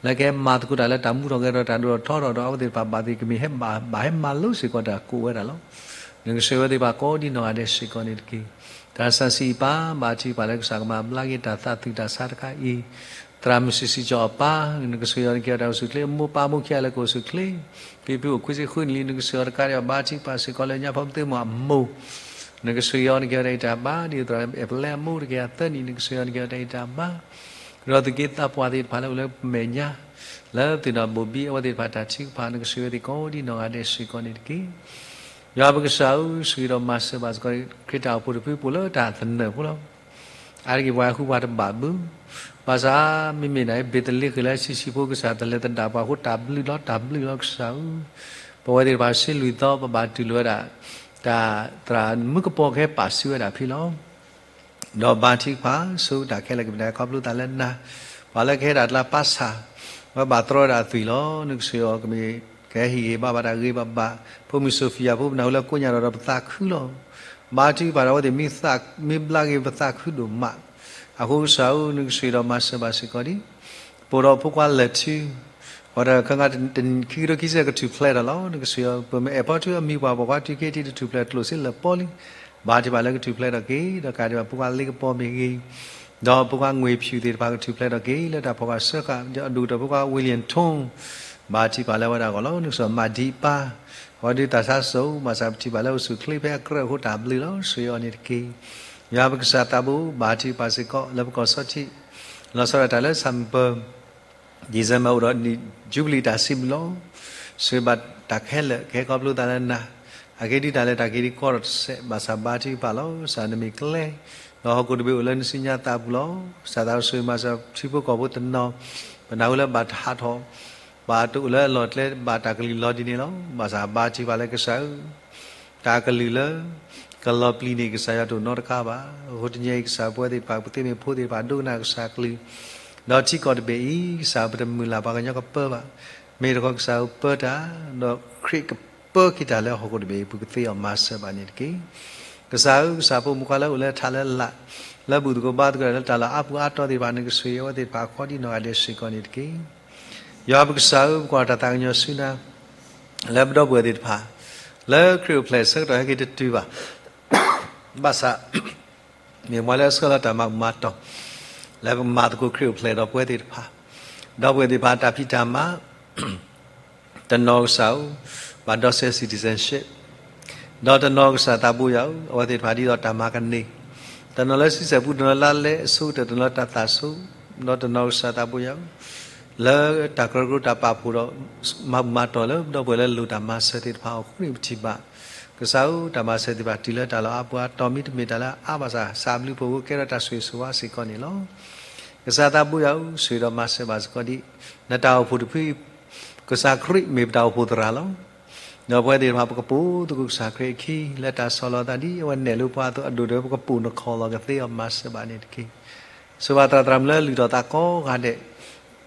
လၢကဟဲမၤသကိးတၢ်လၢတၢ်မူထီၣ်ဂဲၤထီၣ် တၢ်ဒိၣ်ထီၣ်ထီထီၣ်ဒီး အဝဲသ့ၣ်တဖၣ်ဘၣ်သ့ၣ်ကမ့ၢ်ဟဲဘၣ်ဟဲမၤလိစ့ၢ်ကီးတၢ်ကိးဝဲဒၣ်လီၤ. နကဆိၣ်ဂ့ၤဝဲသ့ၣ်တဖၣ်ကိးဒ်နီၢ်ဂၤဒဲးစ့ၢ်ကီးန့ၣ်တက့ၢ်. တၢ်ဆၢဆံးအံၤပၢ် ဘါထုကဖၣ်လၢကစၢ်ကမၤဘျါက့ၤတၢ်သးသူၣ်တၢ်ဆါတခါအံၤ, သ သရၣ်မုၣ်စံးစံးကၠီအပၢ်, နကဆိၣ်ဂ့ၤအီၤနက့ၤအီၤတၢ်အိၣ်ဆူၣ်ချ့, မိၢ်ပၢ်မိၢ်ခံဂၤလၢကအိၣ်ဆူၣ်ချ့, ဖံဖုအိၣ်ခွံဆံဃုနံၣ်လံ, နကဆိၣ်ဂ့ၤအီၤတကးဒံးဘၣ်, ဘါထုကဖၣ်စ့ၢ်ကီးလၢညါဖီမသ့ၣ်မုၣ်အမိၢ်, နကဆိၣ်ဂ့ၤအီၤနက့ၤအီၤတၢ်ဂံၢ်တၢ်ဘါ, ဒ်သိးသရၣ်အဲၣ်ပလဲအမိၢ်တကယၤသၢနံၣ်, နကဆိၣ်ဂ့ၤအီၤနက့ၤအီၤတၢ်ဂံၢ်တၢ်ဘါ, ဒီးသုးက့သးပှၢ်သ့ၣ်တဖၣ်လၢအိၣ်လၢမဲာ်ညါ, လၢသုးဒီးဘိၣ်ဘံအဝဲသ့ၣ်တဖၣ်တၢ်ထုကဖၣ်, နကဆိၣ်ဂ့ၤအဝဲသ့ၣ်ကိးဒံနီၢ်ဂၤဒဲးစ့ၢ်ကီးန့ၣ်တက့ၢ်. ယွၤပကစၢ်ဧၢ, ဆိၣ်ဂ့ၤဒီးမၤစၢၤဘၣ်စ့ၢ်ကီး ခရံာ်တၢ်အိၣ်ဖှိၣ်တဖုပအိၣ်လၢတၢ်သနၢၣ်ဖိလီၤ. အါတက့ၢ်ပှၤဟူပှၤတဘၣ်ဘု, ဘၣ်ဆၣ်မ့မ့ၢ်နၤ ဘ့းသလ့ဃ့ၣ်လၢဆံးဆံးဖိ ကစၢ်တလဲၤသဒၣ်ပှၤအဃိ တၢ်ဘျုးလီၤ, တၢ်ဘျုးလီၤကစၢ်ဧၢ, ပဝဲသ့ၣ်တဖၣ်ဆ့လွံၢ်သီ ပဘၣ်တူၢ်လိာ်ဝဲဒၣ် တၢ်သရၣ်မုၣ်ကပီၤကဟဲပာ်စုဝဲဒၣ်ဖဲလီၤ. ဒီးဘါထုကဖၣ်ဆိတၢ်ခဲလၢာ်ကမ့ၢ်တၢ်ခီဖျိသးလၢနၤ, ပှၤလၢကဟဲဒၣ်တလါပၢ်ဆၣ်, ဝဲဘၣ်တြီဝဲဒၣ်အသွံၣ်လီၤ, နကဆိၣ်ဂ့ၤအီၤကမ့ၢ် ကဟဲဟ့ၣ်ဂ့ၤဘၣ်ဘၣ်တၢ်ဂ့ၤဘၣ်ဘၣ်, ဖိမုၣ်စီၤဖံယၤဖိ ပနၢ်ဟူလၢကိညၢ်ဒီးပသးခုလီၤ. ဘါထုကဖၣ်ဒီးအဝဲသ့ၣ် မ့ၢ်ဘျါက့ၤပသးခုဒိၣ်မး, အဃိကစၢ်ဧၢ, နကဆိၣ်ဂ့ၤဒီးမၤစၢၤဘၣ်စ့ၢ်ကီးဒံး ပအိၣ်ဒီးဖိခွါလၢာ်ထူ, အဝဲဒၣ်ခါခါတနံၣ်ခံကထိခံဆံကထူၣ်ဖျဲးဒီးလီၤ, နကဆိၣ်ဂ့ၤအီၤ ပမ့ၢ်အဲၣ်ဖီထုအမံၤပှၤ ပှၤကွၢ်ထူက့ၤထံတထူၣ်ဖျဲးကျိၣ်စ့လၢာ်ပီလံ, ဘါထုကဖၣ်လၢကထူၣ်ဖျဲးထီၣ်က့ၤ, ဒီးကးဒံးဘၣ်ဖိခွါလ့ကပီၤမ့ၢ်ဂ့ၤ, ဒီးဖိခွါငွေဖြူသ့ၣ်တဖၣ်ကထူၣ်ဖျဲးထီၣ်က့ၤ လၢတၢ်ဖီၣ်ဃာ်စၢဃာ်, ဒီးအဒိၣ်ကတၢၢ်ဖိခွါ William Tong, ဘါထုကဖၣ်လၢအဝဲဒၣ်အဂီၢ်လီၤ, နကဆိၣ်ဂ့ၤမၤဒံးပၢ်, အဝဲဒုးတၢ်ဆါစိၤ, ဘၣ်ဆၣ်ပထံၣ်ဘၣ်လၢအိၣ်ဆူၣ်ချ့ဖဲအကြၢးအဃိ တၢ်ဘျုးလီၤ, ဆိၣ်ဂ့ၤအီၤန့ၣ်တက့ၢ်. ယွၤပကစၢ်သးဘိ ဘါထုကဖၣ်စ့ၢ်ကီး လၢပကီၢ်စီထံး, လီၤဆီဒၣ်တၢ်လၢ December အိၣ်ဒီးနံၣ် Jubilee တၢ်စံးဘျုးလီၤ, ဆိၣ်ဂ့ၤဘၣ်တၢ်ခဲလၢာ် ကဟဲခီဖျိသးလၢနၤ, အကဲဒ်တၢ်လဲၤတၢ်က့ၤဒ်ကီဒီးတစဲး, ဘၣ်ဆၣ်ဘါထုကဖၣ်လီၤ, ကစၢ်နမ့ၢ်ကျဲ, ဒီးဟီၣ်ခိၣ်တဘ့ၣ်အိၣ်လၢနစုညါသးပူၤလီၤ, ကစၢ်သးဘိဆိၣ်ဂ့ၤမၤစၢၤထံဖိကီၢ်ဖိတနီၤ, ပနၢ်ဟူလၢဘၣ်တၢ်ဟးထီၣ်, ဘၣ်တအိၣ်လၢအလီၢ်ကျဲဘၣ်တၢ်ကလုၢ်လီၤဒ်န့ၣ်လီၤ, ဘၣ်ဆၣ်ဘါထုကဖၣ်လၢကစၢ်ဧၢ တၢ်ကလုၢ်လၢ ကလီၤပျံၤန့ၣ် ကစၢ်ယွၤတအိၣ်နီတခါဘၣ်. အဃိတနံၤအံၤ ကစၢ်ပဝဲသ့ၣ်တဖၣ် ပသ့မ့ၢ်ဖိသ့ၣ်တဖၣ် ဒိကနၣ်ကစၢ်ကလုၢ်, ဒီးထံကီၢ်တဘ့ၣ်အံၤ ကစၢ်ပတမုၢ်လၢ်ပှၤကညီကပၢဘၣ်. မ့ၢ်တခီကစၢ်ဧၢပၢတၢ်, ဒီးခရံာ်ကပၢက့ၤတၢ်လၢဟီၣ်ခိၣ်တဘ့ၣ်အံၤ ပကသ့အီၤမၤစၢၤဘၣ်န့ၣ်တက့ၢ်. ကစၢ်ဧၢ ကစၢ်ဖိမုၣ်ဖိခွါလၢအိၣ်လၢထးလၢလာ်, လၢဘူၣ်သကိးဘါသကိးတၢ်လၢတၢ်လီၢ်အါပူၤအါတီၤသ့ၣ်တဖၣ် နကဆိၣ်ဂ့ၤအဝဲသ့ၣ်တဖၣ် အခီဒ်နီၢ်ဂၤဒဲးစ့ၢ်ကီးန့ၣ်တက့ၢ်. ယွၤပကစၢ်ဧၢ ပကွၢ်တၢ်သးကညီၤဆူနၤ လၢပဒီပုၢ်ဝဲၢ်သ့ၣ်တဖၣ် လၢခရံာ်အိၣ်ဖျဲၣ်ဆၢကတီၢ်ဟဲက့ၤတတုၤဘၣ်, ဘၣ်ဆၣ် မ့ၢ်ပှၤလၢအဆှၢလီၤတၢ်မၤဘူၣ်မၤတီၢ် လၢပကမၤသကိးခရံာ်အိၣ်ဖျဲၣ်ဒီးပဝဲသ့ၣ်တဖၣ်, ဒီပုၢ်ဝဲၢ်သ့ၣ်တဖၣ်တၢ်ဖံးတၢ်မၤ တနီၤကစၢ်ဧၢ ဘၣ်ဒီးစဲး citizenship, ဒီးတနီၤကစၢ်သးဘိယွၤဧၢ အဝဲသ့ၣ်တဖၣ်ဒ်သိးတၢ်မၤကန့ၢ်, တနီၤလၢဆံဆဲၣ်ပူၤ တနီၤလၢလၢအဆိကတၢၢ် တနီၤလၢတၢ်သးဆိ, ဒီးတနီၤကစၢ်သးဘိယွၤဧၢ လၢတၢ်ကရၢကရိတၢ်ပာ်ဖှိၣ်ဒီး မၤဘူၣ်မၤတီၢ်လၢပဒီပုၢ်ဝဲၢ်လၢလိၣ်တၢ်မၤစၢၤသ့ၣ်တဖၣ်အဃိန့ၣ် ပထံၣ်ဘၣ် ကစၢ်ဧၢ တၢ်မၤစၢၤသ့ၣ်တဖၣ်တုၤလၢတၢ်လီၢ်အါပူၤအါတီၤ မ့တမ့ၢ်တၢ်လၢအါဘၣ်ဆၣ် စၢ်ဘျုးဖှိၣ်ဖိကဲထီၣ်တၢ်ဆိၣ်ဂ့ၤဆိၣ်ဝါစ့ၢ်ကီးန့ၣ်လီၤ. ကစၢ်သးဘိယွၤဧၢ ဆိၣ်ဂ့ၤဒီးမၤစၢၤဘၣ်စ့ၢ်ကီးဒ် နတၢ်အိၣ်ဖှိၣ်တဖု ကစၢ်ခရံာ်မ့ၢ်ပတၢ်အိၣ်ဖှိၣ်သရၣ်လီၤ. ဒီးပဝဲသ့ၣ်တဖၣ်ပကပိာ်သကိးကစၢ်ခရံာ်အခံ လၢတၢ်ဆီၣ်လီၤသးဒ်အဝဲနဲၣ်လၢပှၤအသိးအဒိၣ်ဒီး ပကပိာ်နခီၣ်လီၤကသ့အီၤမၤစၢၤဘၣ်န့ၣ်တက့ၢ်. ဆိၣ်ဂ့ၤဘၣ်သရၣ်သရၣ်မုၣ်လၢလုၢ်ထီၣ်သးကိးဂၤဒဲး,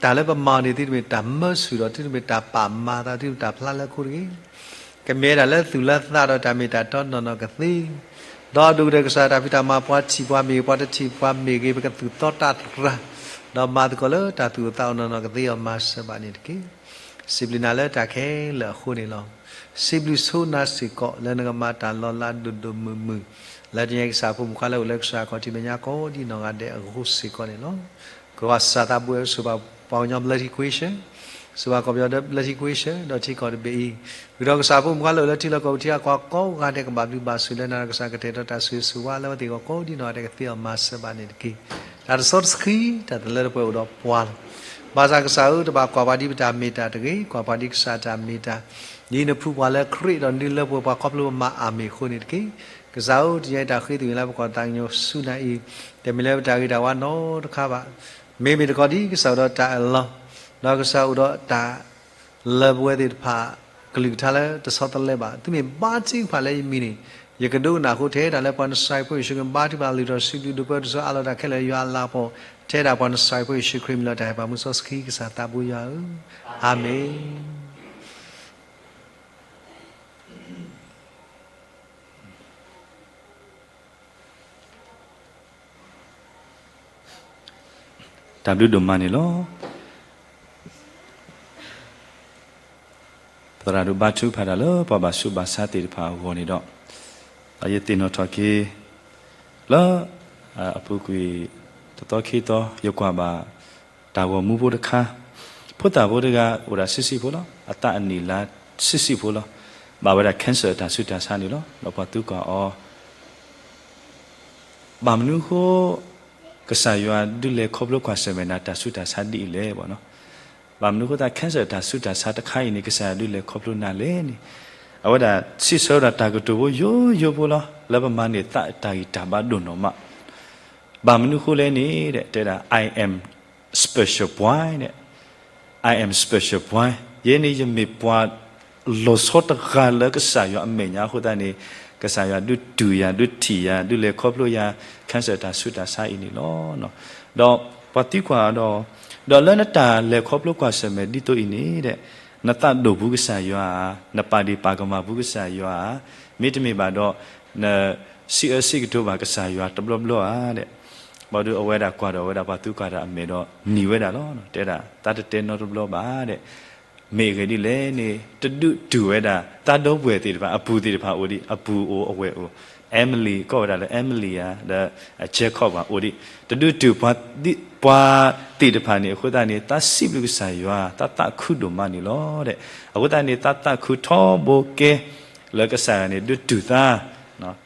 တၢ်လၢပမၤအီၤန့ၣ် သုတမ့ၢ်တၢ်မၢဆူၣ်ဒီး သုတမ့ၢ်တၢ်ပာ်မၤသး သုတမ့ၢ်တၢ်ဖျါလၢခိတဂ့ၤ ကမ့ၢ်ဝဲဒၣ်လၢသူၣ်လၢသးဒီးတၢ်မ့ၢ်တၢ်တီနီၢ်နီၢ်ကသ့, ဒီးအဒိၣ်ကတၢၢ်ကစၢ်တၢ်ဖံးတၢ်မၤ ပှၤထံၣ်ပှၤမ့ၢ်ဂ့ၤ ပှၤတထံၣ်ပှၤမ့ၢ်ဂ့ၤ ပကသူၣ်သီတၢ်သရၣ်, ဒီးမၤသကိးလၢတၢ်သူၣ်အိၣ်သးအိၣ်နီၢ်နီၢ်ကသ့အီၤမၤစၢၤဘၣ်န့ၣ်တက့ၢ်. စံးဘျုးနၤလၢတၢ်ခဲလၢာ်အဃိန့ၣ်လီၤ. စံးဘျုးဆိနၤစ့ၢ်ကီးလၢနကမၤတၢ်လီၤလးဒိၣ်ဒိၣ်မုၢ်မုၢ်, လၢတနံၤအံၤကစၢ်ဖိမုၣ်ခွါလၢအိၣ်လၢကစၢ်ခီၣ်ထံးမဲာ်ညါကိးဒ်နီၢ်ဂၤဒဲးအဂီၢ်စ့ၢ်ကီးန့ၣ်လီၤ. ကစၢ်သးဘိယွၤဧၢ ဆိၣ်ဂ့ၤဘၣ်ပှၤကညီဘျၢထံခဝ့ၡၢၣ်, ဆိၣ်ဂ့ၤဘၣ်ကီၢ်ပယီၤဒီးဘျၢထံခဝ့ၡၢၣ် ဒီးထံကီၢ်တဘ့ၣ်အံၤ, ဝံၤဒီးကစၢ်ဖိမုၣ်ခွါလၢအိၣ်လၢထံလီၢ်ကီၢ်ပူၤထံဂၤကီၢ်ဂၤကိးဂၤဒဲး ကဘၣ်ဘျုးဘၣ်ဆိၣ်ဂ့ၤလၢနၤဒီး ကစၢ်ကတဲာ်ကတီၤတၢ်ဆိၣ်ဂ့ၤဆိၣ်ဝါလၢအဝဲသ့ၣ်အဂီၢ်ကိးဒ်နီၢ်ဂၤဒဲးကသ့အီၤမၤစၢၤဘၣ်န့ၣ်တက့ၢ်. တၢ်တစီတဆှံ တၢ်တလၢတပှဲၤအိၣ်ဒီးပှၤလီၤ. ဘၣ်ဆၣ်ကစၢ်ဧၢ တဘၣ်ကွၢ်ပှၤဒ်ပတၢ်မ့ၢ်တၢ်တဂ့ၤ, ကွၢ်ပှၤဒ်ကစၢ်တၢ်မ့ၢ်တၢ်, ဒ်နဖှူပှၤလၢခရံာ်ဒီးနဒုးလၢပှဲၤပှၤခီဖျိပမၤအမ့ၢ်အဃိန့ၣ်တက့ၢ်. ကစၢ်ဧၢ တနံၤအံၤတၢ်ဃ့သ့ၣ်ညါလၢပကီၢ်သးကညီၤဆူနၤအံၤ, တမ့ၢ်လၢပတၢ်ဂ့ၤတၢ်ဝါနီတခါဘၣ်. မ့မ့ၢ်တခီဒ်ကစၢ်အိၣ်ဒီးတၢ်အၢၣ်လီၤ, ဒီးကစၢ်အိၣ်ဒီးတၢ် လၢပဝဲသ့ၣ်တဖၣ် ကလုၢ်ကထါလၢတဆီတလဲဘၣ်. သုမ့ၢ်ဘါထုကဖၣ်လၢယမံၤန့ၣ်, ယကဒိကနၣ်အဃိ ထဲဒၣ်လၢပှၤနစၢ်ဖိယ့ၣ်ၡူးခရံာ် ဘါထုကဖၣ်လုၢ်ထီၣ်စံးဘျုးဒိးပၢဒိၣ်စိအါလီၤတၢ်ခဲလၢာ်ယွၤအလၤကပီၤ, ထဲဒၣ်ပှၤနစၢ်ဖိယ့ၣ်ၡူးခရံာ်မံၤလီၤ. တၢ်ဟ့ၣ်ပာ်မူစီဆှံကစၢ်သးဘိယွၤဧၢ, အၤမ့ၣ်. တၢ်ဘျုးဒိၣ်မးန့ၣ်လီၤ. သရၣ်ဒိၣ်ဘါထုကဖၣ်တၢ်လၢပှၤဘၣ်ဆူးဘၣ်ဆါသ့ၣ်တဖၣ်အဂီၢ်န့ၣ်ဒီး, ဒီးယသ့ၣ်နီၣ်ထီၣ်က့ၤ လၢ အပူၤကွံာ်တသီခံသီ ယကွၢ်ဘၣ် တၢ်ဂီၤမူဖိတခါ, ဖိသၣ်ဖိတဂၤအိၣ်ဒၣ်ဆံးဆံးဖိလီၤ. အသးအနံၣ်လါဆံးဆံးဖိလီၤ. ဘၣ်ဝဲဒၣ် cancer အတၢ်ဆူးတၢ်ဆါန့ၣ်လီၤ. ဒီးပှၤသံကွၢ်အီၤ, ဘၣ်မနုၤအဃိ ကစၢ်ယွၤဒုးလဲၤခီဖျိကွၢ်ဆၢၣ်မဲာ်နၤတၢ်ဆူးတၢ်ဆါဒ်အံၤလဲၣ်ဘၣ်နီၤ. ဘၣ်မနုၤအဃိသတး cancer တၢ်ဆူးတၢ်ဆါတခါအံၤန့ၣ် ကစၢ်ယွၤဒုးလဲၤခီဖျိနၤလဲၣ်န့ၣ်, အဝဲဒၣ်စံးဆၢဝဲဒၣ်တၢ်ကတိၤဖိယိယိဖိလီၤ. လၢပမၤန့ၢ်သးတၢ်ဂံၢ်တၢ်ဘါဒိၣ်နီၢ်မး ဘၣ်မနုၤအဃိလဲၣ်န့ၣ် တဲဒၣ် I am special boy န့ၣ်, I am special boy, ယဲန့ၣ်ယမ့ၢ်ပှၤလီၤဆီတဂၤလၢကစၢ်ယွၤအမဲာ်ညါအဃိသတးန့ၣ်, ကစၢ်ယွၤဒုးတူၢ်ယၤ ဒုးထံၣ်ယၤ ဒုးလဲၤခီဖျိယၤ cancer တၢ်ဆူးတၢ်ဆါအံၤန့ၣ်လီၤ. ဒီးပှၤသံကွၢ်ဒီး, ဒီးလၢနတၢ်လဲၤခီဖျိကွၢ်ဆၢၣ်မဲာ်ဒ်သိးအံၤန့ၣ်ဒီး, နသးဒိၣ်ပူၤကစၢ်ယွၤဧါ, နပာ်ဒ့ၣ်ပာ်ကမၣ်ပူၤကစၢ်ယွၤဧါ, မ့တမ့ၢ်ဘၣ်ဒီး နစံးအၢစံးကတိၤဘၣ်ကစၢ်ယွၤတဘျီဘျီဧါဒီး, ဘၣ်ဒီးအဝဲဒၣ်ကွၢ်ဒီးအဝဲဒၣ်ပှၤသံကွၢ်တၢ်အမဲာ်ဒီး နံၤဝဲဒၣ်လီၤ. တဲဒၣ် သးတတဲနီတဘျီဘၣ်ဒီး, မ့ၢ်အဂ့ၢ်ဒ်လဲၣ်န့ၣ် တဒုးတုၤဝဲဒၣ် သးဒီပုၢ်ဝဲၢ်သ့ၣ်တဖၣ် အပုၢ်သ့ၣ်တဖၣ်အိၣ်ဒံး, အပုၢ်အိၣ်အဝဲၢ်အိၣ်, Emily ကိးဝဲဒၣ်လၢ Emily ဧါ ဒီး Jacob ဧါအိၣ်ဒံး, တဒုးတုၤ ပှၤသ့ၣ်တဖၣ်န့ၣ်အဃိသတးန့ၣ် သးစံးဘျုးကစၢ်ယွၤ သးသးခုဒိၣ်မးန့ၣ်လီၤ. အဃိသတးန့ၣ် သးသးခုထီဘိကဲ လၢကစၢ်ယွၤန့ၣ် ဒုးတုၤသး,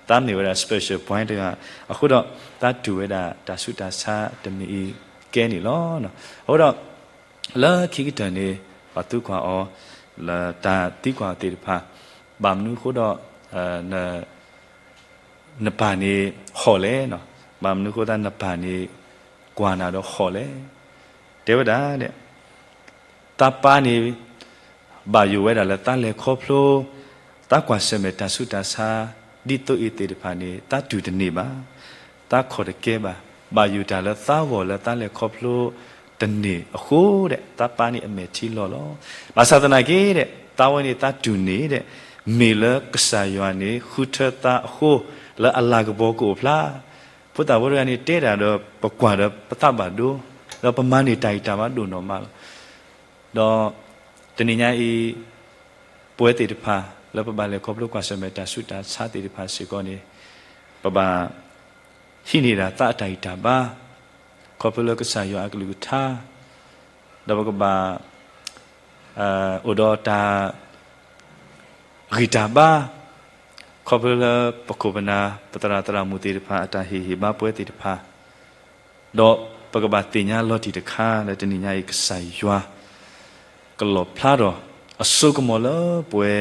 သးမ့ၢ်ဝဲဒၣ် special boy တဂၤ, အဃိဒီး သးတုၤဝဲဒၣ်တၢ်ဆူးတၢ်ဆါတမံၤအံၤကဲန့ၣ်လီၤ. အဃိဒီး လၢခံကတၢၢ်န့ၣ် ပှၤသံကွၢ်အီၤ လၢတၢ်သံကွၢ်သ့ၣ်တဖၣ်, ဘၣ်မနုၤအဃိဒီး နပၢ်န့ၣ်ဟီၣ်လဲၣ်, ဘၣ်မနုၤအဃိသတးနပၢ်န့ၣ် ကွၢ်နၤဒီးဟီၣ်လဲၣ်, တဲဝဲဒၣ် သးပၢ်န့ၣ် ဘၣ်ယိၣ်ဝဲဒၣ်လၢသးလဲၤခီဖျိ သးကွၢ်ဆၢၣ်မဲာ်တၢ်ဆူးတၢ်ဆါ ဒ်သိးအံၤသ့ၣ်တဖၣ်န့ၣ် သးတူၢ်တန့ၢ်ဘၣ်, သးခိၣ်တကဲဘၣ်, ဘၣ်ယိၣ်တၢ်လၢသးဂီၢ်လၢသးလဲၤခီဖျိတန့ၢ်အဃိဒီး သးပၢ်န့ၣ်အမဲာ်ထံလီၤလီၤ. ဘၣ်ဆၣ်သနာ်က့ဒီး သးဝဲန့ၣ်သးတူၢ်န့ၢ်ဒီး မ့ၢ်လၢကစၢ်ယွၤန့ၣ် ဃုထၢသးအဃိ လၢအလၤကပီၤကအိၣ်ဖျါ ဖိသၣ်ဖိတဂၤန့ၣ် တဲတၢ်ဒီးပကွၢ်ဒီးပသးဘၣ်ဒိ, ဒီးပမၤန့ၢ်တၢ်ဂံၢ်တၢ်ဘါဒိၣ်နီၢ်မးလီၤ. ဒီးတနံၤညါအံၤ ပဝဲသ့ၣ်တဖၣ် လၢပဘၣ်လဲၤခီဖျိကွၢ်ဆၢၣ်မဲာ်တၢ်ဆူးတၢ်ဆါသ့ၣ်တဖၣ်စ့ၢ်ကီးန့ၣ် ပဘၣ်ဟံးန့ၢ်ဒၣ်သးအတၢ်ဂံၢ်တၢ်ဘါ ခီဖျိလၢကစၢ်ယွၤအကလုၢ်ကထါ, ဒီးပကဘၣ် အိၣ်ဒီးတၢ် ဂံၢ်တၢ်ဘါ ခီဖျိလၢပခိၣ်ပနၢ် ပသရၣ်သရၣ်မုၣ်သ့ၣ်တဖၣ် အတၢ်ဟ့ၣ်ဟ့ၣ်ဘါပဝဲသ့ၣ်တဖၣ်, ဒီးပကဘၣ်သ့ၣ်ညါလီၤတံၢ်တခါလၢတနံၤညါအံၤ ကစၢ်ယွၤ ကလီၣ်ဖျါထီၣ် အစိကမီၤလၢပဝဲ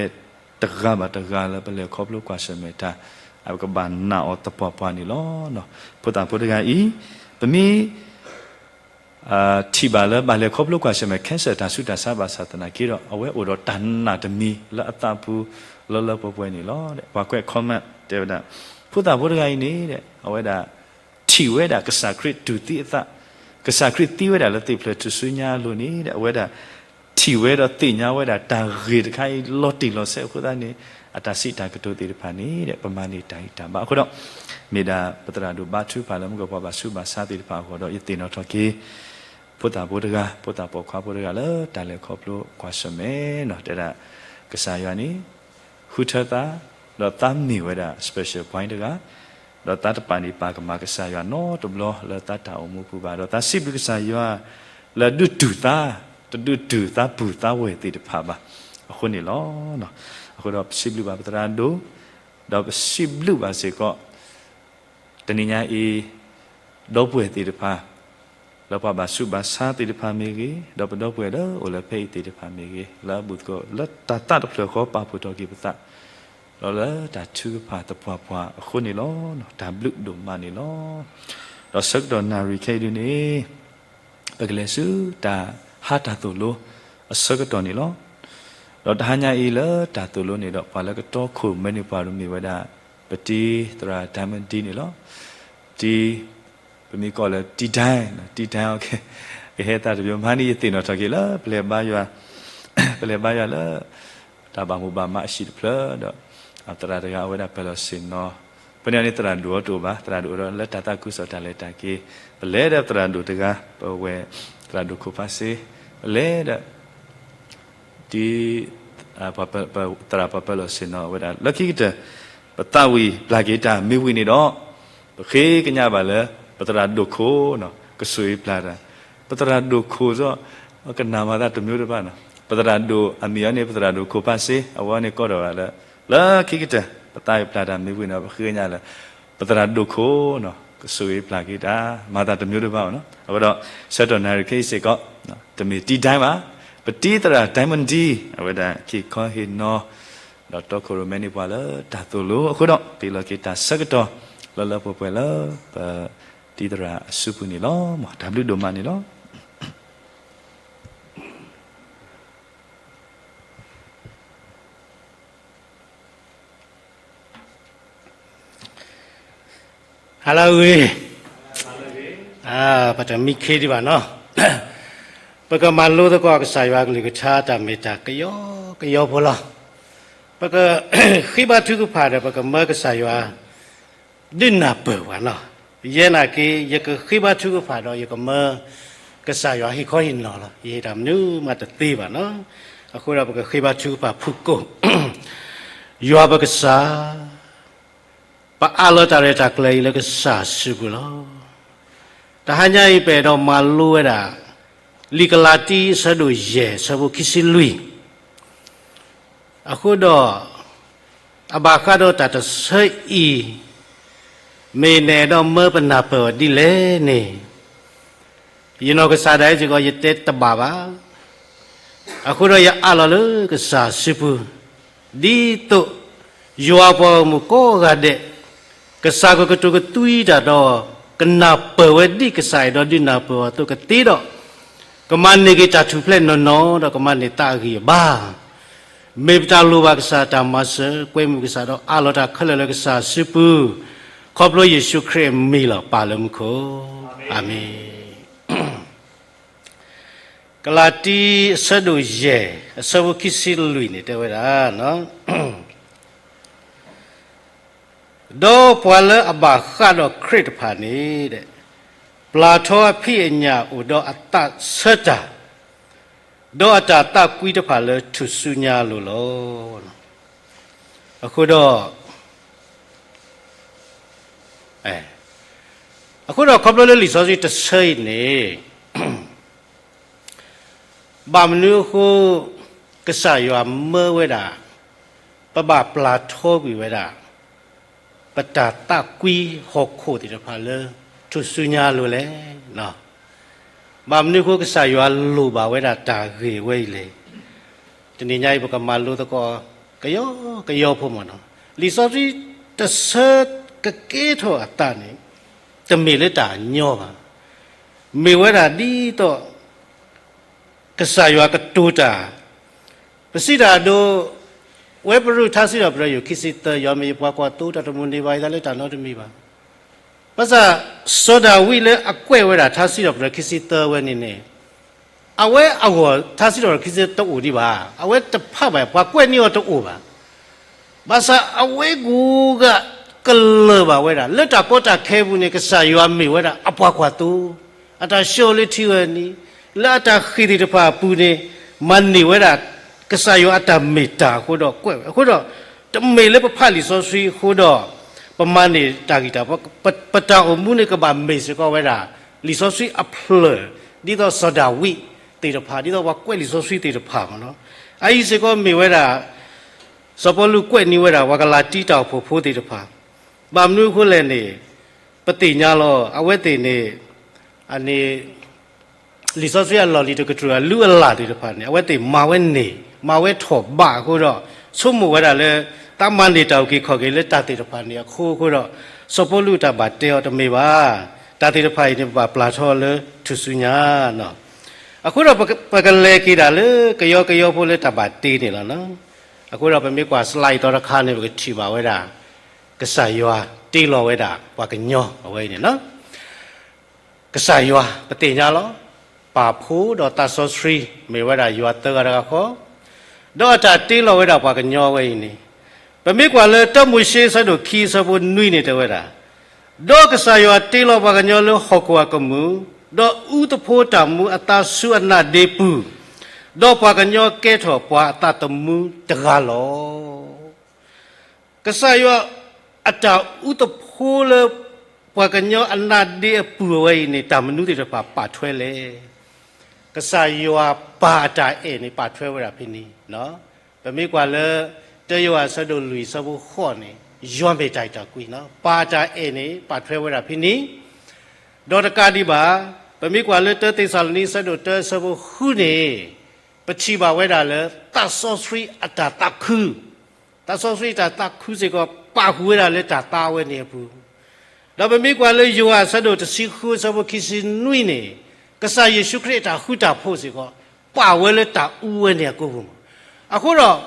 တဂၤဘၣ်တဂၤလၢပလဲၤခီဖျိကွၢ်ဆၢၣ်မဲာ်တၢ် ပကဘၣ်နာ်အီၤသပှၢ်ပှၢ်န့ၣ်လီၤ. ဖိသၣ်ဖိတဂၤအံၤ ပမ့ၢ် ထံၣ်ဘၣ်လၢဘၣ်လဲၤခီဖျိကွၢ်ဆၢၣ်မဲာ် cancer တၢ်ဆူးတၢ်ဆါဘၣ်ဆၣ်သနာ်က့ဒီး အဝဲအိၣ်ဒီးတၢ်နာ်တမံၤလၢအသးပူၤလၢလၢပှဲၤပှဲၤန့ၣ်လီၤ. ပှၤကွဲး comment တဲဝဲဒၣ် ဖိသၣ်ဖိတဂၤအံၤန့ၣ် အဝဲဒၣ် ထံၣ်ဝဲဒၣ်ကစၢ်ခရံာ်တူၢ်သံအသး, ကစၢ်ခရံာ်သံဝဲဒၣ်လၢသ့ၣ်ဖျၢၣ်ထူၣ်စုညါအလိၤန့ၣ် အဝဲဒၣ် ထံၣ်ဝဲဒီးသ့ၣ်ညါဝဲဒၣ်တၢ်ဂ့ၢ်တခါအံၤ လီၤတံၢ်လီၤဆဲးအဃိသတးန့ၣ် အတၢ်စံးတၢ်ကတိၤသ့ၣ်တဖၣ်န့ၣ် ပမၤန့ၢ်တၢ်ဂံၢ်တၢ်ဘါအဃိဒီး မ့ၢ်ဒၣ်ပသရၣ်ဒိၣ်ဘါထုကဖၣ်လၢမုၢ်ကပှၤဘၣ်ဆူးဘၣ်ဆါသ့ၣ်တဖၣ်အဂီၢ်ဒီး ယသ့ၣ်နီၣ်ထီၣ်က့ၤ ဖိသၣ်ဖိတဂၤ ဖိသၣ်ပိာ်ခွါဖိတဂၤလၢတၢ်လဲၤခီဖျိကွၢ်ဆၢၣ်မဲာ်နီၤ တဲဒၣ် ကစၢ်ယွၤန့ၣ် ဃုထၢသး ဒီးသးမ့ၢ်ဝဲဒၣ် special boy တဂၤ ဒီးသးတပာ်န့ၢ်ပာ်ကမၣ်ကစၢ်ယွၤနီတဘျီလၢသးတၢ်အိၣ်မူပူၤဘၣ် ဒီးသးစံးဘျုးကစၢ်ယွၤ လၢဒုးတူၢ်သး တဒုးတူၢ်သးပုၢ်သးဝဲၢ်သ့ၣ်တဖၣ်ဘၣ် အဃိန့ၣ်လီၤ. အဃိဒီးပစံးဘျုးဘၣ်ပသရၣ်ဒိၣ် ဒီးပစံးဘျုးဘၣ်စ့ၢ်ကီး တနံၤညါအံၤ ဒီပုၢ်ဝဲၢ်သ့ၣ်တဖၣ် လၢပှၤဘၣ်ဆူးဘၣ်ဆါသ့ၣ်တဖၣ်မ့ၢ်ဂ့ၤ, ဒီးပဒီပုၢ်ဝဲၢ်လၢအိၣ်လၢဖဲအံၤသ့ၣ်တဖၣ်မ့ၢ်ဂ့ၤ, လၢအဘူးသကိး လၢတၢ်သးတဖျၢၣ်ဃီပာ်ဖှိၣ်ထီၣ်က့ၤပသး, ဒီးလၢတၢ်ထုကဖၣ်သပှၢ်ပှၢ်အဃိန့ၣ်လီၤ. တၢ်ဘျုးဒိၣ်မးန့ၣ်လီၤ. ဒီးဆၢကတီၢ်နၣ်ရံၣ်ခဲအံၤဒုန့ၣ် ပကလဲၤဆူတၢ်ဟးတၢ်သိၣ်လိအဆၢကတီၢ်န့ၣ်လီၤ. ဒီးတဟါညါအံၤလၢတၢ်သိၣ်လိန့ၣ်ဒီး ပှၤလၢကတီခိၣ်မဲန့ၢ်ပှၤဒ်မ့ၢ်ဝဲဒၣ် ပတံၤသရၣ် Diamond D န့ၣ်လီၤ. တံၤ ပမ့ၢ်ကိးလၢတံၤ Diamond တံၤ Diamond ကဟဲသးတဘျီ မဟါန့ၣ်ယသ့ၣ်နီၣ်ထီၣ်က့ၤလၢ ပလဲၤဘါယွၤ ပလဲၤဘါယွၤလၢ တၢ်ဘၣ်မူဘၣ်မးအဟံၣ်တဖျၢၣ်ဒီး သရၣ်တဂၤအဝဲဒၣ်ပၢၢ်လီၤဆ့ၣ်နီၤ, ဖဲန့ၣ်န့ၣ် သရၣ်ဒိၣ်အီၤတအိၣ်ဘၣ်, သရၣ်ဒိၣ်အိၣ်ဒီးလၢတၢ်သးခုကစီၣ်တၢ်လဲၤတၢ်က့ၤ, ပလဲၤဒီးသရၣ်ဒိၣ်တဂၤ, ပဝဲၢ်သရၣ်ဒိၣ်ခိၣ်ဖးစ့, ပလဲၤဒီး တံၤ သရၣ်ပၢၢ်လီၤဆ့ၣ်နီၤဝဲဒၣ် လၢခံကတၢၢ် ပသးဝံၣ်ပျၢ်က့ၤတၢ်မ့ၢ်ဝံၤန့ၣ်ဒီး ပဃ့ကညးဘၣ်လၢ ပသရၣ်ဒိၣ်ခိၣ်နီၤ ကဆိၣ်ဂ့ၤပျၢ်တၢ်, ပ ပသရၣ်ဒိၣ်ခိၣ်ဒီး ကနၣ်မၤသးတမံၤတဘၣ်နီၤ. ပသရၣ်ဒိၣ်အမံၤအံၤန့ၣ် ပသရၣ်ဒိၣ်ခိၣ်ဖးစ့ အဝဲန့ၣ်ကီးဒီးဝဲလၢ လၢခံကတၢၢ် ပသးပျၢ်တၢ်မံၤပူၤန့ၣ် ပဃ့ကညးလၢ ပသရၣ်ဒိၣ်ခိၣ်နီၤ ကဆိၣ်ဂ့ၤပျၢ်က့ၤတၢ် မၤသးတမံၤတဘၣ်နီၤ. အဃိဒီး ဆၢကတီၢ်နၣ်ရံၣ်ခဲအံၤစ့ၢ်ကီး တမ့ၢ်တံဒဲမး ပတံသရၣ်ဒဲမၣ်ဒံ အဝဲဒၣ်ဟ့ၣ်ခီဟ့ၣ်နီၤ ဒီးတီခိၣ်ရိၣ်မဲန့ၢ်ပှၤလၢတၢ်သိၣ်လိအဃိဒီး ပဟ့ၣ်လီၤက့ၤတၢ်ဆၢကတီၢ် လၢလၢပှဲၤပှဲၤလၢ ပတံသရၣ်အစုပူၤန့ၣ်လီၤ. တၢ်ဘျုးဒိၣ်မးန့ၣ်လီၤ. ဟါလၢအဂ့ၤ, ပတမံခ့ဒံးဘၣ်နီၤ, ပကမၤလိသကိးကစၢ်ယွၤအကလုၢ်ကထါတၢ်မ့ၢ်တၢ်ကယီကယီဖိလီၤ. ပကဃ့ဘါထုကဖၣ်ဒီး ပကမၢကစၢ်ယွၤ ဒုးနၢ်ပၢၢ်ပှၤနီၤ. ယဲနာ်က့ ယကဃ့ဘါထုကဖၣ်ဒီး ယကမၢ ကစၢ်ယွၤဟ့ၣ်ခီဟ့ၣ်နီၤလီၤ. ယဟ့ၣ်တၢ်မနုၤမးတသ့ဘၣ်နီၤ. အဃိဒီးပကဃ့ဘါထုကဖၣ်ဖုၣ်ကိာ်, ယွၤပကစၢ် ပအးလီၤတၢ်ရဲၣ်တၢ်ကျဲၤအံၤလၢကစၢ်စုပူၤလီၤ. တဟါညါအံၤပအဲၣ်ဒိးမၤလိဝဲဒၣ် လံာ်ကလၤတံ အဆၢဒိၣ်ယဲၢ် အဆၢဖိခံဆံလွံၢ် အဃိဒီး အဘၣ်ဃးဒီးတၢ်တဆၢအံၤ မ့ၢ်နအဲၣ်ဒိးမၢပနၢ်ပၢၢ်အီၤဒ်လဲၣ်န့ၣ် ယနီၢ်ကစၢ်ဒၣ်အံၤစ့ၢ်ကီး ယတဲတဘၣ်ဘၣ်. အဃိဒီးယအးလီၤလၢကစၢ်စုပူၤ, ဒ်သိးယွၤပှၤဂီၢ်မုၢ်ကိးဂၤဒဲး ကစၢ်ကကတိၤကသွံတၢ်ဒီး ကနၢ်ပၢၢ်ဝဲဒ်ကစၢ်အဲၣ်ဒိးဒုးနၢ်ပၢၢ်အီၤအသိးကသ့ဒီး ကမၤန့ၢ်က့ၤတၢ်ထူၣ်ဖျဲးနီၢ်နီၢ်ဒီးကမၤန့ၢ်သးအဂံၢ်အဘါ မ့ၢ်ပတၢ်လိၣ်ဘၣ်ကစၢ်တၢ်မၤစၢၤ ကွဲမုာ်ကစၢ်ဒီးအးလီၤတၢ်ခဲလၢာ်လၢကစၢ်စုပူၤ, ခီဖျိယ့ၣ်ၡူးခရံာ်အမံၤလီၤ ပၢ်လၢမူခိၣ်, အၤမ့ၣ်. ကလၤတံ အဆၢဒိၣ်ယဲၢ် အဆၢဖိခံဆံလွံၢ်န့ၣ် တဲဝဲဒၣ် ဒီးပှၤလၢအဘၣ်ဃးဒီးခရံာ်တဖၣ်န့ၣ် ပျၢ်ထီအဖံးအညၣ်အိၣ်ဒီးအသးဆၢတၢ်, ဒီးအတၢ်သးကွံတဖၣ်လၢထူၣ်စုညါအလိၤလီၤ. အဃိဒီး အဃိဒီးခီဖျိလၢလံာ်စီဆှံတဆၢအံၤန့ၣ် ဘၣ်မနုၤအဃိ ကစၢ်ယွၤမၢဝဲဒၣ် ပဘၣ်ပျၢ်ထီကွံာ်ဝဲဒၣ် ပတၢ်သးကွံဟီၣ်ခိၣ်သ့ၣ်တဖၣ်လၢ ထူၣ်စုညါအလိၤလဲၣ်. ဘၣ်မနုၤအဃိကစၢ်ယွၤလိၣ်ဘၣ်ဝဲဒၣ်တၢ်ဂ့ၢ်ဝဲအံၤလဲၣ်. တနံၤညါအံၤပကမၤလိသကိး ကယီကယီဖိမ့ၢ်နီၤ, လံာ်စီဆှံတဆၢကကဲထီၣ်အသးန့ၣ် တမ့ၢ်လၢတၢ်ညီဘၣ်. မ့ၢ်ဝဲဒၣ်ဒ်သိး ကစၢ်ယွၤကတိၤတၢ်, ပစံးတၢ်အဒိ, ဝဲပရူၢ်ထါစံးထီၣ်ပတြၢၤယိၤခံဆံသၢ ယွၤမ့ၢ်ယပှၤကွၢ်သိ တၢ်တမုာ်န့ၢ်ဘၣ်ယသးလၢတၢ်နီတမံၤဘၣ်. ဘၣ်ဆၣ် စီၤဒၤဝံးလၢအကွဲးဝဲဒၣ်ထါစံးထီၣ်ပတြၢၤခံဆံသၢဝဲန့ၣ်န့ၣ် အဝဲအဂီၢ်ထါစံးထီၣ်ပတြၢၤခံဆံသၢတအိၣ်ဒံးဘၣ်. အဝဲတဖးဘၣ် ပှၤကွဲးန့ၢ်အီၤတအိၣ်ဘၣ်. ဘၣ်ဆၣ်အဝဲကိးဂၤကလၢာ်ဘၣ်ဝဲဒၣ် လၢတၢ်ကီတၢ်ခဲအပူၤန့ၣ် ကစၢ်ယွၤမ့ၢ်ဝဲဒၣ်အပှၤကွၢ်သိ, အတၢ်ဆှၢအီၤလၢထံဝဲန့ၣ်, လၢအတၢ်ဃ့ၢ်သ့ၣ်တဖၣ်အပူၤန့ၣ် မၤန့ၢ်ဝဲဒၣ် ကစၢ်ယွၤအတၢ်မ့ၢ်တၢ်အဃိဒီးကွဲးဝဲ. အဃိဒီး တမ့ၢ်လၢပဖးလံာ်စီဆှံအဃိဒီး ပမၤန့ၢ်တၢ်ဂံၢ်တၢ်ဘါ, ပတၢ်အိၣ်မူန့ၣ်ကဘၣ်မ့ၢ်စ့ၢ်ကီးဝဲဒၣ် လံာ်စီဆှံအဖျၢၣ် ဒ်သိးစီၤဒၤဝံးသ့ၣ်တဖၣ်, ဒ်သိးပှၤကွဲးလံာ်စီဆှံသ့ၣ်တဖၣ်မ့ၢ်နီၤ. အအံၤစ့ၢ်ကီးမ့ၢ်ဝဲဒၣ် စီၤပီလူးကွဲးန့ၢ်ဝဲဒၣ် ပှၤကလၤတံတၢ်အိၣ်ဖှိၣ်ဖိသ့ၣ်တဖၣ်, ဘၣ်မနုၤအဃိလဲၣ်န့ၣ် ပသ့ၣ်ညါလီၤ အဝဲသ့ၣ်န့ၣ် အန့ၣ် လံာ်စီဆှံအလီၢ်လံၤတကတြူၢ်အလုၢ်အလၢ်သ့ၣ်တဖၣ်န့ၣ် အဝဲသ့ၣ်မၤဝဲန့ၢ် မၤဝဲထီၣ်ဘးအဃိဒီး ဆိကမိၣ်ဝဲဒၣ်လၢ သးမၤန့ၢ်တၢ်အုၣ်က့ၤခီၣ်က့ၤလၢတၢ်သ့ၣ်တဖၣ်န့ၣ်အဃိအဃိဒီး စီၤပီလူးတၢ်ဘၣ်တဲအီၤတမ့ၢ်ဘၣ်. တၢ်သ့ၣ်တဖၣ်အံၤန့ၣ် ပဘၣ်ပျၢ်ထီလၢထူၣ်စုညါ အဃိဒီး ပကလဲၤက့ၤဒၣ်လၢကယီကယီဖိလၢတၢ်ဘၣ်တ့န့ၣ်လီၤ. အဃိဒီးပမ့ၢ်ကွၢ် slide သီတခါန့ၣ် ပကထံၣ်ဘၣ်ဝဲဒၣ် ကစၢ်ယွၤတ့လီၤဝဲဒၣ်ပှၤကညီအဝဲအံၤန့ၣ်လီၤ. ကစၢ်ယွၤ ပသ့ၣ်ညါလီၤ. ပၢ်ဖိဒီးသးစီဆှံ မ့ၢ်ဝဲဒၣ်ယွၤသၢဂၤတဂၤဃီ, ဒီးအတၢ်တ့လီၤဝဲဒၣ်ပှၤကညီအဝဲအံၤန့ၣ် ပမ့ၢ်ကွၢ်လၢတၢမိၤၡ့အဆၢဒိၣ်ခံ အဆၢဖိနွံန့ၣ်တဲဝဲဒၣ်, ဒီးကစၢ်ယွၤတ့လီၤပှၤကညီလၢဟီၣ်ခိၣ်အကမူၣ်, ဒီးအူသဖိတၢ်မူအသးဆူအနါဒ့ပူၤ, ဒီးပှၤကညီကဲထီၣ်ပှၤအသးသမူတဂၤလီၤ. ကစၢ်ယွၤအတၢ်အူသဖိလၢ ပှၤကညီအနါဒ့အပူၤအဝဲအံၤန့ၣ် တၢ်မနုၤသ့ၣ်တဖၣ်ပာ်ထွဲလဲၣ်. ကစၢ်ယွၤပာ်အတၢ်အဲၣ်န့ၣ် ပာ်ထွဲဝဲဒၣ်ဖဲန့ၣ်. ပမ့ၢ်ကွၢ်လၢ တၢယိၤဟၣ်အဆၢဒိၣ်လွံၢ်အဆၢဖိဃိးန့ၣ်, ယွၤမ့ၢ်တၢ်အဲၣ်တၢ်ကွံ, ပာ်အတၢ်အဲၣ်န့ၣ် ပာ်ထွဲဝဲဒၣ်ဖဲန့ၣ်. ဒီးတကးဒံးဘၣ်, ပမ့ၢ်ကွၢ်လၢတၢသ့းစၤလနံအဆၢဒိၣ်တၢအဆၢဖိဃုန့ၣ်, ပထံၣ်ဘၣ်ဝဲဒၣ်လၢ သးစီဆှံအတၢ်သးခု သးစီဆှံအတၢ်သးခုစ့ၢ်ကီး ပာ်ဃုာ်ဝဲဒၣ်လၢတၢ်သးဝဲန့ၣ်အပူၤ. ဒီးပမ့ၢ်ကွၢ်လၢယိၤဟၣ်အဆၢဒိၣ်တဆံဃုအဆၢဖိခံဆံနွံန့ၣ်, ကစၢ်ယ့ၣ်ၡူးခရံာ်အတၢ်ဃူတၢ်ဖိးစ့ၢ်ကီး ပာ်ဝဲလၢတၢ်အူဝဲန့ၣ်အကိာ်ပူၤမး. အဃိဒီး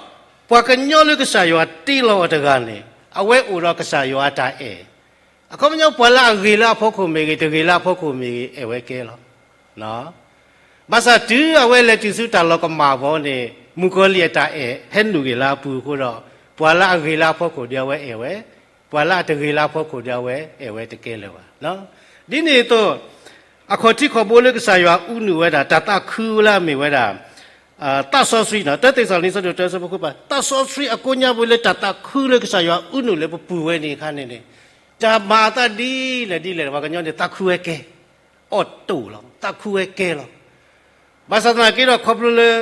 ပှၤကညီလၢကစၢ်ယွၤတ့လီၤအီၤတဂၤန့ၣ် အဝဲအိၣ်ဒီးကစၢ်ယွၤအတၢ်အဲၣ် အခီပညီ ပှၤလၢအဂ့ၤလၢအဖီခိၣ်မ့ၢ်ဂ့ၤ, တဂ့ၤလၢအဖီခိၣ်မ့ၢ်ဂ့ၤ, အဲၣ်ဝဲကဲလီၤ. ဘၣ်ဆၣ်တုၤအဝဲလဲၤတုၤဆူတၢ်လီၤကမၣ်အဖီန့ၣ်, မုၣ်ကီၤလံၢ်အတၢ်အဲၣ်ဟဲနုာ်က့ၤလၢအပူၤအဃိဒီး, ပှၤလၢအဂ့ၤလၢအဖီခိၣ်ဒီးအဝဲအဲၣ်ဝဲ, ပှၤလၢအတဂ့ၤလၢအဖီခိၣ်ဒီးအဝဲအဲၣ်ဝဲတကဲလၢၤဘၣ်. ဒ်န့ၣ်အသိး, အခီၣ်ထံးခီၣ်ဘိလၢကစၢ်ယွၤအူနုာ်ဝဲဒၣ် တၢ်သးခုလၢအမ့ၢ်ဝဲဒၣ် သးစီဆှံန့ၣ်, တၢသ့းစၤလနံအဆၢဒိၣ်တၢအဆၢဖိဃုပာ်, သးစီဆှံအကိးညါပူၤလၢတၢ်သးခုလၢကစၢ်ယွၤအူနုာ်လၢပပူၤဝဲန့ၣ်အခါန့ၣ်န့ၣ်, တၢ်မၤအသးဒ်လဲၣ်ဒ်လဲၣ် ပှၤကညီန့ၣ်သးခုဝဲကဲ, အီၣ်တိၢ်လီၤ, သးခုဝဲကဲလီၤ. ဘၣ်ဆၣ်သနာ်က့ဒီး ခီဖျိလၢ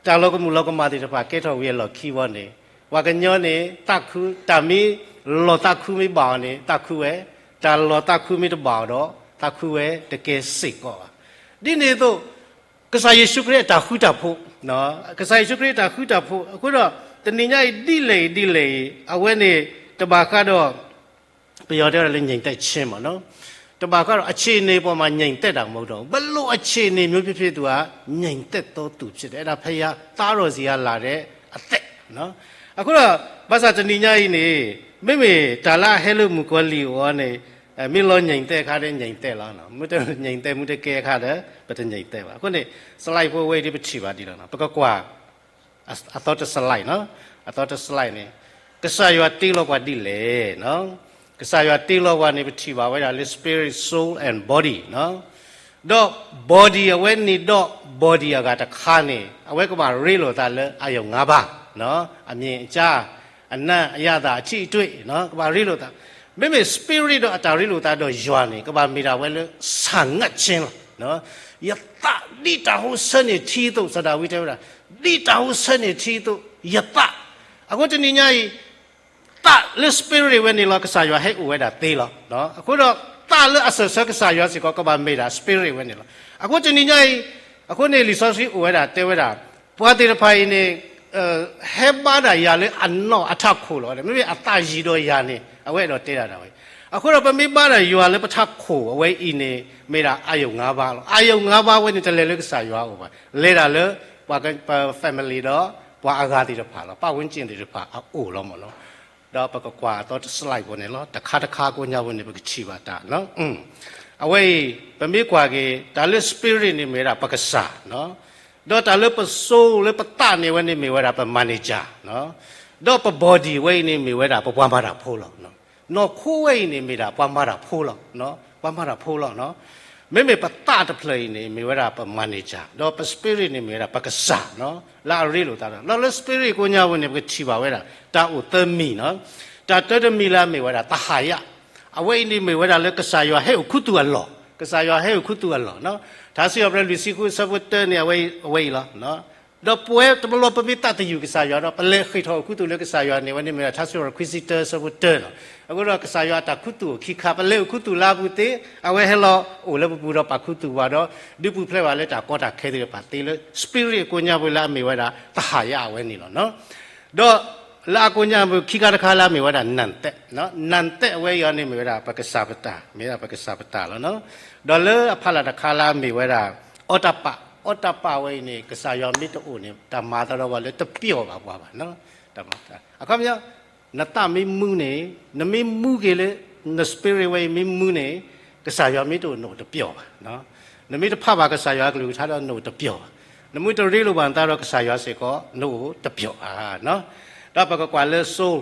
တၢ်လီၤကမုာ်လီၤကမၣ်သ့ၣ်တဖၣ်ကဲထီၣ်ဝံၤအလီၢ်ခံအဖီန့ၣ်, ပှၤကညီန့ၣ်သးခု, တၢ်မ့ၢ်လီၤသးခုမ့ၢ်ဘၣ်အီၤန့ၣ် သးခုဝဲ, တၢ်လီၤသးခုမ့ၢ်တဘၣ်အီၤဒီး သးခုဝဲတကဲစ့ၢ်ကီးဘၣ်. ဒ်န့ၣ်အသိး ကစၢ်ယ့ၣ်ၡူးခရံာ်အတၢ်ဃူတၢ်ဖိး, ကစၢ်ယ့ၣ်ၡူးခရံာ်အတၢ်ဃူတၢ်ဖိးအဃိဒီး, တနံၤညါအံၤဒ်လဲၣ်အံၤဒ်လဲၣ်အံၤ အဝဲန့ၣ် တဘၣ်ဃးဒီး ပယီၤတဲဝဲဒၣ်လၢ ငြိမ်သက်ခြင်း မ့ၢ်နီၤ, တဘၣ်ဃးဒီး အခြေအနေပေါ်မှာ ငြိမ်သက်တာ မဟုတ်တော့ဘူး, ဘယ်လိုအခြေအနေမျိုးဖြစ်ဖြစ် သူက ငြိမ်သက်သောသူ ဖြစ်တယ်, အဲဒါ ဘုရား သားတော်စီက လာတဲ့ အသက်. အဃိဒီး ဘၣ်ဆၣ်တနံၤညါအံၤန့ၣ် မ့မ့ၢ်တၢ်လၢအဟဲလၢမုၣ်ကီၤလံၢ်အအိၣ်န့ၣ် မ့ၢ်လီၤ ငြိမ်သက် အခါဒီး ငြိမ်သက် လီၤ, မ့ၢ်တ ငြိမ်သက် မ့ၢ်တကဲအခါဒီး ပတ ငြိမ်သက် ဘၣ်. အဃိန့ၣ် slide ဖိအဝဲအံၤဒ်ပထံၣ်ဘၣ်ဒ်လီၤ, ပကကွၢ် အသီတ slide နီၤ, အသီတ slide န့ၣ် ကစၢ်ယွၤတ့လီၤပှၤဒ်လဲၣ်. ကစၢ်ယွၤတ့လီၤပှၤန့ၣ် ပထံၣ်ဘၣ်ဝဲဒၣ်လၢ spirit, soul and body နီၤ, ဒီး body အဝဲန့ၣ်ဒီး body အဂၤတခါန့ၣ် အဝဲကဘၣ်ရ့လိာ်သးလၢ အာရုံငါးပါး, နီၤ, အမြင်, အကြား, အနံၣ်, အရသာ, အထံၣ်အတွေ့, နီၤ, ကဘၣ်ရ့လိာ်သး. မ့မ့ၢ် spirit ဒီးအတၢ်ရ့လိာ်သးဒီးယွၤန့ၣ် ကဘၣ်မ့ၢ်ဒၣ်ဝဲလၢ ဆာငတ်ခြင်း လီၤ, နီၤ, ယသးဒ်တၢ်ဟိဆၢန့ၢ်ထံအသိး, စီၤဒၤဝံးတဲဝဲဒၣ် ဒ်တၢ်ဟိဆၢန့ၢ်ထံအသိး ယသး. အဃိတနံၤညါအံၤ သးလၢ spirit ဝဲန့ၣ်လီၤ ကစၢ်ယွၤဟဲအိၣ်ဝဲဒၣ်သ့လီၤ. အဃိဒီး သးလၢအစၢၢ်ဆၢကစၢ်ယွၤစ့ၢ်ကီး ကဘၣ်မ့ၢ်ဒၣ် spirit ဝဲန့ၣ်လီၤ. အဃိတနံၤညါအံၤ, အဃိန့ၣ် လံာ်စီဆှံအိၣ်ဝဲဒၣ်တဲဝဲဒၣ် ပှၤသ့ၣ်တဖၣ်အံၤန့ၣ် ဟဲဘါဒၣ်ယၤလၢအနီၢ်အထးခိၣ်လီၤ. မ့မ့ၢ်အသးယံၤဒီးယၤန့ၣ် အဝဲအဲၣ်ဒိးတဲဒၣ်ဒၣ်ဝဲ. အဃိဒီးပမ့ၢ်ဘါဒၣ်ယွၤလၢပထးခိၣ်အဝဲအံၤန့ၣ် မ့ၢ်ဒၣ် အာရုံငါးပါး လီၤ. အာရုံငါးပါး ဝဲန့ၣ် တလဲၤလၢကစၢ်ယွၤအအိၣ်ဘၣ်. လဲၤဒၣ်လၢ ပှၤ ပ family ဒီး ပှၤအဂၤသ့ၣ်တဖၣ်လီၤ. ပဝန်းကျင်သ့ၣ်တဖၣ်အအိၣ်လီၤမ့ၢ်နီၤ. ဒီးပကကွၢ်အသီတ slide ဖိန့ၣ်လီၤ. တခါတခါကိးညါဝဲန့ၣ် ပကထံၣ်ဘၣ်တၢ် အဝဲအံၤ ပမ့ၢ်ကွၢ်က့ၤ တၢ်လၢ spirit န့ၣ်မ့ၢ်ဝဲဒၣ်ပကစၢ်, ဒီးတၢ်လၢပ soul လၢပသးန့ၣ် အဝဲန့ၣ်မ့ၢ်ဝဲဒၣ်ပ manager, ဒီးပ body ဝဲအံၤန့ၣ်မ့ၢ်ဝဲဒၣ်ပပှၤမၤတၢ်ဖိလီၤ. နီၢ်ခိဝဲအံၤန့ၣ်မ့ၢ်ဒၣ်ပှၤမၤတၢ်ဖိလီၤ, ပှၤမၤတၢ်ဖိလီၤ. မ့မ့ၢ်ပသးတဖျၢၣ်အံၤန့ၣ် မ့ၢ်ဝဲဒၣ်ပ manager, ဒီးပ spirit န့ၣ်မ့ၢ်ဝဲဒၣ်ပကစၢ်, လၢအရ့လိာ်သးဒီး ဒီးလၢ spirit ကိးညါဝဲန့ၣ် ပကထံၣ်ဘၣ်ဝဲဒၣ် တၢ်အိၣ်သၢမံၤနီၤ. တၢ်တၢတမံၤလၢအမ့ၢ်ဝဲဒၣ် သဟာယ, အဝဲအံၤန့ၣ်မ့ၢ်ဝဲဒၣ်လၢကစၢ်ယွၤဟဲအိၣ်ခူသူၣ်အလီၢ်, ကစၢ်ယွၤဟဲအိၣ်ခူသူၣ်အလီၢ်. ထါစံးပတြၢၤလွံၢ်ဆံဃုအဆၢဖိတၢန့ၣ် အဝဲအံၤလီၤ. ဒီးပဝဲတဘျီဘျီပမ့ၢ်သးသယုၢ်ကစၢ်ယွၤဒီး ပလဲၤဃ့ၢ်ထီၣ်အိၣ်ခူသူၣ်လၢကစၢ်ယွၤန့ၣ် အဝဲန့ၣ်မ့ၢ်ဒၣ် ထါစံးပတြၢၤခွံဆံတၢအဆၢဖိတၢလီၤ. အဃိဒီးကစၢ်ယွၤအတၢ်ခူသူၣ်အိၣ်ခံခါ, ပလဲၤအိၣ်ခူသူၣ်လၢအပူၤသ့, အဝဲဟဲလီၤအိၣ်လၢပပူၤဒီးပာ်ခူသူၣ်ပှၤဒီး ဒုးပူၤဖျဲးပှၤလၢတၢ်ကီတၢ်ခဲသ့ၣ်တဖၣ်သ့လၢ spirit အကိးညါဝဲလၢအမ့ၢ်ဝဲဒၣ် သဟာယ အဝဲန့ၣ်လီၤ. ဒီးလၢအကိးညါပူၤခံခါတခါလၢအမ့ၢ်ဝဲဒၣ် နာမ်သက်, နာမ်သက် အဝဲအံၤအီၤန့ၣ်မ့ၢ်ဝဲဒၣ် ပကစၢ်ပတၢ်, မ့ၢ်ဒၣ်ပကစၢ်ပတၢ်လီၤ. ဒီးလၢအဖီလာ်တခါလၢအမ့ၢ်ဝဲဒၣ် အီတၢ်ပာ်, အီတၢ်ပာ်ဝဲအံၤန့ၣ် ကစၢ်ယွၤမ့ၢ်တအိၣ်န့ၣ် တၢ်မၤသးဒီးပှၤလၢတပျီၢ်ဘၣ်ပှၤဘၣ်. အခီပညီ နသးမ့ၢ်မူန့ၣ်, နမ့ၢ်မူက့ၤလၢ န spirit ဝဲအံၤမ့ၢ်မူန့ၣ်, ကစၢ်ယွၤမ့ၢ်တအိၣ် နအိၣ်တပျီၢ်ဘၣ်. နမ့ၢ်တဖးဘၣ်ကစၢ်ယွၤအကလုၢ်ကထါဒီး နအိၣ်တပျီၢ်ဘၣ်. နမ့ၢ်တရ့လိာ်ဘၣ်နသးဒီးကစၢ်ယွၤစ့ၢ်ကီး နအိၣ်တပျီၢ်ဘၣ်. ဒီးပကကွၢ်လၢ soul,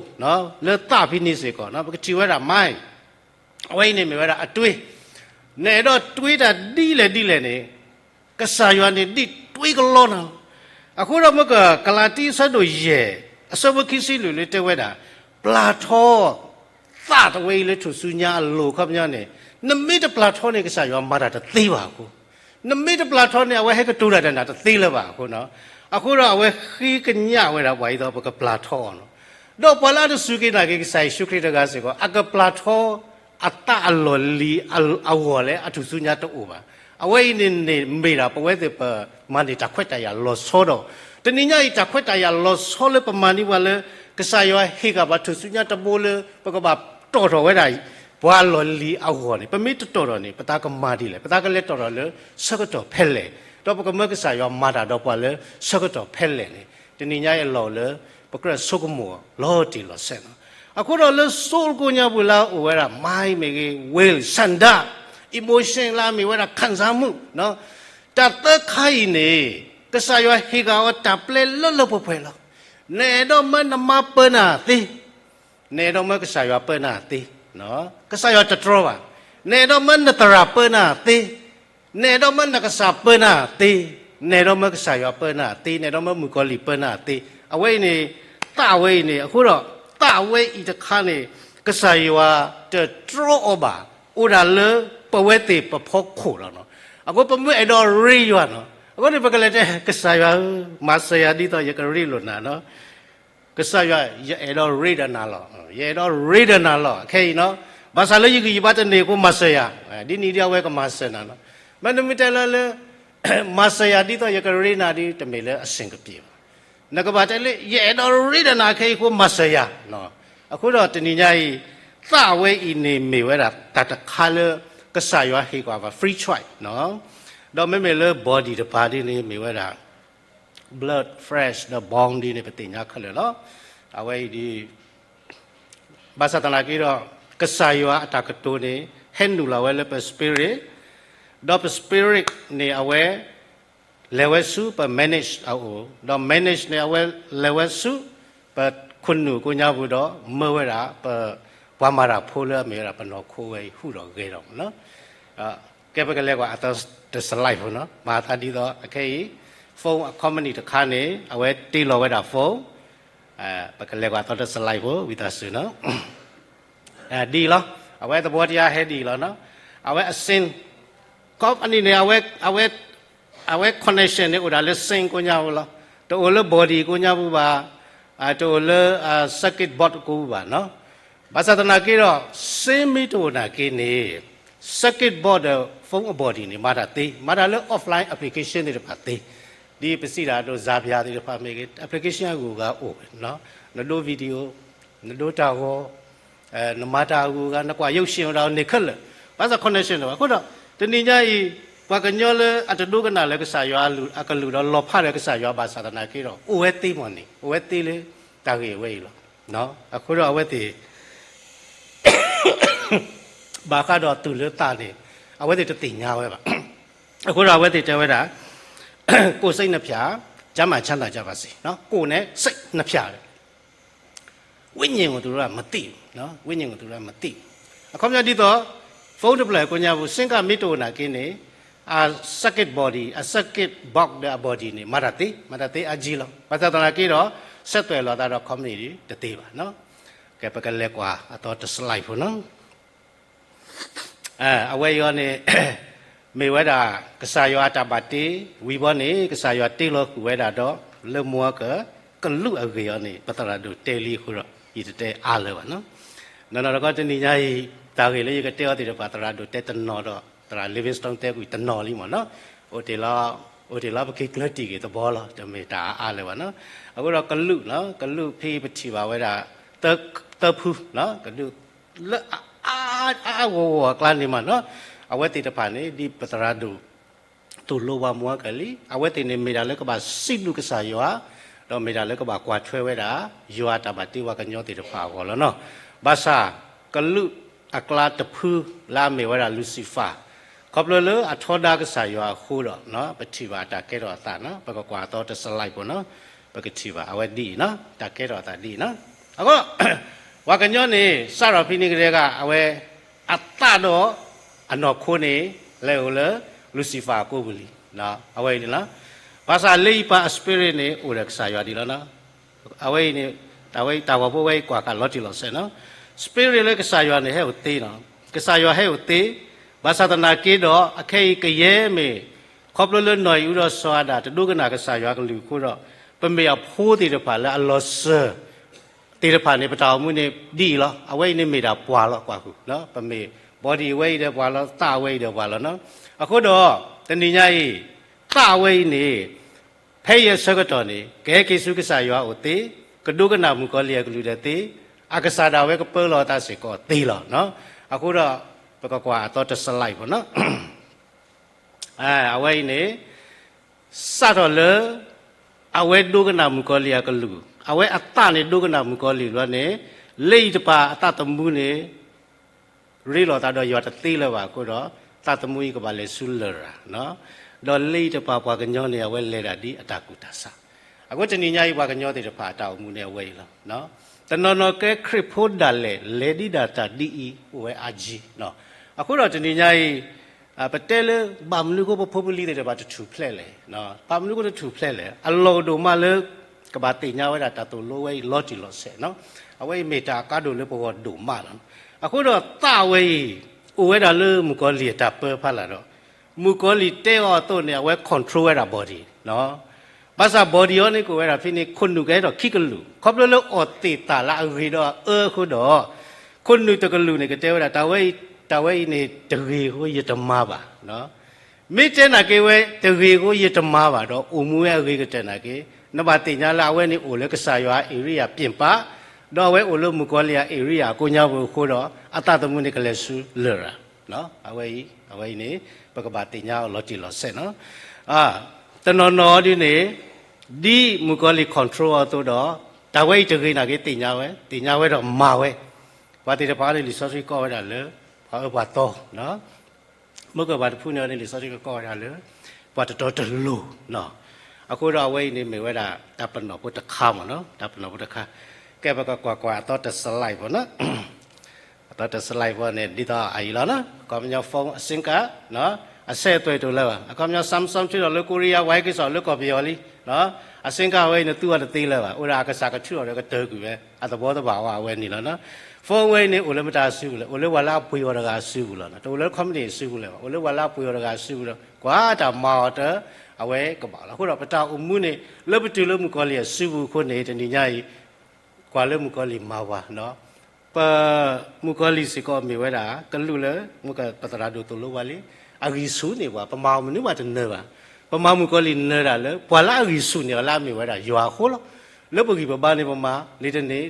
လၢသးဖဲန့ၣ်စ့ၢ်ကီး ပကထံၣ်ဝဲဒၣ် mind, အဝဲအံၤန့ၣ်မ့ၢ်ဝဲဒၣ်အတွေး, နအဲၣ်ဒိးတွေးတၢ်ဒ်လဲၣ်ဒ်လဲၣ်န့ၣ် ကစၢ်ယွၤန့ၣ်ဒ်တွေးကလီနၤလီၤ. အဃိဒီးမ့ၢ်က ကလၤတံ အဆၢဒိၣ်ယဲၢ် အဆၢဖိခံဆံလွံၢ်လၢတဲဝဲဒၣ်, ပျၢ်ထီ သးတဝဲအံၤလၢထူၣ်စုညါအလိၤ အခီပညီန့ၣ်, နမ့ၢ်တပျၢ်ထီန့ၣ် ကစၢ်ယွၤမၤတၢ်တသ့ဘၣ်အဃိ, နမ့ၢ်တပျၢ်ထီန့ၣ် အဝဲဟဲကတိၤတၢ်ဒီးနၤတသ့လၢၤဘၣ်အဃိနီၤ. အဃိဒီးအဝဲဃ့ကညးဝဲဒၣ်ပှၤဒ်သိးပကပျၢ်ထီအီၤနီၤ. ဒီးပှၤလၢအတစူၢ်က့ၤနာ်က့ၤကစၢ်ယ့ၣ်ၡူးခရံာ်တဂၤစ့ၢ်ကီး အကပျၢ်ထီအသးအလီၢ်လံၤအဂီၢ်လၢအထူၣ်စုညါတအိၣ်ဘၣ်. အဝဲအံၤန့ၣ်န့ၣ်မ့ၢ်ဒၣ်ပဝဲသ့ၣ်ပမၤန့ၢ်တၢ်ခွဲးတၢ်ယာ်လီၤဆီဒီး တနံၤညါအံၤ တၢ်ခွဲးတၢ်ယာ်လီၤဆီလၢပမၤန့ၢ်ပှၤလၢ ကစၢ်ယွၤဟ့ၣ်က့ၤပှၤထူၣ်စုညါတဘိလၢ ပကဘၣ်တီၣ်ထီၣ်ဝဲဒၣ် ပှၤလီၢ်လံၤအဂီၢ်န့ၣ် ပမ့ၢ်တတီၣ်ထီၣ်န့ၣ် ပသးကမၤဒ်လဲၣ်. ပသးကလဲၤတီၣ်ထီၣ်လၢဆၢကတီၢ်ဖဲလဲၣ်, ဒီးပကမၢကစၢ်ယွၤမၤတၢ်ဒီးပှၤလၢဆၢကတီၢ်ဖဲလဲၣ်န့ၣ် တနံၤညါအံၤအလီၢ်အိၣ်လၢ ပကြၢးဆိကမိၣ်လီၤတံၢ်လီၤဆဲးနီၤ. အဃိဒီးလၢစိတကိညါပူၤလၢအအိၣ်ဝဲဒၣ် mind မ့ၢ်ဂ့ၤ will ဆန္ဒ emotion လၢအမ့ၢ်ဝဲဒၣ် ခံစားမှု တၢ်သၢခါအံၤန့ၣ် ကစၢ်ယွၤဟ့ၣ်က့ၤအီၤတၢ်ပျဲလၢလၢပှဲၤပှဲၤလီၤ. နအဲၣ်ဒိးမၢနမါပၢနၤသ့, နအဲၣ်ဒိးမၢကစၢ်ယွၤပၢနၤသ့, ကစၢ်ယွၤတတြီဘၣ်. နအဲၣ်ဒိးမၢနသရၣ်ပၢနၤသ့, နအဲၣ်ဒိးမၢနကစၢ်ပၢနၤသ့, နအဲၣ်ဒိးမၢကစၢ်ယွၤပၢနၤသ့, နအဲၣ်ဒိးမၢမုၣ်ကီၤလံၢ်ပၢနၤသ့, အဝဲအံၤန့ၣ် သးဝဲအံၤန့ၣ် အဃိဒီး သးဝဲအံၤတခါန့ၣ် ကစၢ်ယွၤတတြီအီၤဘၣ်, အိၣ်ဒၣ်လၢပဝဲသ့ၣ်ပဖီခိၣ်လီၤနီၤ. အဃိပမ့ၢ်အဲၣ်ဒိးရ့ယွၤနီၤ, အဃိန့ၣ် ပကလဲၤတဲ ကစၢ်ယွၤဧၢ, မၤစၢၤယၤဒ်သိးယကရ့လိာ်နၤနီၤ. ကစၢ်ယွၤ ယအဲၣ်ဒိးရ့ဒီးနၤလီၤ, ယအဲၣ်ဒိးရ့ဒီးနၤလီၤ ခဲအံၤနီၤ. ဘၣ်ဆၣ်လၢယဂံၢ်ယဘါတန့ၢ်အဃိမၤစၢၤယၤ, ဒ်န့ၣ်ဒ်အဝဲကမၤစၢၤနၤနီၤ. မ့ၢ်နမ့ၢ်တဲလၢလၢ မၤစၢၤယၤဒ်သိးယကရ့နၤဒီး တမ့ၢ်လၢအဆင်ကပံၤဘၣ်. နကဘၣ်တဲလၢ ယအဲၣ်ဒိးရ့ဒီးနၤခဲအံၤအဃိမၤစၢၤယၤ. အဃိဒီးတနံၤညါအံၤ သးဝဲအံၤန့ၣ်မ့ၢ်ဝဲဒၣ်တၢ်တခါလၢ ကစၢ်ယွၤဟ့ၣ်ကွၢ်ဘၣ် free choice နီၤ. ဒီးမ့မ့ၢ်လၢ body တပၤဒ်န့ၣ် မ့ၢ်ဝဲဒၣ် blood, flesh ဒီး bone ဒ်န့ၣ် ပသ့ၣ်ညါခဲလၢာ်လီၤ. အဝဲအံၤဒ် ဘၣ်ဆၣ်သနာ်က့ဒီး ကစၢ်ယွၤအတၢ်ကတိၤန့ၣ် ဟဲနုာ်လီၤဝဲလၢပ spirit, ဒီးပ spirit န့ၣ် အဝဲ လဲၤဝဲဆူပ manage အအိၣ်, ဒီး manage န့ၣ် အဝဲလဲၤဝဲဆူ ပခိၣ်နူာ်ကိးညါပူၤဒီး မၢဝဲဒၣ် ပ ပှၤမၤတၢ်ဖိလၢအမ့ၢ်ဝဲဒၣ်ပနီၢ်ခိဝဲအံၤ ဟူးထီၣ်ဂဲၤထီၣ်မးနီၤ. ကဲ ပကလဲၤကွၢ်အသီတစလၢၢ်ဖိနီၤ, မၤသးဒ်သိး အခဲအံၤ phone အ company တခါန့ၣ် အဝဲတ့လီၤဝဲဒၣ် phone, ပကလဲၤကွၢ်အသီတစလၢၢ်ဖိ ဝံသးစူၤနီၤ. ဒ်အံၤလီၤ, အဝဲသဘောတရားဟဲဒ်အံၤလီၤနီၤ. အဝဲအ same company န့ၣ် အဝဲ အဝဲ connection န့ၣ် အိၣ်ဒၣ်လၢ same ကိးညါပူၤလီၤ. တအိၣ်လၢ body ကိးညါပူၤဘၣ်, တအိၣ်လၢ circuit board ကိးပူၤဘၣ်နီၤ. ဘၣ်ဆၣ်သနာ်က့ဒီး same မ့ၢ်တအိၣ်နာ်က့န့ၣ် circuit board ဒီး phone အ body န့ၣ် မၤတၢ်သ့, မၤတၢ်လၢ offline application သ့ၣ်တဖၣ်သ့, ဒ်ပစံးတၢ်အဒိ Zapier သ့ၣ်တဖၣ်မ့ၢ်ဂ့ၤ application အဂုၤအဂၤအိၣ်ဝဲ, နဒိ video, နဒိတၢ်ဂီၤ, နမၤတၢ်အဂုၤအဂၤ နကွၢ်ရုပ်ရှင် အိၣ်ဒၣ်န့ၣ်ခဲလၢာ်, ဘၣ်ဆၣ် connection တအိၣ်ဘၣ်. အဃိဒီး တနံၤညါအံၤ ပှၤကညီလၢအတဒိကနၣ်လၢကစၢ်ယွၤအကလုၢ်ဒီး လီၤဖးဒီးကစၢ်ယွၤဘၣ်ဆၣ်သနာ်က့ဒီး အိၣ်ဝဲသ့မ့ၢ်န့ၣ် အိၣ်ဝဲသ့လၢတၢ်ဂ့ၢ်အဝဲအံၤလီၤ. အဃိဒီးအဝဲသ့ၣ် ဘၣ်ဃးဒီးသူၣ်လၢသးန့ၣ် အဝဲသ့ၣ်တသ့ၣ်ညါဝဲဘၣ်. အဃိဒီးအဝဲသ့ၣ်တဲဝဲဒၣ် ကိုယ်စိတ်နှစ်ဖြာ ကျန်းမာချမ်းသာကြပါစေ, ကိုယ်နဲ့စိတ်နှစ်ဖြာ ဝိညာဉ်ကိုသူတို့ကမသိဘူးနော်, ဝိညာဉ်ကိုသူတို့ကမသိဘူး. အခီပညီဒ်သိး phone တဖျၢၣ်ကိးညါပူၤ စင်ကမ့ၢ်တအိၣ်နာ်က့န့ၣ် အ circuit body အ circuit box ဒီးအ body န့ၣ် မၤတၢ်သ့, မၤတၢ်သ့အါကံလီၤ. ဘၣ်ဆၣ်သနာ်က့ဒီး ဆက်သွယ်လီၤသးဒီး company တသ့ဘၣ်နော်. ကဲ ပကလဲၤကွၢ်အသီတ slide ဖိနော်. အဝဲအံၤန့ၣ် မ့ၢ်ဝဲဒၣ် ကစၢ်ယွၤအတၢ်ဘၣ်တ့ ဝံၤဘီန့ၣ် ကစၢ်ယွၤတ့လီၤဃုာ်ဝဲဒၣ်ဒီး လၢမူက ကလူးအဂ့ၢ်အီၤန့ၣ် ပသရၣ်ဒိၣ်တဲလံအဃိဒီး ယတတဲအါလၢၤဘၣ်နီၤ. နီၢ်နီၢ်တခီတနံၤညါအံၤ တၢ်ဂ့ၢ်လၢယကတဲအီၤသ့ၣ်တဖၣ် သရၣ်ဒိၣ်တဲတနီၤဒီး သရၣ် Livingstone တဲကွံာ်တနီၤလံမ့ၢ်နီၤ. အိၣ်တ့ၢ်လီၤ, အိၣ်တ့ၢ်လီၤ ပက့ၤကျၢၤတံၢ်က့ၤသဘီလီၤ, တမ့ၢ်တၢ်အါအါလၢၤဘၣ်နီၤ. အဃိဒီးကလူးနီၤ, ကလူးဖဲပထံၣ်ဘၣ်ဝဲဒၣ် သၢဖုနီၤ, ကလူး လၢအအါအါဂီၢ်ဂီၢ်အကျါန့ၣ်မ့ၢ်နီၤ, အဝဲသ့ၣ်တဖၣ်န့ၣ် ဒ်ပသရၣ်ဒိၣ် သိၣ်လိဝဲမူကလံ, အဝဲသ့ၣ်န့ၣ်မ့ၢ်ဒၣ်လၢကဘၣ်စံးဘျုးကစၢ်ယွၤ, ဒီးမ့ၢ်ဒၣ်လၢကဘၣ်ကွၢ်ထွဲဝဲဒၣ် ယွၤအတၢ်ဘၣ်တ့ပှၤကညီသ့ၣ်တဖၣ်အဂီၢ်လီၤနီၤ. ဘၣ်ဆၣ် ကလူးအကျါတဖုလၢအမ့ၢ်ဝဲဒၣ် Lucifer, ခီဖျိလၢအထီဒါကစၢ်ယွၤအဃိဒီး ပထံၣ်ဘၣ်တၢ်ကဲထီၣ်အသးနီၤ, ပကကွၢ်အသီတ slide ဖိနီၤ, ပကထံၣ်ဘၣ်အဝဲဒ်အံၤနီၤ, တၢ်ကဲထီၣ်အသးဒ်အံၤနီၤ. အဃိ ပှၤကညီန့ၣ် စးထီၣ်ဖဲန့ၣ်ကတည်းက အဝဲ အသးဒီးအနီၢ်ခိန့ၣ် လဲၤအိၣ်လၢ Lucifer အကိပူၤလံ. အဝဲအံၤန့ၣ်လီၤ. ဘၣ်ဆၣ်လၢယပၢ်အ spirit န့ၣ် အိၣ်ဒီးကစၢ်ယွၤဒံးလီၤနီၤ. အဝဲအံၤန့ၣ် တၢ်ဝဲတၢ်ဂီၤဖိဝဲအံၤကွၢ်ဃာ်လီၤတံၢ်လီၤဆဲးနီၤ. Spirit လၢကစၢ်ယွၤန့ၣ် ဟဲအိၣ်သ့နီၤ. ကစၢ်ယွၤဟဲအိၣ်သ့, ဘၣ်ဆၣ်သနာ်က့ဒီး အခဲအံၤကယဲၢ်မ့ၢ် ခီဖျိလၢနီၢ်အံၤအူဒီးစီၤအၤဒၣ် တဒိကနၣ်ကစၢ်ယွၤကလုၢ်အဃိဒီး ပမ့ၢ်အဖိသ့ၣ်တဖၣ်လၢအလီၤစၢၤသ့ၣ်တဖၣ်န့ၣ် ပတၢ်အိၣ်မူန့ၣ်ဒ်အံၤလီၤ. အဝဲအံၤန့ၣ်မ့ၢ်ဒၣ်ပှၤလီၤ ကွၢ်ဃုာ်, ပမ့ၢ် body အဝဲအံၤဒီးပှၤလီၤ, သးအဝဲအံၤဒီးပှၤလီၤ. အဃိဒီး တနံၤညါအံၤ သးအဝဲအံၤန့ၣ် ဖဲအံၤအဆၢကတီၢ်န့ၣ် ကဟဲက့ၤဆူကစၢ်ယွၤအအိၣ်သ့, ကဒိကနၣ်မုၣ်ကီၤလံၢ်အကလုၢ်ဒီးသ့, အကစၢ်ဒၣ်ဝဲကပၢလီၤအသးစ့ၢ်ကီးသ့လီၤ. အဃိဒီး ပကကွၢ်အသီတ slide ဖိနီၤ. အဝဲအံၤန့ၣ် စးထီၣ်လၢ အဝဲဒိကနၣ်မုၣ်ကီၤလံၢ်အကလုၢ်, အဝဲအသးန့ၣ်ဒိကနၣ်မုၣ်ကီၤလံၢ်လီၤန့ၣ်, လၢအံၤတပၤအသးသမူန့ၣ် ရ့လိာ်သးဒီးယွၤတသ့လၢၤဘၣ်အဃိဒီး သးသမူအံၤကဘၣ်လဲၤဆူလရာ်, ဒီးလၢအံၤတပၤပှၤကညီန့ၣ် အဝဲလဲၤဒၣ်ဒ်အတၢ်ကူၣ်တၢ်ဆး. အဃိတနံၤညါအံၤ ပှၤကညီသ့ၣ်တဖၣ်အတၢ်အိၣ်မူန့ၣ်အဝဲအံၤလီၤ. တနီၤနီၤကဲခရံာ်ဖိဒၣ်လဲာ် လဲၤဒ်ဒၣ်တၢ်ဒ်အံၤ အိၣ်ဝဲအါကံ. အဃိဒီးတနံၤညါအံၤ ပတဲလၢ ဘၣ်မနုၤအဃိပဖိပလံၤသ့ၣ်တဖၣ်တထူၣ်ဖျဲးလဲၣ်, ဘၣ်မနုၤအဃိတထူၣ်ဖျဲးလဲၣ်, အလီၢ်အိၣ်ဒိၣ်မးလၢ ကဘၣ်သ့ၣ်ညါဝဲဒၣ်တၢ်သိၣ်လိဝဲအံၤလီၤတံၢ်လီၤဆဲး, အဝဲအံၤမ့ၢ်တၢ်အကါဒိၣ်လၢပဂီၢ်ဒိၣ်မးလီၤ. အဃိဒီးသးဝဲအံၤ အိၣ်ဝဲဒၣ်လၢမုၣ်ကီၤလံၢ်အတၢ်ပၢဖးလာ်ဒီး မုၣ်ကီၤလံၢ်တဲအီၤအသိးန့ၣ် အဝဲ control ဝဲဒၣ် body ဘၣ်ဆၣ် body အီၤန့ၣ်ကအိၣ်ဝဲဒၣ်ဖဲန့ၣ် ခိၣ်နူာ်ကဟဲထီၣ်ခံကလုာ်, ခီဖျိလၢအီၣ်သ့ၣ်သၣ်လၢအဂ့ၤဒီးအအၢအဃိဒီး ခိၣ်နူာ်တကလုာ်န့ၣ် ကတဲဝဲဒၣ် တၢ်ဝဲအံၤ, တၢ်ဝဲအံၤန့ၣ် တဂ့ၤအဃိယတမၤဘၣ်. မ့ၢ်တဲနာ်က့ဝဲ တဂ့ၤအဃိယတမၤဘၣ်ဒီး အိၣ်မူဝဲအဂ့ၤကတၢၢ်နာ်က့ နဘၣ်သ့ၣ်ညါလၢအဝဲန့ၣ်အိၣ်လၢကစၢ်ယွၤအ area ပြင်ပ, ဒီးအဝဲအိၣ်လၢမုၣ်ကီၤလံၢ်အ area အကိးညါပူၤအဃိဒီး အသးသမူန့ၣ်ကလဲၤဆူလရာ်. အဝဲအံၤ, အဝဲအံၤန့ၣ် ပကဘၣ်သ့ၣ်ညါအီၤလီၤတံၢ်လီၤဆဲးနီၤ. တနီၤနီၤဒ်န့ၣ် ဒ်မုၣ်ကီၤလံၢ် control အီၤအသိးဒီး တၢ်ဝဲအံၤတဂ့ၤနာ်က့သ့ၣ်ညါဝဲ, သ့ၣ်ညါဝဲဒီးမၤဝဲ. ပှၤသ့ၣ်တဖၣ်န့ၣ် လံာ်စီဆှံကိးဝဲဒၣ်လၢ ပှၤအၢပှၤသီ မ့ၢ်ကဘၣ်တဖုန့ၣ်အီၤန့ၣ် လံာ်စီဆှံကကိးဝဲဒၣ်လၢ ပှၤတတီတလိၤ. အဃိဒီးအဝဲအံၤန့ၣ်မ့ၢ်ဝဲဒၣ်တၢ်ပနီၣ်ဖိတခါမ့ၢ်နီၤ, တၢ်ပနီၣ်ဖိတခါ. ကဲပကကွၢ်ကွၢ်အသီတ slide ဖိနီၤ. အသီတ slide ဖိန့ၣ် ဒ်သိးအအံၤလီၤနီၤ, အခီပညီ phone အ sim card အဆဲးအသွဲၣ်တအိၣ်လၢၤဘၣ်. အခီပညီ Samsung ထုးထီၣ်လၢ Korea ဝဲက့ၤစိာ်လၢကီၢ်ပယီၤလံ. အ sim card ဝဲအံၤန့ၣ် သူအီၤတသ့လၢၤဘၣ်, အိၣ်ဒၣ်အကစၢ်ကထုးအီၤဒီးကတၢၢ်ကွံာ်ဝဲ အသဘီသဘၣ်ဝဲအဝဲန့ၣ်လီၤနီၤ. phone ဝဲအံၤန့ၣ် အိၣ်လၢမတၤအစုပူၤလဲၣ်, အိၣ်လၢပှၤလၢအပှ့ၤအီၤတဂၤအစုပူၤလီၤ. တအိၣ်လၢ company အစုပူၤလၢၤဘၣ်, အိၣ်လၢပှၤလၢအပှ့ၤအီၤတဂၤအစုပူၤဒီး ကွၢ်တၢ်မၤအီၤတၢ် အဝဲကဘၣ်လီၤ. အဃိဒီးပတၢ်အိၣ်မူန့ၣ် လၢပတုၤလၢမုၣ်ကီၤလံၢ်အစုပူၤအဃိန့ၣ် တနံၤညါအံၤ ကွၢ်လၢမုၣ်ကီၤလံၢ်မၤဝဲနီၤ. ပ မုၣ်ကီၤလံၢ်စ့ၢ်ကီးမ့ၢ်ဝဲဒၣ် ကလူးလၢ မုၢ်ကပသရၣ်ဒိၣ်သိၣ်လိဝဲလံ, အဂံၢ်ဆူၣ်န့ၢ်ပှၤ, ပမၤအီၤမနုၤမးတနၢၤဘၣ်. ပမၤမုၣ်ကီၤလံၢ်နၢၤဒၣ်လၢ ပှၤလၢအဂံၢ်ဆူၣ်န့ၢ်အီၤလၢအမ့ၢ်ဝဲဒၣ်ယွၤအဃိလီၤ. လၢပဂံၢ်ပဘါန့ၣ် ပမၤလံတန့ၢ်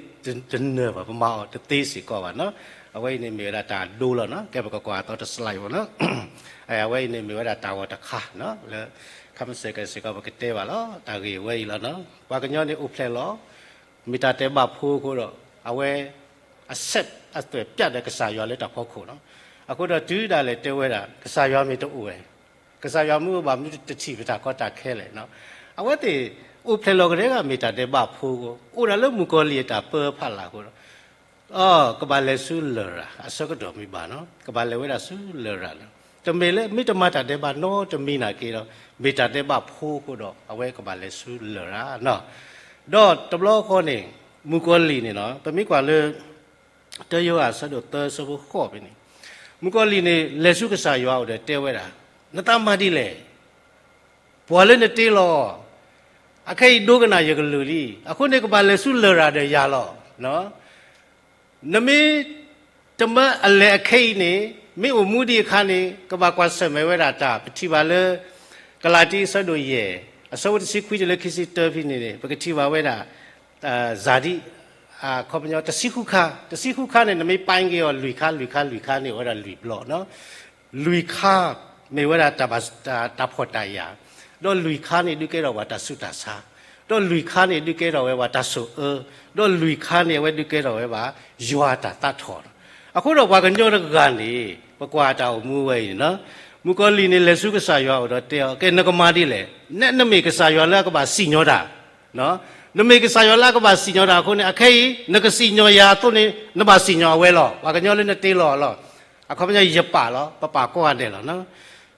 တနၢၤဘၣ်, ပမၤအီၤတသ့စ့ၢ်ကီးဘၣ်နီၤ. အဝဲအံၤန့ၣ်မ့ၢ်ဝဲဒၣ်တၢ်ဒိလီၤနီၤ. ကဲပကကွၢ်အသီတ slide ဖိနီၤ. အဝဲအံၤန့ၣ်မ့ၢ်ဝဲဒၣ်တၢ်ဂီၤတခါ လၢ ခါမ့ၢ်စဲးကဲးစ့ၢ်ကီး ပကတဲဘၣ်လီၤ. တၢ်ဂ့ၢ်ဝဲအံၤလီၤနီၤ. ပှၤကညီန့ၣ်အိၣ်ဖျဲၣ်လီၤ မ့ၢ်တၢ်ဒဲးဘးဖိအဃိဒီး အဝဲ အ set အသွဲၣ်ပျၢ်ဒီးကစၢ်ယွၤလၢတၢ်ဖီခိၣ်နီၤ. အဃိဒီးတုၤဒၣ်လဲာ်တဲဝဲဒၣ် ကစၢ်ယွၤမ့ၢ်တအိၣ်ဝဲ, ကစၢ်ယွၤမ့ၢ်အိၣ်ဘၣ်မနုၤတထံၣ်ပတၢ်ကီတၢ်ခဲလဲၣ်. အဝဲသ့ၣ်အိၣ်ဖျဲၣ်လီၤကဒဲကဒဲမ့ၢ်တၢ်ဒဲးဘးဖိအဃိ, အိၣ်ဒၣ်လၢမုၣ်ကီၤလံၢ်အတၢ်ပၢဖးလာ်အဃိဒီး ကဘၣ်လဲၤဆူလရာ် အဆၢကတီၢ်မ့ၢ်ဘၣ်နီၤ, ကဘၣ်လဲၤဝဲဒၣ်ဆူလရာ်လီၤ. တမ့ၢ်လၢ မ့ၢ်တမၤတၢ်ဒဲးဘးနီတမံၤနာ်က့ဒီး မ့ၢ်တၢ်ဒဲးဘးဖိအဃိဒီး အဝဲကဘၣ်လဲၤဆူလရာ်နီၤ. ဒီးတဘျီဃီန့ၣ် မုၣ်ကီၤလံၢ်န့ၣ်နီၤ, ပမ့ၢ်ကွၢ်လၢ တၢယိၤဟၣ်အဆၢဒိၣ်သၢ အဆၢဖိဃိးဖဲန့ၣ်, မုၣ်ကီၤလံၢ်န့ၣ် လဲၤဆူကစၢ်ယွၤအအိၣ်ဒီးတဲဝဲဒၣ်, နသးမၤဒ်လဲၣ်. ပှၤလၢနတ့လီၤ အခဲအံၤဒိကနၣ်ယကလုၢ်လံ, အဃိန့ၣ်ကဘၣ်လဲၤဆူလရာ်ဒီးယၤလီၤ. နမ့ၢ်တမၢအလဲၤအခဲအံၤန့ၣ် မ့ၢ်အိၣ်မူဒံးအခါန့ၣ် ကဘၣ်ကွၢ်ဆၢၣ်မဲာ်ဝဲဒၣ်တၢ် ပထံၣ်ဘၣ်လၢ ကလၤတံ အဆၢဒိၣ်ယဲၢ် အဆၢဖိတဆံခွံတုၤလၢခံဆံတၢဖဲန့ၣ်န့ၣ် ပကထံၣ်ဘၣ်ဝဲဒၣ် စၤဒံ အခီပညီ တဆံဃုခါ, တဆံဃုခါန့ၣ် နမ့ၢ်ပာ်က့ၤအီၤ လွံၢ်ခါ လွံၢ်ခါ လွံၢ်ခါန့ၣ် အိၣ်ဝဲဒၣ်လွံၢ်ဘျီနီၤ. လွံၢ်ခါ မ့ၢ်ဝဲဒၣ်တၢ်ဖှီၣ်တၢ်ယာ်, ဒီးလွံၢ်ခါန့ၣ် ဒုးကဲထီၣ်ပှၤတၢ်ဆူးတၢ်ဆါ, ဒီးလွံၢ်ခါန့ၣ်ဒုးကဲထီၣ်ဝဲပှၤတၢ်ဆိၣ်အၢ, ဒီးလွံၢ်ခါန့ၣ် အဝဲဒုးကဲထီၣ်ဝဲဘၣ် ယွၤအတၢ်သးထီၣ်. အဃိဒီးပှၤကညီတဂၤန့ၣ် ပကွၢ်တၢ်အိၣ်မူဝဲအံၤန့ၣ်နီၤ, မုၣ်ကီၤလံၢ်န့ၣ် လဲၤဆူကစၢ်ယွၤအအိၣ်ဒီးတဲအီၤ, ကဲ နကမၤဒ်လဲၣ်, နမ့ၢ်ကစၢ်ယွၤလၢအကဘၣ်စံၣ်ညီၣ်တၢ် နမ့ၢ်ကစၢ်ယွၤလၢအကဘၣ်စံၣ်ညီၣ်တၢ်အဃိန့ၣ် အခဲအံၤ နကစံၣ်ညီၣ်ယၤအသိးန့ၣ် နဘၣ်စံၣ်ညီၣ်အဝဲလီၤ. ပှၤကညီလၢနတ့လီၤအီၤလီၤ. အခီပညီယပာ်လီၤ, ပပာ်ကိးဂၤဒဲးလီၤ.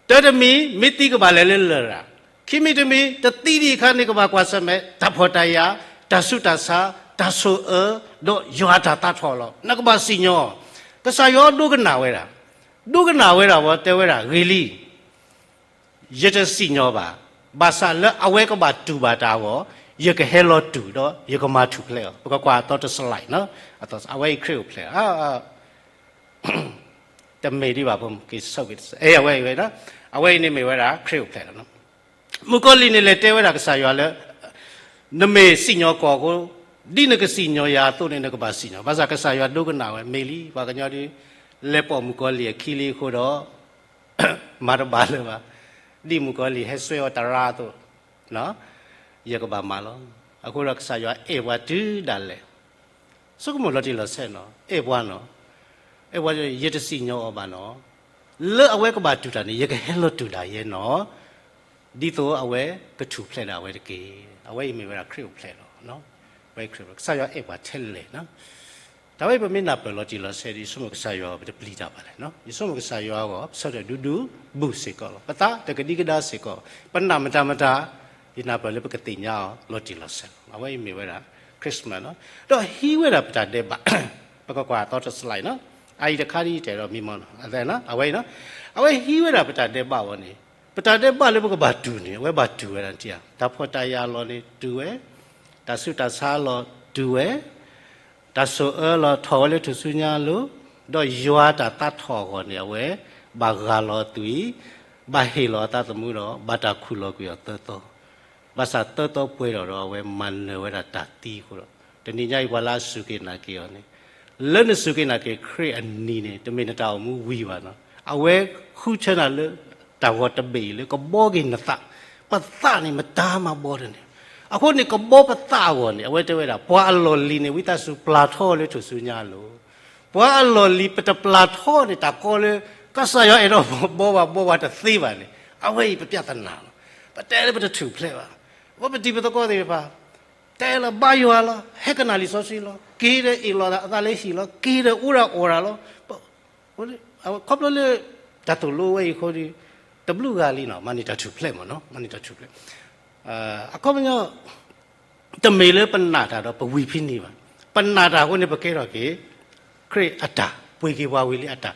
တၢ်တမံၤ မ့ၢ်သံကဘၣ်လဲၤလၢလရာ်, ခံမံၤတမံၤ တသံဒံးအခါန့ၣ် ကဘၣ်ကွၢ်ဆၢၣ်မဲာ် တၢ်ဖှီၣ်တၢ်ယာ်, တၢ်ဆူးတၢ်ဆါ, တၢ်ဆိၣ်အၢ, ဒီးယွၤအတၢ်သးထီၣ်လီၤ. နကဘၣ်စံၣ်ညီၣ်, ကစၢ်ယွၤဒိကနၣ်ဝဲဒၣ်, ဒိကနၣ်ဝဲဒၣ်ဝဲ တဲဝဲဒၣ်ဂ့ၤလံ. ယတစံၣ်ညီၣ်ဘၣ်, ဘၣ်ဆၣ်လၢအဝဲကဘၣ်တူၢ်ဘၣ်တၢ်အဂီၢ်, ယကဟဲလီၤတူၢ်ဒီးယကမၤထူၣ်ဖျဲးအီၤ. ပကကွၢ်အသီတစလၢ်နီၤ, အဝဲအံၤခရံာ်အိၣ်ဖျဲၣ်လီၤ. တမ့ၢ်ဒံးဘၣ်ဖိ, က့ၤဆၢဝံၤ, အဲ အဝဲအံၤဝဲ, အဝဲအံၤန့ၣ်မ့ၢ်ဝဲဒၣ်ခရံာ်အိၣ်ဖျဲၣ်လီၤ. မုၣ်ကီၤလံၢ်န့ၣ်လဲၤတဲဝဲဒၣ်ကစၢ်ယွၤလၢ နမ့ၢ်စံၣ်ညီၣ်ကွီၢ်အဃိ, ဒ်နကစံၣ်ညီၣ်ယၤအသိးန့ၣ် နကဘၣ်စံၣ်ညီၣ်. ဘၣ်ဆၣ်ကစၢ်ယွၤဒိကနၣ်ဝဲ, မ့ၢ်လံ, ပှၤကညီဒ် လဲၤပိာ်မုၣ်ကီၤလံၢ်အခံလံအဃိဒီး မၤတဘၣ်လၢၤဘၣ်. ဒ်မုၣ်ကီၤလံၢ်ဟဲစွဲအီၤတရါအသိး, ယကဘၣ်မၤလီၤ. အဃိဒီးကစၢ်ယွၤအဲၣ်ပှၤတုၤဒၣ်လဲာ်. ဆိကမိၣ်လီၤတံၢ်လီၤဆဲးနီၤ, အဲၣ်ပှၤနီၤ, အဲၣ်ပှၤ ယတစံၣ်ညီၣ်အီၤဘၣ်နီၤ, လၢအဝဲကဘၣ်တူၢ်တၢ်န့ၣ် ယကဟဲလီၤတူၢ်ဒၣ်ယဲနီၤ, ဒ်သိးအဝဲကထူၣ်ဖျဲးဒၣ်ဝဲတက့ၢ်. အဝဲအံၤမ့ၢ်ဝဲဒၣ်ခရံာ်အိၣ်ဖျဲၣ်လီၤ. ကစၢ်ယွၤအဲၣ်ပှၤထဲလဲၣ်နီၤ. တၢ်ဝဲအံၤပမ့ၢ်နၢ်ပၢၢ်လီၤတံၢ်လီၤဆဲးဒီး ယဆိကမိၣ်ကစၢ်ယွၤ ပတပျံၤတၢ်ဘၣ်လဲၣ်. ယဆိကမိၣ်ကစၢ်ယွၤအဂီၢ် ပဆၢထၢၣ်ဒူဒူဘူးစ့ၢ်ကီးလီၤ. ပသးတကဒံကဒါစ့ၢ်ကီး, ပနာ်မတၤမတၤ, ယနၢ်ပၢၢ်လၢပကသ့ၣ်ညါအီၤလီၤတံၢ်လီၤဆဲးလီၤ. အဝဲအံၤမ့ၢ်ဝဲဒၣ် Christmas နီၤ, ဒီးဟံးဝဲဒၣ်ပတၢ်ဒဲးဘး, ပကကွၢ်အသီတစလၢ်နီၤ, အအံၤတခါဒ်ယတဲဒီးမံမီၢ်နီၤ, အဝဲအံၤနီၤ, အဝဲဟံးဝဲဒၣ်ပတၢ်ဒဲးဘးဝဲန့ၣ်, ပတၢ်ဒဲးဘးလၢပကဘၣ်တူၢ်န့ၣ် အဝဲဘၣ်တူၢ်ဝဲဒၣ်တၢ်, တၢ်ဖှီၣ်တၢ်ယာ်အလီၢ်န့ၣ် တူၢ်ဝဲ, တၢ်ဆူးတၢ်ဆါအလီၢ်တူၢ်ဝဲ, တၢ်ဆိၣ်အၢလီၤထီၣ်ဝဲလၢထူၣ်စုညါအလိၤ, ဒီးယွၤတၢ်သးထီၣ်အဂီၢ်န့ၣ် အဝဲဘၣ်ဂၢ်လီၤအသွံၣ်, ဘၣ်ဟ့ၣ်လီၤအသးသမူဒီး ဘၣ်တၢ်ခူၣ်လီၤကွံာ်အီၤသၢသီ, ဘၣ်ဆၣ်သၢသီပှဲၤထီၣ်ဒီး အဝဲမၤနၢၤဝဲဒၣ်တၢ်သံအဃိဒီး, တနံၤညါအံၤပှၤလၢအစူၢ်က့ၤနာ်က့ၤအီၤန့ၣ်, လၢနစူၢ်က့ၤနာ်က့ၤခရံာ်အနံၤန့ၣ် တမ့ၢ်နတၢ်အိၣ်မူဝံၤဘၣ်နီၤ, အဝဲဃုထၢနၤလၢ တၢ်ဂီၤတဘ့ၣ်အံၤလၢကဘှီက့ၤနသး, ပသးန့ၣ်မတၤမၤဘှီတန့ၢ်, အဃိန့ၣ် ကဘှီပသးအဂီၢ်န့ၣ် အဝဲတဲဝဲဒၣ် ပှၤအလီၢ်လံၤန့ၣ် ဝံသးစူၤပျၢ်ထီလၢထူၣ်စုညါအလိၤ, ပှၤအလီၢ်လံၤ ပတပျၢ်ထီန့ၣ် တၢ်ကီလၢ ကစၢ်ယွၤအဲၣ်ဒိးဘှီဘၣ်ဘှီဘၣ်တသ့ဘၣ်န့ၣ် အဝဲအံၤပပြဿနာလီၤ. ပတဲလၢပတထူၣ်ဖျဲးဘၣ်, အဝဲပတံၤပသကိးသ့ၣ်တဖၣ် တဲလီၤဘါယွၤလီၤ, ဟဲကနၣ်လံာ်စီဆှံလီၤ, က့ၤဒီးအ့ၣ်လိာ်သးလၢဟံၣ်လီၤ, က့ၤဒီးအူဒီးအီၣ်တၢ်လီၤ. ခီဖျိလၢ တၢ်သိၣ်လိဝဲအံၤအဃိဒီး တဘျုးဂၤလံနီၤ မၤန့ၢ်တၢ်ထူၣ်ဖျဲးမ့ၢ်နီၤ, မၤန့ၢ်တၢ်ထူၣ်ဖျဲး. အခီပညီ တမ့ၢ်လၢပနာ်တၢ်ဒီးပဝံၤဖဲန့ၣ်ဘၣ်. ပနာ်တၢ်အဃိန့ၣ် ပကဲထီၣ်က့ၤ ခရံာ်အတၢ်, ပှ့ၤက့ၤပှၤဝံၤလံအတၢ်.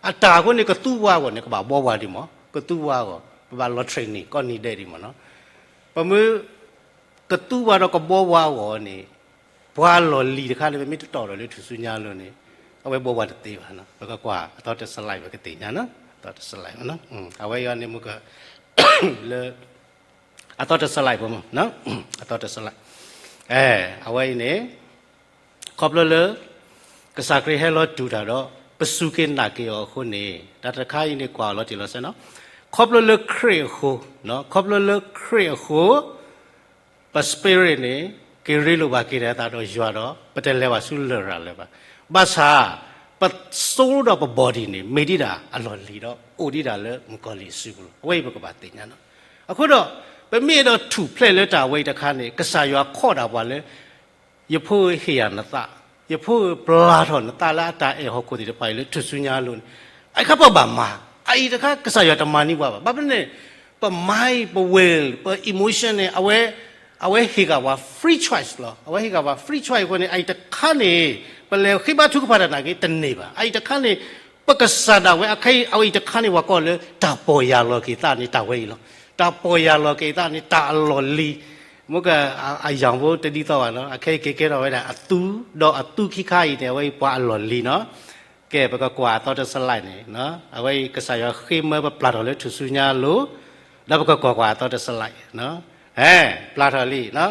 အတၢ်အဃိန့ၣ် ကသူပှၤအဂီၢ်န့ၣ် ကဘၣ်ဘှီပှၤဒံးမ့ၢ်, ကသူပှၤအဂီၢ် ပဘၣ်လီၤ training ကိးနံၤဒဲးဒံးမ့ၢ်နီၤ. ပမ့ၢ် ကသူပှၤဒီးကဘှီပှၤအဂီၢ်န့ၣ် ပှၤအလီၢ်လံၤတခါန့ၣ် ပမ့ၢ်တတီၢ်ဒီးလၢထူၣ်စုညါအလိၤန့ၣ် အဝဲဘှီပှၤတသ့ဘၣ်. ပကကွၢ်အသီတစလၢ် ပကသ့ၣ်ညါနီၤ, အသီတစလၢ်, အဝဲအံၤန့ၣ်မ့ၢ်က လၢ အသီတစလၢ်ဖိမ့ၢ်, အသီတစလၢ်, အဲ အဝဲအံၤန့ၣ် ခီဖျိလၢ ကစၢ်ခရံာ်ဟဲလီၤတူၢ်တၢ်ဒီး ပစူၢ်က့ၤနာ်က့ၤအီၤအဃိန့ၣ် တၢ်တခါအံၤန့ၣ်ကွၢ်အီၤလီၤတံၢ်လီၤဆဲးနီၤ. ခီဖျိလၢခရံာ်အဃိ, ခီဖျိလၢခရံာ်အဃိ ပ spirit န့ၣ် က့ၤရ့လိာ်ဘၣ်က့ၤဒီးအသးဒီးယွၤဒီး ပတလဲၤဘၣ်ဆူလရာ်လၢၤဘၣ်. ဘၣ်ဆၣ် ပ soul ဒီးပ body န့ၣ် မ့ၢ်ဒံးဒၣ်အလီၢ်လံၤဒီး အိၣ်ဒံးဒၣ်လၢမုၣ်ကီၤလံၢ်အစုပူၤလီၤ. အဝဲအံၤပကဘၣ်သ့ၣ်ညါနီၤ. အဃိဒီး ပမ့ၢ်အဲၣ်ဒိးထူၣ်ဖျဲးလၢတၢ်ဝဲအံၤတခါန့ၣ် ကစၢ်ယွၤခိးဒၣ်ပှၤလၢ ယဖိဧၢ ဟ့ၣ်ယၤနသး, ယဖိဧၢ ပျၢ်ထီၣ်နသးလၢအတၢ်အဲၣ်ဟီၣ်ခိၣ်သ့ၣ်တဖၣ်အံၤလၢထူၣ်စုညါအလိၤန့ၣ် အအံၤတခါပဘၣ်မၤ, အအံၤတခါကစၢ်ယွၤတမၤန့ၢ်ပှၤဘၣ်. ဘၣ်မနုၤလဲၣ်, ပ mind ပ will ပ emotion န့ၣ် အဝဲ အဝဲဟ့ၣ်ဂၢ်ပှၤ free choice လီၤ. အဝဲဟ့ၣ်ဂၢ်ပှၤ free choice အဃိန့ၣ် အအံၤတခါန့ၣ် ပလဲၤဃ့ဘါထုကဖၣ်တၢ်နာ်က့တန့ၢ်ဘၣ်. အအံၤတခါန့ၣ် ပကစၢ်ဒၣ်ဝဲအခဲအံၤ အဝဲအံၤတခါန့ၣ် ပှၤကိးလၢ တၢ်ပီၢ်ယၢ်လီၤက့ၤသးန့ၣ် တၢ်ဝဲအံၤလီၤ. တၢ်ပီၢ်ယၢ်လီၤက့ၤသးန့ၣ် တၢ်အလီၢ်လံၤ မ့ၢ်က အယၢ်ဖိတဒ်သိးဘၣ်နီၤ. အခဲအံၤက့ၤကဲထီၣ်ဝဲဒၣ်အသူ, ဒီးအသူခံခါအံၤန့ၣ် အဝဲအံၤပှၤအလီၢ်လံၤနီၤ. ကဲ ပကကွၢ်အသီတစလၢ်န့ၣ်, အဝဲအံၤကစၢ်ယွၤဃ့မၢပပျၢ်ထီၣ်လၢထူၣ်စုညါအလိၤ, ဒီးပကကွၢ်ကွၢ်အသီတစလၢ်, ပျၢ်ထီၣ်လံ,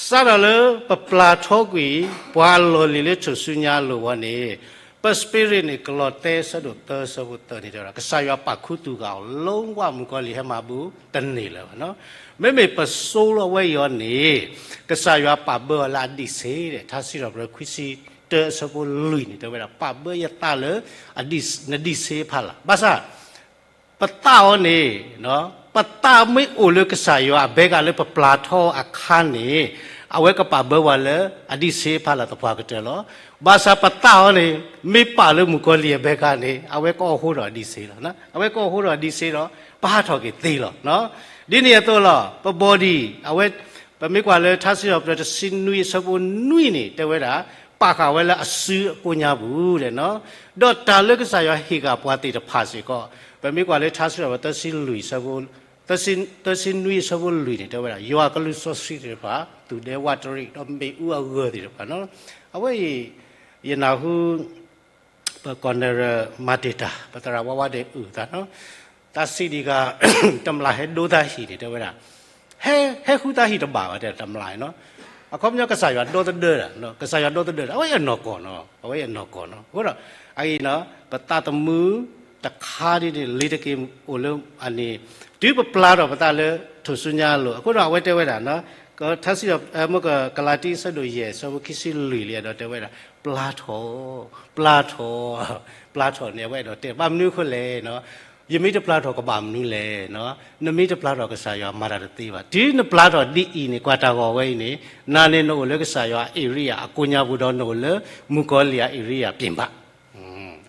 စးထီၣ်လၢပပျၢ်ထီကွံာ် ပှၤအလီၢ်လံၤလၢထူၣ်စုညါအလိၤဝဲန့ၣ် ပ spirit န့ၣ် ကလီးတဲဆၢဒိၣ်သၢဆၢဖိသၢန့ၣ်တဲဝဲဒၣ် ကစၢ်ယွၤပာ်ခူသူၣ်ဃာ်အီၤ လုံးဝ မုၣ်ကီၤလံၢ်ဟဲမၤဘူၣ်တန့ၢ်လၢၤဘၣ်နီၤ. မ့မ့ၢ်ပ soul အဝဲအံၤအီၤန့ၣ် ကစၢ်ယွၤပာ်ဘၢအီၤလၢအဒံးဆ့ဒီး ထါစံးထီၣ်ပတြၢၤခွံဆံတၢအဆၢဖိလွံၢ်န့ၣ် တဲဝဲဒၣ် ပာ်ဘၢယသးလၢ နဒံးဆ့အဖီလာ်. ဘၣ်ဆၣ် ပသးအီၤန့ၣ်, ပသးမ့ၢ်အိၣ်လၢကစၢ်ယွၤအဘဲကလၢပပျၢ်ထီအခါန့ၣ် အဝဲကပာ်ဘၢပှၤလၢအဒံးဆ့အဖီလာ်သပှၢ်ကတၢၢ်လီၤ. ဘၣ်ဆၣ်ပသးအီၤန့ၣ် မ့ၢ်ပာ်လၢမုၣ်ကီၤလံၢ်အဘဲကန့ၣ် အဝဲကအီၣ်ဃိဒီးအဒံးဆ့လီၤ. အဝဲကအီၣ်ဃိဒီးအဒံးဆ့ဒီး ပဟးထီၣ်က့ၤသ့လီၤ. ဒ်န့ၣ်အသိးလီၤ ပ body အဝဲ ပမ့ၢ်ကွၢ်လၢထါစံးထီၣ်ပတြၢၤတဆံနွံအဆၢဖိနွံန့ၣ် တဲဝဲဒၣ် ပာ်ဃာ်ဝဲလၢအစုအကိညါပူၤဒီး ဒီးတၢ်လၢကစၢ်ယွၤဟ့ၣ်ဃာ်ပှၤသ့ၣ်တဖၣ်စ့ၢ်ကီး ပမ့ၢ်ကွၢ်လၢထါစံးထီၣ်ပတြၢၤသၢဆံလွံၢ်အဆၢဖိ သၢဆံနွံအဆၢဖိလွံၢ်န့ၣ် တဲဝဲဒၣ် ယွၤကလုၢ်စီဆှံသ့ၣ်တဖၣ် သူၣ်ဒဲဝးတရံး ဒီးမ့ၣ်အူအဂၢၢ်သ့ၣ်တဖၣ်နီၤ. အဝဲအံၤ ယနၢ်ဟူ ပကီၢ်နရၢၣ်မၤတ့ၢ်တၢ် ပသရၣ်ဝါဝါဒဲးအုၣ်သးနီၤ, တၢ်စံးဒံးဂၤ တမျၢ်ဟဲဒိသးဟံၣ်န့ၣ် တဲဝဲဒၣ် ဟဲ ဟဲဃုသးဟံၣ်တဘၣ်ဘၣ် တဲတမျၢ်နီၤ. အခီပညီကစၢ်ယွၤဒီသဒၢတၢ်, ကစၢ်ယွၤဒီသဒၢတၢ် အဝဲအံၤအနီၢ်ကီၢ်နီၤ, အဝဲအံၤအနီၢ်ကီၢ်နီၤ. အဃိဒီး အအံၤနီၤ ပသးသမူတခါဒ်န့ၣ် လ့ၤတက့ၤအိၣ်လၢအန့ၣ် တုၤပပျၢ်ထီၣ်ပသးလၢထူၣ်စုညါအလိၤ, အဃိဒီးအဝဲတဲဝဲဒၣ် ထါစံးဒီး မ့ၢ်ကလၤတံ အဆၢဒိၣ်ယဲၢ် အဆၢဖိခံဆံလွံၢ်လံဒီးတဲဝဲဒၣ် ပျၢ်ထီၣ်, ပျၢ်ထီၣ်, ပျၢ်ထီၣ်န့ၣ် အဝဲအဲၣ်ဒိးတဲ ဘၣ်မနုၤအဃိလဲၣ်, ယမ့ၢ်တပျၢ်ထီၣ်ကဘၣ်မနုၤလဲၣ်, နမ့ၢ်တပျၢ်ထီၣ်ကစၢ်ယွၤမၤတၢ်တသ့ဘၣ်. တုၤနပျၢ်ထီၣ်ဒ်အံၤန့ၣ် ကွၢ်တၢ်ဂီၤဝဲအံၤန့ၣ် နၤန့ၣ်နအိၣ်လၢကစၢ်ယွၤအ area အကိးညါပူၤဒီးနအိၣ်လၢမုၣ်ကီၤလံၢ်အ area ပြင်ပ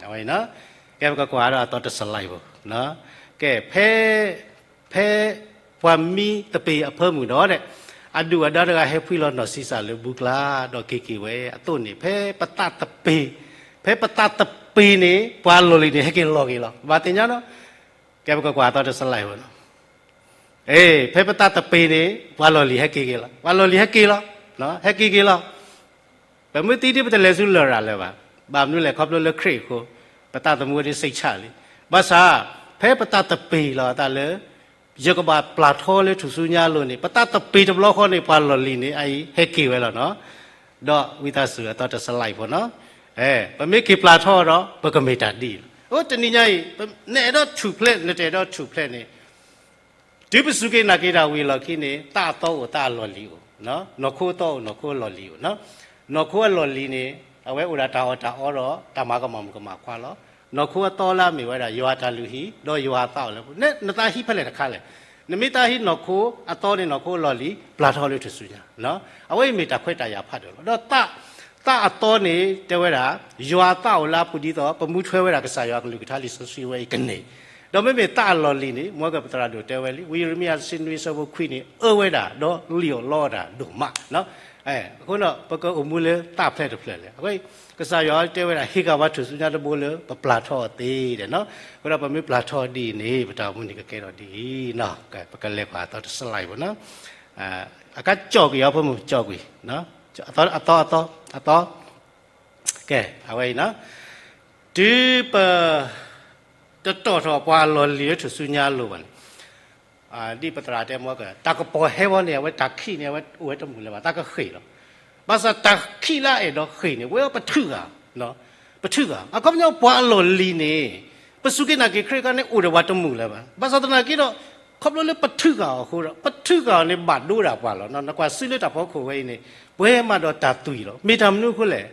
အဝဲအံၤနီၤ, ကဲပကကွၢ်ဒီးအသီတစလါအံၤဖိ, ကဲ ဖဲ ဖဲပှၤမံသပ့ၤအဖၢမုၢ်ဒီး အဒုၣ်အဒါတဂၤဟဲဖှံလီၤနီၢ်ဆံးစၢ်လၢဘူကျါ ဒီးက့ၤက့ၤဝဲအသိးန့ၣ် ဖဲပသးသပ့ၤ, ဖဲပသးသပ့ၤန့ၣ် ပှၤလီၢ်လံၤန့ၣ် ဟဲက့ၤလီၤက့ၤလီၤ. ဘၣ်သ့ၣ်ညါနီၤ, ကဲပကကွၢ်အသီတစလါအံၤဖိနီၤ, အ့ ဖဲပသးသပ့ၤန့ၣ် ပှၤလီၢ်လံၤဟဲက့ၤက့ၤလီၤ, ပှၤလီၢ်လံၤဟဲက့ၤလီၤ, ဟဲက့ၤက့ၤလီၤ. ပမ့ၢ်သံဒ်ပတလဲၤဆူလရာ်လၢၤဘၣ်. ဘၣ်မနုၤလဲၣ် ခီဖျိလၢခရံာ်အဃိ, ပသးသမူဒ်စိတ်ချလံ. ဘၣ်ဆၣ် ဖဲပသးသပ့ၤလီၤအသးလၢ ယကဘၣ်ပျၢ်ထီလၢထူၣ်စုညါအလိၤန့ၣ် ပသးသပ့ၤတဘျီဃီန့ၣ် ပှၤလီၢ်လံၤန့ၣ် အအံၤဟဲက့ၤဝဲလီၤနီၤ. ဒီးဝံသးစူၤအသီတစလါအံၤဖိနီၤ, ပမ့ၢ်က့ၤပျၢ်ထီဒီး ပကမ့ၢ်တၢ်ဒ်အံၤလီၤ. အိ တနံၤညါအံၤ နအဲၣ်ဒိးထူၣ်ဖျဲး နတအဲၣ်ဒိးထူၣ်ဖျဲးန့ၣ် တုၤပစူၢ်က့ၤနာ်က့ၤတၢ်ဝံၤအလီၢ်ခံန့ၣ် သးအသီအိၣ်သးအလီၢ်လံၤအိၣ်, နီၢ်ခိအသီအိၣ် နီၢ်ခိအလီၢ်လံၤအိၣ်. နီၢ်ခိအလီၢ်လံၤန့ၣ် အဝဲအိၣ်ဒၣ်တၢ်အီၣ်တၢ်အီဒီးတၢ်မၤကမၣ်မုၣ်ကမၣ်ခွါလီၤ. နီၢ်ခိအသီလၢအမ့ၢ်ဝဲဒၣ် ယွၤအတၢ်လုၢ်ဟံၣ် ဒီးယွၤအသးအိၣ်လၢပူၤ, နသးဟံၣ်ဖဲလဲၣ်တခါလဲၣ်. နမ့ၢ်သးဟံၣ်နီၢ်ခိအသီန့ၣ် နီၢ်ခိအလီၢ်လံၤ ပျၢ်ထီလၢထူၣ်စုညါ, အဝဲအံၤမ့ၢ်တၢ်ခွဲးတၢ်ယာ်ဖးဒိၣ်လီၤ. ဒီး သးအသီန့ၣ် တဲဝဲဒၣ် ယွၤအသးအိၣ်လၢအပူၤဒ်သိး ပမူထွဲဝဲဒၣ်ကစၢ်ယွၤအကလုၢ်ကထါလံာ်စီဆှံဝဲအံၤကန့ၢ်, ဒီးမ့မ့ၢ်သးအလီၢ်လံၤန့ၣ် မ်ကပသရၣ်ဒိၣ်တဲဝဲလံ ဝံယံးရမံယၤတဆံနွံအဆၢဖိခွံန့ၣ် အၢဝဲဒၣ် ဒီးလံၣ်အီၣ်လီအီၣ်တၢ်ဒိၣ်မး. အဃိဒီး ပကအိၣ်မူလၢသးဖျၢၣ်တဖျၢၣ်လဲၣ်. အဃိ ကစၢ်ယွၤတဲဝဲဒၣ် ဟ့ၣ်က့ၤပှၤထူၣ်စုညါတဘိလၢပပျၢ်ထီအီၤသ့ဒီးနီၤ. အဃိဒီးပမ့ၢ်ပျၢ်ထီအီၤဒ်အံၤန့ၣ် ပတၢ်အိၣ်မူန့ၣ်ကကဲထီၣ်ဒ်အံၤနီၤ. ပကလဲၤကွၢ်အသီတစလါအံၤဖိနီၤ. အကါကၠီၣ်ကွံာ်အီၤဖိမုၣ် ကၠီၣ်ကွံာ်, အသီ အသီ အသီ အသီ, ကဲ အဝဲအံၤနီၤ, တုၤပ တတီၢ်ထီၣ်ပှၤအလီၢ်လံၤလၢထူၣ်စုညါအလိၤဘၣ်န့ၣ်, ဒ်ပသရၣ်တဲမ့ၢ်က တၢ်ကပီၤဟဲဝဲန့ၣ် အဝဲတၢ်ခံးန့ၣ် အဝဲအိၣ်ဝဲတမုာ်လၢၤဘၣ်, တၢ်ကဃ့ၢ်လီၤ. ဘၣ်ဆၣ်တၢ်ခံးလၢအအဲၣ်ဒိးဃ့ၢ်န့ၣ် ဝဲပထုးဂၤ, ပထုးဂၤ, အခီပညီပှၤအလီၢ်လံၤန့ၣ် ပစူၢ်က့ၤနာ်က့ၤခရံာ်အခါန့ၣ် အိၣ်ဒီးပှၤတမုာ်လၢၤဘၣ်. ဘၣ်ဆၣ်သနာ်က့ဒီး ခီဖျိလၢပထုးဂၤအီၤအဃိဒီး ပထုးဂၤအီၤန့ၣ် ဘၣ်ဒိဒၣ်ပှၤလီၤ. နကွၢ်စုလၢတၢ်ဖီခိၣ်ဝဲအံၤန့ၣ် ပှဲၤမးဒီးတၢ်သွံၣ်လီၤ. မ့ၢ်တၢ်မနုၤအဃိလဲၣ်,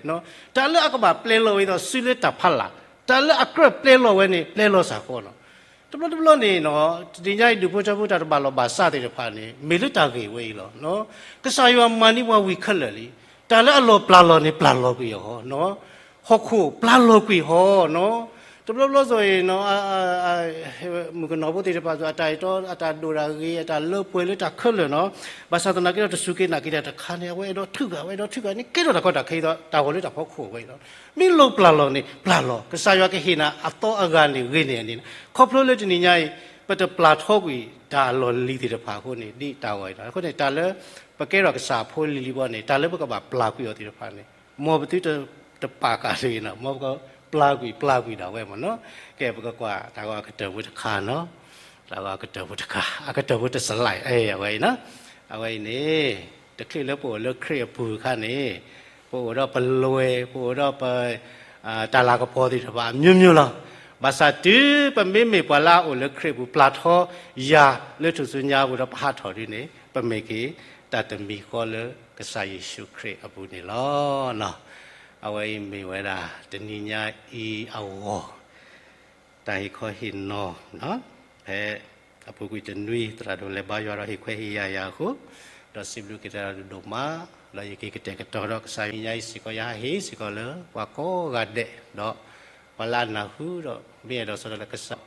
တၢ်လၢအကဘၣ်ပျဲလီၤဝဲဒ်သိးစုလၢတၢ်ဖးလၢ်, တၢ်လၢအကြၢးပျဲလီၤဝဲန့ၣ် ပျဲလီၤစ့ၢ်ကီးလီၤ. တဘျီတဘျီန့ၣ် တနံၤညါအံၤ ဒူၣ်ဖိထၢဖိတၢ်တဘၣ်လိာ်ဘၣ်စးသ့ၣ်တဖၣ်န့ၣ် မ့ၢ်လၢတၢ်ဂ့ၢ်ဝဲအံၤလီၤ. ကစၢ်ယွၤမၤန့ၢ်ပှၤဝံၤခဲလၢာ်လံ. တၢ်လၢအလီၢ်ပျၢ်လီၤန့ၣ် ပျၢ်လီၤကွံာ်အီၤ, ဟီၣ်ခိၣ်ပျၢ်လီၤကွံာ်ဟီ, တဘျီဘျီစီၤအံၤ မုၣ်ကနီၤဖိသ့ၣ်တဖၣ်စီၤ အတၢ်အဲၣ်တီ အတၢ်ဒိၣ်တၢ်ဂ့ၤ အတၢ်လၢပှဲၤလၢတၢ်ခဲလၢာ်နီၤ, ဘၣ်ဆၣ်သနာ်က့ဒီး တစူၢ်က့ၤနာ်က့ၤတၢ်တခါန့ၣ် အဝဲအဲၣ်ဒိးထုးဂၤ အဝဲအဲၣ်ဒိးထုးဂၤန့ၣ် ကဲထီၣ်တၢ်ကီတၢ်ခဲအသိး တၢ်ဂီၤလၢတၢ်ဖီခိၣ်ဝဲအံၤလီၤ. မ့ၢ်လီၢ်ပျၢ်လီၤန့ၣ် ပျၢ်လီၤ, ကစၢ်ယွၤကဟ့ၣ်နၤအသီအဂၤန့ၣ်ဂ့ၤန့ၢ်န့ၣ်, ခီဖျိလၢတနံၤညါအံၤ ပတပျၢ်ထီကွံာ်တၢ်အလီၢ်လံၤသ့ၣ်တဖၣ်အဃိန့ၣ် ဒ်တၢ်ဂီၤအံၤလီၤ. အဃိန့ၣ် တၢ်လၢပကဲထီၣ်ကစၢ်အဖိလံၤလံၤဘီန့ၣ် တၢ်လၢပကဘၣ်ပျၢ်ကွံာ်အီၤသ့ၣ်တဖၣ်န့ၣ် မ်ပသုတပာ်ကၢ်တဂ့ၤနီၤ, မ်ပကပျၢ်ကွံာ်ပျၢ်ကွံာ်ဒၣ်ဝဲမ့ၢ်နီၤ. ကဲ ပကကွၢ်တၢ်ဂီၤအကတၢၢ်ဖိတခါနီၤ, တၢ်ဂီၤအကတၢၢ်ဖိတခါ အကတၢၢ်ဖိတစလါ အဝဲအံၤနီၤ, အဝဲအံၤန့ၣ် တချုးလၢပအိၣ်လၢခရံာ်အပူၤအခါန့ၣ် ပအိၣ်ဒီးပလွဲၢ် ပအိၣ်ဒီးပ တၢ်လၤကပီၤသ့ၣ်တဖၣ် အမျိုးမျိုးလီၤ. ဘၣ်ဆၣ်တုၤပမ့မ့ၢ်ပှၤလၢအအိၣ်လၢခရံာ်အပူၤ ပျၢ်ထီယၤလၢထူၣ်စုညါအပူၤဒီးပဟးထီၣ်ဒ်န့ၣ် ပမ့ၢ်က့ၤတၢ်တမံၤဃီလၢကစၢ်ယ့ၣ်ၡူးခရံာ်အပူၤန့ၣ်လီၤ. အဝဲအံၤမ့ၢ်ဝဲဒၣ်တနံၤညါအံၤအဂီၢ် တၢ်ဟ့ၣ်ခီဟ့ၣ်နီၤ ဖဲအပူၤကွံာ်တနွံ သရၣ်ဒိၣ်လဲၤဘါယွၤဒီးဟ့ၣ်ခွဲးဟ့ၣ်ယာ်ယၤအဃိ, ဒီးစံးဘျုးက့ၤသရၣ်ဒိၣ်ဒိၣ်မး, ဒီးယက့ၤကတဲာ်ကတီၤဒီးကစၢ်ယွၤအံၤစ့ၢ်ကီး ယဟးဟ့ၣ်စ့ၢ်ကီးလၢပှၤကိးဂၤဒဲး, ဒီးပှၤလၢအနၢ်ဟူဒီးမ့ၢ်အဲၣ်ဒိးဆၢထၢၣ်လၢကစၢ်,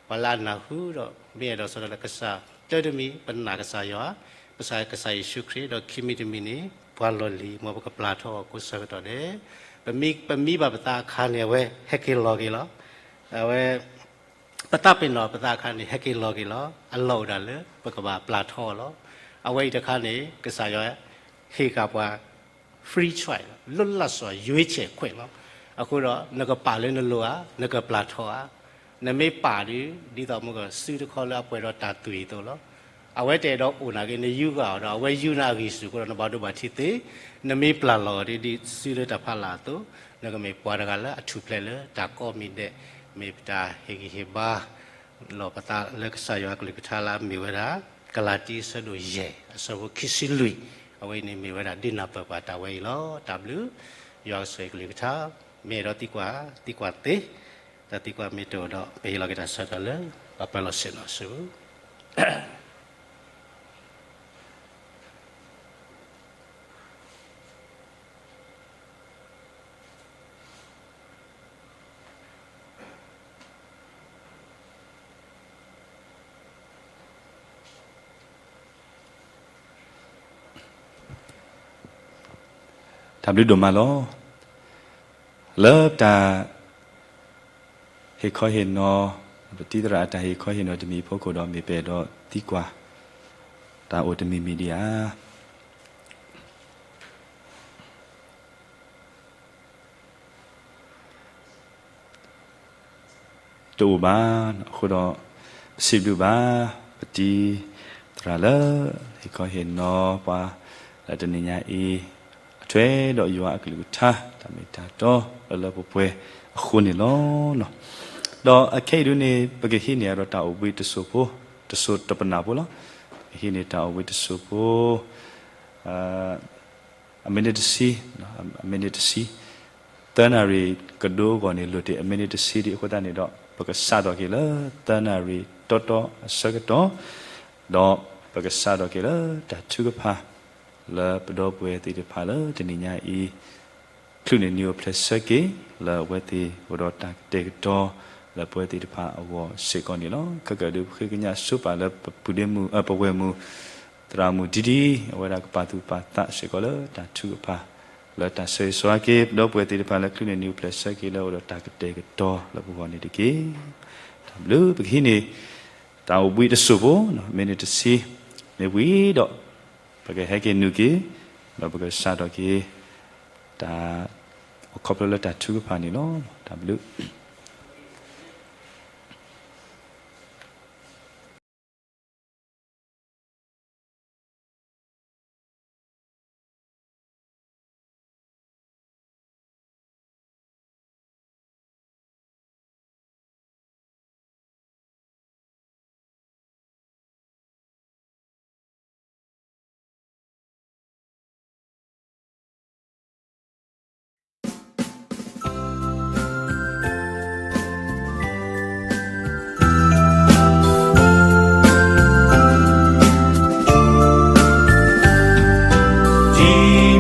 ပှၤလၢအနၢ်ဟူဒီးမ့ၢ်အဲၣ်ဒိးဆၢထၢၣ်လၢကစၢ်, တၢ်တမံၤ ပနာ်ကစၢ်ယွၤ, ပစၢ်ကစၢ်ယ့ၣ်ၡူးခရံာ်, ဒီးခံမံၤတမံၤန့ၣ် ပှၤလီၢ်လံၤ မ်ပကပျၢ်ထီအီၤကိးဆၢကတီၢ်ဒဲး, ပမံ ပမံဘၣ်ပသးအခါန့ၣ် အဝဲဟဲက့ၤလီၤက့ၤလီၤ. အဝဲ ပသးပ့ၤနီၣ်ပသးအခါန့ၣ် ဟဲက့ၤလီၤက့ၤလီၤ. အလီၢ်အိၣ်ဒၣ်လၢ ပကဘၣ်ပျၢ်ထီအီၤလီၤ. အဝဲအံၤတခါန့ၣ် ကစၢ်ယွၤဟ့ၣ်ဃာ်ပှၤ free choice လီၤ, လွတ်လပ်စွာရွေးချယ်ခွင့်လီၤ. အဃိဒီး နကပာ်လၢနလိၤဧါ, နကပျၢ်ထီဧါ. နမ့ၢ်ပာ်ဒီး ဒ်သိးမ့ၢ်ကစုတခီလၢအပှဲၤဒီးတၢ်သွံၣ်အသိးလီၤ. အဝဲတအဲၣ်ဒိးအိၣ်နာ်က့ နယူးဂၤအီၤဒီး အဝဲယူၤနၤအဂံၢ်ဆူၣ်အဃိဒီး နဘၣ်ဒိဘၣ်ထံးသ့, နမ့ၢ်ပျၢ်လီၤအီၤဒီး ဒ်စုလၢတၢ်ဖးလၢ်အသိး, နကမ့ၢ်ပှၤတဂၤလၢအထူၣ်ဖျဲးလၢတၢ်ကိးမံၤဒဲး, မ့ၢ်ပတၢ်ဟ့ၣ်ဂံၢ်ဟ့ၣ်ဘါ လီၤပသးလၢကစၢ်ယွၤအကလုၢ်ကထါလၢအမ့ၢ်ဝဲဒၣ် ကလၤတံအဆၢဒိၣ်ယဲၢ် အဆၢဖိခံဆံလွံၢ်, အဝဲအံၤန့ၣ်မ့ၢ်ဝဲဒၣ်ဒုးနၢ်ပၢၢ်ပှၤတၢ်ဝဲအံၤလီၤ. တၢ်ဘျုး, ယွၤကဆိၣ်ဂ့ၤကလုၢ်ကထါ, မ့ၢ်အဲၣ်ဒိးသံကွၢ်, သံကွၢ်သ့, တၢ်သံကွၢ်မ့ၢ်တအိၣ်ဒီး ပဟ့ၣ်လီၤက့ၤတၢ်ဆၢကတီၢ်လၢ ပပၢၤလီၢ်ဆ့ၣ်နီၤဆူ တၢ်ဘျုးဒိၣ်မးလီၤ. လၢတၢ်ဟ့ၣ်ခီဟ့ၣ်နီၤ, ပတံၤသရၣ်အတၢ်ဟ့ၣ်ခီဟ့ၣ်နီၤတမံၤအဖီခိၣ်ဒီး မ့ၢ်ပအဲၣ်ဒိးသံကွၢ် တၢ်အိၣ်တမံၤမံၤဒံးဧါ. တအိၣ်ဘၣ်, အဃိဒီး ပစံးဘျုးဘၣ် ပတံၤသရၣ်လၢ ဟ့ၣ်ခီဟ့ၣ်နီၤပှၤ လၢတနံၤညါအံၤ အထွဲဒီးယွၤအကလုၢ်ကထါ တၢ်မ့ၢ်တၢ်တီလၢလၢပှဲၤပှဲၤအဃိန့ၣ်လီၤ. ဒီးအခဲအံၤဒုန့ၣ် ပကဟံးန့ၢ်အဒီးတၢ်အိၣ်ဘှံးတစိၢ်ဖိ, တစိၢ်တပနၢ်ဖိလီၤ. ပကဟံးန့ၢ်တၢ်အိၣ်ဘှံးတစိၢ်ဖိ အမံးနံးတဆံ, အမံးနံးတဆံ, သၢနၣ်ရံၣ်ကဒိအဂီၢ်န့ၣ် လိၣ်တ့ၢ်အမံးနံးတဆံဒံးအဃိသတးန့ၣ်ဒီး ပကစးထီၣ်က့ၤလၢသၢနၣ်ရံၣ်တီတီအဆၢကတီၢ်, ဒီးပကစးထီၣ်က့ၤလၢတၢ်ထုကဖၣ် လၢပဒီပုၢ်ဝဲၢ်သ့ၣ်တဖၣ်လၢတနံၤညါအံၤ ချုးန့ၢ်နံၤအိၣ်ဖျဲၣ်ဆၢက့ၤ လၢအဝဲသ့ၣ်အိၣ်ဒီးတၢ်ကတဲာ်ကတီၤ လၢပဝဲသ့ၣ်တဖၣ်အဂီၢ်စ့ၢ်ကီးန့ၣ်လီၤ. ခဲကၢၣ်ဒုးပဃ့ကညးဆိပာ်လၢပပုၢ်ဒ့မုၣ်, ပဝဲၢ်မုၣ် သရၣ်မုၣ်ဒံဒံ အဝဲဒၣ်ကပာ်သူၣ်ပာ်သးစ့ၢ်ကီးလၢတၢ်ထုကဖၣ် လၢတၢ်ဆၢဂ့ၤဆၢဝါက့ၤ ပဒီပုၢ်ဝဲၢ်သ့ၣ်တဖၣ်လၢချုးန့ၢ်နံၤအိၣ်ဖျဲၣ်ဆၢက့ၤလၢအိၣ်ဒီးတၢ်ကတဲာ်ကတီၤလၢပဂီၢ်န့ၣ်တက့ၢ်. တၢ်ဘျုး ပကဟံးန့ၢ် တၢ်အိၣ်ဘှံးတစိၢ်ဖိ မံးနံးတဆံ မ့ၢ်ဝံၤဒီး ပကဟဲက့ၤနုာ်က့ၤ ဒီးပကစးထီၣ်က့ၤ တၢ်အိၣ်ခီဖျိလၢတၢ်ထုကဖၣ်န့ၣ်လီၤ. တၢ်ဘျုးဒ်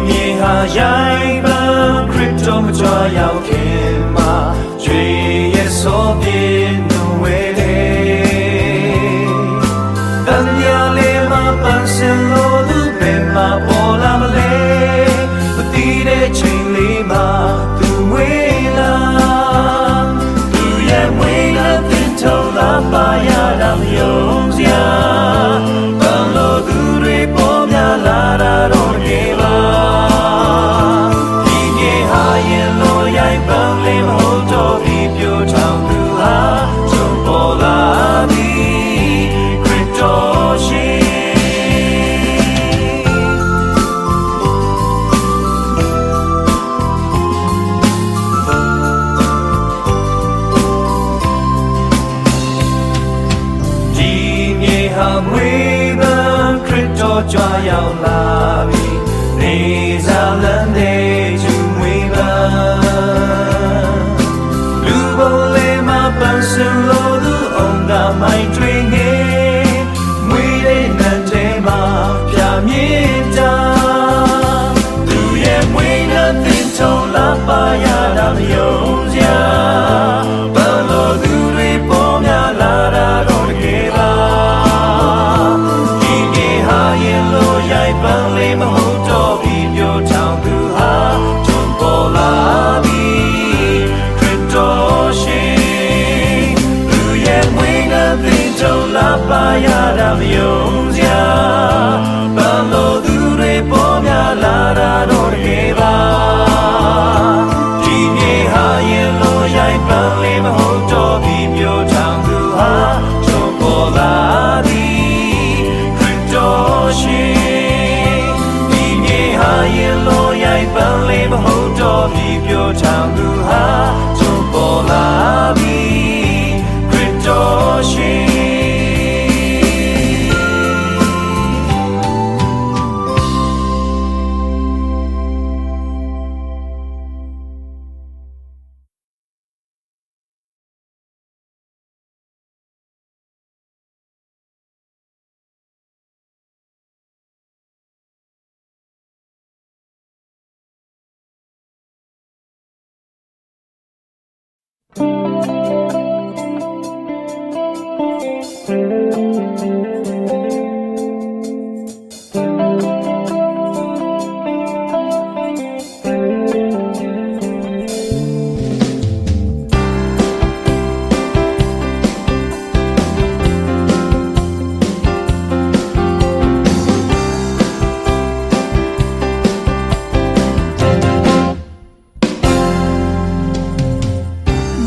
မ့ၢ်ဟါယါအံၤ ပခရံာ်ဖိကစၢ်ယွၤက့ၤမး, ယွၤဆိၣ်ဂ့ၤဆိၣ်ဝါလၢပှၤလၢ သ့ၣ်ညါလၢမၤပၢၤဆၢလီၤ သုပဲာ်မၤပီၤလၢ်မလဲၣ်, ပသံဒဲးဆံးလံမး သုဝံၤလၢ်, သုယဲၢ်ဝံၤလၢ် သ့ၣ်ထီၣ်လၢပယၤတၢ်မယုံစယၤ, ပလီၢ်သုရ့ၣ်ပီၢ်မၠးလၢ်တၢ်ဒီးတက့ၢ်ဘၣ်. ဒ်န့ၣ်ဟါယဲၢ်လီၤယါအံၤ ပလ့ၣ်မဟိၣ်တီၢ် ပံၣ်ပၠိၣ်ထီၣ်သုဟါ ထီၣ်ပီၢ်လၢ်ဒ် ခရံာ်တီၢ်ဆံး ဒ်န့ၣ်ဟါမ့ၢ်ဘၣ် ခရံာ်တီၢ်ကစၢ်ယွၤလၢ်ဝံၤ န့ၢ်စၢ်လၢန့ၣ် တုၤမ့ၢ်ဘၣ် လူၤဘိးလဲၤမၤပၢၤဆၢလီၤ သုအိၣ်ဒၣ်မၤထွဲန့ၣ် မ့ၢ်ဒ်နတဲမး ဖျါမြင်တၢ် သုယဲၢ်ဝံၤလၢ် သ့ၣ်ထီၣ်လၢပယၤတၢ်မယုံစယၤ, ပလီၢ်သုရ့ၣ်ပီၢ်မၠးလၢ်တၢ်ဒီးတက့ၢ်ဘၣ်. ဒ်န့ၣ်ဟါယဲၢ်လီၤယါအံၤ ပလ့ၣ်မဟိၣ်တီၢ် ပံၣ်ပၠိၣ်ထီၣ်သုဟါ ထီၣ်ပီၢ်လၢ်ဒ် ခရံာ်တီၢ်ဆံး သုယဲၢ်ဝံ မုၢ်ဟါထီၣ်ပီၣ်လၢ်လံ, ခရံာ်တီၤဆှံ.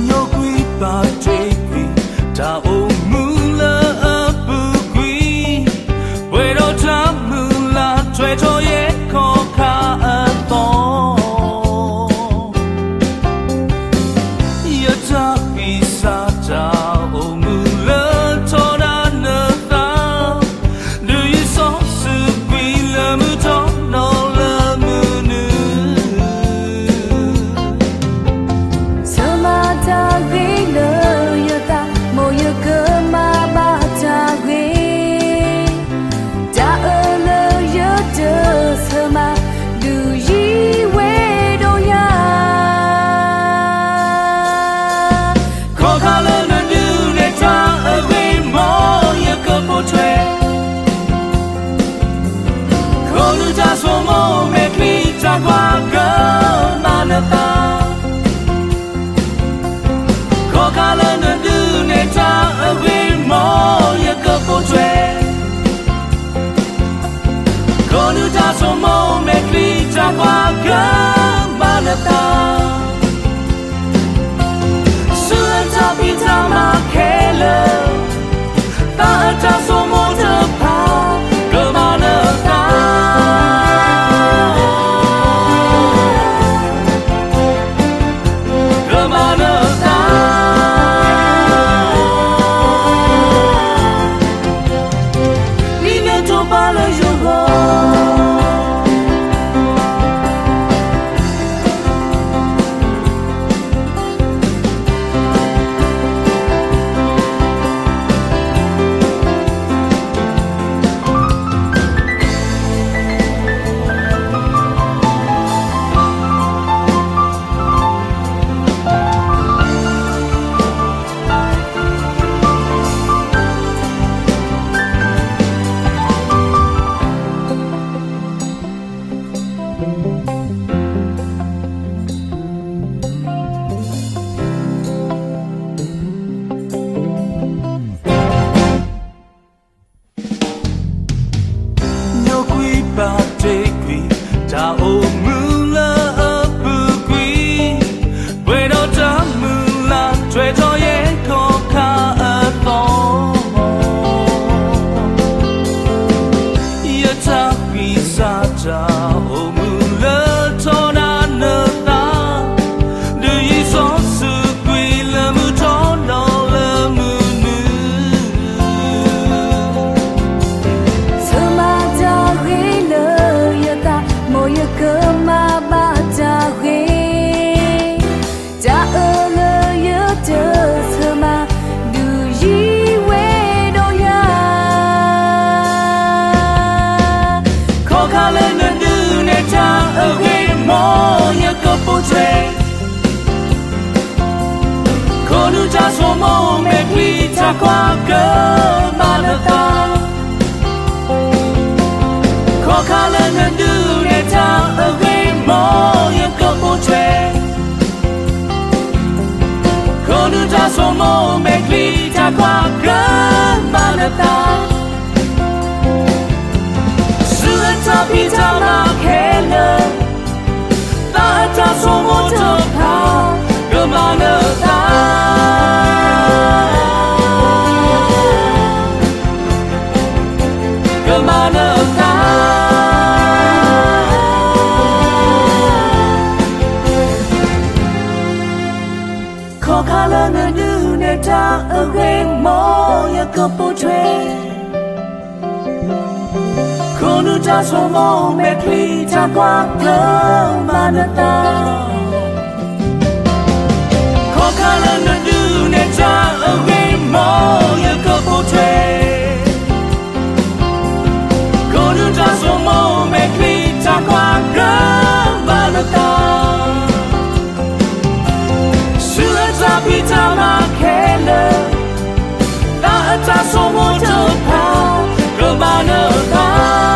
ညိကွံာ်ပာ်တ့ၢ်ကွံာ် တၢ်အိၣ်မူလၢအပူၤကွံာ်, ပှဲၤဒီးတၢ်မုၢ်လၢ်ထွဲထီၣ်ယဲၢ်ခီၣ်ခါအသီ, ယတၢ်ကွံာ်စၢ်တၢ်အိၣ်မူလၢထီဒါနသး, ဒုးယံာ်စီဆှံကွံာ်လၢမုၢ်ထီၣ်နီၣ်လၢမုၢ်နုာ်, ဆၢမၤတၢ်ဂ့ၤလၢယသး, မ်ယကမၤဘၣ်တၢ်ဂ့ၤ, တၢ်အၢလၢယတဆၢမၤ, ဒုးယံာ်ဝဲဒီးယၤ ခီခါလၢနဒုးနဲၣ်တၢ်အဂ့ၢ် မ်ယကပိာ်ထွဲ, ခိၣ်နူာ်တၢ်ဆိကမိၣ်မဲာ်ချံတၢ်ကွၢ်ကမၣ်နသး, ခီခါလၢနဒုးနဲၣ်တၢ်အဂ့ၢ် မ်ယကပိာ်ထွဲ, ခိၣ်နူာ်တၢ်ဆိကမိၣ်မဲာ်ချံတၢ်ကွၢ်ကမၣ်နသး, ဆူအတၢ်ဖံးတၢ်မၤခဲလၢာ်, သးအတၢ်ဆိကမိၣ်တဖၣ် ကမၣ်နသး ကမၣ်နသး, ဒ်နတိာ်ပာ်လၢယဂီၢ်. ညိကွံာ်ပာ်တ့ၢ်ကွံာ် တၢ်အိၣ်မူလၢအပူၤကွံာ်, ပှဲၤဒီးတၢ်မုၢ်လၢ်ထွဲထီၣ်ယဲၢ်ခီၣ်ခါအသီ, ယတၢ်ကွံာ်စၢ်တၢ်အိၣ်မူလၢထီဒါနသး, ဒုးယံာ်စီဆှံကွံာ်လၢမုၢ်ထီၣ်နီၣ်လၢမုၢ်နုာ်, ဆၢမၤတၢ်ဂ့ၤလၢယသး, မ်ယကမၤဘၣ်တၢ်ဂ့ၤ, တၢ်အၢလၢယတဆၢမၤ, ဒုးယံာ်ဝဲဒီးယၤ ခီခါလၢနဒုးနဲၣ်တၢ်အဂ့ၢ် မ်ယကပိာ်ထွဲ, ခိၣ်နူာ်တၢ်ဆိကမိၣ်မဲာ်ချံတၢ်ကွၢ်ကမၣ်နသး, ခီခါလၢနဒုးနဲၣ်တၢ်အဂ့ၢ် မ်ယကပိာ်ထွဲ, ခိၣ်နူာ်တၢ်ဆိကမိၣ်မဲာ်ချံတၢ်ကွၢ်ကမၣ်နသး, ဆူအတၢ်ဖံးတၢ်မၤခဲလၢာ်, သးအတၢ်ဆိကမိၣ်တဖၣ် ကမၣ်နသး, ကမၣ်နသး. ခီခါလၢနဒုးနဲၣ်တၢ်အဂ့ၢ် မ်ယကပိာ်ထွဲ ခိၣ်နူာ်တၢ်ဆိကမိၣ်မဲာ်ချံတၢ်ကွၢ်ကမၤနသး ခီခါလၢနဒုးနဲၣ်တၢ်အဂ့ၢ် မ်ယကပိာ်ထွဲ ခိၣ်နူာ်တၢ်ဆိကမိၣ်မဲာ်ချံတၢ်ကွၢ်ကမၤနသး ဆူအတၢ်ဖံးတၢ်မၤခဲလၢာ် တၢ်အတၢ်ဆိကမိၣ်တဖၣ် ကမၤနသး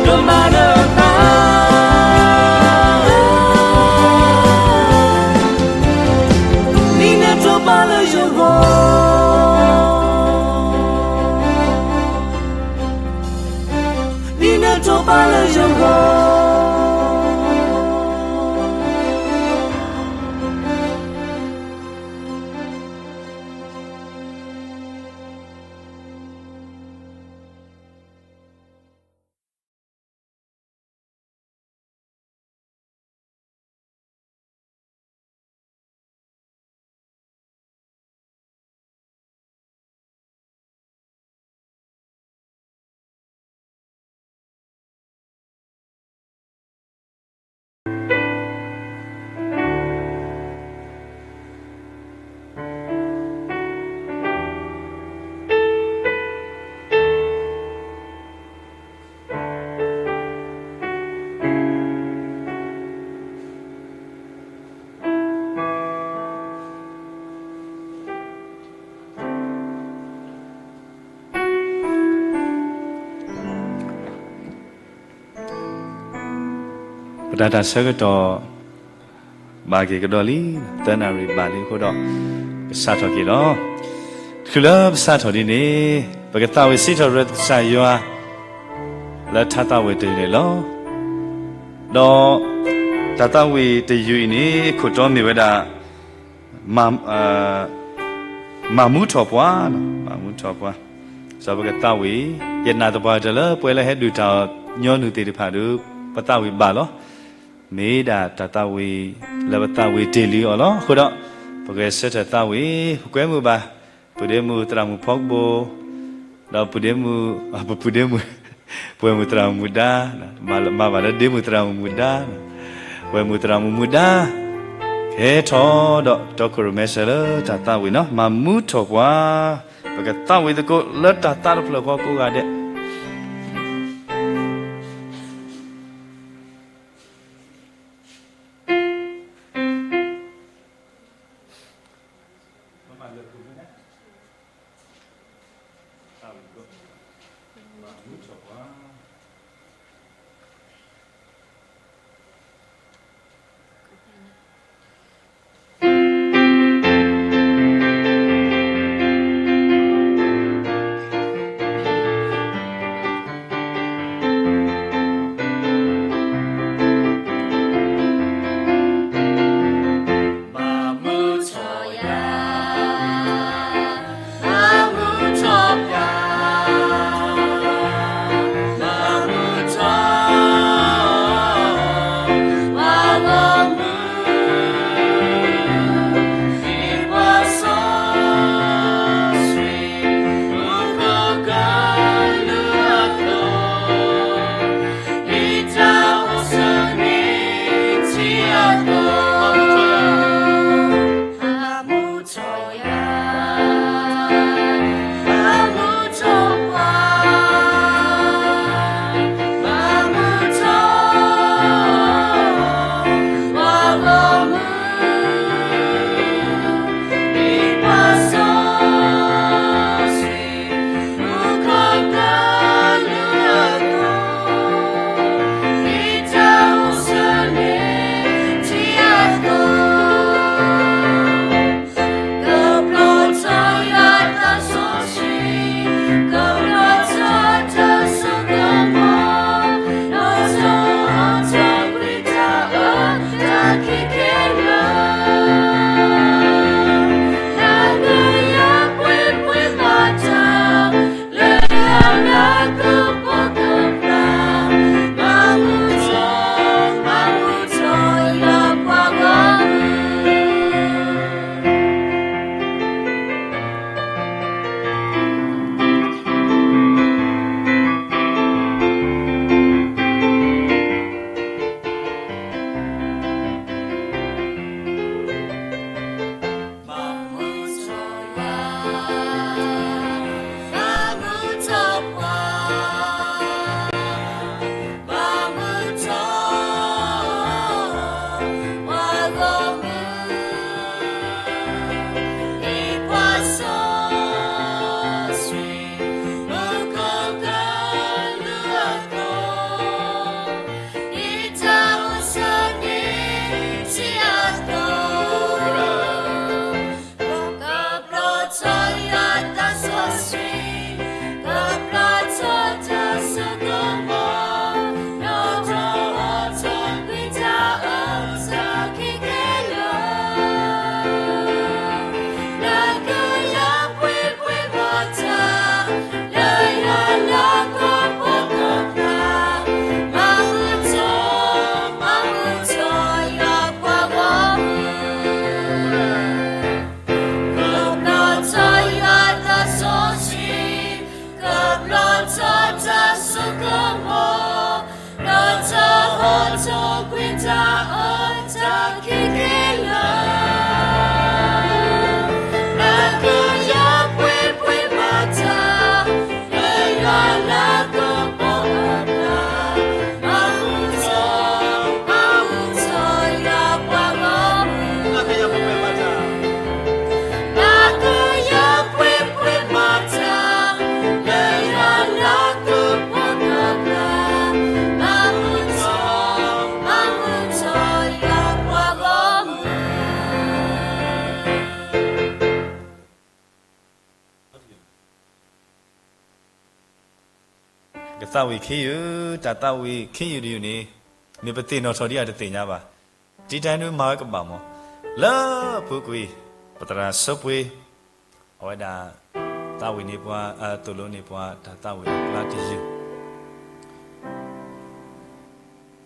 ကမၤနသး ဒ်နထီၣ်ပှၤလၢယဂီၢ် ဒ်နထီၣ်ပှၤလၢယဂီၢ်ပတၢ်ဆၢကတီၢ် ဘၣ်က့ၤကဒီးလံ, သၢနၣ်ရံၣ်ဘၣ်လံအဃိဒီး ပစးထီၣ်က့ၤလီၤ. တချုးလၢပစးထီၣ်ဒ်န့ၣ် ပကသးဝံၣ်စံးထီၣ်ပတြၢၤကစၢ်ယွၤ လၢတၢ်သးဝံၣ်တယုၢ်န့ၣ်လီၤ. ဒီးတၢ်သးဝံၣ်တယုၢ်အံၤန့ၣ် ခိၣ်တီမ့ၢ်ဝဲဒၣ် မၤမူထီၣ်ပှၤ, မၤမူထီၣ်ပှၤ, စီၤပကသးဝံၣ်, ယနာ်သပှၢ်တၢၢ်လၢပှၤလၢဟဲဒုၣ်တၢ်ညီနုၢ်သ့ၣ်တဖၣ်ဒီး ပသးဝံၣ်ဘၣ်လီၤ. မ့ၢ်ဒၣ်တၢ်သးဝံၣ်လၢပသးဝံၣ်တ့ၢ်လံအီၤလီၤ. အဃိဒီး ပကဂဲၤဆၢထၢၣ်သးဝံၣ်, ပကွဲမုာ်ဘၣ် ပုၢ်ဒ့မုၣ်သရၣ်မုၣ်ဖီကဘိ, ဒီးပုၢ်ဒ့မုၣ်, ပပုၢ်ဒ့မုၣ်, ပှဲၤမုၣ်သရၣ်မုၣ်မုၢ်ဒါ, မၤဘၣ်လၢဒ့မုၣ်သရၣ်မုၣ်မုၢ်ဒါ, ပှဲၤမုၣ်သရၣ်မုၣ်မုၢ်ဒါ, ကဟဲထီၣ်ဒီးတီခိၣ်ရိၣ်မဲစၢၤလၢတၢ်သးဝံၣ်နီၤ, မၤမူထီၣ်ပှၤ, ပကသးဝံၣ်သကိးလၢတၢ်သးတဖျၢၣ်ဃီကိးဂၤဒဲး. စီၤကွံာ်တၢ်အၢတၢ်ခံးက့ၤလၢ နကယီပှ့ၤပှ့ၤဘၣ်တၢ် လၢယွၤလၤကပီၤအကျါ မၤမုာ်ထီၣ် မၤမုာ်ထီၣ်ယွၤပှၤဂီၢ်မုၢ် နကယီပှ့ၤပှ့ၤဘၣ်တၢ် လၢယွၤလၤကပီၤအကျါ မၤမုာ်ထီၣ် မၤမုာ်ထီၣ်ယွၤပှၤဂီၢ်မုၢ် ကသးဝံၣ်ခံယူၢ်, တၢ်သးဝံၣ်ခံယူၢ်တယူၢ်န့ၣ် မ့ၢ်ပသ့ၣ်နီၣ်ထီၣ်ဒံးဧါတသ့ၣ်ညါဘၣ်. တံတၢ်ဒုးမၤဝဲကဘၣ်မး, လၢအပူၤကွံာ် ပသရၣ်ဆၢပှ့ၤ အဝဲဒၣ် သးဝံၣ်န့ၢ်ပှၤ, အသိၣ်လိန့ၢ်ပှၤ တၢ်သးဝံၣ်အကျါတယုၢ်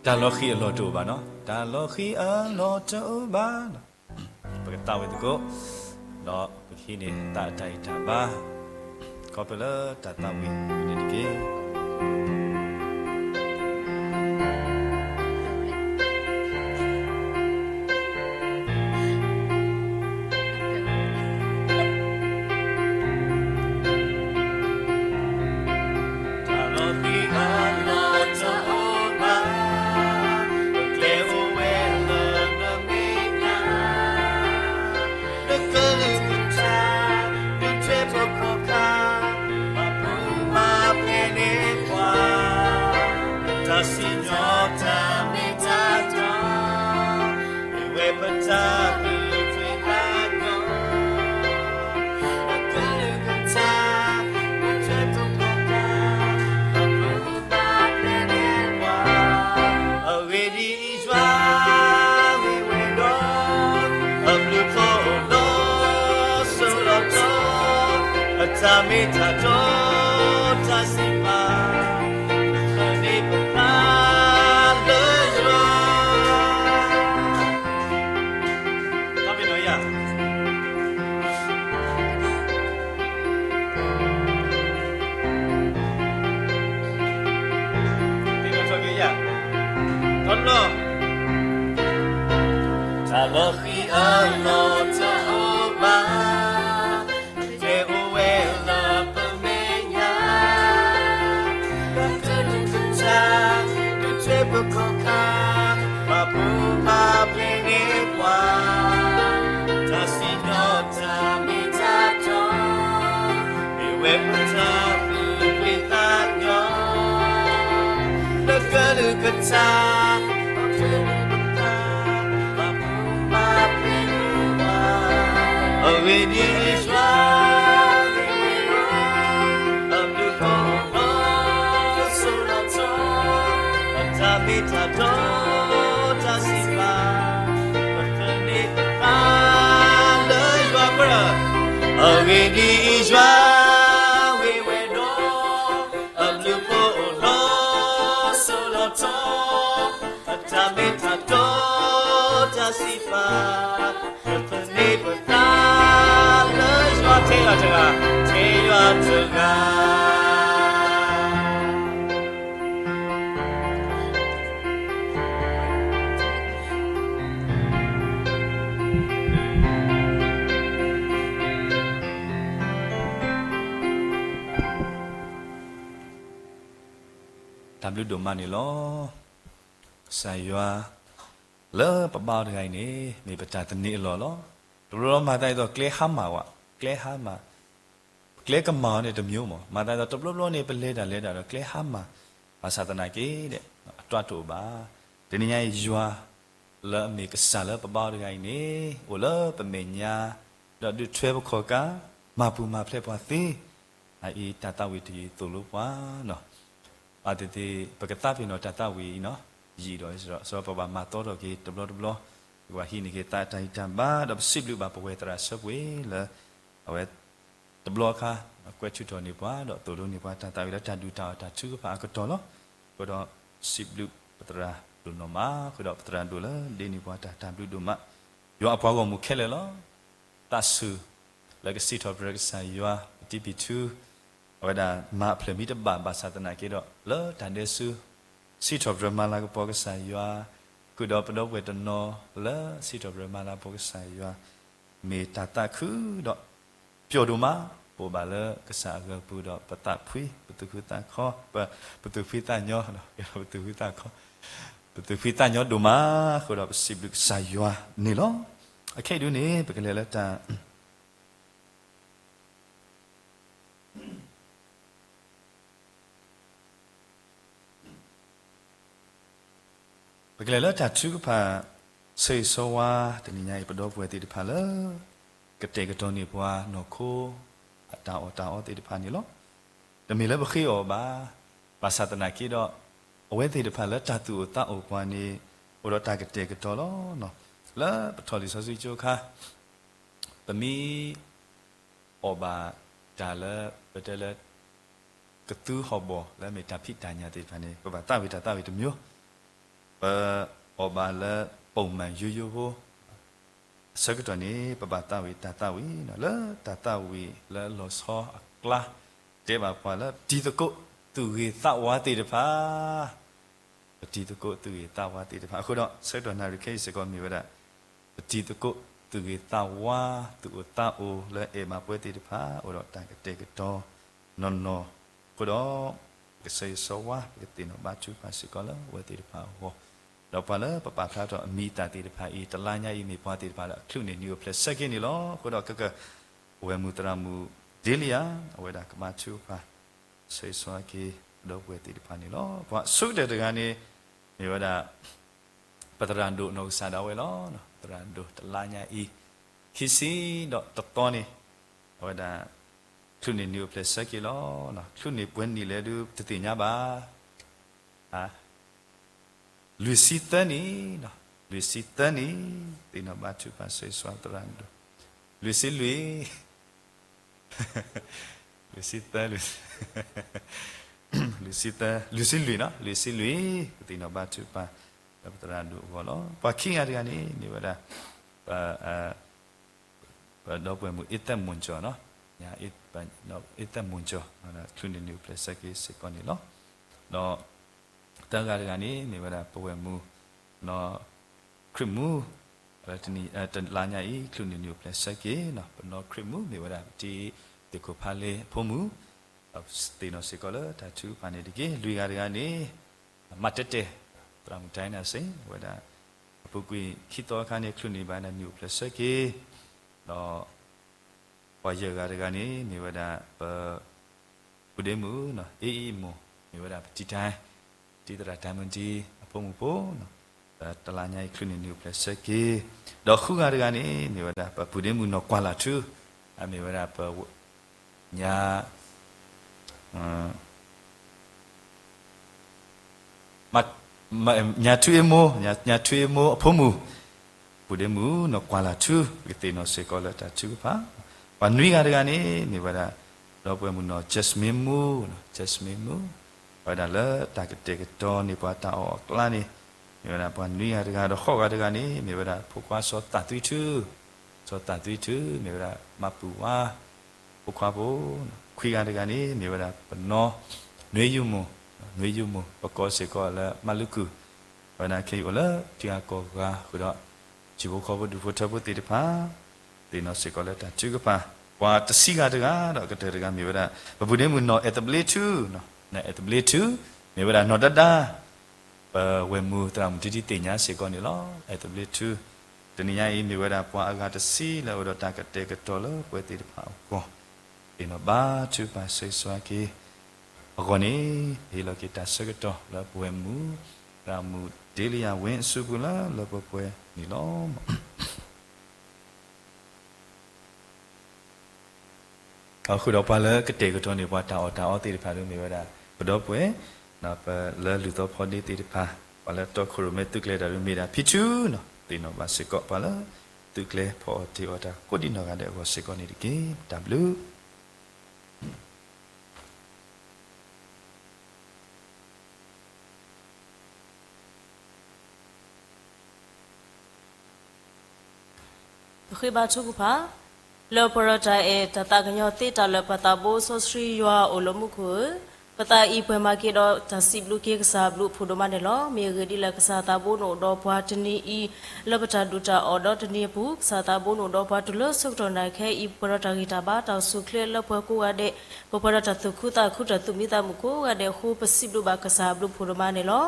တၢ်လီၤဃံၤအလီၢ်တအိၣ်ဘၣ်နီၤ, တၢ်လီၤဃံၤအလီၢ်တအိၣ်ဘၣ်နီၤ. ပကသးဝံၣ်သကိး, ဒီးပကဟံးန့ၢ်သးအတၢ်ဂံၢ်တၢ်ဘါ, ခီဖျိလၢတၢ်သးဝံၣ်န့ၣ်တက့ၢ်. တၢ်လီၤဃံၤအလီၢ်တအိၣ်ဘၣ်, ပကျဲအိၣ်ဝဲလၢနမဲာ်ညါ, နကလုၢ်ကထါ ဒုးထွဲပခီၣ်ခါ, ပာ်ဖှိၣ်ပာ်ဖျဲးန့ၢ်ပှၤ, တၢ်စံၣ်ညီၣ်တၢ်မ့ၢ်တၢ်တီ မ့ၢ်ဝဲပတၢ်ကလုၢ်ထွဲတၢ်ညီ, ပကလုၢ်ကထါ မ့ၢ်ထွဲတၢ်ကီတၢ်, ပာ်ဖှိၣ်ပာ်ဖျဲးန့ၢ်ပှၤ, အဂ့ၢ်ဒ်အံၤယွၤ မ့ၢ်ဝဲဒီး အဘျုးဖှိၣ်လီၤစိၤလီၤထီ, အတၢ်မ့ၢ်တၢ်တီ တၢ်စံးပာ် ပဃၢၤန့ၢ်ပသးလၢယွၤ တၢ်မ့ၢ်နီၢ်ယၤ, သ့ၣ်နီၣ်ထီၣ်က့ၤယၤ, တဘျီ, တၢ်လီၤဃံၤအလီၢ်တအိၣ်ဘၣ်, ပကျဲအိၣ်ဝဲလၢပမဲာ်ညါ, ပကလုၢ်ကထါ ဒုးထွဲပခီၣ်ခါ, ပာ်ဖှိၣ်ပာ်ဖျဲးန့ၢ်ပှၤ, တၢ်စံၣ်ညီၣ်တၢ်မ့ၢ်တၢ်တီ, မ့ၢ်ဝဲပတၢ်ကလုၢ်ထွဲတၢ်ညီ, ပကလုၢ်ကထါ ပကလုၢ်ကထါ, ပာ်ဖှိၣ်ပာ်ဖျဲးန့ၢ်ပှၤ, အဂ့ၢ်ဒ်အံၤယွၤ အဘျုးဖှိၣ်လီၤစိၤလီၤထီ, အတၢ်မ့ၢ်တၢ်တီ တၢ်စံးပာ်, ပဃၢၤန့ၢ်ပသးလၢယွၤပရၢ, အဂ့ၢ်ဒ်အံၤယွၤ မ့ၢ်ဝဲဒီး အဘျုးဖှိၣ်လီၤစိၤလီၤထီ, အတၢ်မ့ၢ်တၢ်တီ တၢ်စံးပာ်, ပဃၢၤန့ၢ်ပသးလၢယွၤ ထဲယွၤတဂၤ, ထဲယွၤတဂၤ တၢ်ဘျုးဒိၣ်မးန့ၣ်လီၤ. ကစၢ်ယွၤ လၢပဘါအီၤတဂၤအံၤန့ၣ် မ့ၢ်ပတၢ်သန့ၤအလီၢ်လီၤ. တဘျီဘျီမၤသးဒ်သိးကျဲဟါမၢ်ဝဲ, ကျဲဟါမၢ်, ကျဲကမၤအီၤန့ၣ်တမံၤမး, မၤသးဒ်သိးတဘျီဘျီန့ၣ် ပလဲၤတၢ်လဲၤတၢ်ဒီးကျဲဟါမၢ်, ဘၣ်ဆၣ်သနာ်က့ဒီး အတွၢ်တအိၣ်ဘၣ်. တနံၤညါအံၤယွၤ လၢအမ့ၢ်ကစၢ်လၢပဘါအီၤတဂၤအံၤန့ၣ် အိၣ်လၢပမဲာ်ညါ, ဒီးဒုးထွဲပခီၣ်ခါ, မၤပူၤမၤဖျဲးပှၤသ့, အအံၤတၢ်သးဝံၣ်တယုၢ်သိၣ်လိပှၤနီၤ. အဝဲသ့ၣ် ပကသးပ့ၤနီၣ်တၢ်သးဝံၣ်အံၤနီၤ, ယံာ်ဒီး စရီပဘၣ်မၤသီထီၣ်က့ၤတဘျီတဘျီ, ပကဘၣ်ဟံးန့ၢ်က့ၤသးတၢ်ဂံၢ်တၢ်ဘါ, ဒီးပစံးဘျုးဘၣ်ပဝဲသရၣ်ဆၢပှ့ၤလၢ အဝဲ တဘျီအခါ ကွဲးထုးထီၣ်န့ၢ်ပှၤ ဒီးသိၣ်လိန့ၢ်ပှၤတၢ်သးဝံၣ်လၢတၢ်ဒုၣ်တၢ်အီၣ်တၢ်ထုကဖၣ်အကတီၢ်လီၤ. အဃိဒီးစံးဘျုးပသရၣ်ဒိၣ်နီၢ်မး, အဃိဒီးပသရၣ်ဒိၣ်လၢဒ့န့ၢ်ပှၤတၢ် တၢ်ဘျုးဒိၣ်မး, ယွၤအပှၤဂီၢ်မုၢ်ခဲလၢာ်လီၤ. သးစူၤ လၢကစံးထီၣ်ပတြၢၤကစၢ်ယွၤ ပတံၤပံၤထူ အဝဲဒၣ်မၤအဖျၢၣ်မ့ၢ်တဘၣ်ဘၣ်ဆၣ်သနာ်က့ဒီး လၢတၢ်ဒဲးဆူ စံးထီၣ်ပတြၢၤမၤလၤကပီၤကစၢ်ယွၤ, ဃုာ်ဒီးပဒီပုၢ်ဝဲၢ်တနီၤလၢစံးထီၣ်ပတြၢၤမၤလၤကပီၤကစၢ်ယွၤ, မ့ၢ်တၢ်သးခုဒီး ပျီဒိၣ်မး, ပအိၣ်ဘၣ်လၢကစၢ်အဂီၢ်ပူၤဒီး ပသးဖှံ, ပသူၣ်ခုသးခု, ပ, ပသူၣ်ဖှံသးညီ, ပသူၣ်ခုသးခု, ပသူၣ်ဖှံသးညီဒိၣ်မး, ဃုာ်ဒီးပစံးဘျုးကစၢ်ယွၤန့ၣ်လီၤ. အခဲအံၤဒုန့ၣ် ပကလဲၤလၢတၢ် ပကလဲၤလၢတၢ်ထုကဖၣ် ဆၢဂ့ၤဆၢဝါတနံၤညါအံၤ ပဒီပုၢ်ဝဲၢ်သ့ၣ်တဖၣ်လၢ ကတဲာ်ကတီၤန့ၢ်ပှၤနီၢ်ခိ အတၢ်အီၣ်တၢ်အီသ့ၣ်တဖၣ်န့ၣ်လီၤ. တမ့ၢ်လၢပဃ့အီၤဘၣ်, ဘၣ်ဆၣ်သနာ်က့ဒီး အဝဲသ့ၣ်တဖၣ်လၢတၢ်သူၣ်အိၣ်သးအိၣ်ပှၤန့ၣ် အိၣ်ဒီးတၢ်ကတဲာ်ကတီၤလီၤ. လၢပထီၣ်လံာ်စီဆှံကၠိအခါ ပမ့ၢ် အီၣ်ဘၣ်တၢ်လၢ ပတဲလၢ ကသူဟီၣ်ဘီၣ်လၢမ့ၢ်တၢ်ဖံးတၢ်ညၣ်သ့ၣ်တဖၣ်န့ၣ် ပဘၣ်သးဝံၣ်တၢ်သးဝံၣ်တမျိုး, ပအီၣ်ဘၣ်လၢ ပိာ်မၢ်ယိယိဖိ အဆၢကတီၢ်န့ၣ် ပဘၣ်သးဝံၣ်တၢ်သးဝံၣ် လၢတၢ်သးဝံၣ်လၢလီၤဆီအကျါ တဲဘၣ်ပှၤလၢ ပတံၤသကိးသူၣ်ဂ့ၤသးဝါသ့ၣ်တဖၣ် ပတံၤသကိးသူၣ်ဂ့ၤသးဝါသ့ၣ်တဖၣ်. အဃိဒီး ဆၢကတီၢ်နၣ်ရံၣ်ခဲအံၤစ့ၢ်ကီးမ့ၢ်ဝဲဒၣ် ပတံၤသကိးသူၣ်ဂ့ၤသးဝါ သူၣ်အိၣ်သးအိၣ်လၢအဲၣ်ဘၣ်ပှၤသ့ၣ်တဖၣ် အိၣ်ဒီးတၢ်ကတဲာ်ကတီၤနီၢ်နီၢ်. အဃိဒီး ပကဆၢဂ့ၤဆၢဝါ ပကသ့ၣ်နီၣ်ဘါထုကဖၣ်စ့ၢ်ကီးလၢအဝဲသ့ၣ်တဖၣ်အဂီၢ်, ဒီးပှၤလၢပပာ်ဖျါထီၣ်အမံၤအသၣ်သ့ၣ်တဖၣ်အံၤ တလါညါအံၤမ့ၢ်ပှၤသ့ၣ်တဖၣ်လၢအချုးန့ၢ်နံၤအိၣ်ဖျဲၣ်ဆၢက့ၤန့ၣ်လီၤ. အဃိဒီးကက ပဝဲၢ်မုၣ်သရၣ်မုၣ်ဒ့လံယၤ အဝဲဒၣ်ကဘါထုကဖၣ် ဆၢဂ့ၤဆၢဝါက့ၤ ပဒီပုၢ်ဝဲၢ်သ့ၣ်တဖၣ်န့ၣ်လီၤ. ပှၤအဆိကတၢၢ်တဂၤန့ၣ် မ့ၢ်ဝဲဒၣ် ပသရၣ်ဒိၣ်နီၢ်ကစၢ်ဒၣ်ဝဲလီၤ. သရၣ်ဒိၣ်တလါညါအံၤ ခံဆံဒီးတသီန့ၣ် အဝဲဒၣ် ချုးန့ၢ်နံၤအိၣ်ဖျဲၣ်ဆၢက့ၤလီၤ. ချုးန့ၢ်ပှဲၤနံၣ်လဲၣ်ဒုးတသ့ၣ်ညါဘၣ်. လွံၢ်ဆံသၢနံၣ်, လွံၢ်ဆံသၢနံၣ်, သ့ၣ်နီၣ်ဘါထုကဖၣ်ဆၢဂ့ၤဆၢဝါသရၣ်ဒိၣ်, လွံၢ်ဆံလွံၢ် လွံၢ်ဆံသၢ, လွံၢ်ဆံသၢ, လွံၢ်ဆံလွံၢ်နီၤ, လွံၢ်ဆံလွံၢ် ပသ့ၣ်နီၣ်ဘါထုကဖၣ် လၢပသရၣ်ဒိၣ်အဂီၢ်လီၤ. ပှၤခံဂၤတဂၤန့ၣ် မ့ၢ်ဝဲဒၣ် ပ ပဒီပုၢ်ဝဲၢ်မုၣ်အ့သၢၣ်မူၣ်ကၠီၣ်နီၤ, အ့သၢၣ်မူၣ်ကၠီၣ် ချုးန့ၢ်နံၤအိၣ်ဖျဲၣ်ဆၢက့ၤစ့ၢ်ကီးန့ၣ်လီၤ. ဒီးသၢဂၤတဂၤန့ၣ် မ့ၢ်ဝဲဒၣ်ပဝဲၢ်မုၣ် နီၢ်ခရံာ်မူ တလါညါအံၤ ချုးန့ၢ်နံၤအိၣ်ဖျဲၣ်ဆၢက့ၤနီၤ, ပနီၢ်ခရံာ်မူ မ့ၢ်ဝဲဒၣ်ပတံၤ သ့ၣ်ခိၣ်ဖးလ့အဖိမုၣ်, ဒီးသ့ၣ်နီၣ်စ့ၢ်ကီးလၢတၢ်ထုကဖၣ်န့ၣ်တက့ၢ်. လွံၢ်ဂၤတဂၤန့ၣ် မၤတဲတဲာ် သရၣ်မုၣ်တၢ်နၢ်စ့ၢ် အဝဲဒၣ် အပူၤကွံာ်ခံသီအခါန့ၣ် ချုးန့ၢ်ဘၣ်ဒၣ်နံၤအိၣ်ဖျဲၣ်ဆၢက့ၤ, ဒီး ပှၤယဲၢ်ဂၤတဂၤန့ၣ် မ့ၢ်ဝဲဒၣ်ပ ပုၢ်ဒ့မုၣ်နီၤ, အ့အ့မိၢ် မ့ၢ်ဝဲဒၣ်ပတံၤတၢ်, တံၤသရၣ်တၢ်မုၢ်ဒံ အဖိမုၣ်ဖိနီၤ, ဒီးတလါညါအံၤ ချုးန့ၢ်နံၤအိၣ်ဖျဲၣ်ဆၢက့ၤ, ဒီးဃုဂၤတဂၤန့ၣ် မ့ၢ်ဝဲဒၣ်ပပုၢ်ဒ့မုၣ်နီၢ်ကွၢ်လၢ်ထူ, အမ့ၢ်ဝဲဒၣ်ပ ညါ ညါထူအ့မိၢ်, ညါထူအ့မိၢ်အဖိမုၣ်, ပုၢ်ဒ့မုၣ်နီၢ်ကွၢ်လၢ်ထူ, ပကသ့ၣ်နီၣ်စ့ၢ်ကီးလၢတၢ်ထုကဖၣ်, ပှၤနွံဂၤတဂၤန့ၣ် မ့ၢ်ဝဲဒၣ် ဒီပုၢ်ဝဲၢ်မုၣ်နီၢ် Jasmine မူ, Jasmine မူ, ဝဲဒၣ်လၢတၢ်ကတဲာ်ကတီၤန့ၢ်ပှၤတၢ်အီၣ်အီကျါန့ၣ်, မ့ၢ်ဝဲဒၣ်ပှၤနွံဂၤတဂၤ, ဒီးဃိးဂၤတဂၤန့ၣ် မ့ၢ်ဝဲဒၣ်ဖိခွါစီၤသးသွံထူ, စီၤသးသွံထူ မ့ၢ်ဝဲဒၣ်မၤပုၢ်ဝါ ဖိခွါဖိ, ခွံဂၤတဂၤန့ၣ် မ့ၢ်ဝဲဒၣ်ပနီၢ် နွေယုမူ, နွေယုမူ ပကိးစ့ၢ်ကီးလၢမၤလုၢ်ကုၢ်, အဝဲဒၣ်ခဲအံၤအိၣ်လၢထံဂၤကီၢ်ဂၤဃုာ်ဒီး ထံဖိကီၢ်ဖိဒူၣ်ဖိထၢဖိသ့ၣ်တဖၣ်, သ့ၣ်နီၣ်စ့ၢ်ကီးလၢတၢ်ထုကဖၣ်, ပှၤတဆံဂၤတဂၤဒီးကတၢၢ်တဂၤ မ့ၢ်ဝဲဒၣ် ပပုၢ်ဒ့မုၣ်နီၢ်အဲၣ်သဘျ့ထူ, နီၢ်အဲၣ်သဘျ့ထူ, မ့ၢ်ဝဲဒၣ်နီၢ်ဒါဒါ ပဝဲၢ်မုၣ်သရၣ်မုၣ်ထံထံသ့ၣ်ညါစ့ၢ်ကီးန့ၣ်လီၤ. အဲၣ်သဘျ့ထူ တနံၤညါအံၤ မ့ၢ်ဝဲဒၣ်ပှၤအဂၤတဆံလၢအအိၣ်ဒီးတၢ်ကတဲာ်ကတီၤလၢပှၤသ့ၣ်တဖၣ်အဂီၢ်, သ့ၣ်နီၣ်ဘါထုကဖၣ်ဆၢဂ့ၤဆၢဝါက့ၤအဂီၢ်န့ၣ်, ဟ့ၣ်လီၤက့ၤတၢ်ဆၢကတီၢ်လၢပဝဲၢ်မုၣ် သရၣ်မုၣ်ဒ့လံယၤဝ့အစုပူၤလၢလၢပှဲၤပှဲၤန့ၣ်လီၤ. အဃိဒီးပှၤလၢကတဲာ်ကတီၤန့ၢ်ပှၤတၢ်အီၣ်တၢ်အီသ့ၣ်တဖၣ်ဒီး မ့ၢ်ဝဲဒၣ် ပဒီပုၢ်ဝဲၢ် ပလၢလုၢ်သီဖီဒ့သ့ၣ်တဖၣ်, ပှၤလၢတီခိၣ်ရိၣ်မဲသုးကျဲၤတၢ်ဒီး မ့ၢ်ဒၣ်ဖံထူနီၤ, သ့ၣ်နီၣ်ဘၣ်စ့ၢ်ကီး ပှၤလၢသုးကျဲၤဖီအီၣ်တ့ၢ်အီၣ်တၢ်ကိးဒံနီၢ်ဂၤဒဲးအဂီၢ်စ့ၢ်ကီးန့ၣ်တက့ၢ်. တၢ်ဘျုး ပဃ့ဘါထုကဖၣ်, လၢပှဲၤဒီးတၢ်အဲၣ်တၢ်သးကညီၤသ့တၢ်လၢာ်ပှၤသးဘိစီဆှံယွၤအိၣ်လၢမူခိၣ်ဧၢ, ပသးအံၤပှဲၤမၤက့ၤဒီးတၢ်စံးဘျုးက့ၤကစၢ်ဘျုးဖှိၣ်ဒိၣ်မးန့ၣ်လီၤ. မ့ၢ်အဂ့ၢ်ဒ်လဲၣ် ကစၢ်သးဘိနအိၣ်ဒီးပှၤတနံၤအံၤ လၢပတၢ်ဒုၣ်တၢ်အီၣ်ဒီးတနံၤအပူၤ ကစၢ်သးဘိနအိၣ်ဒီးပှၤတုၤလၢဆၢကတီၢ်နၣ်ရံၣ်ခဲအံၤ ပှဲၤဒီးတၢ်ဂံၢ်တၢ်ဘါ တၢ်အိၣ်ဆူၣ်အိၣ်ချ့လၢပှဲၤကိးဂၤဒဲး ပပှဲၤဒီးတၢ်သူၣ်ခုသးခု တၢ်သူၣ်မံသးမုာ်ကိးဂၤဒဲးအဃိ ပစံးဘျုးဘၣ်ကစၢ်ဘျုးဖှိၣ်ဒိၣ်မးန့ၣ်လီၤ.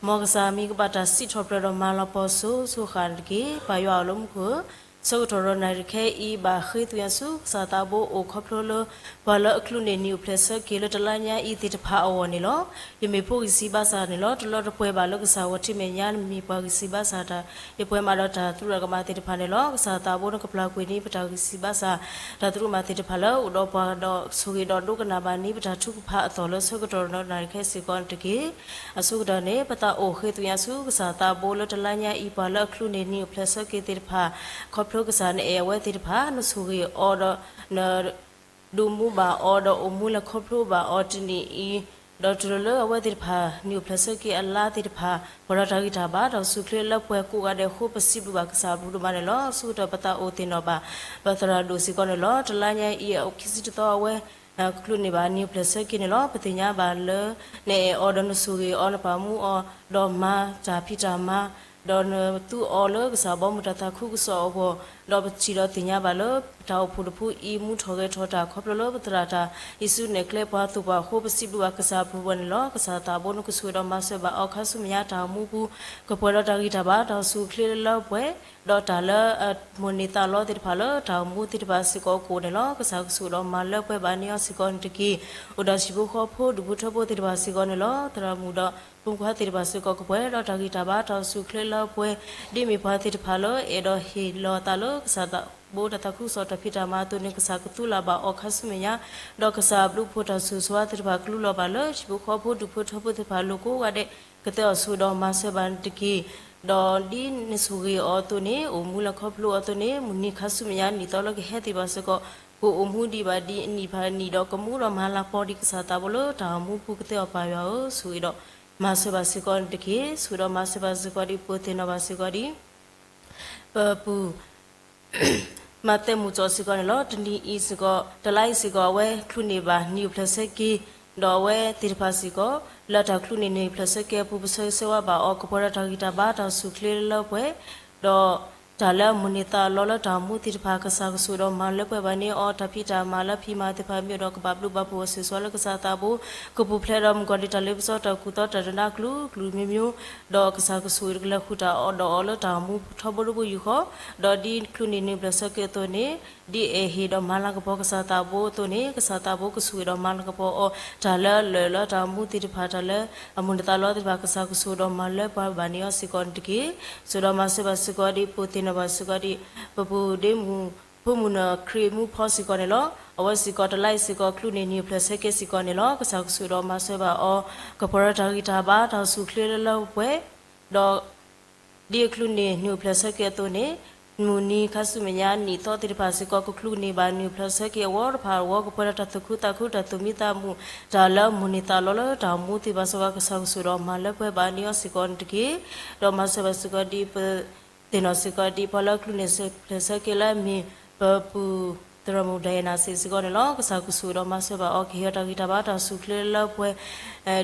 မ်ကစၢ်မံၤကဘၣ်တၢ်စံးထီၣ်ပတြၢၤဒီးမၤလၤကပီၤစိၤစိၤဃၣ်ဃၣ်န့ၣ်တက့ၢ်. ပၢ်ယွၤအိၣ်လၢမူခိၣ်ဧၢ, ဆၢကတီၢ်ဒီးနၣ်ရံၣ်ခဲအံၤ ဘၣ်ဃ့သွံၣ်ညါဆူ ကစၢ်သးဘိအိၣ်ခီဖျိလၢ ပှၤလၢအကျူၣ်န့ၢ်နံၣ်အိၣ်ဖျဲၣ်ဆၢက့ၤလၢတလါညါအံၤသ့ၣ်တဖၣ်အဂီၢ်န့ၣ်လီၤ. ယမ့ၢ်ဖိဂံၢ်စံးဘါစၢ်န့ၣ်လီၤ. တလၢတပှဲၤဘၣ်လၢကစၢ်ဂီၢ်ထံးမဲာ်ညါ နမ့ၢ်ပှၤဂံၢ်စံးဘါစၢ်တၢ် ယပှဲၤမးဒီးတၢ်သရူးတၢ်ကမၣ်သ့ၣ်တဖၣ်န့ၣ်လီၤ. ကစၢ်သးဘိနကပျၢ်ကွံာ်န့ၢ်ပတၢ်ဂံၢ်စံးဘါစၢ် တၢ်သရူးကမၣ်သ့ၣ်တဖၣ်လၢအိၣ်ဒီးပှၤဒီးဆိၣ်ဂ့ၤဒီးဒိကနၣ်ဘၣ်န့ၢ်ပတၢ်ထုကဖၣ်အသီၣ်လၢဆၢကတီၢ်ဒီးနၣ်ရံၣ်ခဲစ့ၢ်ကီးန့ၣ်တက့ၢ်. အဆိကတၢၢ်န့ၣ် ပသးအိၣ်ဃ့သွံၣ်ညါဆူကစၢ်သးဘိလၢတလါညါအံၤ ပှၤလၢအကျူၣ်န့ၢ်နံၣ်အိၣ်ဖျဲၣ်ဆၢက့ၤသ့ၣ်တဖၣ် ခီဖျိကစၢ်နအဲၣ်အဝဲသ့ၣ်တဖၣ် နဆိၣ်ဂ့ၤအီၤဒီးန ဒုးမူဘၣ်အီၤဒီးအိၣ်မူလၢခီဖျိဘၣ်အီၤတနံၤအံၤ, ဒီးတုၤလၢအဝဲသ့ၣ်တဖၣ် နံၣ်အိၣ်ဖျဲၣ်ဆၢက့ၤအလါသ့ၣ်တဖၣ် ပှဲၤဒီးတၢ်ဂံၢ်တၢ်ဘါ တၢ်အိၣ်ဆူၣ်အိၣ်ချ့လၢပှဲၤကိးဂၤဒဲးအဃိ ပစံးဘျုးဘၣ်ကစၢ်ဘျုးဒိၣ်မးန့ၣ်လီၤ. အဆိကတၢၢ် ပသးအိၣ်သ့ၣ်နီၣ်ဘၣ် ပသရၣ်ဒိၣ်စ့ၢ်ကီးန့ၣ်လီၤ. တလါညါအံၤ အအိၣ်ခံဆံတသီအဝဲ ကကျူၣ်န့ၢ်ဘၣ်နံၣ်အိၣ်ဖျဲၣ်ဆၢက့ၤန့ၣ်လီၤ. ပသ့ၣ်ညါဘၣ်လၢ နအဲၣ်အီၤဒီးနဆိၣ်ဂ့ၤအီၤ နပာ်မူအီၤ ဒီးမၤတၢ်ဖံးတၢ်မၤ ဒီးနသူအီၤလၢကစၢ်ဘီမုၢ်တၢ်သးခုကစီၣ်အဂီၢ်, ဒီးပထံၣ်ဒီးသ့ၣ်ညါဘၣ်လၢ ပတၢ်အိၣ်ဖှိၣ်တဖုအံၤ မူထီၣ်ဂဲၤထီၣ်တၢ်ခီဖျိလၢပသရၣ်တၢ် ဟံးစုနဲၣ်ကျဲပှၤသိၣ်ပှၤအဃိ ပစံးဘျုးဘၣ်ကစၢ်ဘျုးဒိၣ်မးန့ၣ်လီၤ. ကစၢ်သးဘိနကဆိၣ်ဂ့ၤဒီးမၤစၢၤဘၣ်အီၤခါဆူမဲာ်ညါ တၢ်အိၣ်မူပူၤ ကပှဲၤဒီးတၢ်ဂံၢ်တၢ်ဘါ တၢ်အိၣ်ဆူၣ်အိၣ်ချ့လၢပှဲၤ ဒီးတၢ်လၢ မိၣ်န့ၢ်သးလီသ့ၣ်တဖၣ်လၢ တၢ်အိၣ်မူသ့ၣ်တဖၣ်စ့ၢ်ကီးကအိၣ်န့ၣ်လီၤ. ကစၢ်ကဆိၣ်ဂ့ၤဒီးမၤလၢပှဲၤဘၣ်န့ၢ်အီၤစ့ၢ်ကီးန့ၣ်တက့ၢ်. အိၣ်ဒီးဟံၣ်ဖိဃီဖိ ဒူၣ်ဖိထၢဖိသ့ၣ်တဖၣ်စ့ၢ်ကီးန့ၣ်လီၤ. သရၣ်မုၣ်ဒီး ဖိမုၣ်ခွါသ့ၣ်တဖၣ်စ့ၢ်ကီး ကပှဲၤဒီးတၢ်ဂံၢ်တၢ်ဘါ တၢ်အိၣ်ဆူၣ်အိၣ်ချ့လၢပှဲၤ, ဒ်မ့ၢ်ပှၤသ့ၣ်တဖၣ်လၢ အဲၣ်ဒိးဟ့ၣ်လီၤအသးလၢ ကစၢ်သးဘိတၢ်သးခုကစီၣ်တၢ်ဖံးတၢ်မၤအသိးန့ၣ် ကစၢ်ကသူလၢ်ဘၣ်အီၤခါဆူမဲာ်ညါ, ဒီးကစၢ်ဘျုးဖှိၣ်တၢ်ဆိၣ်ဂ့ၤဆိၣ်ဝါသ့ၣ်တဖၣ် ကလူလီၤဘၣ်လၢ ဟံၣ်ဖိဃီဖိ ဒူၣ်ဖိထၢဖိသ့ၣ်တဖၣ် လိၤကိးဂၤဒဲး ကသ့အီၤဆိၣ်ဂ့ၤဒီးမၤစၢၤဘၣ်န့ၣ်တက့ၢ်. ဒီးဒ်နဆိၣ်ဂ့ၤအီၤအသိးန့ၣ် အိၣ်မူလၢခီဖျိအီၤအသိးန့ၣ် မုၢ်နံၤခါဆူမဲာ်ညါ နံၣ်သီလၢကဟဲသ့ၣ်တဖၣ်စ့ၢ်ကီး ကအိၣ်မူဒံးဘၣ်ဒံးအနံၣ်ဖးနံၣ်ဒီး ကမူဒီးမၤလၤကပီၤဒံးကစၢ်သးဘိလၢတၢ်အိၣ်မူပူၤကသ့အီၤပၢ်ယွၤဧၢ, ဆိၣ်ဂ့ၤဒီးမၤစၢၤဘၣ်စ့ၢ်ကီးန့ၣ်တက့ၢ်. ဆိၣ်ဂ့ၤဒီးမၤစၢၤဘၣ်စ့ၢ်ကီးဒ်ပသ့ၣ်နီၣ်ဘၣ်စ့ၢ်ကီးဒ် ပပုၢ် မၤသဲမူၢ်ကၠီၣ်စ့ၢ်ကီးန့ၣ်လီၤ. တနံၤအံၤစ့ၢ်ကီး တလါအံၤစ့ၢ်ကီး အဝဲချုးန့ၢ်ဘၣ်နံၣ်အိၣ်ဖျဲၣ်ဆၢက့ၤ ဒီးအဝဲသ့ၣ်တဖၣ်စ့ၢ်ကီး လၢတၢ်ချုးန့ၢ်နံၣ်အိၣ်ဖျဲၣ်ဆၢက့ၤအပူၤ ပဆၢဂ့ၤဆၢဝါဘၣ်အီၤ ကပှဲၤဒီးတၢ်ဂံၢ်တၢ်ဘါ တၢ်အိၣ်ဆူၣ်အိၣ်ချ့လၢပှဲၤ ဒီးတၢ်လၢအမိၣ်န့ၢ်သးလီလၢတၢ်အိၣ်မူသ့ၣ်တဖၣ် ကစၢ်ကဆိၣ်ဂ့ၤဒီးမၤလၢပှဲၤဘၣ်န့ၢ်အီၤ တၢ်ဖံးတၢ်မၤလၢဖံးမၤသ့ၣ်တဖၣ်မ့ၢ်အိၣ်ဒီး ကဘၣ်ဘျုးဘၣ်ဖှိၣ်အီၤဆိၣ်ဂ့ၤဆိၣ်ဝါလၢကစၢ်သးဘိ ကပူၤဖျဲးဒီးမုၢ်ကီၢ်ဒံးတၢ်လ့ပစီတၢ်ကူၣ်သီတၢ်ဒိးနၢ်ကလုာ်ကလုာ်မံၤမံၤ ဒီးကစၢ်ကဆိၣ်ဂ့ၤကလဲၤဃုာ်တၢ်အီၣ်ဒီးအီလၢတၢ်အိၣ်မူထီဘိတဘိယူၢ်ဃီ, ဒီးဒ်ချုးန့ၢ်နံၣ်အိၣ်ဖျဲၣ်ဆၢက့ၤအသိးန့ၣ် ဒ်အဲၣ်ဟ့ၣ်ဒီးမၤလၤကပီၤကစၢ်သးဘိအသိးန့ၣ် ကစၢ်သးဘိကဆိၣ်ဂ့ၤဒီးမၤလၤကပီၤအီၤ တၢ်လၢအလၢာ်လၢတၢ်အိၣ်မူသ့ၣ်တဖၣ် တၢ်လၢအမိၣ်န့ၢ်သးလီသ့ၣ်တဖၣ် ကစၢ်ကဆိၣ်ဂ့ၤဒီးမၤလၢပှဲၤဘၣ်န့ၢ်အီၤစ့ၢ်ကီးန့ၣ်တက့ၢ်. ဆိၣ်ဂ့ၤဒီးမၤစၢၤဘၣ်စ့ၢ်ကီးဒ် ပသ့ၣ်နီၣ်ဘၣ်စ့ၢ်ကီးဒ် ပပုၢ်ဒ့မုၣ် ဖိမုၣ်နၢၤခရံာ်မူဖီစ့ၢ်ကီးန့ၣ်လီၤ. အဝဲစ့ၢ်ကီးတလါအံၤစ့ၢ်ကီး ချုးန့ၢ်နံၣ်အိၣ်ဖျဲၣ်ဆၢက့ၤစ့ၢ်ကီးန့ၣ်လီၤ. ကစၢ်ကဆိၣ်ဂ့ၤဒီးမၤစၢၤဘၣ်အီၤ ကပှဲၤဒီးတၢ်ဂံၢ်တၢ်ဘါ တၢ်အိၣ်ဆူၣ်အိၣ်ချ့လၢလၢပှဲၤပှဲၤ ဒီး ဒ်အချုးန့ၢ်နံၣ်အိၣ်ဖျဲၣ်ဆၢက့ၤအသိးန့ၣ် မုၢ်နံၤခါဆူမဲာ်ညါနံၣ်သီသ့ၣ်တဖၣ်စ့ၢ်ကီး ကချုးန့ၢ်ဘၣ်နံၣ်အိၣ်ဖျဲၣ်ဆၢက့ၤအဝီတဖၣ်အဂီၢ် ကပှဲၤဒီးတၢ်သူၣ်ခုသးခု တၢ်သူၣ်မံသးမုာ် တၢ်လၢအမိၣ်န့ၢ်သးလီလၢတၢ်အိၣ်မူသ့ၣ်တဖၣ်စ့ၢ်ကီး ကစၢ်ကဆိၣ်ဂ့ၤဒီးမၤလၢပှဲၤဘၣ်န့ၢ်အီၤစ့ၢ်ကီးန့ၣ်တက့ၢ်. ဒီးမၤစၢၤဘၣ်စ့ၢ်ကီးဒ်ပ သ့ၣ်နီၣ်စ့ၢ်ကီးဒ်ပှၤလၢအချုးန့ၢ်အိၣ်ဖျဲၣ်ဆၢက့ၤလၢအမ့ၢ် ပပုၢ်သရၣ်မုၣ်ဒၣ်ယနၣ်စ့ၢ်စ့ၢ်ကီးန့ၣ်လီၤ. ကစၢ်ကဆိၣ်ဂ့ၤဒီးမၤစၢၤဘၣ်အီၤ ကဟ့ၣ်အီၤတၢ်ဂံၢ်တၢ်ဘါ တၢ်အိၣ်ဆူၣ်အိၣ်ချ့လၢပှဲၤ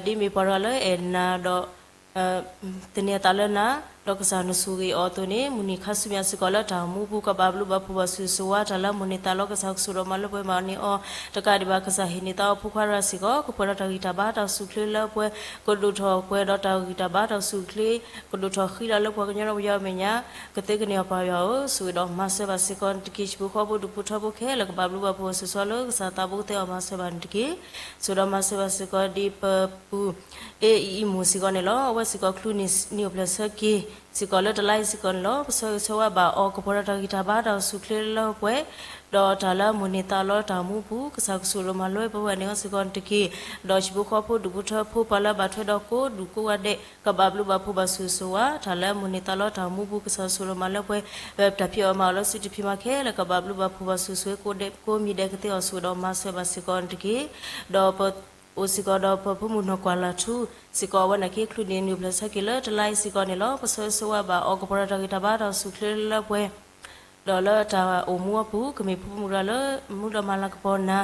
ဒ်မ့ၢ်ပှၤတဂၤလၢအဲၣ်နၤဒီး သန့ၤအသးလၢနၤ ဒီးကစၢ်နဆိၣ်ဂ့ၤအီၤအသိးန့ၣ် မုၢ်နံၤခါဆူမဲာ်ညါစ့ၢ်ကီးလၢတၢ်အိၣ်မူပူၤ ကဘၣ်ဘျုးဘၣ်ဖှိၣ်ဘၣ်ဆိၣ်ဂ့ၤဆိၣ်ဝါ တၢ်လၢအမိၣ်န့ၢ်သးလီ ကစၢ်ကဆိၣ်ဂ့ၤဒီးမၤလၢပှဲၤဘၣ်န့ၢ်အီၤ တကးဒံးဘၣ် ကစၢ်ဟ့ၣ်န့ၢ်သးအီၤဖိခွါတဂၤစ့ၢ်ကီး ကပှဲၤဒီးတၢ်ဂံၢ်တၢ်ဘါ တၢ်အိၣ်ဆူၣ်အိၣ်ချ့လၢပှဲၤ ကဒိၣ်ထီၣ်ပှဲၤဒီးတၢ်ဂံၢ်တၢ်ဘါ တၢ်အိၣ်ဆူၣ်အိၣ်ချ့ ကဒိၣ်ထီၣ်ဃံလၤလၢပှၤကညီဒီးပယီၤအမဲာ်ညါ ကသ့ကန့ၢ်အီၤပၢ်ယွၤဧၢ, ဆိၣ်ဂ့ၤဒီးမၤစၢၤဘၣ်စ့ၢ်ကီးန့ၣ်တက့ၢ်. ဟံၣ်ဖိဃီဖိဒူၣ်ဖိထၢဖိခဲလၢာ် ကဘၣ်ဘျုးဘၣ်ဖှိၣ်ဆိၣ်ဂ့ၤဆိၣ်ဝါလၢကစၢ်သးဘိကသ့အီၤမၤစၢၤဘၣ်န့ၣ်တက့ၢ်. ဆိၣ်ဂ့ၤဒီးမၤစၢၤဘၣ်စ့ၢ်ကီးဒ်ပပုၢ် အ့အံၤအံၤမိၢ်စ့ၢ်ကီးန့ၣ်လီၤ. အဝဲစ့ၢ်ကီးချုးန့ၢ်နံၣ်အိၣ်ဖျဲၣ်ဆၢက့ၤစ့ၢ်ကီးလၢတလါအံၤစ့ၢ်ကီးန့ၣ်လီၤ. ပဆၢဂ့ၤဆၢဝါဘၣ်အီၤ ကပှဲၤဒီးတၢ်ဂံၢ်တၢ်ဘါ တၢ်အိၣ်ဆူၣ်အိၣ်ချ့လၢပှဲၤ ဒီးတၢ်လၢအမိၣ်န့ၢ်သးလီတၢ်အိၣ်မူပူၤ ကစၢ်ကဆိၣ်ဂ့ၤဒီးမၤလၢပှဲၤဘၣ်န့ၢ်အီၤစ့ၢ်ကီးန့ၣ်တက့ၢ်. ဒီးဟံၣ်ဖိဃီဖိဒူၣ်ဖိထၢဖိ ပှၤလၢအဘၣ်ထွဲဒီးကိးဒူၣ်ကိးဂၤဒဲး ကဘၣ်ဘျုးဘၣ်ဖှိၣ်ဘၣ်ဆိၣ်ဂ့ၤဆိၣ်ဝါ တၢ်လၢအမိၣ်န့ၢ်သးလီတၢ်အိၣ်မူပူၤ ကစၢ်ကဆိၣ်ဂ့ၤဒီးမၤလၢပှဲၤ တၢ်ဖံးအီၣ်မၤအီၣ်လၢစုတဖံးမၤခဲလၢာ် ကဘၣ်ဘျုးဘၣ်ဖှိၣ်ဘၣ်ဆိၣ်ဂ့ၤဆိၣ်ဝါကိးဒဲးကိးမံၤဒဲး ကသ့အီၤဆိၣ်ဂ့ၤဒီးမၤစၢၤဘၣ်စ့ၢ်ကီးန့ၣ်တက့ၢ်. ဒီးပအိၣ်စ့ၢ်ကီးဒီးပဖိမုၣ်နီၢ်ကွၢ်လၢ်ထူ စ့ၢ်ကီးအဝဲန့ၣ်က့ၤချုးန့ၢ်နံၣ်အိၣ်ဖျဲၣ်ဆၢက့ၤလၢတလါအံၤစ့ၢ်ကီးန့ၣ်လီၤ. ပဆၢဂ့ၤဆၢဝါဘၣ်အီၤ ကပှဲၤဒီးတၢ်ဂံၢ်တၢ်ဘါ တၢ်အိၣ်ဆူၣ်အိၣ်ချ့လၢပှဲၤ ဒီးလၢတၢ်အိၣ်မူအပူၤ ကမ့ၢ်ဖိမုၣ်တဂၤလၢ မူဒီးမၤလၤကပီၤနၤ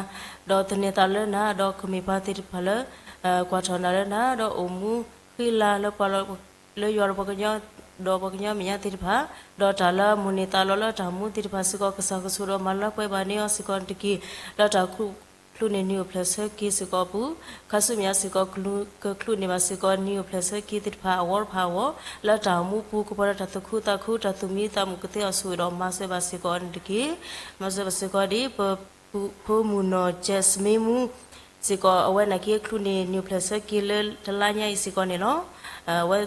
ဒီးသန့ၤသးလၢနၤ ဒီးကမ့ၢ်ပှၤသ့ၣ်တဖၣ်လၢ ကွၢ်ထီၣ်နၤလၢနၤ ဒီးအိၣ်မူဃံလၤလၢပှၤ လၢယွၤဒီးပှၤကညီ ဒီးပှၤကညီမဲာ်ညါသ့ၣ်တဖၣ်, ဒီးတၢ်လၢမိၣ်န့ၢ်သးလီလၢတၢ်မူသ့ၣ်တဖၣ်စ့ၢ်ကီး ကစၢ်ကဆိၣ်ဒီးမၤလၢပှဲၤဘၣ်န့ၢ်အီၤစ့ၢ်ကီးတက့ၢ်. လၢတၢ် ချုးန့ၢ်နံၣ်အိၣ်ဖျဲၣ်ဆၢက့ၤစ့ၢ်ကီးအပူၤ, ခါဆူမဲာ်ညါစ့ၢ်ကီး ကချုးန့ၢ်ဘၣ်စ့ၢ်ကီးနံၣ်အိၣ်ဖျဲၣ်ဆၢက့ၤသ့ၣ်တဖၣ်အဝီတဖၣ်အဂီၢ်, လၢတၢ်အိၣ်မူပူၤ ကပှဲၤဒီးတၢ်သူၣ်ခုသးခု တၢ်သူၣ်မံသးမုာ် ကသ့အီၤဆိၣ်ဂ့ၤဒီးမၤစၢၤဘၣ်စ့ၢ်ကီးအီၤန့ၣ်တက့ၢ်. မၤစၢၤဘၣ်စ့ၢ်ကီးဒ် ပဖိမုၣ်နီၢ် Jasmine မူ စ့ၢ်ကီး အဝဲနာ်က့ ကချုးန့ၢ်နံၣ်အိၣ်ဖျဲၣ်ဆၢက့ၤလၢတလါညါအံၤစ့ၢ်ကီးန့ၣ်လီၤ. အဝဲ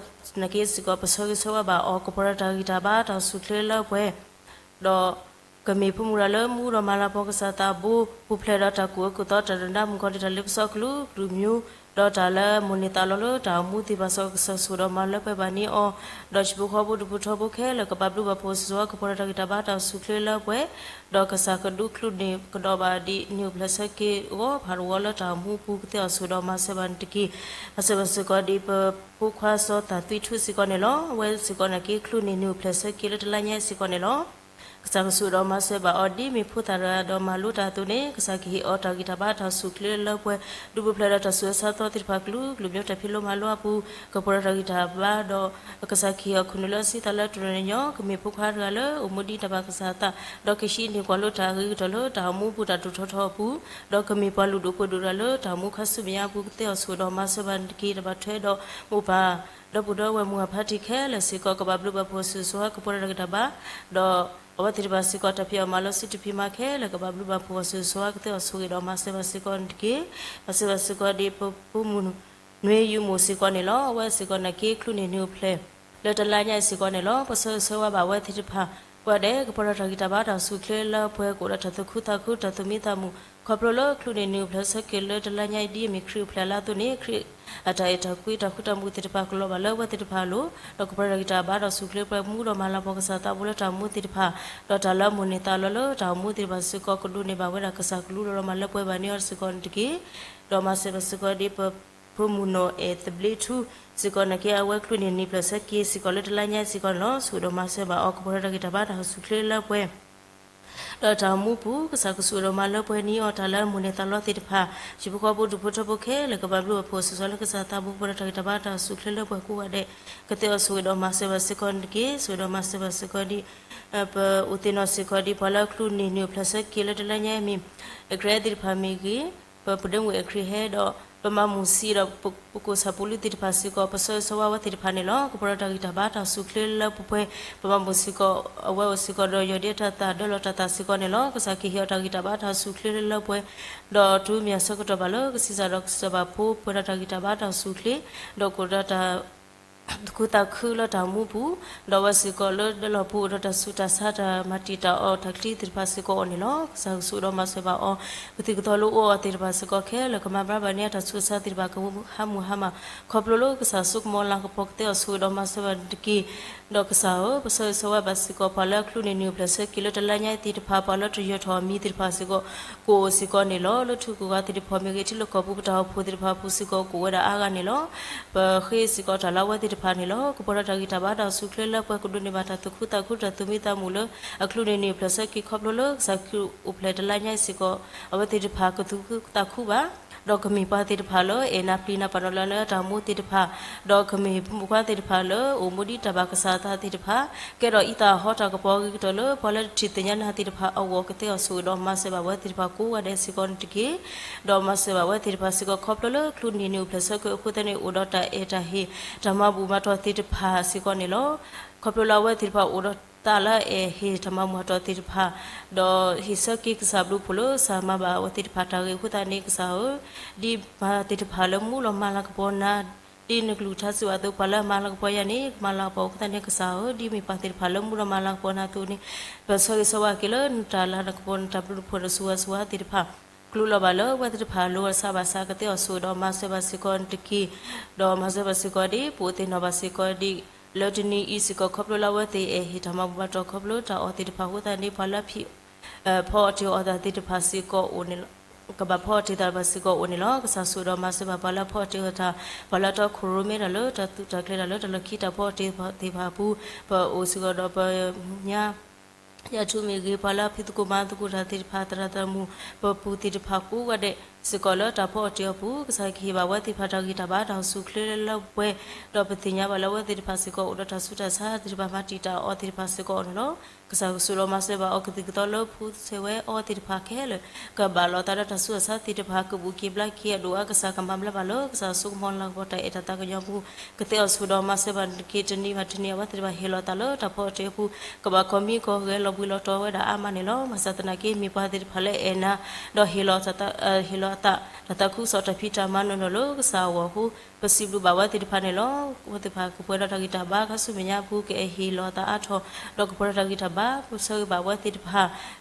နာ်က့စ့ၢ်ကီး ပဆၢဂ့ၤဆၢဝါဘၣ်အီၤ ကပှဲၤဒီးတၢ်ဂံၢ်တၢ်ဘါ တၢ်အိၣ်ဆူၣ်အိၣ်ချ့လၢပှဲၤ ဒီးကမ့ၢ်ဖိမုၣ်တဂၤလၢမူဒီးမၤလၤကပီၤကစၢ်သးဘိ ပူၤဖျဲးဒီးတၢ်ကူၣ်အၢကူၣ်သီ တၢ်ဒိးနးမုၢ်ကီၤ ဒ်တၢ်လ့ပစီကလုာ်ကလုာ်မံၤ, ဒီးတၢ်လၢမိၣ်န့ၢ်သးလီလၢတၢ်အိၣ်မူသ့ၣ်တဖၣ်စ့ၢ်ကီး ကစၢ်ကဆိၣ်ဒီးမၤလၢပှဲၤဘၣ်န့ၢ်အီၤ, ဒီးဟံၣ်ဖိဃီဖိဒူၣ်ဖိထၢဖိခဲလၢာ် ကဘၣ်ဘျုးဘၣ်ဖှိၣ်ဆိၣ်ဂ့ၤ ကပှဲၤဒီးတၢ်ဂံၢ်တၢ်ဘါ တၢ်အိၣ်ဆူၣ်အိၣ်ချ့လၢပှဲၤ, ဒီးကစၢ်ကဒုးချုးန့ၢ်ကဒီးဘၣ်ဒ်နံၣ်အိၣ်ဖျဲၣ်ဆၢက့ၤအဂီၢ် ဖးတဝီလၢတၢ်အိၣ်မူပူၤ ကသ့အီၤဆိၣ်ဂ့ၤဒီးမၤစၢၤဘၣ်န့ၣ်တက့ၢ်. မၤစၢၤဘၣ်စ့ၢ်ကီးဒ်ပဖိခွါစီၤသးသွံထူစ့ၢ်ကီးန့ၣ်လီၤ. အဝဲစ့ၢ်ကီးနာ်က့ ကချုးန့ၢ်နံၣ်အိၣ်ဖျဲၣ်ဆၢက့ၤလၢတလါညါအံၤစ့ၢ်ကီးန့ၣ်လီၤ. ကစၢ်ကဆိၣ်ဂ့ၤဒီးမၤစၢၤဘၣ်အီၤဒ်မ့ၢ်ဖိသၣ်တဂၤဒီးမၤလိတၢ်အသိးန့ၣ် ကစၢ်ကဟ့ၣ်အီၤတၢ်ဂံၢ်တၢ်ဘါ တၢ်အိၣ်ဆူၣ်အိၣ်ချ့လၢပှဲၤ, ဒုးပူၤဖျဲးဒီးတၢ်ဆူးတၢ်ဆါသီသ့ၣ်တဖၣ်ကလုာ်ကလုာ် မ့ၢ်တၢ်ဖံးလိမၤလိအပူၤ ကပှဲၤဒီးတၢ်ဂံၢ်တၢ်ဘါဒီး ကစၢ်ကဟ့ၣ်အီၤခိၣ်နူာ်လၢအဆံသးလၢတရူးန့ၣ်ညီ ကမ့ၢ်ဖိခွါတဂၤလၢအိၣ်မူဒ်တၢ်ဘၣ်ကစၢ်အသး, ဒီးကဟံးန့ၢ်ကွၢ်လိတၢ်အဂ့ၤကတၢၢ်လၢတၢ်အိၣ်မူပူၤ တၢ်ထူးထီးထီအပူၤ, ဒီးကမ့ၢ်ပှၤလုၢ်ဒိၣ်ပှ့ၤဒိၣ်တဂၤလၢတၢ်အိၣ်မူခါဆူမဲာ်ညါအပူၤ ကသ့အီၤဆိၣ်ဂ့ၤဒီးမၤစၢၤဘၣ်န့ၣ်တက့ၢ်. တၢ်ဘၣ်ထွဲဒီးမိၢ်ပၢ် ဒီပုၢ်ဒီဝဲၢ် မိၢ်ပၢ်ဖါတံၢ်ခဲလၢာ်စ့ၢ်ကီး ကဘၣ်ဘျုးဘၣ်ဖှိၣ်ဆိၣ်ဂ့ၤဆိၣ်ဝါ ကပှဲၤဒီးတၢ်ဂံၢ်တၢ်ဘါ, ဒီးအဝဲသ့ၣ်တဖၣ်စ့ၢ်ကီး တၢ်ဖံးအီၣ်မၤလီၤဆံတဖံးမၤခဲလၢာ် ကဘၣ်ဘျုးဘၣ်ဖှိၣ်ဆိၣ်ဂ့ၤဆိၣ်ဝါ ကသ့အီၤဆိၣ်ဂ့ၤဒီးမၤစၢၤဘၣ်စ့ၢ်ကီးန့ၣ်တက့ၢ်. မၤစၢၤဘၣ်စ့ၢ်ကီးဒ်ပဖိမုၣ် နွေယူမို့ စ့ၢ်ကီးန့ၣ်လီၤ. အဝဲစ့ၢ်ကီးနာ်က့ ကချုးန့ၢ်နံၣ်အိၣ်ဖျဲၣ် လၢတလါညါအံၤစ့ၢ်ကီးန့ၣ်လီၤ. ပဆၢဂ့ၤဆၢဝါဘၣ်အဝဲသ့ၣ်တဖၣ် ကိးဂၤဒဲး ကပှဲၤဒီးတၢ်ဂံၢ်တၢ်ဘါ တၢ်အိၣ်ဆူၣ်အိၣ်ချ့လၢပှဲၤ ကအိၣ်ဒီးတၢ်သူၣ်ခုသးခု တၢ်သူၣ်မံသးမုာ် ခီဖျိလၢကချုးန့ၢ်နံၣ်အိၣ်ဖျဲၣ်ဆၢက့ၤလၢတလါညါအံၤ ဒ်အမ့ၢ်ခရံာ်အိၣ်ဖျဲၣ်အလါအသိးန့ၣ် ခရံာ်အတၢ်အဲၣ်တၢ်ကွံ တၢ်ဃူတၢ်မုာ်သ့ၣ်တဖၣ် ကလီၤဘၣ်လၢအဝဲသ့ၣ်တဖၣ်အလိၤ, ဒီးကပှဲၤဒီးတၢ်ဂံၢ်တၢ်ဘါ တၢ်အိၣ်ဆူၣ်အိၣ်ချ့ပှဲၤ မူဒီးမၤလၤကပီၤကစၢ်သးဘိလၢတၢ်အိၣ်မူသ့ၣ်တဖၣ်, ဒီးတၢ်လၢမိၣ်န့ၢ်သးလီလၢတၢ်အိၣ်မူသ့ၣ်တဖၣ်စ့ၢ်ကီး ကဒိးန့ၢ်ဘၣ်ဝဲဒၣ်ကစၢ်ကလူးဒီးမၤလၢပှဲၤဘၣ်န့ၢ်အီၤစ့ၢ်ကီးန့ၣ်တက့ၢ်. ဒီးမၤစၢၤဘၣ်စ့ၢ်ကီးဒ်ပဖိမုၣ်နီၢ်အဲၣ်သဘျ့ထူ စ့ၢ်ကီးနာ်က့ အဝဲကချုးန့ၢ်နံၣ်အိၣ်ဖျဲၣ်ဆၢက့ၤစ့ၢ်ကီးလၢတလါညါအံၤစ့ၢ်ကီးန့ၣ်လီၤ. ဆိၣ်ဂ့ၤဒီးမၤစၢၤဘၣ်အီၤ ကပှဲၤဒီးတၢ်ဂံၢ်တၢ်ဘါ တၢ်အိၣ်ဆူၣ်အိၣ်ချ့လၢပှဲၤ ဒီးတၢ်အိၣ်မူပူၤ ကစၢ်ကဆိၣ်ဂ့ၤဒီးမၤလၢပှဲၤန့ၢ်အီၤ တၢ်လၢမိၣ်န့ၢ်သးလီသ့ၣ်တဖၣ် ဟံၣ်ဖိဃီဖိဒူၣ်ဖိထၢဖိခဲလၢာ် ကဘၣ်ဘျုးဘၣ်ဖှိၣ်ဆိၣ်ဂ့ၤဆိၣ်ဝါလၢကစၢ်သးဘိ ကပှဲၤဒီးတၢ်ဂံၢ်တၢ်ဘါ တၢ်အိၣ်ဆူၣ်အိၣ်ချ့လၢပှဲၤကိးဂၤဒဲး ကသ့အီၤဆိၣ်ဂ့ၤဒီးမၤစၢၤဘၣ်စ့ၢ်ကီးန့ၣ်တက့ၢ်. ဆိၣ်ဂ့ၤဒီးမၤစၢၤဘၣ်စ့ၢ်ကီးဒ် ပအိၣ်သ့ၣ်နီၣ်စ့ၢ်ကီးဒ် ပှၤလၢကချုးန့ၢ်နံၣ်အိၣ်ဖျဲၣ်ဆၢက့ၤလၢတလါညါအံၤမ့ၢ် အကြဲသ့ၣ်တဖၣ်မ့ၢ်ဂ့ၤ, ပပဒ့မုၣ်အကြဲဟဲဒီး ပမၤမုာ်ဆံးဒီး ပကိၣ်ဆၣ်ပူၤလုၢ်သ့ၣ်တဖၣ်စ့ၢ်ကီး ပဆၢဂ့ၤဆၢဝါဝဲသ့ၣ်တဖၣ်န့ၣ်လီၤ. ကပှဲၤဒီးတၢ်ဂံၢ်တၢ်ဘါတၢ်အိၣ်ဆူၣ်အိၣ်ချ့လၢပှဲၤ ပမၤမုာ်စ့ၢ်ကီး အဝဲအိၣ်စ့ၢ်ကီးဒီးယီၢ်ဒ့တၢ်သၣ် ဒၢလီၤတၢ်သၣ်စ့ၢ်ကီးန့ၣ်လီၤ. ကစၢ်ကဟ့ၣ်အီၤတၢ်ဂံၢ်တၢ်ဘါတၢ်အိၣ်ဆူၣ်အိၣ်ချ့လၢပှဲၤ ဒီးတုၤမ့ၢ်အဆၢကတီၢ်ဘၣ်လၢ ကဆံးစၢ်ဒီးကစၢ်ဘၣ်ဖိ ပှဲၤဒီးတၢ်ဂံၢ်တၢ်ဘါတၢ်အိၣ်ဆူၣ်အိၣ်ချ့ ဒီးကအိၣ်ဒီးတၢ် သူၣ်ခုသးခုလၢတၢ်အိၣ်မူပူၤ, ဒီးအဝဲစ့ၢ်ကီးလၢဒၢလီၤပူၤ အိၣ်ဒီးတၢ်ဆူးတၢ်ဆါ တၢ်မၤတံာ်တာ်အီၤ တၢ်ချံသ့ၣ်တဖၣ်စ့ၢ်ကီးအီၤန့ၣ်လီၤ. ကစၢ်ကဆိၣ်ဂ့ၤဒီးမၤစၢၤဘၣ်အီၤ ကသံၣ်ကသီလၢအိၣ်အီၤသ့ၣ်တဖၣ်စ့ၢ်ကီးခဲလၢာ် ကမၤဘျါဘၣ်န့ၢ်အတၢ်ဆူးတၢ်ဆါသ့ၣ်တဖၣ် ကဟးမုၢ်ဟါမၢ် ခီဖျိလၢကစၢ်ဆိကမိၣ်လၤကပီၤ ကသ့အီၤဆိၣ်ဂ့ၤဒီးမၤစၢၤဘၣ်တက့ၢ်. ဒီးကစၢ်ဧၢ, ပဆၢဂ့ၤဆၢဝါဘၣ်စ့ၢ်ကီး ပှၤလၢအကချုးန့ၢ်နံၣ်အိၣ်ဖျဲၣ်ဆၢက့ၤလၢတလါညါအံၤသ့ၣ်တဖၣ် ပှၤလၢတယၢၤထီၣ်အမံၤသ့ၣ်တဖၣ်စ့ၢ်ကီး ကအိၣ်စ့ၢ်ကီးန့ၣ်လီၤ. လၢထံဂုၤကီၢ်ဂၤသ့ၣ်တဖၣ်မ့ၢ်ဂ့ၤ, ထံလီၢ်ကီၢ်ပူၤပတၢ်အိၣ်ဖှိၣ်သ့ၣ်တဖၣ်အပူၤစ့ၢ်ကီး ကအိၣ်ဝဲဒၣ်အါဂၤန့ၣ်လီၤ. ပဃ့စ့ၢ်ကီးတၢ်လၢအဝဲသ့ၣ်တဖၣ်န့ၣ်လီၤ. ကပှဲၤဒီးတၢ်ဂံၢ်တၢ်ဘါတၢ်အိၣ်ဆူၣ်အိၣ်ချ့လၢပှဲၤ ကဒိးန့ၢ်ဘၣ်တၢ်သူၣ်ခုသးခု တၢ်သူၣ်မံသးမုာ်လၢ အကချုးန့ၢ်နံၣ်အိၣ်ဖျဲၣ်ဆၢက့ၤ ခီဖျိလၢကစၢ်ခရံာ်အိၣ်ဖျဲၣ်တလါညါအံၤစ့ၢ်ကီး အဝဲသ့ၣ်တဖၣ်ကသူၣ်ခုသးခုဘၣ် ဒီးကမ့ၢ်ပှၤသ့ၣ်တဖၣ်လၢအဲၣ်နၢ်ပျံၤနၢ်ပာ်နီၣ်လၢအတၢ်အိၣ်မူသ့ၣ်တဖၣ်, ဒီးကမ့ၢ်ဖိမုၣ်ဖိခွါသ့ၣ်တဖၣ်လၢအိၣ်မူဒ်တၢ်ဘၣ်ကစၢ်အသးသ့ၣ်တဖၣ်, ကဲထီၣ်အံသၣ်အဟီတၢ်ကပီၤအဂ့ၤကတၢၢ်လၢ ပှၤလၢတထံၣ်သ့ၣ်ညါနၤသ့ၣ်တဖၣ်အဂီၢ် ကသ့အီၤဆိၣ်ဂ့ၤဒီးမၤစၢၤဘၣ်ဝဲသ့ၣ်တဖၣ်ကိးဂၤဒဲးစ့ၢ်ကီးန့ၣ်တက့ၢ်. ဒီးမၤစၢၤဘၣ်ဝဲသ့ၣ်တဖၣ်စ့ၢ်ကီး ခီဖျိလၢကချုးန့ၢ်နံၣ်အိၣ်ဖျဲၣ်ဆၢက့ၤအဃိသတးန့ၣ် အိၣ်ဒီးတၢ်အဲၣ်တၢ်ဟ့ၣ် တၢ်မၤဘူၣ်မၤတီၢ်သ့ၣ်တဖၣ်စ့ၢ်ကီးန့ၣ်လီၤ. ခီဖျိလၢအဝဲသ့ၣ်တဖၣ်အိၣ်ဒီးသးလၢအအဲၣ်ဟ့ၣ်တၢ်မၤဘူၣ်မၤတီၢ်သ့ၣ်တဖၣ်, ဒီးဟ့ၣ်ဆၢက့ၤကစၢ်ဘျုးဖှိၣ်လၢကစၢ်မၤဘၣ်အဝဲသ့ၣ်တဖၣ်တၢ်ဂ့ၤအဃိသတးန့ၣ် ကစၢ်ဧၢ, ဒ်ပှၤသ့ၣ်တဖၣ်လၢမူလီၤမၤလၤကပီၤနၤ ဒ်နကလုၢ်ကထါစံးဘၣ်အသိး ပှၤလၢမၤလၤကပီၤယၤန့ၣ် ကမၤလၤကပီၤအဃိသတးန့ၣ် ကစၢ်ဧၢ, ဒ်မ့ၢ်ပှၤသ့ၣ်တဖၣ်လၢမူလီၤမၤလၤကပီၤနၤအသိးန့ၣ် ပဆၢဂ့ၤဆၢဝါက့ၤလၢနတၢ်လၤနကပီၤ နတၢ်ဘျုးနဖှိၣ် နဆိၣ်ဂ့ၤဆိၣ်ဝါသ့ၣ်တဖၣ် ကလူးလီၤဘၣ်လၢအဝဲသ့ၣ်တဖၣ်အလိၤ အဆၢဘၣ်ဆၣ် ကသ့အီၤဆိၣ်ဂ့ၤဒီးမၤစၢၤဘၣ်စ့ၢ်ကီးန့ၣ်တက့ၢ်. ဒီးမၤစၢၤဘၣ်စ့ၢ်ကီးဒ် ပအိၣ်သ့ၣ်နီၣ်ဘၣ်စ့ၢ်ကီးဒ် လၢတနံၤအံၤစ့ၢ်ကီး ခီဖျိလၢအဝဲသ့ၣ်အဲၣ်ဟ့ၣ်တၢ်မၤဘူၣ်မၤတီၢ်ခီဖျိတၢ်အီၣ်သ့ၣ်တဖၣ်အဃိသတးန့ၣ် ပှၤလၢဖံး ဖီအီၣ်တ့ၢ်အီၣ်သးသ့ၣ်တဖၣ်စ့ၢ်ကီးအိၣ်န့ၣ်လီၤ. ကဘၣ်ဖီအီၣ်တ့ၢ်သးတဖၣ်စ့ၢ်ကီးအိၣ်န့ၣ်လီၤ. ကစၢ်ဆိၣ်ဂ့ၤဒီးမၤစၢၤဘၣ်ပှၤလၢဖီအီၣ်တ့ၢ်အီၣ်တၢ်, ပှၤလၢတီခိၣ်ရိၣ်မဲတၢ်လၢတၢ်သူၣ်တၢ်ကျဲတၢ်လၢ တၢ်လီၢ်ခံတၢ်ဖီအီၣ်တ့ၢ်သ့ၣ်တဖၣ်အပူၤ ပအိၣ်စ့ၢ်ကီးဒီးပညါ ယၤထူမ့ၢ်ဂ့ၤ ပှၤလၢဖံးသကိးမၤသကိးတၢ်သ့ၣ်တဖၣ် သရၣ်သရၣ်မုၣ် ပပူၤသ့ၣ်တဖၣ်ကိးဂၤဒဲး စ့ၢ်ကီးလၢတၢ်ဖီအီၣ်တ့ၢ်အီၣ်ပူၤ, ကစၢ်ကဟ့ၣ်ဘၣ်ဝဲသ့ၣ်တဖၣ်တၢ်ဂံၢ်တၢ်ဘါ တၢ်အိၣ်ဆူၣ်အိၣ်ချ့လၢလၢပှဲၤပှဲၤ, ဒီးပသ့ၣ်ညါဘၣ်လၢအဝဲသ့ၣ်တဖၣ်စ့ၢ်ကီးအိၣ်ဒီးတၢ်ဆူးတၢ်ဆါသ့ၣ်တဖၣ် မၤတံာ်တာ်အီၤသ့ၣ်တဖၣ်စ့ၢ်ကီးန့ၣ်လီၤ. ကစၢ်ကဆိၣ်ဒီးမၤစၢၤဘၣ်အီၤကသံၣ်ကသီလၢဖှူသဲဝဲအီၤသ့ၣ်တဖၣ်ခဲလၢာ်, ကဘၣ်လီၤသးဒီးတၢ်ဆူးတၢ်ဆါသ့ၣ်တဖၣ် ကဘူၣ်က့ၤဘျါက့ၤအဒိၣ်အါ ကစၢ်ကမၤဘျါဘၣ်လၢ ကစၢ်စိကမီၤလၤကပီၤတၢ်အဲၣ်တၢ်သးကညီၤပူၤ, ကသ့အီၤဆူၣ်ဒီးမၤစၢၤဘၣ်တက့ၢ်. တနံၤဘၣ်တနံၤ အဝဲသ့ၣ်တဖၣ်ဟ့ၣ်လီၤသးလၢတၢ်ဖီအီၣ်တ့ၢ်အီၣ်ပူၤ ကဘၣ်ကီၢ်မံကီၢ်ဂဲၤလီၤဘှံးလီၤတီၤဝဲဒၣ်အါမးန့ၣ်လီၤ. ဘၣ်ဆၣ်သနာ်က့ မ့ၢ်ပှၤသ့ၣ်တဖၣ်လၢအဲၣ်နၤ ဒီးဟ့ၣ်လီၤ ဟ့ၣ်လီၤအသး တၢ်သးခုကစီၣ်တၢ်ဖံးတၢ်မၤနီၢ်နီၢ်လၢကစၢ်အဂီၢ်အဃိ, ပစံးဘျုးဘၣ်ဝဲသ့ၣ်တဖၣ်န့ၣ်လီၤ. အဝဲသ့ၣ်တဖၣ်ကပှဲၤဒီးတၢ်ဂံၢ်တၢ်ဘါ ခါဆူမဲာ်ညါအပူၤ ကအဲၣ်ဟ့ၣ်လီၤအသးအါထီၣ်, ဒီးကပှဲၤဒီးတၢ်ဂံၢ်တၢ်ဘါ ပဆၢဂ့ၤဘၣ်ဝဲသ့ၣ်တဖၣ်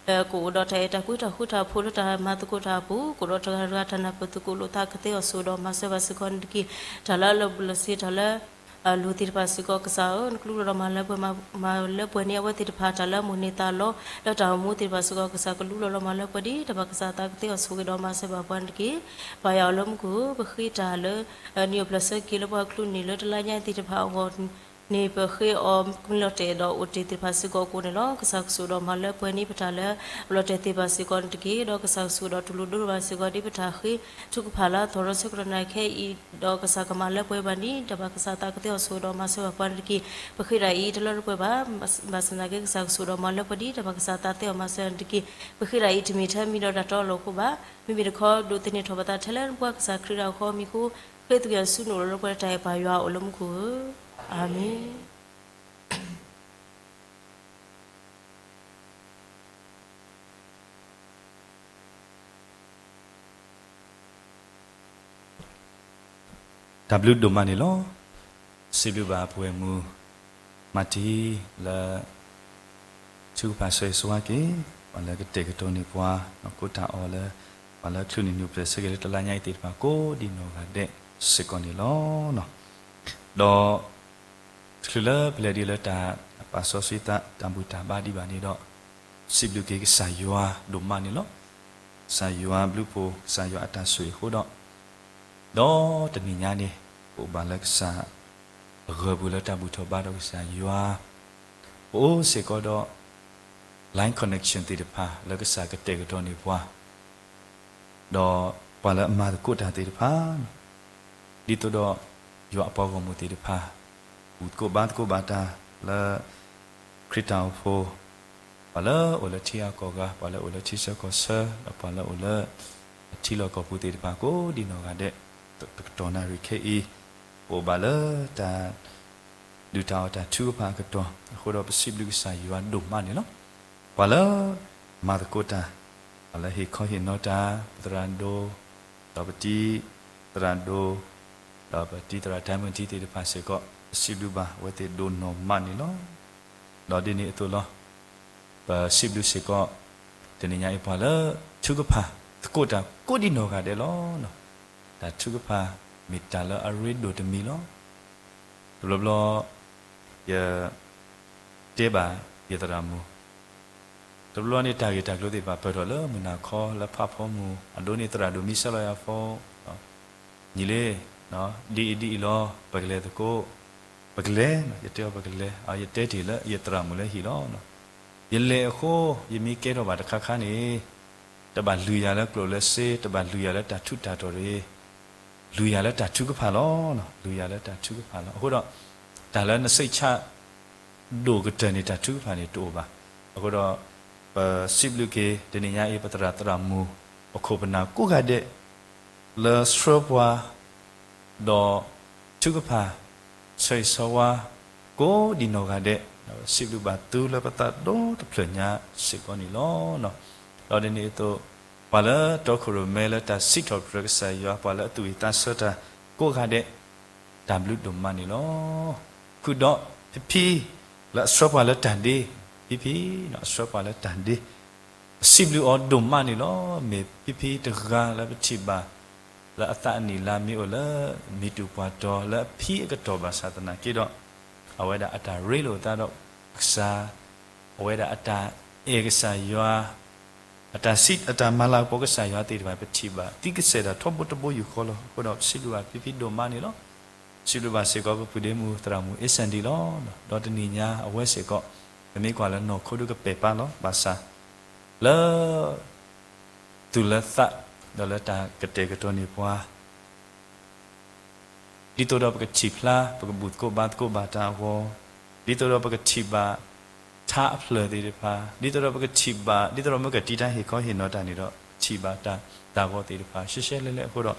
ကအိၣ်ဒီးတၢ်အဲၣ်တၢ်ကွံတၢ်ဃူတၢ်ဖိးလၢတၢ်မၤသကိးတၢ်အပူၤ, ကအိၣ်ဒီးတဂၤတဂၤတၢ်နၢ်ပၢၢ်သကိးလိာ်သး ကသ့အီၤဆူၣ်ဒီးမၤစၢၤဘၣ်စ့ၢ်ကီးန့ၣ်တက့ၢ်. တၢ်လၢအလၢာ်ဘူၣ်လၢာ်စ့ၤ တၢ်လၢ အလိၤသ့ၣ်တဖၣ်စ့ၢ်ကီး ကစၢ်ဧၢ, နကလူလီၤဒီးမၤလၢပှဲၤ, မၤလၢပှဲၤန့ၢ်အဝဲသ့ၣ်တဖၣ် တၢ်လၢအမိၣ်န့ၢ်သးလီ လၢတၢ်အိၣ်မူသ့ၣ်တဖၣ်စ့ၢ်ကီး ကစၢ်ကလူလီၤဒီးမၤလၢပှဲၤဒ်တၢ်ဘၣ်ကစၢ်သး ကသ့အီၤဆိၣ်ဂ့ၤဒီးမၤစၢၤဘၣ်ပှၤန့ၣ်တက့ၢ်. ပၢ်ယွၤလၢမူခိၣ်ဧၢ, ပဃ့တၢ်လၢ နံၣ်အိၣ်ဖျဲၣ်ဆၢက့ၤလၢပှၤကလူးန့ၣ် လၢတလါညါသ့ၣ်တဖၣ်အဂီၢ်န့ၣ် ပဃ့အီၤမ့ၢ်လီၤတဲာ်ဒီးအိၣ်တ့ၢ်သ့ၣ်တဖၣ်စ့ၢ်ကီးအဃိန့ၣ်လီၤ. ကစၢ်ကဆိၣ်ဒီးမၤလၢပှဲၤန့ၢ်ပတၢ်လၢအလီၤတဲာ်သ့ၣ်တဖၣ်စ့ၢ်ကီးန့ၣ်တက့ၢ်. ဒီးကစၢ်ကဆိၣ်ဒီးတူၢ်လိာ်ဒိၣ်ဘၣ်စ့ၢ်ကီးဒ်ပတၢ်ဃ့ထုကဖၣ်လၢအသီၣ်ရီဆၢကတီၢ်နၢ်ခဲအံၤ, ဒီးကစၢ်ကမၤလၢပှဲၤဘၣ်န့ၣ် တၢ်ဘၣ်ကစၢ်သးကသ့အီၤဆိၣ်ဂ့ၤဒီးမၤစၢၤဘၣ်ပှၤန့ၣ်တက့ၢ်. ပဃ့တၢ်အံၤတလၢတပှဲၤဘၣ်, ဘၣ်ဆၣ်သနာ်က့ ကစၢ်ကဆိၣ်ဒီးမၤလၢပှဲၤဒ်တၢ်ဘၣ်ကစၢ်သးသ့အီၤမၤစၢၤန့ၣ်တက့ၢ်. ပဃ့တၢ်အံၤတမ့ၢ်ထဲမံၤဒီးတၢ်တီအလိၤအဃိဘၣ်, မ့မ့ၢ်တခီဒိးသန့ၤထီၣ်ပသးထဲလၢနဖိခွါကစၢ်ခရံာ်အတၢ်အိၣ်မူအဃိ, ဃ့သုက့ၤဆူနအိၣ်လၢပှဲၤတၢ်အဲၣ်ပၢ်ယွၤအိၣ်လၢမူခိၣ်ဧၢ, အၤမ့ၣ်. တၢ်ဘျုးဒိၣ်မးန့ၣ်လီၤ. စံးဘျုးဘၣ်ပဝဲၢ်မုၣ် မၤတံၢ်လၢ ထုကဖၣ်ဆိၣ်ဂ့ၤဆိၣ်ဝါက့ၤ ပှၤလၢကတဲာ်ကတီၤန့ၢ်ပှၤ နီၢ်ခိတၢ်အီၣ်လၢ ပှၤလၢချုးန့ၢ်နံၣ်အိၣ်ဖျဲၣ်ဆၢက့ၤလၢတလါညါအံၤသ့ၣ်တဖၣ် ကိးဒံနီၢ်ဂၤဒဲးစ့ၢ်ကီးန့ၣ်လီၤ. ဒီး တချုးလၢပလဲၤဒ်လၢတၢ်ပာ်စီဆှံတၢ်ဘူၣ်တၢ်ဘါဒံးဘၣ်န့ၣ်ဒီး စံးဘျုးက့ၤကစၢ်ယွၤဒိၣ်မးန့ၣ်လီၤ. ကစၢ်ယွၤဘျုးဖှိၣ် ကစၢ်ယွၤအတၢ်ဆိၣ်ဂ့ၤအဃိဒီး ဒီးတနံၤညါန့ၣ် ပအိၣ်ဘၣ်လၢကစၢ် အဂၢၤပူၤလၢတၢ်ဘူၣ်ထီၣ်ဘါထီၣ်ကစၢ်ယွၤ, ပအိၣ်စ့ၢ်ကီးဒီး line connection သ့ၣ်တဖၣ်လၢကစၢ်ကတဲာ်ကတီၤန့ၢ်ပှၤ ဒီးပှၤလၢအမၤသကိးတၢ်သ့ၣ်တဖၣ်, ဒ်သိးဒီး ယွၤအပှၤဂီၢ်မုၢ်သ့ၣ်တဖၣ် ဘူၣ်သကိးဘါသကိးဘၣ်တၢ်လၢ ခရံာ်တၢ်အိၣ်ဖှိၣ်, ပှၤလၢအိၣ်လၢထံဂၤကီၢ်ဂၤ, ပှၤလၢအိၣ်လၢထံဆၢကီၢ်ဆၢ, ဒီးပှၤလၢအိၣ်လၢ အထံလီၢ်ကီၢ်ပူၤသ့ၣ်တဖၣ် ကိးဒံနီၢ်ဂၤဒဲး, တကတီၢ်နၣ်ရံၣ်ခဲအံၤ ပအိၣ်ဘၣ်လၢတၢ် ဒုၣ်တၢ်အီၣ်တၢ်ထုကဖၣ်အကတီၢ်, အဃိဒီးပစံးဘျုးကစၢ်ယွၤဒိၣ်မးန့ၣ်လီၤ. ပှၤလၢမၤသကိးတၢ်, ပှၤလၢဟ့ၣ်ခီဟ့ၣ်နီၤတၢ်, ပသရၣ်ဒိၣ်, ဒီးပတံၤသရၣ်ဒိၣ်, ဒီးပတံၤသရၣ်တၢ်မုၢ်တံၤသ့ၣ်တဖၣ်စ့ၢ်ကီး, ပစံးဘျုးဘၣ်အဝဲသ့ၣ်ဒိၣ်နီၢ်မးန့ၣ်လီၤ. ဒီးဒ်န့ၣ်အသိးလီၤ. ပစံးဘျုးစ့ၢ်ကီး တနံၤညါအံၤပှၤလၢ ထုကဖၣ်သကိးတၢ်ကိးဒံနီၢ်ဂၤဒဲးလီၤ. တၢ်ထုကဖၣ်မ့ၢ်တၢ်လၢအရ့ဒိၣ်တမံၤလီၤ. တဘျီဘျီ ယတဲဘၣ်ယသရၣ်မုၣ်, တဘျီဘျီန့ၣ် တၢ်ဂ့ၢ်တၢ်ကျိၤသ့ၣ်တဖၣ် ပၢၢ်ထီၣ်လၢမုၢ်နၤခီလၢဖးဖီမုၢ် အဒိန့ၣ်သရၣ်ဒိၣ်မံဆၢလီၤယၤဖိ ညီလ့, ဒ်အံၤဒ်အံၤလီၤ, ပကလဲၤသကိး, ပကလဲၤ, ယတဲအီၤပကလဲၤ, ယတဲတ့ၢ်လၢယသရၣ်မုၣ်လၢဟံၣ်လီၤ. ယလဲၤအဃိ ယမ့ၢ်ကဲထီၣ်ဘၣ်တခါခါန့ၣ် တဘၣ်လုၢ်ယၤလၢကျိၣ်လၢစ့, တဘၣ်လုၢ်ယၤလၢတၢ်ထူးတၢ်တီၤတဂ့ၤ, လုၢ်ယၤလၢတၢ်ထုကဖၣ်လီၤ. လုၢ်ယၤလၢတၢ်ထုကဖၣ်လီၤ. အဃိဒီး တၢ်လၢနစိတ်ချ ဒိၣ်ကတၢၢ်န့ၣ် တၢ်ထုကဖၣ်န့ၣ်တအိၣ်ဘၣ်. အဃိဒီး ပစံးဘျုးက့ၤ တနံၤညါအံၤ ပသရၣ်သရၣ်မုၣ် ပခိၣ်ပနၢ်ကိးဂၤဒဲး လၢဆှၢပှၤ ဒီးထုကဖၣ် ဆၢဂ့ၤဆၢဝါ ကိးဒံနီၢ်ဂၤဒဲး, စံးဘျုးဘၣ်သုလၢပသးဒီတဖျၢၣ်ညါစ့ၢ်ကီးန့ၣ်လီၤ. ဒီးဒ်န့ၣ်အသိး ပှၤလၢတီခိၣ်ရိၣ်မဲလၢတၢ်စံးထီၣ်ပတြၢၤကစၢ်ယွၤ, ပှၤလၢအသူၣ်ဝံၣ်သးဆၢတၢ်ကိးဂၤဒဲး တၢ်ဘျုးဒိၣ်မးန့ၣ်လီၤ. ဃုာ်ဒီးဖံဖံ လၢအဆှၢပှၤလၢတၢ်ဒ့, ဖံဖံ အဆှၢပှၤလၢတၢ်ဒ့ ပစံးဘျုးအီၤဒိၣ်မးန့ၣ်လီၤ. မ့ၢ်ဖံဖံတဂၤလၢပထံၣ်ဘၣ် လၢအသးအနံၣ်လါမ့ၢ်အိၣ်လၢမံၤတူာ်ပှၢ်တီၤ လၢအဖံအကတီၢ်ဘၣ်ဆၣ်သနာ်က့ဒီး အဝဲဒၣ်အတၢ်ရ့လိာ်သးဒီးကစၢ်, အဝဲဒၣ်အတၢ်အဲၣ်ကစၢ်ယွၤ, အတၢ်စံး အတၢ်မၤလၤကပီၤကစၢ်ယွၤသ့ၣ်တဖၣ် ပထံၣ်ဘၣ်သံကစဲၢ်ဒၣ်ထီဘိတဘိယူၢ်ဃီလီၤ. အဃိဒီးပစံးဘျုးဘၣ်ဖံဖံဒိၣ်မးန့ၣ်လီၤ. စံးဘျုးဘၣ်စ့ၢ်ကီးပပုၢ်ဒ့မုၣ်သရၣ်မုၣ်အ့စၣ်ဒံလီၤ. ဒီးတနံၤညါအဝဲစ့ၢ်ကီး ပမ့ၢ်ကွၢ်လၢနီၢ်ခိဒုကပဲာ်ပၢ်လီၤ. ဘၣ်ဆၣ် လၢ သူၣ်လၢသး ဒီးလၢတၢ်ကတဲာ်ကတီၤန့ၢ်ပှၤ ဒ်သိးဒီးပကထံၣ်ဖျါ ပကဘူၣ်သကိးဘါသကိးဘၣ်တၢ်အဂီၢ်, ဒ်သိးဒီးပကထံၣ်ဘၣ် ထါအဖျၢၣ်သ့ၣ်တဖၣ်, ဒ်သိးဒီးပကထံၣ်ဘၣ် ဒ်သိးဒီးမ့ၢ်ကတံာ်တၢ်ဟ့ၣ်ခီဟ့ၣ်နီၤတၢ်န့ၣ်ဒီး ပထံၣ်ဘၣ်တၢ် တၢ်ဂီၤသ့ၣ်တဖၣ် ရှဲရှဲလဲလဲအဃိဒီး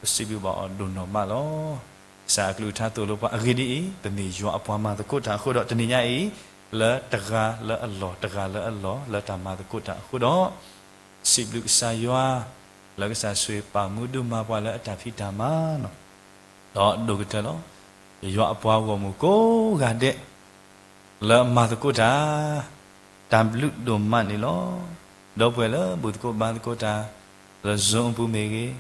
ပစံးဘျုးဘၣ်အီၤဒိၣ်နီၢ်မးလီၤ. ကစၢ်အကလုၢ်ကထါသိၣ်လိပှၤအဂ့ၢ်ဒ်အံၤ, ပမ့ၢ်ယွၤအပှၤမၤသကိးတၢ်အဃိဒီး တနံၤညါအံၤ လၢတဂၤလၢအလီၢ် တဂၤလၢအလီၢ် လၢတၢ်မၤသကိးတၢ်အဃိဒီး စံးဘျုးကစၢ်ယွၤ လၢကစၢ်ဆိၣ်ဂ့ၤပာ်မူဒုးမၤပှၤလၢအတၢ်ဖံးတၢ်မၤန့ၣ်, ဒီးဒိၣ်ကတၢၢ်လီၤ. ယွၤအပှၤဂီၢ်မုၢ်ကိးဂၤဒဲး လၢအမၤသကိးတၢ် တၢ်ဘျုးဒိၣ်မးန့ၣ်လီၤ. ဒီပုၢ်ဝဲၢ်လၢဘူၣ်သကိးဘါသကိးတၢ် လၢ Zoom အပူၤမ့ၢ်ဂ့ၤ,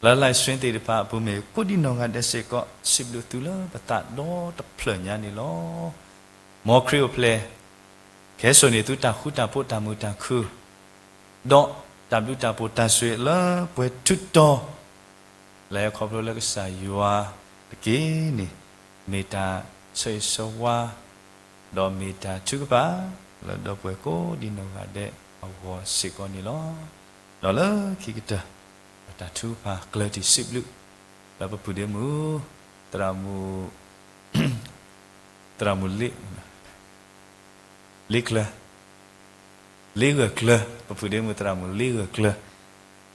လၢ live stream သ့ၣ်တဖၣ်အပူၤမ့ၢ်ဂ့ၤ ကိးဒံနီၢ်ဂၤဒဲးစ့ၢ်ကီး စံးဘျုးသုလၢပသးဒီတဖျၢၣ်ညါန့ၣ်လီၤ. မ်ခရံာ်အိၣ်ဖျဲၣ် ကဟဲစိာ်န့ၢ်သုတၢ်ဃူတၢ်ဖိးတၢ်မုာ်တၢ်ခုၣ် ဒီးတၢ်ဘျုးတၢ်ဖှိၣ်တၢ်ဆိၣ်ဂ့ၤလၢပှဲၤထူတီၤ လၢခီဖျိလၢကစၢ်ယွၤတက့ၢ်န့ၣ် မ့ၢ်တၢ်ဆိၣ်ဂ့ၤဆိၣ်ဝါ ဒီးမ့ၢ်တၢ်ထုကဖၣ် လၢဒီပုၢ်ဝဲၢ်ကိးဒံနီၢ်ဂၤဒဲးအဂီၢ်စ့ၢ်ကီးန့ၣ်လီၤ. ဒီးလၢခံကတၢၢ် တၢ်ထုကဖၣ်ကျၢၢ်တံၢ်စံးဘျုး လၢပပုၢ်ဒ့မုၣ် သရၣ်မုၣ် သရၣ်မုၣ်လ့ လ့ကျၢၤ လ့ဂၢၢ်ကျၢၤ ပပုၢ်ဒ့မုၣ်သရၣ်မုၣ်လ့ဂၢၢ်ကျၢၤ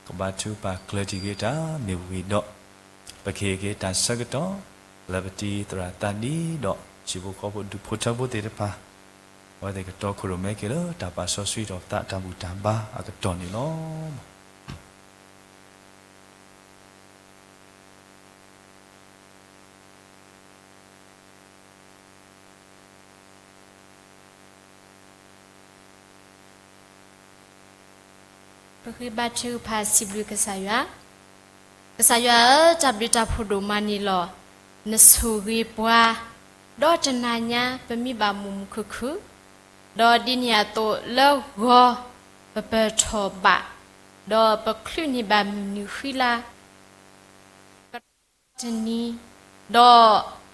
ကဘါထုကဖၣ်ကျၢၢ်တံၢ်ဂ့ၤတၢ်မ့ၢ်ဝံၤဒီး ပကဟ့ၣ်က့ၤတၢ်ဆၢကတီၢ် လၢပတံၤသရၣ်သးဒံဒီး ဟံၣ်ဖိဃီဖိဒူၣ်ဖိထၢဖိသ့ၣ်တဖၣ် အဝဲသ့ၣ်ကတီခိၣ်ရိၣ်မဲက့ၤလၢတၢ်ပာ်စီဆှံထီၣ်ပသးတၢ်ဘူၣ်တၢ်ဘါအကတီၢ်န့ၣ်လီၤ. ပဃ့ဘါထုကဖၣ်စံးဘျုးကစၢ်ယွၤ, ကစၢ်ယွၤဧၢ, တၢ်ဘျုးတၢ်ဖှိၣ်ဒိၣ်မးန့ၣ်လီၤ. နဆိၣ်ဂ့ၤပှၤ ဒီးတနၤညါပမံဘၣ်မုာ်မုာ်ခုၣ်ခုၣ်, ဒီးဒ်န့ၣ်အသိးလၢဂီၤ ပပၢၢ်ထီၣ်ဘၣ်, ဒီးပချုးန့ၢ်ဘၣ်မုၢ်နံၤဃံလၤ တနံၤ, ဒီး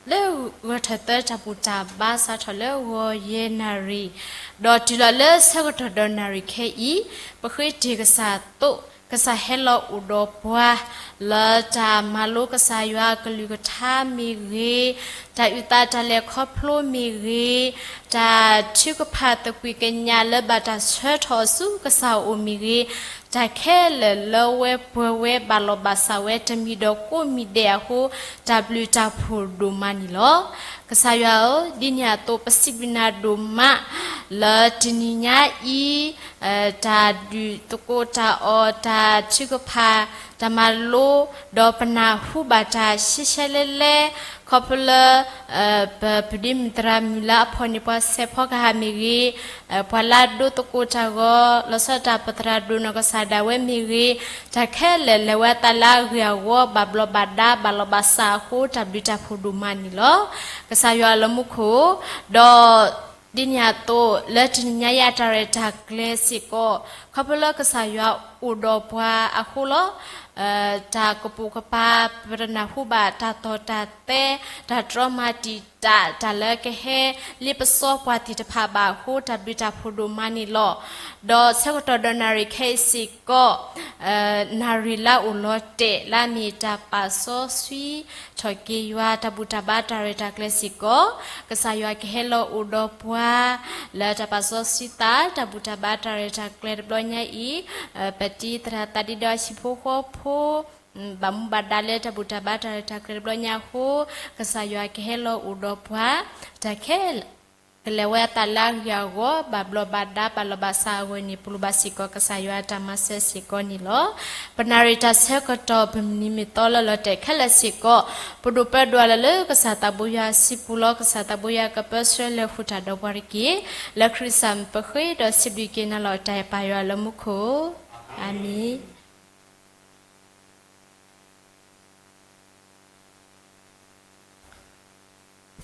လၢဂီၤထၢၣ်သၢတၢ်ဘူၣ်တၢ်ဘါစးထီၣ်လၢဂီၤယဲၢ်နၣ်ရံၣ်, ဒီးတုၤလီၤလၢဆၢကတီၢ်ဒီးနၣ်ရံၣ်ခဲအံၤ, ပဃ့တ့ၢ်ကစၢ်သိး ကစၢ်ဟဲလီၤအိၣ်ဒီးပှၤ လၢတၢ်မၤလိကစၢ်ယွၤအကလုၢ်ကထါမ့ၢ်ဂ့ၤ, တၢ်အုၣ်သးတၢ်လဲၤခီဖျိမ့ၢ်ဂ့ၤ, တၢ်ထုကဖၣ်သကွံာ်ကညးလၢဘၣ်တၢ်ဆှၢထီၣ်ဆူကစၢ်အအိၣ်မ့ၢ်ဂ့ၤ, တၢ်ခဲလၢာ်လၢဝဲပှဲၤဝဲဘၣ်လီၤဘၣ်စးဝဲတမံၤဒီးကိးမံၤဒဲးအဃိ, တၢ်ဘျုးတၢ်ဖှိၣ်ဒိၣ်မးန့ၣ်လီၤ. ကစၢ်ယွၤဧၢ, ဒ်န့ၣ်အသိးပစံးဘျုးနၤဒိၣ်မး လၢတနံၤညါအံၤ တၢ်ဒုးသကိးတၢ်အီၣ် တၢ်ထုကဖၣ် တၢ်မၤလိ, ဒီးပနၢ်ဟူဘၣ်တၢ်ရှဲရှဲလဲလဲ ခီဖျိလၢ ပပုၢ်ဒ့မုၣ်သရၣ်မုၣ်လၢအဖီၣ်န့ၢ်ပှၤဆဲးဖီကဟၣ်မ့ၢ်ဂ့ၤ, ပှၤလၢအဒိသကိးတၢ်ဂီၤ လီၤဆီဒၣ်တၢ်ပသရၣ်ဒိၣ်နီၢ်ကစၢ်ဒၣ်ဝဲမ့ၢ်ဂ့ၤ, တၢ်ခဲလၢာ်လဲၤဝဲအသးလၢအဂ့ၤအဂီၢ် ဘၣ်ဘျီးဘၣ်ဒါ ဘၣ်လီၤဘၣ်စးအဃိ တၢ်ဘျုးတၢ်ဖှိၣ်ဒိၣ်မးန့ၣ်လီၤ. ကစၢ်ယွၤလၢမူခိၣ်, ဒီး ဒ်န့ၣ်အသိး လၢတနံၤညါအံၤအတၢ်ရဲၣ်တၢ်ကျဲၤစ့ၢ်ကီး ခီဖျိလၢကစၢ်ယွၤအိၣ်ဒီးပှၤအဃိလီၤ. တၢ်ကပိာ်ကပၤ ပတနၢ်ဟူဘၣ်တၢ်သီၣ်တၢ်သဲ, တၢ်တြီမၤတံာ်တာ် တၢ်လၢကဟဲလ့ပစီပှၤသ့ၣ်တဖၣ်ဘၣ်အဃိ တၢ်ဘျုးတၢ်ဖှိၣ်ဒိၣ်မးန့ၣ်လီၤ. ဒီးဆၢကတီၢ်ဒီးနၣ်ရံၣ်ခဲအံၤစ့ၢ်ကီး နၣ်ရံၣ်လၢအအိၣ်လီၤတဲာ်လၢအမ့ၢ်တၢ်ပာ်စီဆှံထီၣ်က့ၤယွၤ တၢ်ဘူၣ်တၢ်ဘါတၢ်ရဲၣ်တၢ်ကျဲၤစ့ၢ်ကီး ကစၢ်ယွၤကဟဲလီၤအိၣ်ဒီးပှၤ လၢတၢ်ပာ်စီဆှံသး တၢ်ဘူၣ်တၢ်ဘါတၢ်ရဲၣ်တၢ်ကျဲၤတဘျီညါအံၤ, ပတံၤသရၣ်သးဒံဒီးဟံၣ်ဖိဃီဖိ ဘၣ်မူဘၣ်ဒါလၢတၢ်ဘူၣ်တၢ်ဘါတၢ်ရဲၣ်တၢ်ကျဲၤတဘျီညါအဃိ, ကစၢ်ယွၤကဟဲလီၤအိၣ်ဒီးပှၤ တၢ်ခဲလၢာ် ကလဲၤဝဲအသးလၢအဂ့ၤအဂီၢ် ဘၣ်ဘျီးဘၣ်ဒါ ဘၣ်လီၤဘၣ်စးအဂီၢ်န့ၣ် ပလိၣ်ဘၣ်စ့ၢ်ကီး ကစၢ်ယွၤအတၢ်မၤစၢၤစ့ၢ်ကီးန့ၣ်လီၤ. ပနၣ်ရံၣ်တၢ်ဆၢကတီၢ် ပမုၢ်နံၤမုၢ်သီလၢလီၤတဲာ်ခဲလၢာ်စ့ၢ်ကီး ပဒိၣ်ပၢဒိၣ်အလၢာ်လၢကစၢ်သးဘိယွၤအစုပူၤလီၤ. ကစၢ်သးဘိယွၤကပၢဆှၢလဲၤဃုာ်တၢ်ဒီးပှၤတက့ၢ်. လၢခရံာ်စၢ်မုၢ်ပဃ့ဒီးစံးဘျုးက့ၤနၤလီၤ တၢ်အဲၣ်ပၢ်ယွၤလၢမူခိၣ်, အၤမ့ၣ်.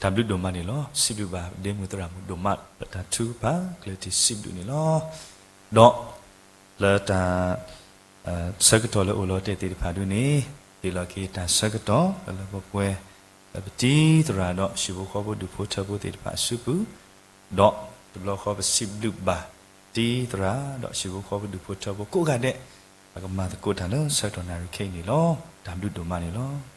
တၢ်ဘျုးဒိၣ်မးန့ၣ်လီၤ. စံးဘျုးဘၣ်ဒ့မုၣ်သရၣ်မုၣ်ဒိၣ်မး လၢတၢ်ထုကဖၣ်ကျၢၢ်တံၢ်စံးဘျုးန့ၣ်လီၤ. ဒီးလၢတၢ် ဆၢကတီၢ်လၢအိၣ်လီၤတဲာ်သ့ၣ်တဖၣ်ဒ်န့ၣ် ဟ့ၣ်လီၤက့ၤတၢ်ဆၢကတီၢ် လၢလၢပှဲၤပှဲၤ လၢပတံၤသရၣ်ဒီးဟံၣ်ဖိဃီဖိဒူၣ်ဖိထၢဖိသ့ၣ်တဖၣ်အစုပူၤ, ဒီးတဘျီဃီပစံးဘျုးဘၣ် တံၤသရၣ်ဒီးဟံၣ်ဖိဃီဖိဒူၣ်ဖိထၢဖိကိးဂၤဒဲး, ပ ကမၤသကိးတၢ်လၢဆၢကတီၢ်နၣ်ရံၣ်ခဲအံၤန့ၣ်လီၤ. တၢ်ဘျုးဒိၣ်မးန့ၣ်လီၤ.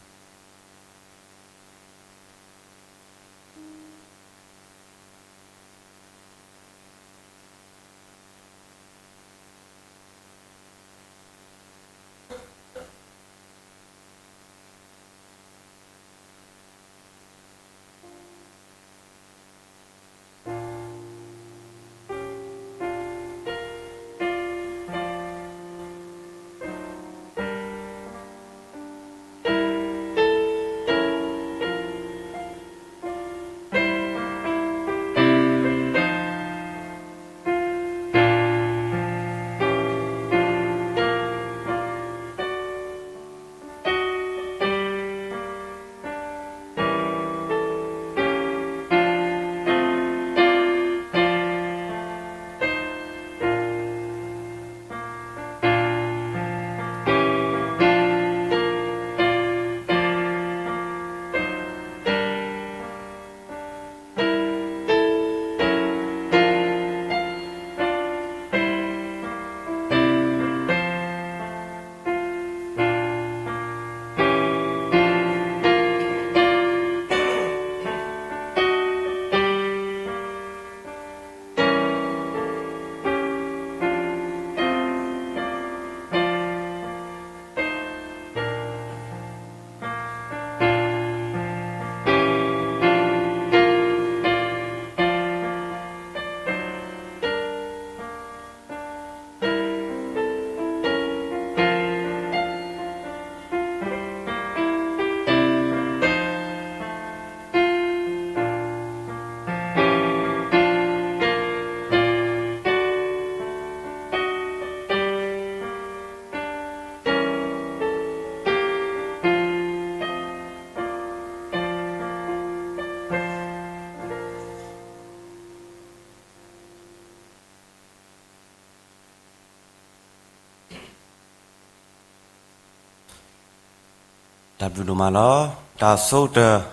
တၢ်ဘျုးဒိၣ်မးလီၤ. တၢ်ဆိကတၢၢ်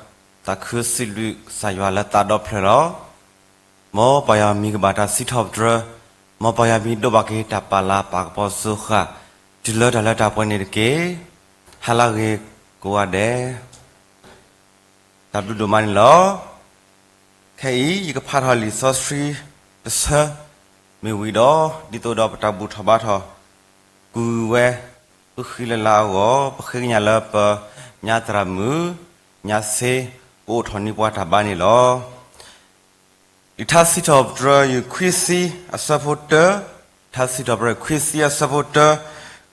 သးခုစံးဘျုးကစၢ်ယွၤလၢသးဒီဖျၢၣ်လီၤ. မ်ပှၤယွၤမံၤကဘၣ်တၢ်စံးထီၣ်ပတြၢၤ, မ်ပှၤယွၤမံၤဒိးဘၣ်က့ၤတၢ်ပာ်လၤပာ်ကပီၤစၢဃာ် တုၤလၢတၢ်လၢတၢ်ပှဲၤန့ၣ်တက့ၢ်. ဟါလၢအဂ့ၤကိးဂၤဒဲး တၢ်ဘျုးဒိၣ်မးန့ၣ်လီၤ. ခဲအံၤ ယကဖးထီၣ်လံာ်စီဆှံတဆၢ မ့ၢ်ဝံၤဒီး ဒ်သိးဒီးပတၢ်ဘူၣ်ထီၣ်ဘါထီၣ် ကွံာ်ဝဲ ဃံဃံလၤလၤအဂီၢ် ပဃ့ကညးလၢပ ညါသရၣ်မုၣ် ညါဆ့ ကအိးထီၣ်န့ၢ်ပှၤတၢ်ဘါန့ၣ်လီၤ. လံာ်ထါစံးထီၣ်ပတြၢၤ ယွၤခွံဆံ အဆၢဖိတၢ, ထါစံးထီၣ်ပတြၢၤ ခွံဆံ အဆၢဖိတၢ,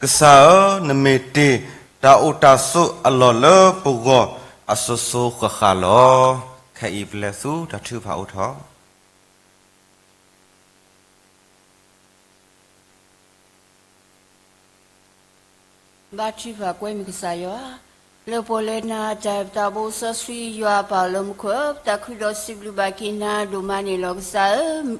ကစၢ်ဧၢ, နမ့ၢ်တ့ၢ်တၢ်အိၣ်တၢ်ဆိးအလီၢ်လၢပဂီၢ် အစိၤစိၤဃၣ်ဃၣ်လီၤ. ခဲအံၤပလဲၤဆူတၢ်ထုကဖၣ်အိၣ်ထီၣ် ဘါထုကဖၣ်ကွဲမုာ်ကစၢ်ယွၤ, လၢပှၤလၢနၤ တၢ်အဲၣ်ပသးဘိစီဆှံယွၤပာ်အီၤလၢမူခိၣ်, ပသးခုဒီးစံးဘျုးဘၣ်က့ၤနၤဒိၣ်မးန့ၣ်လီၤ. ကစၢ်ဧၢ,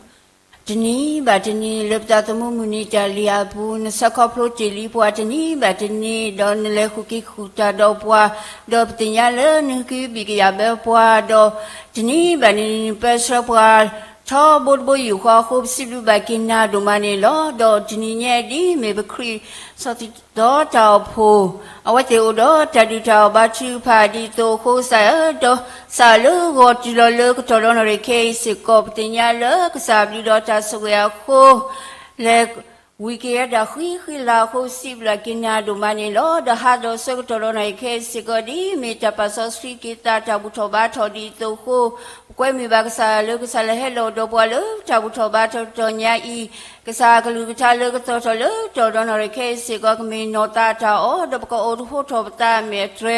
တနံၤဘၣ်တနံၤ လၢပသးသမူမုၢ်နံၤတၢ်လံၤအပူၤ နဆှၢခီဖျိတ့ၢ်လံပှၤတနံၤဘၣ်တနံၤ, ဒီးနလဲၤဃုာ်က့ၤဃုာ်တၢ်ဒီးပှၤ, ဒီးပသ့ၣ်ညါလၢနဟ့ၣ်ဂံၢ်ဘါကယၤဘၢပှၤ, ဒီးတနံၤဘၣ်တနံၤ နပၢဆှၢပှၤ ထီဘိတဘိယူၢ်ဃီအဃိ ပစံးဘျုးဘၣ်က့ၤနၤဒိၣ်မးန့ၣ်လီၤ. ဒီးတနံၤညါဒ်အမ့ၢ်ပခရံာ်စီၤသံၣ်ဒီတၢ်အိၣ်ဖှိၣ်, အဝဲသ့ၣ်အိၣ်ဒီးတၢ်ဒုၣ်တၢ်အီၣ်ဘါထုကဖၣ်ဒ်သိးအဃိကစၢ်ဧၢ, ဒီးကစၢ်လၢဂီၤတုၤလီၤလၢကတီၢ်ဒီနံၤခဲအံၤစ့ၢ်ကီး ပသ့ၣ်ညါလၢကစၢ်ဘျုးဒီးတၢ်ဆိၣ်ဂ့ၤအဃိ လဲၤဝံၤက့ၤဝဲဒၣ်ဃံဃံလၤအဃိ ပစံးဘျုးက့ၤနၤဒိၣ်မးန့ၣ်လီၤ. ဒီးဟါဒီးဆၢကတီၢ်ဒီနံၤခဲအံၤစ့ၢ်ကီး ဒ်အမ့ၢ်တၢ်ပာ်စီဆှံက့ၤသး တၢ်ဘူၣ်ထီၣ်ဘါထီၣ်ဒ်သိးအဃိ ပကွဲမုာ်ဘၣ်ကစၢ်လၢကစၢ်လဲၤဟဲလီၤဒီးပှၤလၢတၢ်ဘူၣ်ထီၣ်ဘါထီၣ်တတီၤညါအံၤ, ကစၢ်အကလုၢ်ကထါလၢကသီၣ်ထီၣ်လၢတတီၤဒီနံၤခဲအံၤစ့ၢ်ကီး ကမ့ၢ်နီၢ်သးတၢ်အီၣ်, ဒီးပကအိးထီၣ်ပသးအမဲာ်အတြဲ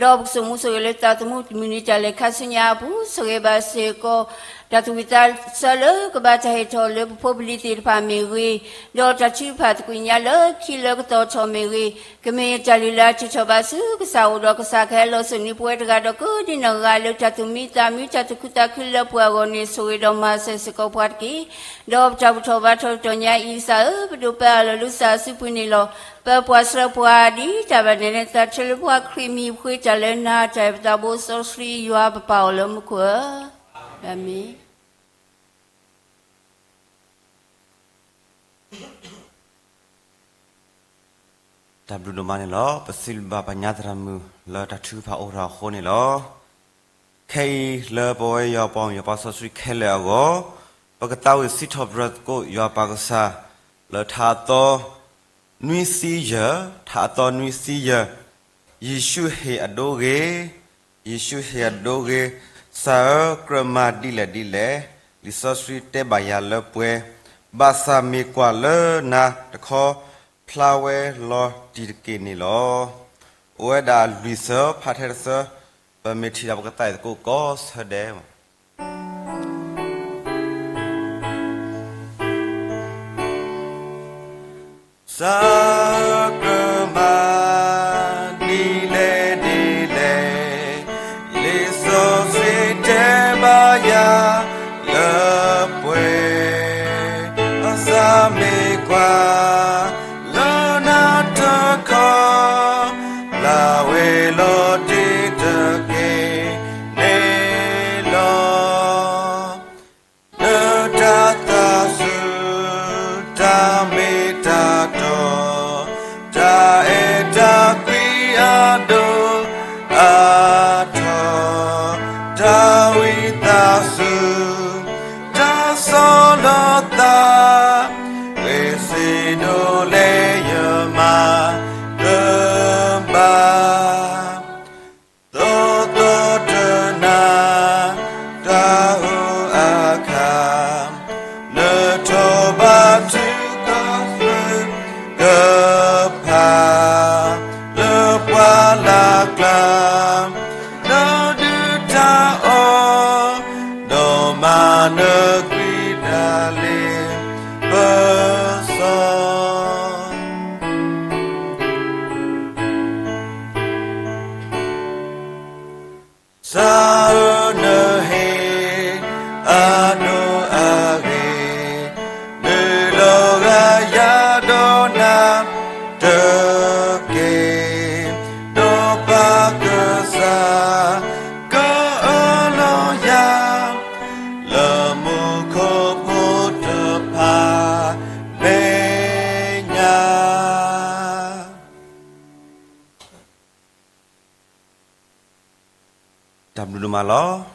ၤ, ဒီးပကဆိၣ်မူဆိၣ်ဂဲၤလၢသးသမူမုၢ်နံၤတၢ်လဲၤခါဆူညါအပူၤ ဆိၣ်ဂ့ၤဘၣ်စ့ၢ်ကီး တၢ်သူၣ်ဝံၣ်သးဆၢလၢကဘၣ်တၢ်ဟ့ၣ်ထီၣ်လၢပဖိပလံၤသ့ၣ်တဖၣ်မ့ၢ်ဂ့ၤ, ဒီးတၢ်ထုကဖၣ်သကွံာ်ညါလၢခံလၢကသီၣ်ထီၣ်မ့ၢ်ဂ့ၤ, ကမ့ၢ်တၢ်လုၢ်လၢ်အထံၣ်ထီၣ်ဘၣ်ဆူကစၢ်အအိၣ်ဒီး ကစၢ်ကဟဲလီၤစိာ်န့ၢ်ပဝဲတဂၤဒီးကိးဒ်နီၢ်ဂၤ လၢတၢ်သူၣ်မံသးမံ တၢ်သူၣ်ခုသးခုလၢပှၤအဂီၢ်န့ၣ် ဆိၣ်ဂ့ၤဒီးမၤစၢၤစ့ၢ်ကီးပှၤတက့ၢ်. ဒီးပတၢ်ဘူၣ်ထီၣ်ဘါထီၣ်တတီၤညါအံၤ ကစၢ်ဧၢ, ပဒိးပၢအလီၢ်လၢကစၢ်အစုပူၤန့ၣ်လီၤ. ပၢပှၤဆှၢပှၤဒ်တၢ်ဘၣ်နဲၣ်နဲၣ်သးဆၢလၢပှၤခရံာ်မံၤ ပဃ့တၢ်လၢနၤ တၢ်အဲၣ်ပသးဘိစီဆှံယွၤပပာ်အီၤလၢမူခိၣ်ဧၢ, အၤမ့ၣ်. တၢ်ဘျုးဒိၣ်မးန့ၣ်လီၤ. ပစံးဘျုးဘၣ်ပှၤညါသရၣ်မုၣ်လၢတၢ်ထုကဖၣ်အိၣ်ထီၣ်အဃိန့ၣ်လီၤ. ခဲအံၤလၢပဝဲယွၤပှၤမုၢ်ယွၤပှၤစီဆှံခဲလၢာ်အဂီၢ်, ပကသးဝံၣ်စံးထီၣ်ပတြၢၤသကိးယွၤပၢ်ကစၢ် လၢထါအသီနွံဆံယဲၢ်, ထါအသီနွံဆံယဲၢ်, ယ့ၣ်ၡူးဟ့ၣ်အဒိဂ့ၤ, ယ့ၣ်ၡူးဟ့ၣ်အဒိဂ့ၤ, ကစၢ်ဧၢ ကြၢးမၤဒ်လဲၣ်ဒ်လဲၣ်, လံာ်စီဆှံတဲဘၣ်ယၤလၢပှဲၤ, ဘၣ်ဆၣ်မ့ၢ်ကွၢ်လၢနၤတခီ ဖျါဝဲလီၤတံၢ်တက့ၢ်န့ၣ်လီၤ. အိၣ်ဝဲဒၣ်လွံၢ်ဆၢ ဖးထဲတဆၢ, ပမ့ၢ်ထံၣ်ဒီးပကသးဝံၣ်သကိးကိးဆၢဒဲး ကစၢ်ဧၢ ကြၢးမၤဒ်လဲၣ်ဒ်လဲၣ်, လံာ်စီဆှံတဲဘၣ်ယၤလၢပှဲၤ, ဘၣ်ဆၣ်မ့ၢ်ကွၢ်လၢနၤတခီ ဖျါဝဲလီၤတံၢ်တက့ၢ်န့ၣ်လီၤ. လၢတၢ်သးစူၤ တၢ်မ့ၢ်တၢ်တီ, တၢ်အဲၣ်တၢ်ကွံအဒိၣ်အထီ, တၢ်ဝံသးစူၤ တၢ်ဆီၣ်လီၤသး, ဂ့ၤစ့ဒိးလဲၣ်ယမၤကဘၣ် သီသီတနၤ တၢ်ဟူအခါ, နထိးဘၣ်ထုကဖၣ် လၢပှၢ်လၢ်ကျါ, နဒုၣ်တၢ်အီၣ်, ဒီးမၤနၢၤကွံာ်တၢ်လ့ပစီ ကစၢ်ဧၢ နဟ့ၣ်အဒိၣ်အဂ့ၤ, နုာ်လီၤဂာ်ယၤဒီးနၤတက့ၢ်, ဒီးပၢ်ကစၢ် ကအၢၣ်လီၤယၤ လၢမူခိၣ်ဖိတဖၣ်မဲာ်ညါ တၢ်ဘျုးဒိၣ်မးလီၤ.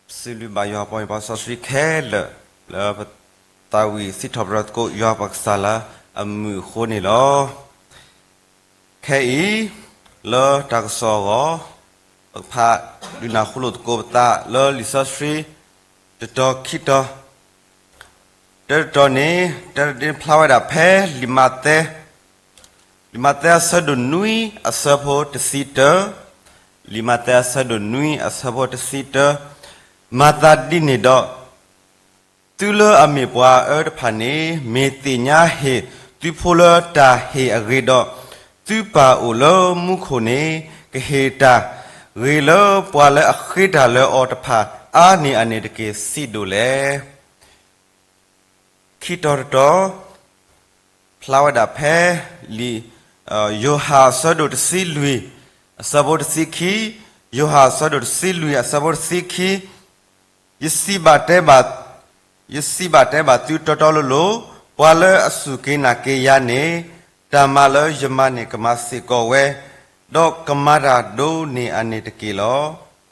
ပစံးဘျုးဘၣ်ယွၤပှၤမုၢ်ပှၤစီဆှံခဲလၢာ် လၢပသးဝံၣ်စံးထီၣ်ပတြၢၤသကိးယွၤပၢ်ကစၢ်လၢအမုာ်အဃိန့ၣ်လီၤ. ခဲအံၤ လၢတၢ်ကစီၣ်အဂီၢ် ပကဖးဒုးနၢ်ဟူလိာ်သကိးပသးလၢလံာ်စီဆှံ တတီၤခံတီၤ တၢတတီၤန့ၣ် တၢတတီၤန့ၣ်ဖျါဝဲဒၣ်ဖဲလံာ်မးသဲ, လံာ်မးသဲအဆၢဒိၣ်နွံအဆၢဖိတဆံတၢ, လံာ်မးသဲအဆၢဒိၣ်နွံအဆၢဖိတဆံတၢ, မၤသးဒ်န့ၣ်ဒီး, သုလၢအမ့ၢ်ပှၤအၢတဖၣ်န့ၣ် မ့ၢ်သ့ၣ်ညါဟ့ၣ်သုဖိလၢတၢ်ဟ့ၣ်အဂ့ၤဒီး, သုပၢ်အိၣ်လၢမူခိၣ်န့ၣ် ကဟ့ၣ်တၢ်ဂ့ၤလၢပှၤလၢအဃ့တၢ်လၢအီၤတဖၣ် အါန့ၢ်အန့ၣ်တက့ၢ်စံးဒိၣ်လဲၣ်. ခံတီၤတတီၤ ဖျါဝဲဒၣ်ဖဲလံာ် ယိၤဟၣ်အဆၢဒိၣ်တဆံလွံၢ် အဆၢဖိတဆံခံ, ယိၤဟၣ်အဆၢဒိၣ်တဆံလွံၢ် အဆၢဖိတဆံခံ, ယစံးဘၣ်တဲဘၣ်, ယစံးဘၣ်တဲဘၣ်သုတီတီလိၤလိၤ, ပှၤလၢအစူၢ်က့ၤနာ်က့ၤယၤန့ၣ် တၢ်မၤလၢယမၤန့ၣ် ကမၤစ့ၢ်ကီးဝဲ, ဒီးကမၤတၢ်ဒိးန့ၢ်အန့ၣ်တက့ၢ်လီၤ.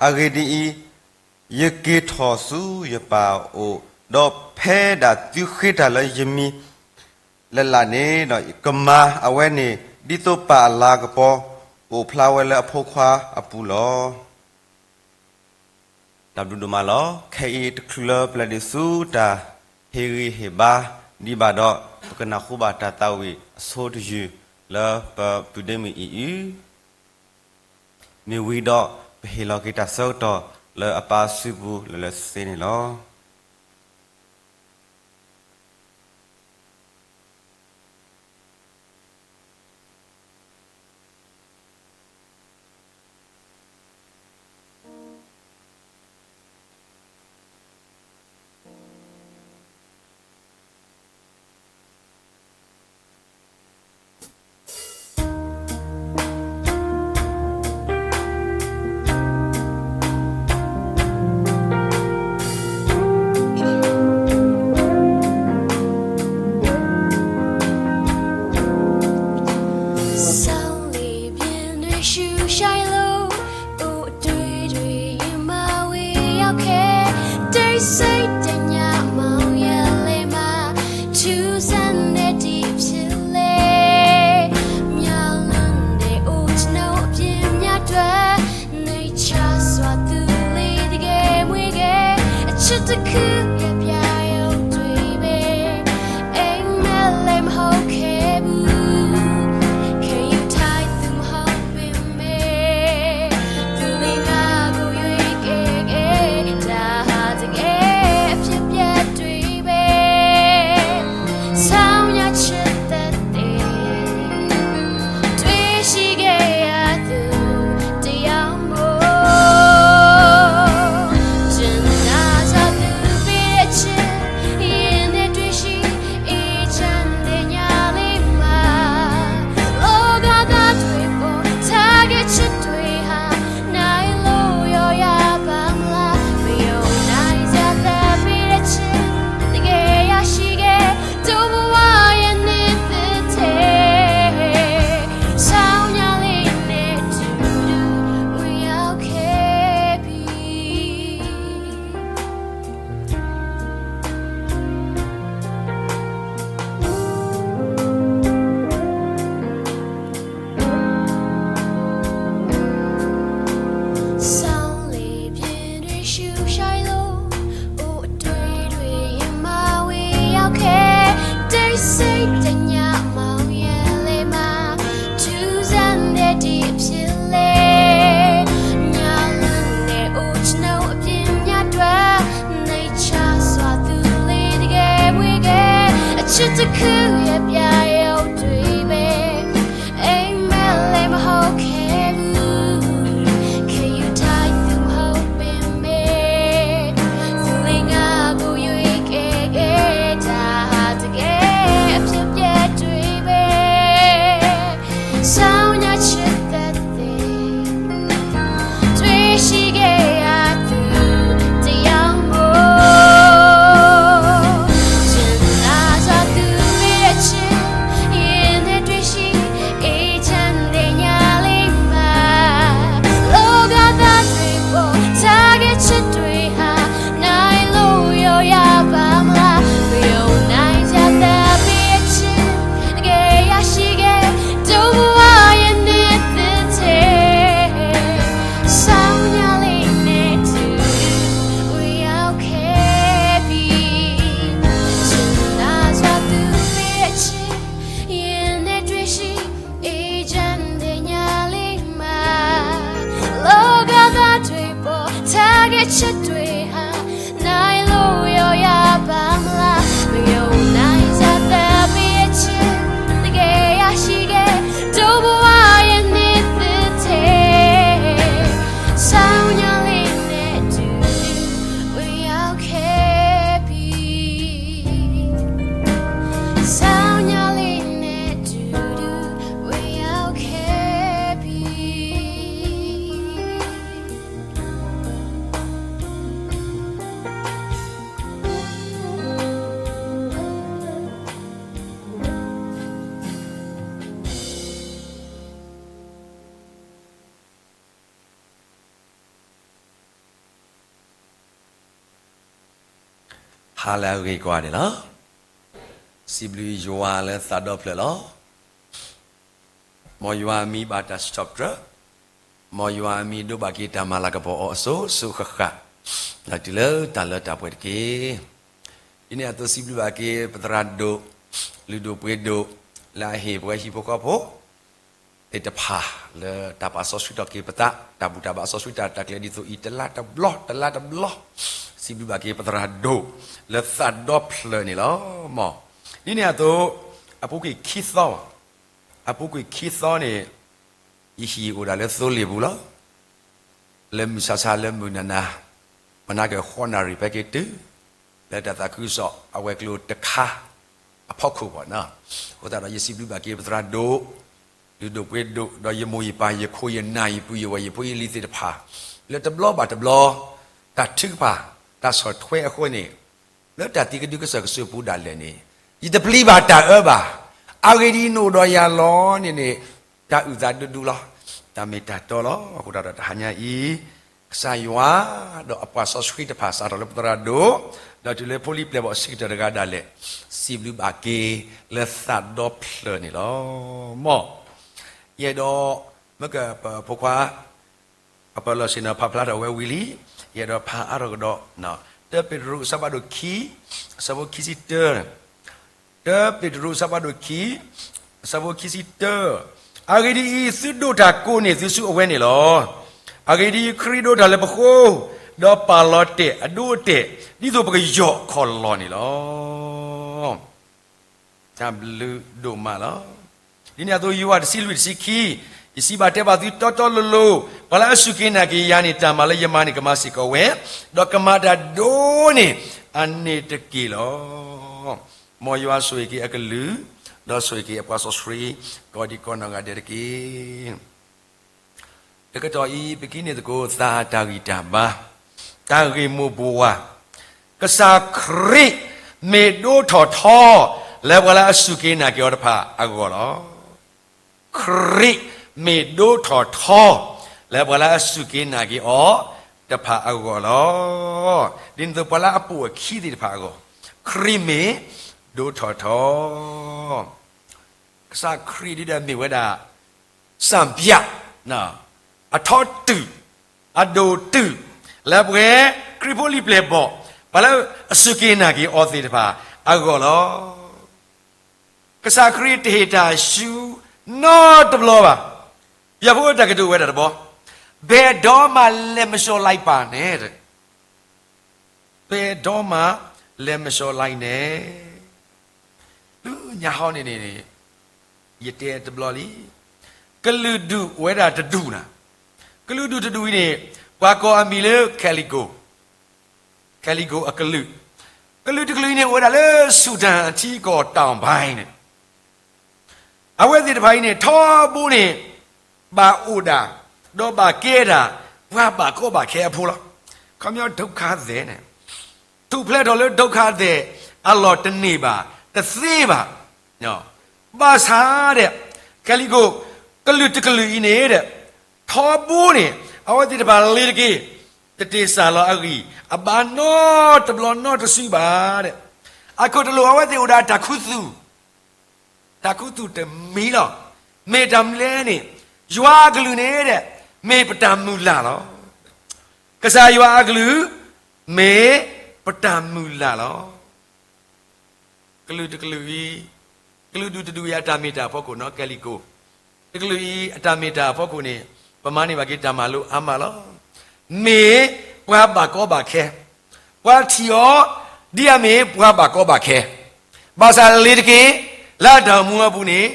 အဂ့ၢ်ဒ်အံၤ, ယက့ၤထီၣ်ဆူယပၢ်အအိၣ်, ဒီးဖဲဒၣ်သုဃ့တၢ်လၢယမံၤလၢ်လၢ်န့ၣ်, ကမၤအဝဲန့ၣ် ဒ်သိးပၢ်အလၤကပီၤ ကအိၣ်ဖျါဝဲလၢအဖိခွါအပူၤလီၤ. တၢ်ဘျုးဒိၣ်မးလီၤ. ခဲအံၤတချုးလၢပလဲၤဒံးဆူတၢ်ဟ့ၣ်ဂံၢ်ဟ့ၣ်ဘါဒံးဘၣ်ဒီး, ပကနၢ်ဟူဘၣ်တၢ်သးဝံၣ်အဆိတယုၢ်လၢပပုၢ်ဒ့မုၣ်အံၤအုၣ် မ့ၢ်ဝံၤဒီး ပဟ့ၣ်လီၤက့ၤတၢ်ဆၢကတီၢ်လၢအပၢ်စုပူၤလၢလၢဆ့ဆ့န့ၣ်လီၤ. စိတ်တညစ် မောင်းရန်လဲမှာ ထူးဆန်းတဲ့ဒီအဖြစ်လဲ ညလင်းနဲ့အိုချနုအပြင်းများတွာ နှိမ်ချစွာသူလေးတကယ်ဝေးကဲ အချစ်တစ်ခုရဲ့ပြရုပ်တွေပဲ အိမ်မက်လည်းမဟုတ်ခဲ့ဘူး ခံယူထိုက်သူမဟုတ်ပေမဲ့ သူလေးငါကိုရွေးကဲခဲ့တာ တကယ်အဖြစ်အပျက်တွေပဲ ဆောင်ညချစ်သက်သေ တွေ့ရှိခဲ့ရသူတစ်ယောက်မို့ ကျင်နာစွာသူ့ရဲ့အချစ် ရင်ထဲတွေ့ရှိ အေးချမ်းတဲ့ညလေးမှာ လောကသားတွေပေါ် ထားခဲ့ချက်တွေဟာ နိုင်လို့ရောရပါမလား မယုံနိုင်စရာသက်သေအချစ် တကယ်ရရှိခဲ့ တို့ဘဝရဲ့နှစ်သစ်ထဲ ဆောင်ညလေးနဲ့တူတူ ဝင်ရောက်ခဲ့ပြီ ကျင်နာစွာသူ့ရဲ့အချစ် ရင်ထဲတွေ့ရှိ အေးချမ်းတဲ့ညလေးမှာ လောကသားတွေပေါ် ထားခဲ့ချက်တွေဟာ နိုင်လို့ရောရပါမလား မယုံနိုင်စရာသက်သေအချစ် တကယ်ရရှိခဲ့ တို့ဘဝရဲ့နှစ်သစ်ထဲ ဆောင်ညလေးနဲ့တူတူ ဝင်ရောက်ခဲ့ပြီ ဆောင်ညလေးနဲ့တူတူ ဝင်ရောက်ခဲ့ပြီ ဟါလၢအဂ့ၤကိးဂၤဒဲးလီၤ. စံးဘျုးယွၤလၢသးဒီဖျၢၣ်လီၤ. မ်ယွၤအမံၤဘၣ်တၢ်စံးထီၣ်ပတြၢၤ, မ်ယွၤအမံၤဒိးဘၣ်က့ၤတၢ်မၤလၤကပီၤအီၤအစိၤစိၤဃၣ်ဃၣ်, ဒီးတုၤလၢတၢ်လၢတၢ်ပှဲၤတက့ၢ်. ဒ်န့ၣ်အသိးစံးဘျုးဘၣ်က့ၤပသရၣ်ဒိၣ်, လုၢ်ဒိၣ်ပှ့ၤဒိၣ်, လၢအဟ့ၣ်ပဝဲဟံၣ်ဖိဃီဖိ သ့ၣ်တဖၣ်လၢတၢ်ပာ်စီဆှံထီၣ်က့ၤပသး, တၢ်ဘူၣ်တၢ်ဘါစီဆှံတၢ်ရဲၣ်တၢ်ကျဲၤဒ်သိးအံၤ တလါတဘျီ, တလါတဘျီ, စံးဘျုးဘၣ်က့ၤပသရၣ်ဒိၣ်လၢသးဒီဖျၢၣ်န့ၣ်လီၤ. မ်ဒ်န့ၣ်အသိး အပူၤကွံာ်ခံသီ, အပူၤကွံာ်ခံသီန့ၣ် ယဟံၣ်အိၣ်ဒၣ်လၢသိလ့ၣ်ပူၤလီၤ. လၢမုၢ်ဆါဆါလၢမုၢ်နၤနၤ, မနၤက့ၤဃိးနၣ်ရံၣ်ဖဲက့ၤတုၤ လၢတၢ်သးခုကစီၣ်အဝဲၤကျိၤတခါအဖီခိၣ်ဘၣ်နီၤ. အဃိသတးဒီးယစံးဘျုးဘၣ်က့ၤပသရၣ်ဒိၣ်, လုၢ်ဒိၣ်ပှ့ၤဒိၣ်, ဒီးယမိၢ်ယပၢ်ယခိၣ်ယနၢ်ယပုၢ်ယဝဲၢ်ယဖိယလံၤသ့ၣ်တဖၣ်, လၢတဘျီဘၣ်တဘျီ တၢ်ထုကဖၣ် တၢ်ဆီၣ်ထွဲအဃိန့ၣ် လၢတၢ်သံကဒုကစၢၢ်ကစၢၢ်ပူၤဒၣ်လဲာ်န့ၣ် ယတပျံၤဘၣ်တၢ်အၢဘၣ်. အဂ့ၢ်ဒ်အံၤ နအိၣ်ဒီးယၤလီၤန့ၣ်န့ၣ် တၢ်အုၣ်သးဒူဒူလီၤ. တၢ်မ့ၢ်တၢ်တီလီၤ. အဃိသတးဒီးတဟါညါအံၤ ကစၢ်ယွၤ ဒီးအပှၤစီဆှံတဖၣ် စးထီၣ်လၢပသရၣ်ဒိၣ် ဒီးတုၤလၢဖိလံၤပျဲၢ်ဘီၣ်အဆံးကတၢၢ်တဂၤဒၣ်လဲာ် စံးဘျုးဘၣ်က့ၤလၢသးဒီဖျၢၣ်န့ၣ်လီၤ. မ်ယအဲၣ်ဒိး မ့ၢ်ကပဖိခွါ အပၢလီၢ်ဆ့ၣ်နီၤဖးဖျါထီၣ်ဝဲဝံၤလံ, ယအဲၣ်ဒိးဖးအါထီၣ်ကဒီး တၢပ့းတရူးအဆၢဖးဒိၣ်ခံ အဆၢဖိခံဆံတၢ, တၢပ့းတရူးအဆၢဖးဒိၣ်ခံ အဆၢဖိခံဆံတၢ, အဂ့ၢ်ဒ်အံၤ သုဒိးတၢ်ကိးန့ၢ်သုဆူအဝဲန့ၣ်လီၤ. အဂ့ၢ်ဒ်အံၤ ခရံာ်ဒိးတၢ်လၢပဃိ, ဒီးပာ်လီၤတဲာ်အဒိအတဲာ် ဒ်သိးပကယီၢ်ခီၣ်လီၢ်န့ၣ်လီၤ. တၢ်ဘျုးဒိၣ်မးလီၤ. ဒ်န့ၣ်အသိး ယိၤဟၣ်တဆံလွံၢ်တဆံခံ, ယစံးဘၣ်တဲဘၣ်သုတီတီလိၤလိၤ, ပှၤလၢအစူၢ်က့ၤနာ်က့ၤယၤန့ၣ် တၢ်မၤလၢယမၤန့ၣ် ကမၤစ့ၢ်ကီးဝဲ, ဒီးကမၤတၢ်ဒိၣ်န့ၢ်အန့ၣ်တက့ၢ်လီၤ. မ်ယွၤဆိၣ်ဂ့ၤက့ၤအကလုၢ်, ဒီးဆိၣ်ဂ့ၤက့ၤအပှၤစီဆှံ ကိးဒံကိးနီၢ်ဂၤဒဲးတက့ၢ်. တကတီၢ်အံၤ ပကဟံးန့ၢ်သကိးသးတၢ်ဂံၢ်တၢ်ဘါ, တၢ်ဂ့ၢ်မိၢ်ပှၢ်, ကစၢ်ခရံာ်မ့ၢ်ဒိထီၣ်ထီ လၢပှၤလၢအစူၢ်က့ၤနာ်က့ၤအီၤတဖၣ်အဂီၢ်လီၤ. ခရံာ်မ့ၢ်ဒိထီၣ်ထီ လၢပှၤလၢအစူၢ်က့ၤနာ်က့ၤအီၤတဖၣ်အဂီၢ်လီၤ. ဒ်န့ၣ်အသိး ပှၤလၢအပိာ်အခံသ့ၣ်တဖၣ်အဂီၢ်, ခရံာ်မ့ၢ်ဒိထီၣ်ထီ ကစၢ်ခရံာ်ဒ်ဒီးမ့ၢ်ဝဲဒၣ် စံပြ, အထီတုာ်, အဒိၣ်တုာ်, လၢပဝဲခရံာ်ဖိလံၤပျဲၢ်ဘီၣ်, ပှၤလၢအစူၢ်က့ၤနာ်က့ၤအီၤသ့ၣ်တဖၣ်အဂီၢ်လီၤ. ကစၢ်ခရံာ်တဟ့ၣ်တၢ်ဆူနီတဘျီဘၣ်. ယွၤဖိတၢ်ကတိၤဝဲဒၣ်တဘျီ, ဘယ်တော့မှလက်မလျှော့လိုက်ပါနဲ့, ဘယ်တော့မှလက်မလျှော့လိုက်နဲ့. လၢညါဟီန့ၣ်န့ၣ် ယတဲတဘျီလံ, ကလုာ်ဒူၣ်အိၣ်ဝဲဒၣ်တဒူၣ်နၤ, ကလုာ်ဒူၣ်တဒူၣ်အံၤန့ၣ် ပှၤကိးအမံၤလၢ Calico, Calico အကလုာ်, ကလုာ်တကလုာ်အံၤန့ၣ် အိၣ်ဝဲဒၣ်လၢဆူၣ်တၢ်အထံအကီၢ်တၢ်အီၣ်ဘါန့ၣ်, အဝဲသ့ၣ်တဖၣ်အံၤန့ၣ် ထီဘိန့ၣ် ဘၣ်အိၣ်ဒၣ် ဒီးဘၣ်ကဲဒၣ် ပှၤဘၣ်ကီဘၣ်ခဲအဖိလီၤ. ခီပညီ ဒုက္ခသည်န့ၣ် ထူၣ်ဖျဲးထီၣ်လၢ ဒုက္ခသည် အလီၢ်တန့ၢ်ဘၣ် တသ့ဘၣ်. ဘၣ်ဆၣ်ဒီး Calico ကလုာ်တကလုာ်အံၤန့ၣ်ဒီး ထီဘိန့ၣ် အဝဲသ့ၣ်တဖၣ်လ့ၤတက့ၢ်, တတ့ၢ်စၢ်လီၤအဂံၢ်အဘါနီတဘျီနီတစုဘၣ်ဒီး, အခိၣ်တလိာ်အဝဲသ့ၣ်အိၣ်ဒီးတၢ်ခူသူၣ် တၢ်ခူသူၣ်တမံၤလီၤ. မ့ၢ်တၢ်မနုၤလဲၣ်န့ၣ်, ယွၤအကလုၢ်န့ၣ်ဒီး မ့ၢ်ပတၢ်မုၢ်လၢ်လီၤ. ကစၢ်ယွၤအကလုၢ် မ့ၢ်ပတၢ်မုၢ်လၢ်လီၤ. ကလုာ်တကလုာ်အံၤ, ကလုာ်ဒူၣ်တဒူၣ်အံၤအတၢ်မ့ၢ်တၢ်အဖီခိၣ်နီၤ Calico တကလုာ်အံၤအတၢ်မ့ၢ်တၢ်အဖီခိၣ်န့ၣ် ပမၤန့ၢ်ဘၣ်က့ၤတၢ်မၤလိအါမးလီၤ. မ့ၢ်ပှၤဘၣ်ကီဘၣ်ခဲ, ပှၤထံၣ်အီၤ ဒ်အမ့ၢ်ပှၤဘၣ်ကီဘၣ်ခဲ, ဘၣ်ဆၣ်လ့ၤတက့ၢ် လၢအတၢ်အိၣ်မူအပူၤန့ၣ်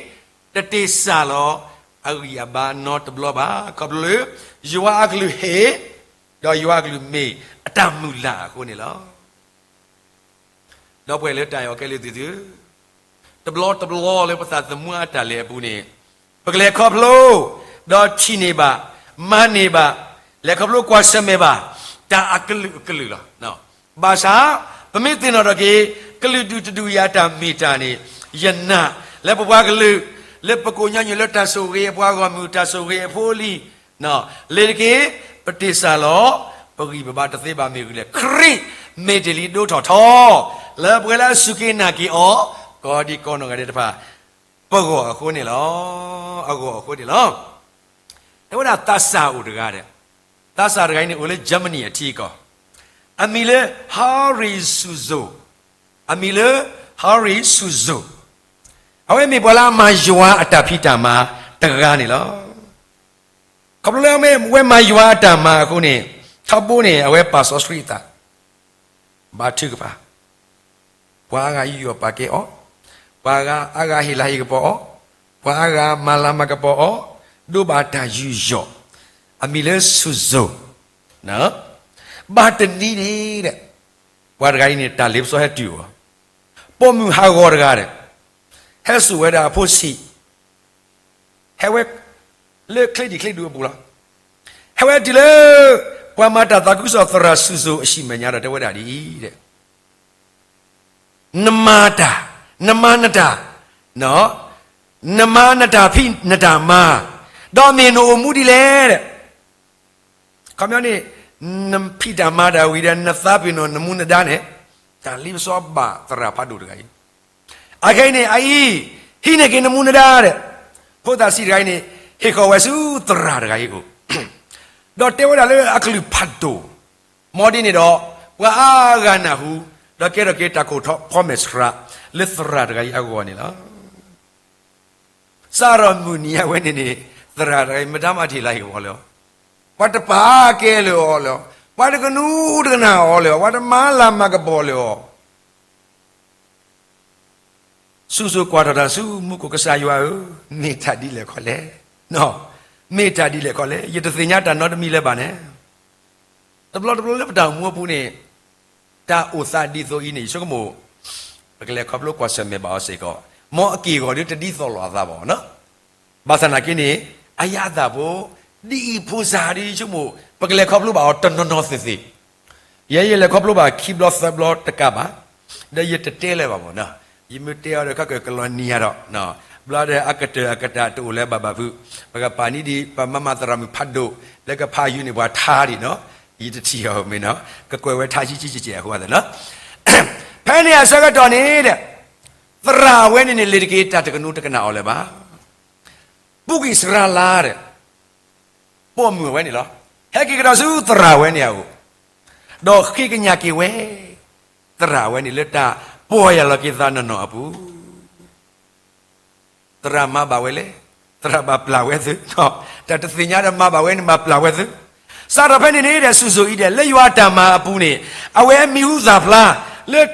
တတ့ၢ်စၢ်လီၤအဂံၢ်အဘါနီတဘျီဘၣ်. ခီဖျိလၢ ယွၤအကလုၢ်ဟ့ၣ် ဒီးယွၤအကလုၢ်မ့ၢ်အတၢ်မုၢ်လၢ်အဃိန့ၣ်လီၤ. ဒီပုၢ်ဝဲၢ်လၢတၢ်အဲၣ်အီၤခဲလၢာ်သ့ၣ်သုဧၢ, တဘျီတဘျီလၢပသးသမူအတၢ်လဲၤအပူၤန့ၣ် ပကလဲၤခီဖျိ ဒီးထံၣ်န့ၢ်ဘၣ်, မၤန့ၢ်ဘၣ်, လဲၤခီဖျိကွၢ်ဆၢၣ်မဲာ်ဘၣ် တၢ်အကလုာ်အကလုာ်လီၤ. ဘၣ်ဆၣ် ပမ့ၢ်သ့ၣ်နီၣ်ထီၣ်က့ၤ ကလုာ်ဒူၣ်တဒူၣ်အံၤအတၢ်မ့ၢ်တၢ်န့ၣ် ယနာ်လၢပပှၤကလုာ် လၢပကိးညီနုၢ်လၢတၢ်ဆိၣ်ဂ့ၤအပှၤဂီၢ်မုၢ် တၢ်ဆိၣ်ဂ့ၤအဖိအလံၤ လ့ၤတက့ၢ် ပတ့ၢ်စၢ်လီၤ ပဂံၢ်ပဘါတသ့ဘၣ်မ့ၢ်ဂ့ၤလဲၣ်. ခရံာ်မ့ၢ်တ့ၢ်လံဒိၣ်ထီၣ်ထီ လၢပှၤလၢအစူၢ်က့ၤနာ်က့ၤအီၤ ကိးဒံကိးနီၢ်ဂၤဒဲးတဖၣ် ပဂီၢ်အဃိန့ၣ်လီၤ. အဂီၢ်အဃိန့ၣ်လီၤ. တဲဝဲဒၣ်သးစၢ်အိၣ်တဂၤဒီး သးစၢ်တဂၤအံၤန့ၣ် အိၣ်လၢ Germany အထံအကီၢ်, အမံၤလၢ Harry Suzo, အမံၤလၢ Harry Suzo, အဝဲမ့ၢ်ပှၤလၢအမၤယွၤအတၢ်ဖံးတၢ်မၤတဂၤန့ၣ်လီၤ. ခီဖျိလၢအဝဲမၤယွၤအတၢ်မၤအဃိန့ၣ် ထီဘိန့ၣ် အဝဲပာ်စီဆှံအသး ဘါထုကဖၣ်, ပှၤအါဂၤယူးယီၣ်ပာ်ကဲအီၤ, ပှၤအါဂၤဟ့ၣ်လၤဟ့ၣ်ကပီၤအီၤ, ပှၤအါဂၤမၤလၤမၤကပီၤအီၤ, ဒိးဘၣ်တၢ်ယူးယီၣ်, အမံၤလၢ Suzo, ဘၣ်တနံၤန့ၣ်ဒီး ပှၤတဂၤအံၤန့ၣ် တၢ်လ့ပစီဟဲတုၤအီၤ, ပိာ်မုၣ်ဟးဂီၤတဂၤဒီး ဟဲစိာ်ဝဲဒၣ်အဖိဆံး ဟဲဝဲလၢချ့ဒံးချ့ဒူအပူၤလီၤ. ဟဲဝဲတုၤလၢ ပှၤမၤတၢ်သးခုကစီၣ်သရၣ် Suzo အဆံးမဲာ်ညါဒီးတဲဝဲဒၣ်ဒ်အံၤ, နမၤတၢ်, နမၤနတၢ်, နမၤနတၢ်ဖံးနတၢ်မၤ, ဒီးမ့ၢ်နအိၣ်မူဒ်လဲၣ်ဒီး ခီပညီန့ၣ် နဖံးတၢ်မၤတၢ်ဝံၤဒီး နသးပ့ၤနီၣ်နမူနဒါန့ၣ်, တၢ်လ့ပစီဘၣ်သရၣ်ဖးဒိၣ်တဂၤအံၤ, အခဲအံၤန့ၣ် အအံၤ ဟံးန့ၢ်က့ၤနမူနဒါဒီး ဖိသၣ်ဆံးတဂၤအံၤန့ၣ် ဟ့ၣ်ဃီၤဝဲဆူသရၣ်တဂၤအံၤအအိၣ်, ဒီးတဲဝဲဒၣ်လၢအကလုၢ်ဖးဒိၣ်, မ်ဒ်န့ၣ်ဒီး ပှၤအါဂၤနၢ်ဟူ, ဒီးကဲထီၣ်က့ၤတၢ်ကိၢ်ထီၣ်ဖီမဲာ်ဆှး လၢသရၣ်တဂၤအံၤအဂီၢ်န့ၣ်လီၤ. စးထီၣ်မုၢ်နံၤအဝဲန့ၣ်န့ၣ် သရၣ်တဂၤအံၤ မတၤမၤတ့ၢ်လၢဟ့ၣ်အီၤလၢၤ, ပှၤတပာ်ကဲလၢၤအီၤလၢၤ, ပှၤတကနူးတကနၣ်အီၤလၢၤ, ပှၤတမၤလၤမၤကပီၤလၢၤအီၤ စူၣ်စူၣ်ကွၢ်ထီၣ်တၢ်ဆူမူခိၣ် ကစၢ်ယွၤဧၢ, မ့ၢ်တၢ်ဒ်လဲၣ်ခီလဲၣ်, မ့ၢ်တၢ်ဒ်လဲၣ်ခီလဲၣ်, ယတသ့ၣ်ညါတၢ်နီတမံၤလၢၤဘၣ်န့ၣ်, တဘျီတဘျီလၢပတၢ်အိၣ်မူအပူၤန့ၣ် တၢ်အိၣ်သးဒ်သိးအံၤန့ၣ် ယဆိကမိၣ် ပကလဲၤခီဖျိကွၢ်ဆၢၣ်မဲာ်ဘၣ်အီၤစ့ၢ်ကီး, မ်အက့ၢ်အဂီၤဒီးတဒ်သိးလိာ်အသးဘၣ်နီၤ, ဘၣ်ဆၣ်နာ်က့န့ၣ် အယါအသးဖိ ဒ်အံၤဖိစၢ်ဒီးယဆိကမိၣ် ပကလဲၤခီဖျိဘၣ်အီၤတနီၤနီၤသ့ၣ်သ့ၣ် ယဲယလဲၤခီဖျိဘၣ်ခံဘျီသၢဘျီတကးဘၣ်, ဒီးယတတဲလၢၤဘၣ်မ့ၢ်နီၤ, ယမ့ၢ်တဲအီၤဒီးခဲကၢၢ်ကလီၤနံၤယၤဒီး, ဘျီဒီးအကတၢၢ်အကတၢၢ်တအိၣ်လၢၤဘၣ်ဘၣ်ဖုး, ပကပာ်န့ၢ်ဒံး ပမၤမၤသရၣ်မုၣ်ဖးဒိၣ် လၢကဖးယူၤန့ၢ်ပှၤထါဒံးနီၤ, ယတထံၣ်အီၤမ့ၢ်နီၤ, ကကွဲးဝဲထါဆံးဆံးကဲးကဲးအဃိသတးနီၤ, ဖဲန့ၣ်အဆၢကတီၢ်န့ၣ်ဒီး သရၣ်အဝဲန့ၣ်န့ၣ် လ့ၤတက့ၤတၢ်တကနူးတကနၣ်အီၤလၢၤဘၣ် ပူၤကွံာ်စှၤလါဒီး ပိာ်မုၣ်အဝဲန့ၣ်လီၤ. ဟဲက့ၤကဒီးဆူသရၣ်ဝဲန့ၣ်အအိၣ်, ဒီးဃ့ကညးက့ၤဝဲ သရၣ်ဝဲန့ၣ်လၢတၢ်ပီၢ်ယၢ်လီၤက့ၤသးနီၢ်နီၢ်အပူၤ သရၣ်မၤဘၣ်ဝဲလဲၣ်, သရၣ်ဘၣ်ပျၢ်ဝဲသု, တၢ်တသ့ၣ်ညါဒီးမၤဘၣ်ဝဲန့ၣ် ဘၣ်ပျၢ်ဝဲသု. စးထီၣ်ဖဲန့ၣ်န့ၣ်ဒီး စူၣ်စိၣ်အံၤဒီး လၢယွၤအတၢ်မၤအပူၤန့ၣ် အဝဲမံၤဟူသၣ်ဖျါ လၢ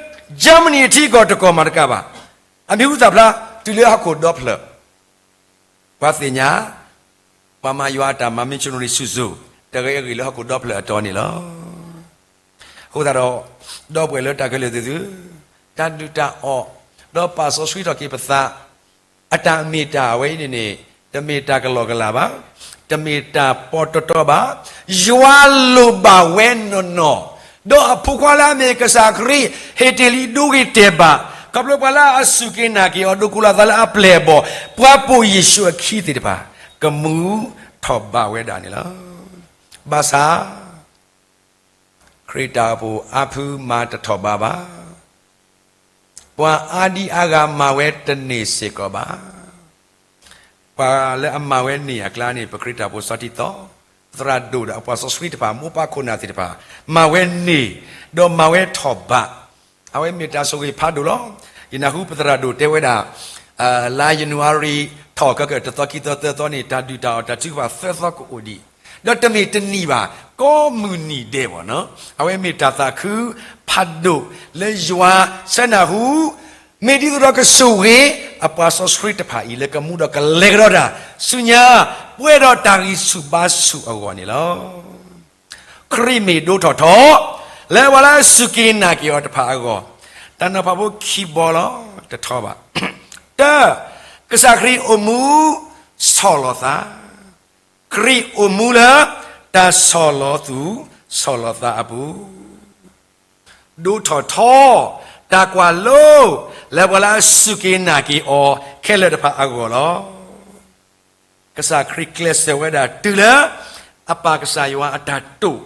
Germany အထံအကီၢ်တကီၢ်မၤတကးဘၣ်, အမံၤဟူသၣ်ဖျါ တုၤလၢဟီၣ်ခိၣ်ဒီဖျၢၣ် ပှၤသ့ၣ်ညါ ပှၤမၤယွၤအတၢ်မၤ missionary စူၣ်စိၣ် တဂ့ၤအဂ့ၢ်လၢဟီၣ်ခိၣ်ဒီဖျၢၣ်အတီန့ၣ်လီၤ. အဃိသတးဒီး ဒီပုၢ်ဝဲၢ်လၢတၢ်ခဲလၢာ်သ့ၣ်သု, တၢ်ဒုၣ်တၢ်အီၣ် ဒီးပာ်စီဆှံထီၣ်က့ၤပသး အတၢ်မ့ၢ်တၢ်အဝဲအံၤန့ၣ်န့ၣ် တမ့ၢ်တၢ်ကလီကလီဘၣ်, တမ့ၢ်တၢ်ပီးတီတီဘၣ်, ယွၤလိၣ်ဘၣ်ဝဲနီၢ်နီၢ်, ဒီးအဖိခွါလၢအမ့ၢ်ကစၢ်ခရံာ် ဟ့ၣ်တ့ၢ်လံဒိဂ့ၤတဲာ်ဘၣ်, ခီဖျိပှၤလၢအစူၢ်က့ၤနာ်က့ၤအီၤ ဒိးကူၣ်လီၤသးလၢအပျဲၢ်အဘီၣ်, ပှၤပိာ်ယ့ၣ်ၡူးအခံသ့ၣ်တဖၣ် ကမူထီၣ်ဘးဝဲဒၣ်န့ၣ်လီၤ. ဘၣ်ဆၣ် ခရံာ်တၢ်အိၣ်ဖှိၣ်အါဖုမၤတထီၣ်ဘးဘၣ်. ပှၤအါဒံအါဂၤမၤဝဲတန့ၢ်စ့ၢ်ကီးဘၣ်. ပှၤလၢအမၤဝဲန့ၢ်အကျါန့ၣ် ပခရံာ်တၢ်အိၣ်ဖှိၣ်စီၤတံၤသီ, သရၣ်ဒိၣ်ဒီးအပှၤစီဆှံတဖၣ်, မိၢ်ပၢ်ခိၣ်နၢ်သ့ၣ်တဖၣ်, မၤဝဲန့ၢ်, ဒီးမၤဝဲထီၣ်ဘး. အဝဲမ့ၢ်တၢ်ဆိၣ်ဂ့ၤဖးဒိၣ်လီၤ. ယနၢ်ဟူပသရၣ်ဒိၣ်တဲဝဲဒၣ် လါယနူၤအါရံၤ ထီၣ်ကကၢၢ်တသီခံသီသၢသီန့ၣ် တၢ်ဒုၣ်တၢ်အီၣ်တၢ်ထုကဖၣ်သၢသီကအိၣ်ဒံး, ဒီးတမ့ၢ်တနံၣ်ဘၣ်, ကိးမုၢ်နံၤဒဲးဘၣ်နီၤ. အဝဲမ့ၢ်တၢ်သးခုဖးဒိၣ်လၢယွၤဆၢနၢ်ဟူ, မ့ၢ်ဒ်သိးဒီးကဆိၣ်ဂ့ၤ အပှၤစီဆှံတဖၣ်အံၤ လၢကမူဒီးကလဲၤကဒီးတၢ် ဆူညါ ပှဲၤဒီးတၢ်ဂံၢ်ဆူၣ်ဘါဆူၣ်အဂီၢ်န့ၣ်လီၤ. ခရံာ်မ့ၢ်ဒိထီၣ်ထီ လၢပှၤလၢအစူၢ်က့ၤနာ်က့ၤအီၤတဖၣ်အဂီၢ်, တၢ်နီၤဖးဖိခံဘီလီၤ. တထီဘၣ်. တၢ, ကစၢ်ခရံာ်အိၣ်မူဆီၣ်လီၤသး, ခရံာ်အိၣ်မူလၢ တၢ်ဆီၣ်လီၤသူၣ်ဆီၣ်လီၤသးအပူၤ, ဒိထီၣ်ထီ တၢ်ကွၢ်လိ လၢပှၤလၢအစူၢ်က့ၤနာ်က့ၤအီၤခဲလၢာ်တဖၣ်အဂီၢ်လီၤ. ကစၢ်ခရံာ်ကျဲးစၢးဝဲဒၣ်တုၤလၢ အပၢ်ကစၢ်ယွၤအတၢ်တိာ်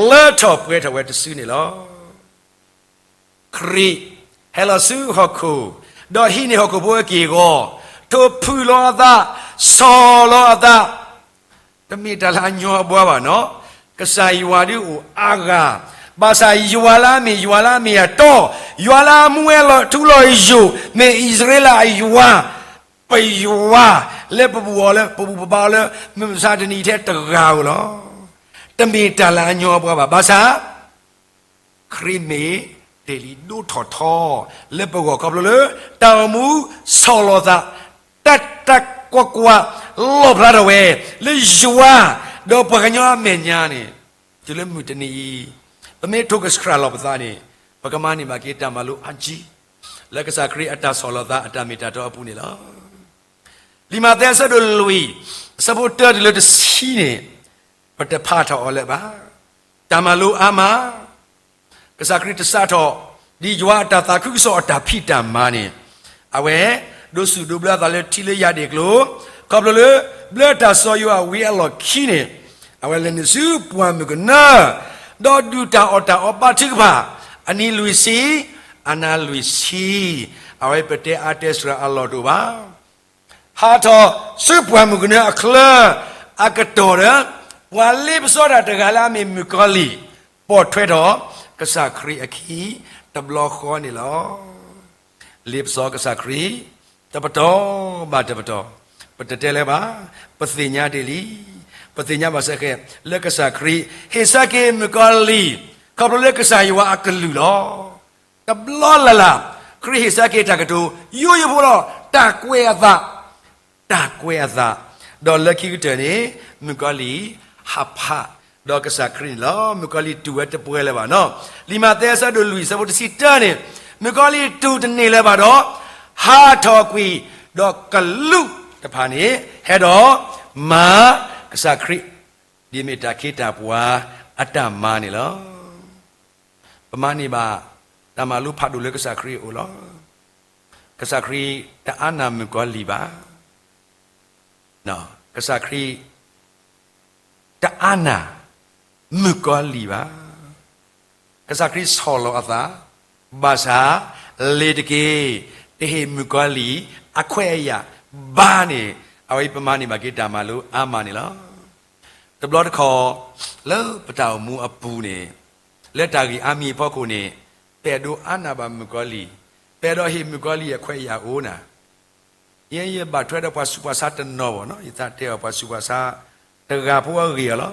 လၢထီၣ်ပှဲၤထီၣ်ဝဲတစုန့ၣ်လီၤ. ခရံာ်ဟဲလီၤဆူဟီၣ်ခိၣ်, ဒီးဟံးန့ၢ်ဟီၣ်ခိၣ်ဖိအက့ၢ်အဂီၤ, ထိၣ်ဖုၣ်လီၤအသး, ဆီၣ်လီၤအသး, တမ့ၢ်တၢ်လၢအညီအဘှါဘၣ်နီၤ. ကစၢ်ယွၤဒုးအိၣ်အါဂၤ, ဘၣ်ဆၣ်ယွၤလၢအမ့ၢ်ယွၤလၢအမ့ၢ်အတီ, ယွၤလၢအမူဝဲလီၤထူလီၤယိာ်, မ့ၢ်အံၣ်စရ့လးအယွၤ, ပယွၤလၢပဘူၣ်အီၤလၢ ပဘူၣ်ပဘါအီၤလၢ မုၢ်မဆါတနံၤထဲတဂၤဧိၤလီၤ. တမ့ၢ်တၢ်လၢအညီအဘှါဘၣ်. ဘၣ်ဆၣ် ခရံာ်မ့ၢ်တ့ၢ်လံဒိထီၣ်ထီ လၢပဂီၢ်ခီဖျိလၢ တၢ်အိၣ်မူဆီၣ်လီၤသး တၢ်တၢ်ကွၢ်ကွၢ်လီၣ်ဖျါထီၣ်ဝဲ လၢယွၤ ဒီးပှၤကညီအမဲာ်ညါန့ၣ်, တုၤလၢမုၢ်တနံၤအံၤ ပမ့ၢ်ထိၣ်ကဆှၣ်လီၤပသးန့ၣ် ပကမၤန့ၢ်ဘၣ်က့ၤတၢ်မၤလိအါကံ လၢကစၢ်ခရံာ်အတၢ်ဆီၣ်လီၤသးအတၢ်မ့ၢ်တၢ်တီအပူၤန့ၣ်လီၤ. လံာ်မးသဲအဆၢဒိၣ်လွံၢ် အဆၢဖိတၢတုၤလၢတဆံန့ၣ် ပတဖးထီၣ်အီၤလၢၤဘၣ်. တၢ်မၤလိအါမး, ကစၢ်ခရံာ်တစးထီၣ် ဒ်ယွၤအတၢ်သးခုကစီၣ်အတၢ်ဖံးတၢ်မၤန့ၣ်, အဝဲဒိးစူၣ်ဒိးဘျၢအသးလၢထံလၢယၤဒ့ၣ်ကျိၤ, ခီဖျိလၢ ဘျၢတၢ်စီဆှံယွၤအဝံၤအလီၢ်ခံန့ၣ်, အဝဲလဲၤနုာ်ဆူပှၢ်မုၢ်ကနၢ, ဒီးဒုၣ်တၢ်အီၣ်တၢ်အီဘါထုကဖၣ်, အနံၤလွံၢ်ဆံ, အနၤလွံၢ်ဆံ, အဝဲပတဲအါတဲစှၤအလီၢ်တအိၣ်ဘၣ်. ဟးထီၣ်ဆူပှၢ်မုၢ်ကနၢအချၢ အကတီၢ်ဒီး ပှၤလ့ပစီတၢ်တဂၤလၢအမ့ၢ်မုၣ်ကီၤလံၢ် ပိာ်ထွဲထီၣ်ကစၢ်ခရံာ်အခံ တဘျီဃီန့ၣ်လီၤ. လ့ပစီကစၢ်ခရံာ် တပတီၢ်ဘၣ်တပတီၢ်, ပတတဲလၢၤဘၣ်, ပသ့ၣ်ညါတ့ၢ်လံ, ပသ့ၣ်ညါဘၣ်စ့ၢ်ကီး လၢကစၢ်ခရံာ် ဟ့ၣ်ဆၢက့ၤမုၣ်ကီၤလံၢ် ခီဖျိလၢကစၢ်ယွၤအကလုၢ်လီၤ. တဘျီလၢ်လၢ် ခရံာ်ဟ့ၣ်ဆၢက့ၤတၢ်ကတိၤ ယိယိဖိလီၤ. တၢ်ကွဲးအသး, တၢ်ကွဲးအသး, ဒီးလၢခံကတၢၢ်န့ၣ် မုၣ်ကီၤလံၢ်ဟးဖး ဒီးကစၢ်ခရံာ်န့ၣ်လီၤ. မုၣ်ကီၤလံၢ်တူၢ်ဝဲတပှဲၤလၢၤဘၣ်နီၤ. လံာ်မးသဲအဆၢဒိၣ်လွံၢ် အဆၢဖိတဆံတၢန့ၣ်, မုၣ်ကီၤလံၢ်တူၢ်တန့ၢ်လၢၤဘၣ်ဒီး ဟးထီၣ်ကွံာ်, ဒီးကလူးတဖၣ်န့ၣ် ဟဲဒီးမၤကစၢ်ခရံာ် ဒ်မ့ၢ်တၢ်ခ့တၢ်ပှၤအတၢ်မၤန့ၣ်လီၤ. ပမၤန့ၢ်ဘၣ် တၢ်မၤလိဖးဒိၣ်လၢကစၢ်ခရံာ်အအိၣ်လီၤ. ကစၢ်ခရံာ်တအါနၢ်မုၣ်ကီၤလံၢ်ဘၣ်. ကစၢ်ခရံာ်တအါနၢ်မုၣ်ကီၤလံၢ်ဘၣ်. ကစၢ်ခရံာ်ဆီၣ်လီၤအသး, ဘၣ်ဆၣ် လ့ၤတက့ၢ်, တဟ့ၣ်မုၣ်ကီၤလံၢ်အခွဲးအယာ်ဘၣ်န့ၣ်, အဝဲအံၤပမၤန့ၢ်ဘၣ်က့ၤတၢ်မၤလိအါမးန့ၣ်လီၤ. တဘျီတခီၣ် လၢပတၢ်အိၣ်မူအပူၤန့ၣ်, လၢတၢ်ဂံၢ်အါမံၤအဖီခိၣ်န့ၣ်, ပအဲၣ်ဒိးအါနၢ်ဘၣ်မုၣ်ကီၤလံၢ်, ပအဲၣ်ဒိးဟ့ၣ်မုၣ်ကီၤလံၢ်အခွဲးအယာ်အိၣ်နၤ ယဲယဘၣ်ထွဲဒီးပှၤဆူးပှၤဆါတနီၤဘၣ်နီၤ, ယသးတဲအီၤပှၤဆူးပှၤဆါတဂၤဖိအဂ့ၢ်အလီၤ.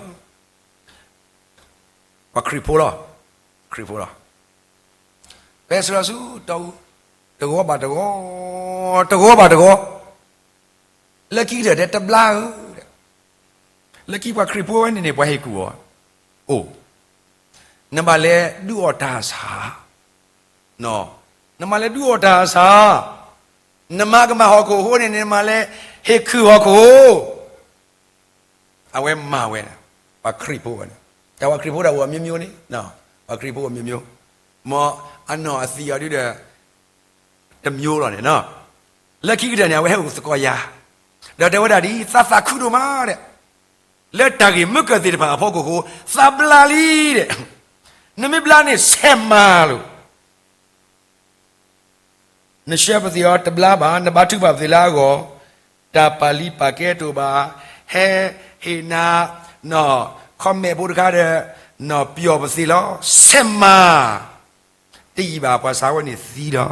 ပှၤခရံာ်ဖိလီၤ, ခရံာ်ဖိလီၤ. ပဲဆှၢဆူတီအူ, တဂီၤဘၣ်တဂီၤ, တဂီၤဘၣ်တဂီၤ, လၢခံကတၢၢ်တဲတဘျါဧၢ, လၢခံပှၤခရံာ်ဖိဝဲန့ၣ်န့ၣ် ပှၤဟ့ၣ်ကူၣ်အီၤ, အိၣ်, နဘၣ်လဲၤဒုးအီၣ်တၢ်ဆါ, နဘၣ်လဲၤဒုးအီၣ်တၢ်ဆါ, နမၤကမၣ်ဟီၣ်ခိၣ်အဃိန့ၣ် နမၤလဲၤဟ့ၣ်ကူၣ်ဟီၣ်ခိၣ် အဝဲမၤဝဲ, ပှၤခရံာ်ဖိဝဲန့ၣ်, တၢ်ပှၤခရံာ်ဖိဒၣ်အိၣ်အမျိုးမျိုးန့ၣ်, ပှၤခရံာ်ဖိအိၣ်မျိုးမျိုး, မ်အနီၢ်အသံးအီၤဒုဒီး တစ်မျိုးလီၤန့ၣ်, လၢခံကတၢၢ်န့ၣ် အဝဲဟဲအိၣ်သကိးယၤ, ဒီးတဲဝဲဒၣ်ဒ်အံၤ, သးသးခုဒိၣ်မးဒီး, လၢတၢ်ဂ့ၢ်မုၢ်ကၢၢ်သ့ၣ်တဖၣ်အဖီခိၣ်အဃိ, သးဘျါလံဒီး, နမ့ၢ်ဘျါန့ၣ်ဆဲးမၤလိာ် နဆှၢပသ့ၣ်အီၤတဘျါဘၣ်, နဘါထုကဖၣ်ပသ့ၣ်လၢအဂီၢ်, တၢ်ပာ်လံပာ်ကဲတအိၣ်ဘၣ်, ဟဲဟ့ၣ်နၤ, နီၢ်, comment ဖိတခါဒီး, နီၢ်ပျီၢ်ပသ့ၣ်လီၤ, ဆဲးမၤ, တယံာ်ဘၣ်ပှၤဆါဝဲန့ၣ်သံလီၤ.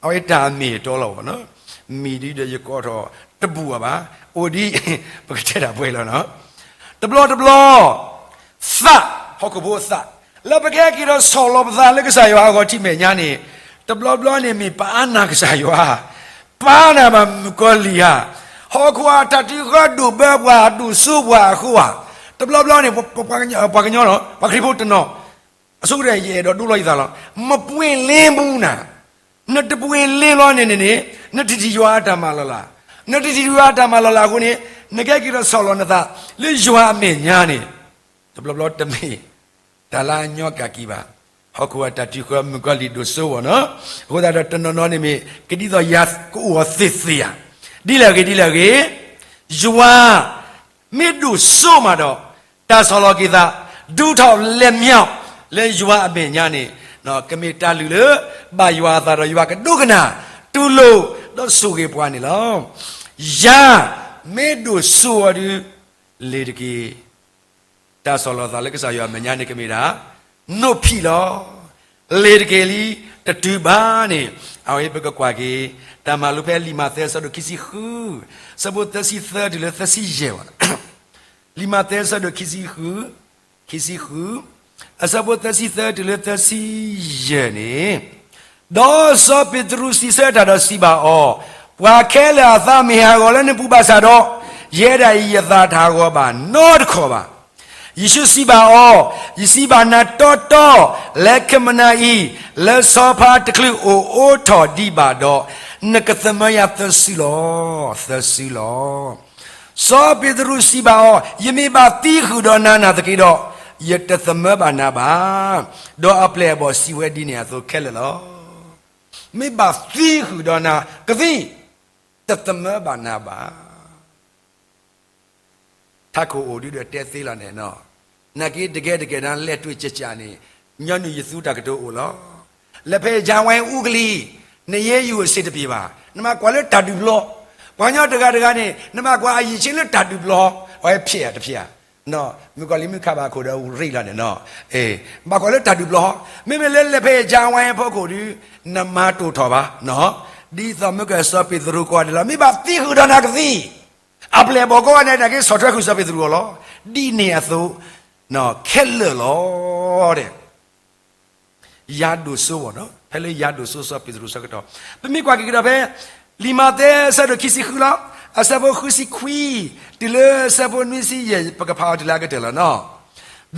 အဝဲတၢ်အမ့ၢ်အတီလီၤဘၣ်နီၤ, မ့ၢ်ဒ်ဒီးယကိးထီၣ်တဘူၣ်အီၤဘၣ်, အိၣ်ဒ် ပကတဲတၢ်ပှဲၤလီၤနီၤ. တဘျီတဘျီ သး, ဟီၣ်ခိၣ်ဖိအသး, လၢပကဟဲက့ၤဒီးဆီၣ်လီၤပသးလၢကစၢ်ယွၤအဂီၢ်ထံးမဲာ်ညါန့ၣ်, တဘျီဘျီန့ၣ်မ့ၢ်ပာ်နၢ်ကစၢ်ယွၤ, ပာ်နၢ်ဘၣ်မုၣ်ကီၤလံၢ်ဧါ, ဟီၣ်ခိၣ်အတၢ်ထုကဖၣ်ဒိၣ်ဘၢပှၤဒိၣ်စိပှၤအဃိဧါ, တဘျီဘျီန့ၣ် ပှၤကညီလီၤ, ပှၤခရံာ်ဖိတနီၤ အဆိကတၢၢ်ယအဲၣ်ဒိးဒိလီၤယသးလီၤ, မပှ့ၤလ့မူနၤ, နတပှ့ၤလ့လီၤန့ၣ်န့ၣ်န့ၣ်, နတထံၣ်ယွၤအတၢ်မၤလီၤလး, နတထံၣ်ယွၤအတၢ်မၤလီၤလးအဃိန့ၣ်, နကဟဲက့ၤဒီးဆီၣ်လီၤနသး လၢယွၤအမဲာ်ညါန့ၣ်, တဘျီဘျီတမ့ၢ် တၢ်လၢအညီကၣ်က့ၤဘၣ်, ဟီၣ်ခိၣ်အတၢ်ထုကဖၣ်မုၣ်ကီၤလံၢ်ဒိၣ်စိဝဲနီၤ, အဃိသတးဒီးတနီၤနီၤန့ၣ်မ့ၢ် ကဒ်သိးယၤကအိၣ်အီၤသ့ၣ်သ့ၣ်ဧါ, ဒ်လဲၣ်ဂ့ၤဒ်လဲၣ်ဂ့ၤ, ယွၤ မ့ၢ်ဒိၣ်စိမးဒီး, တၢ်ဆီၣ်လီၤက့ၤသး, ဒုးထီၣ်လဲၤမၠီၣ် လၢယွၤအမဲာ်ညါန့ၣ်, ကမ့ၢ်တၢ်လုၢ်လၢ ဘၣ်ယွၤအသးဒီးယွၤကဒိကနၣ်, တူၢ်လိာ်, ဒီးဆိၣ်ဂ့ၤပှၤန့ၣ်လီၤ. ယၤ မ့ၢ်ဒိၣ်စိအီၤဒုး လ့ၤတက့ၢ်. တၢ်ဆီၣ်လီၤသးလၢကစၢ်ယွၤအမဲာ်ညါန့ၣ် ကမ့ၢ်ဒၣ် နိၣ်ဖံးလီၤ. လ့ၤတက့ၢ်လံ, တတုၤဘၣ်န့ၣ်, အဝဲပကကွၢ်က့ၤ တၢ်မၤလိဖဲလံာ်မးသဲအဆၢဒိၣ်ခံဆံဃု, အဆၢဖိသၢဆံသၢတုၤလၢသၢဆံယဲၢ်ဘၣ်. လံာ်မးသဲအဆၢဒိၣ်ခံဆံဃု, ခံဆံဃု, အဆၢဖိသၢဆံသၢတုၤလၢသၢဆံယဲၢ်န့ၣ်, ဒီးစီၤပ့းတရူးစံးဆၢတၢ်ဒီးစံးဘၣ်အီၤ, ပှၤခဲလၢာ်အသးမ့ၢ်ဟးဂီၤလၢနပူၤဘၣ်ဆၣ်ဒီး, ယဲဒၣ်အံၤယသးတဟးဂီၤဘၣ်နီတခီၣ်ဘၣ်. ယ့ၣ်ၡူးစံးဘၣ်အီၤ, ယစံးဘၣ်နၤတီတီ, လဲၤခမနၤအံၤ, လၢဆီဖါတချုးအိၣ်အိးထီၣ်ဒံးဘၣ်ဒီး, နကသမၢယၤသၢစုလီၤ, သၢစုလီၤ. စီၤပ့းတရူးစံးဘၣ်အီၤ, ယမ့ၢ်ဘၣ်သံဃုာ်ဒီးနၤနာ်သက့ဒီး, ယတသမၢဘၣ်နၤဘၣ်. ဒီးအပျဲၢ်အဘီၣ်စံးဝဲဒ်န့ၣ်အသိးခဲလၢာ်လီၤ. မ့ၢ်ဘၣ်သံဃုာ်ဒီးနၤကသံ, တသမၢဘၣ်နၤဘၣ်. ထးခိၣ်အိၣ်ဒုဒီးတဲသ့လီၤန့ၣ်, နာ်က့တကဲတကဲဒၣ်လဲၤတွံၢ်ကကးန့ၣ်, ညီနုၢ်ယသူတၢ်ကတိၤအိၣ်လီၤ. လဲၤဖဲယါဝဲအူကလံၤ, နယဲယအိၣ်စ့တပျ့ၤဘၣ်, နမၤကွၢ်လၢတၢ်ဒုးပျီ, ပှၤကညီတဂၤတဂၤန့ၣ် နမၤကွၢ်အယံာ်ဆ့လၢတၢ်ဒုးပျီ, အဝဲဖျဲးတဖျဲး, မုၣ်ကီၤလံၢ်မုၢ်ခးဘၣ်ခိၣ်ဒီးရ့လီၤန့ၣ်နီၤ, ဘၣ်ကွၢ်လၢတၢ်ဒုးပျီ, မ့မ့ၢ်လၢလဲၤဖဲယါဝဲအဖီခိၣ်ဒု, နမၤတိာ်ထီၣ်ဘၣ်, ဒ်သိးမုၢ်ကစီၤပ့းတရူးကိးဂၤဒဲးလီၤ, မ့ၢ်ဘၣ်သံဃုာ်ဒီးနၤကသံ အပျဲၢ်အဘီၣ်ကိးဂၤဒဲး နာ်က့ဆီၣ်ထွဲဃုာ်စီၤပ့းတရူးအီၤလီၤ. ဒ်န့ၣ်အသိး, ခဲလၢာ်လီၤ. ယၤဒိၣ်စိဝဲနီၤ, ဖဲလၢယၤဒိၣ်စိစီၤပ့းတရူးဆၢကတီၢ်, ပမ့ၢ်ကွၢ်က့ၤကဒီးဖဲ လံာ်မးသဲအဆၢဒိၣ်ခံဆံဃုလီၤ, အဆၢဖိဃုဆံခွံ တုၤလၢအဆၢဖိနွံဆံယဲၢ် ပကဖးအီၤတုၤလၢအကတၢၢ်လီၤနီၤ.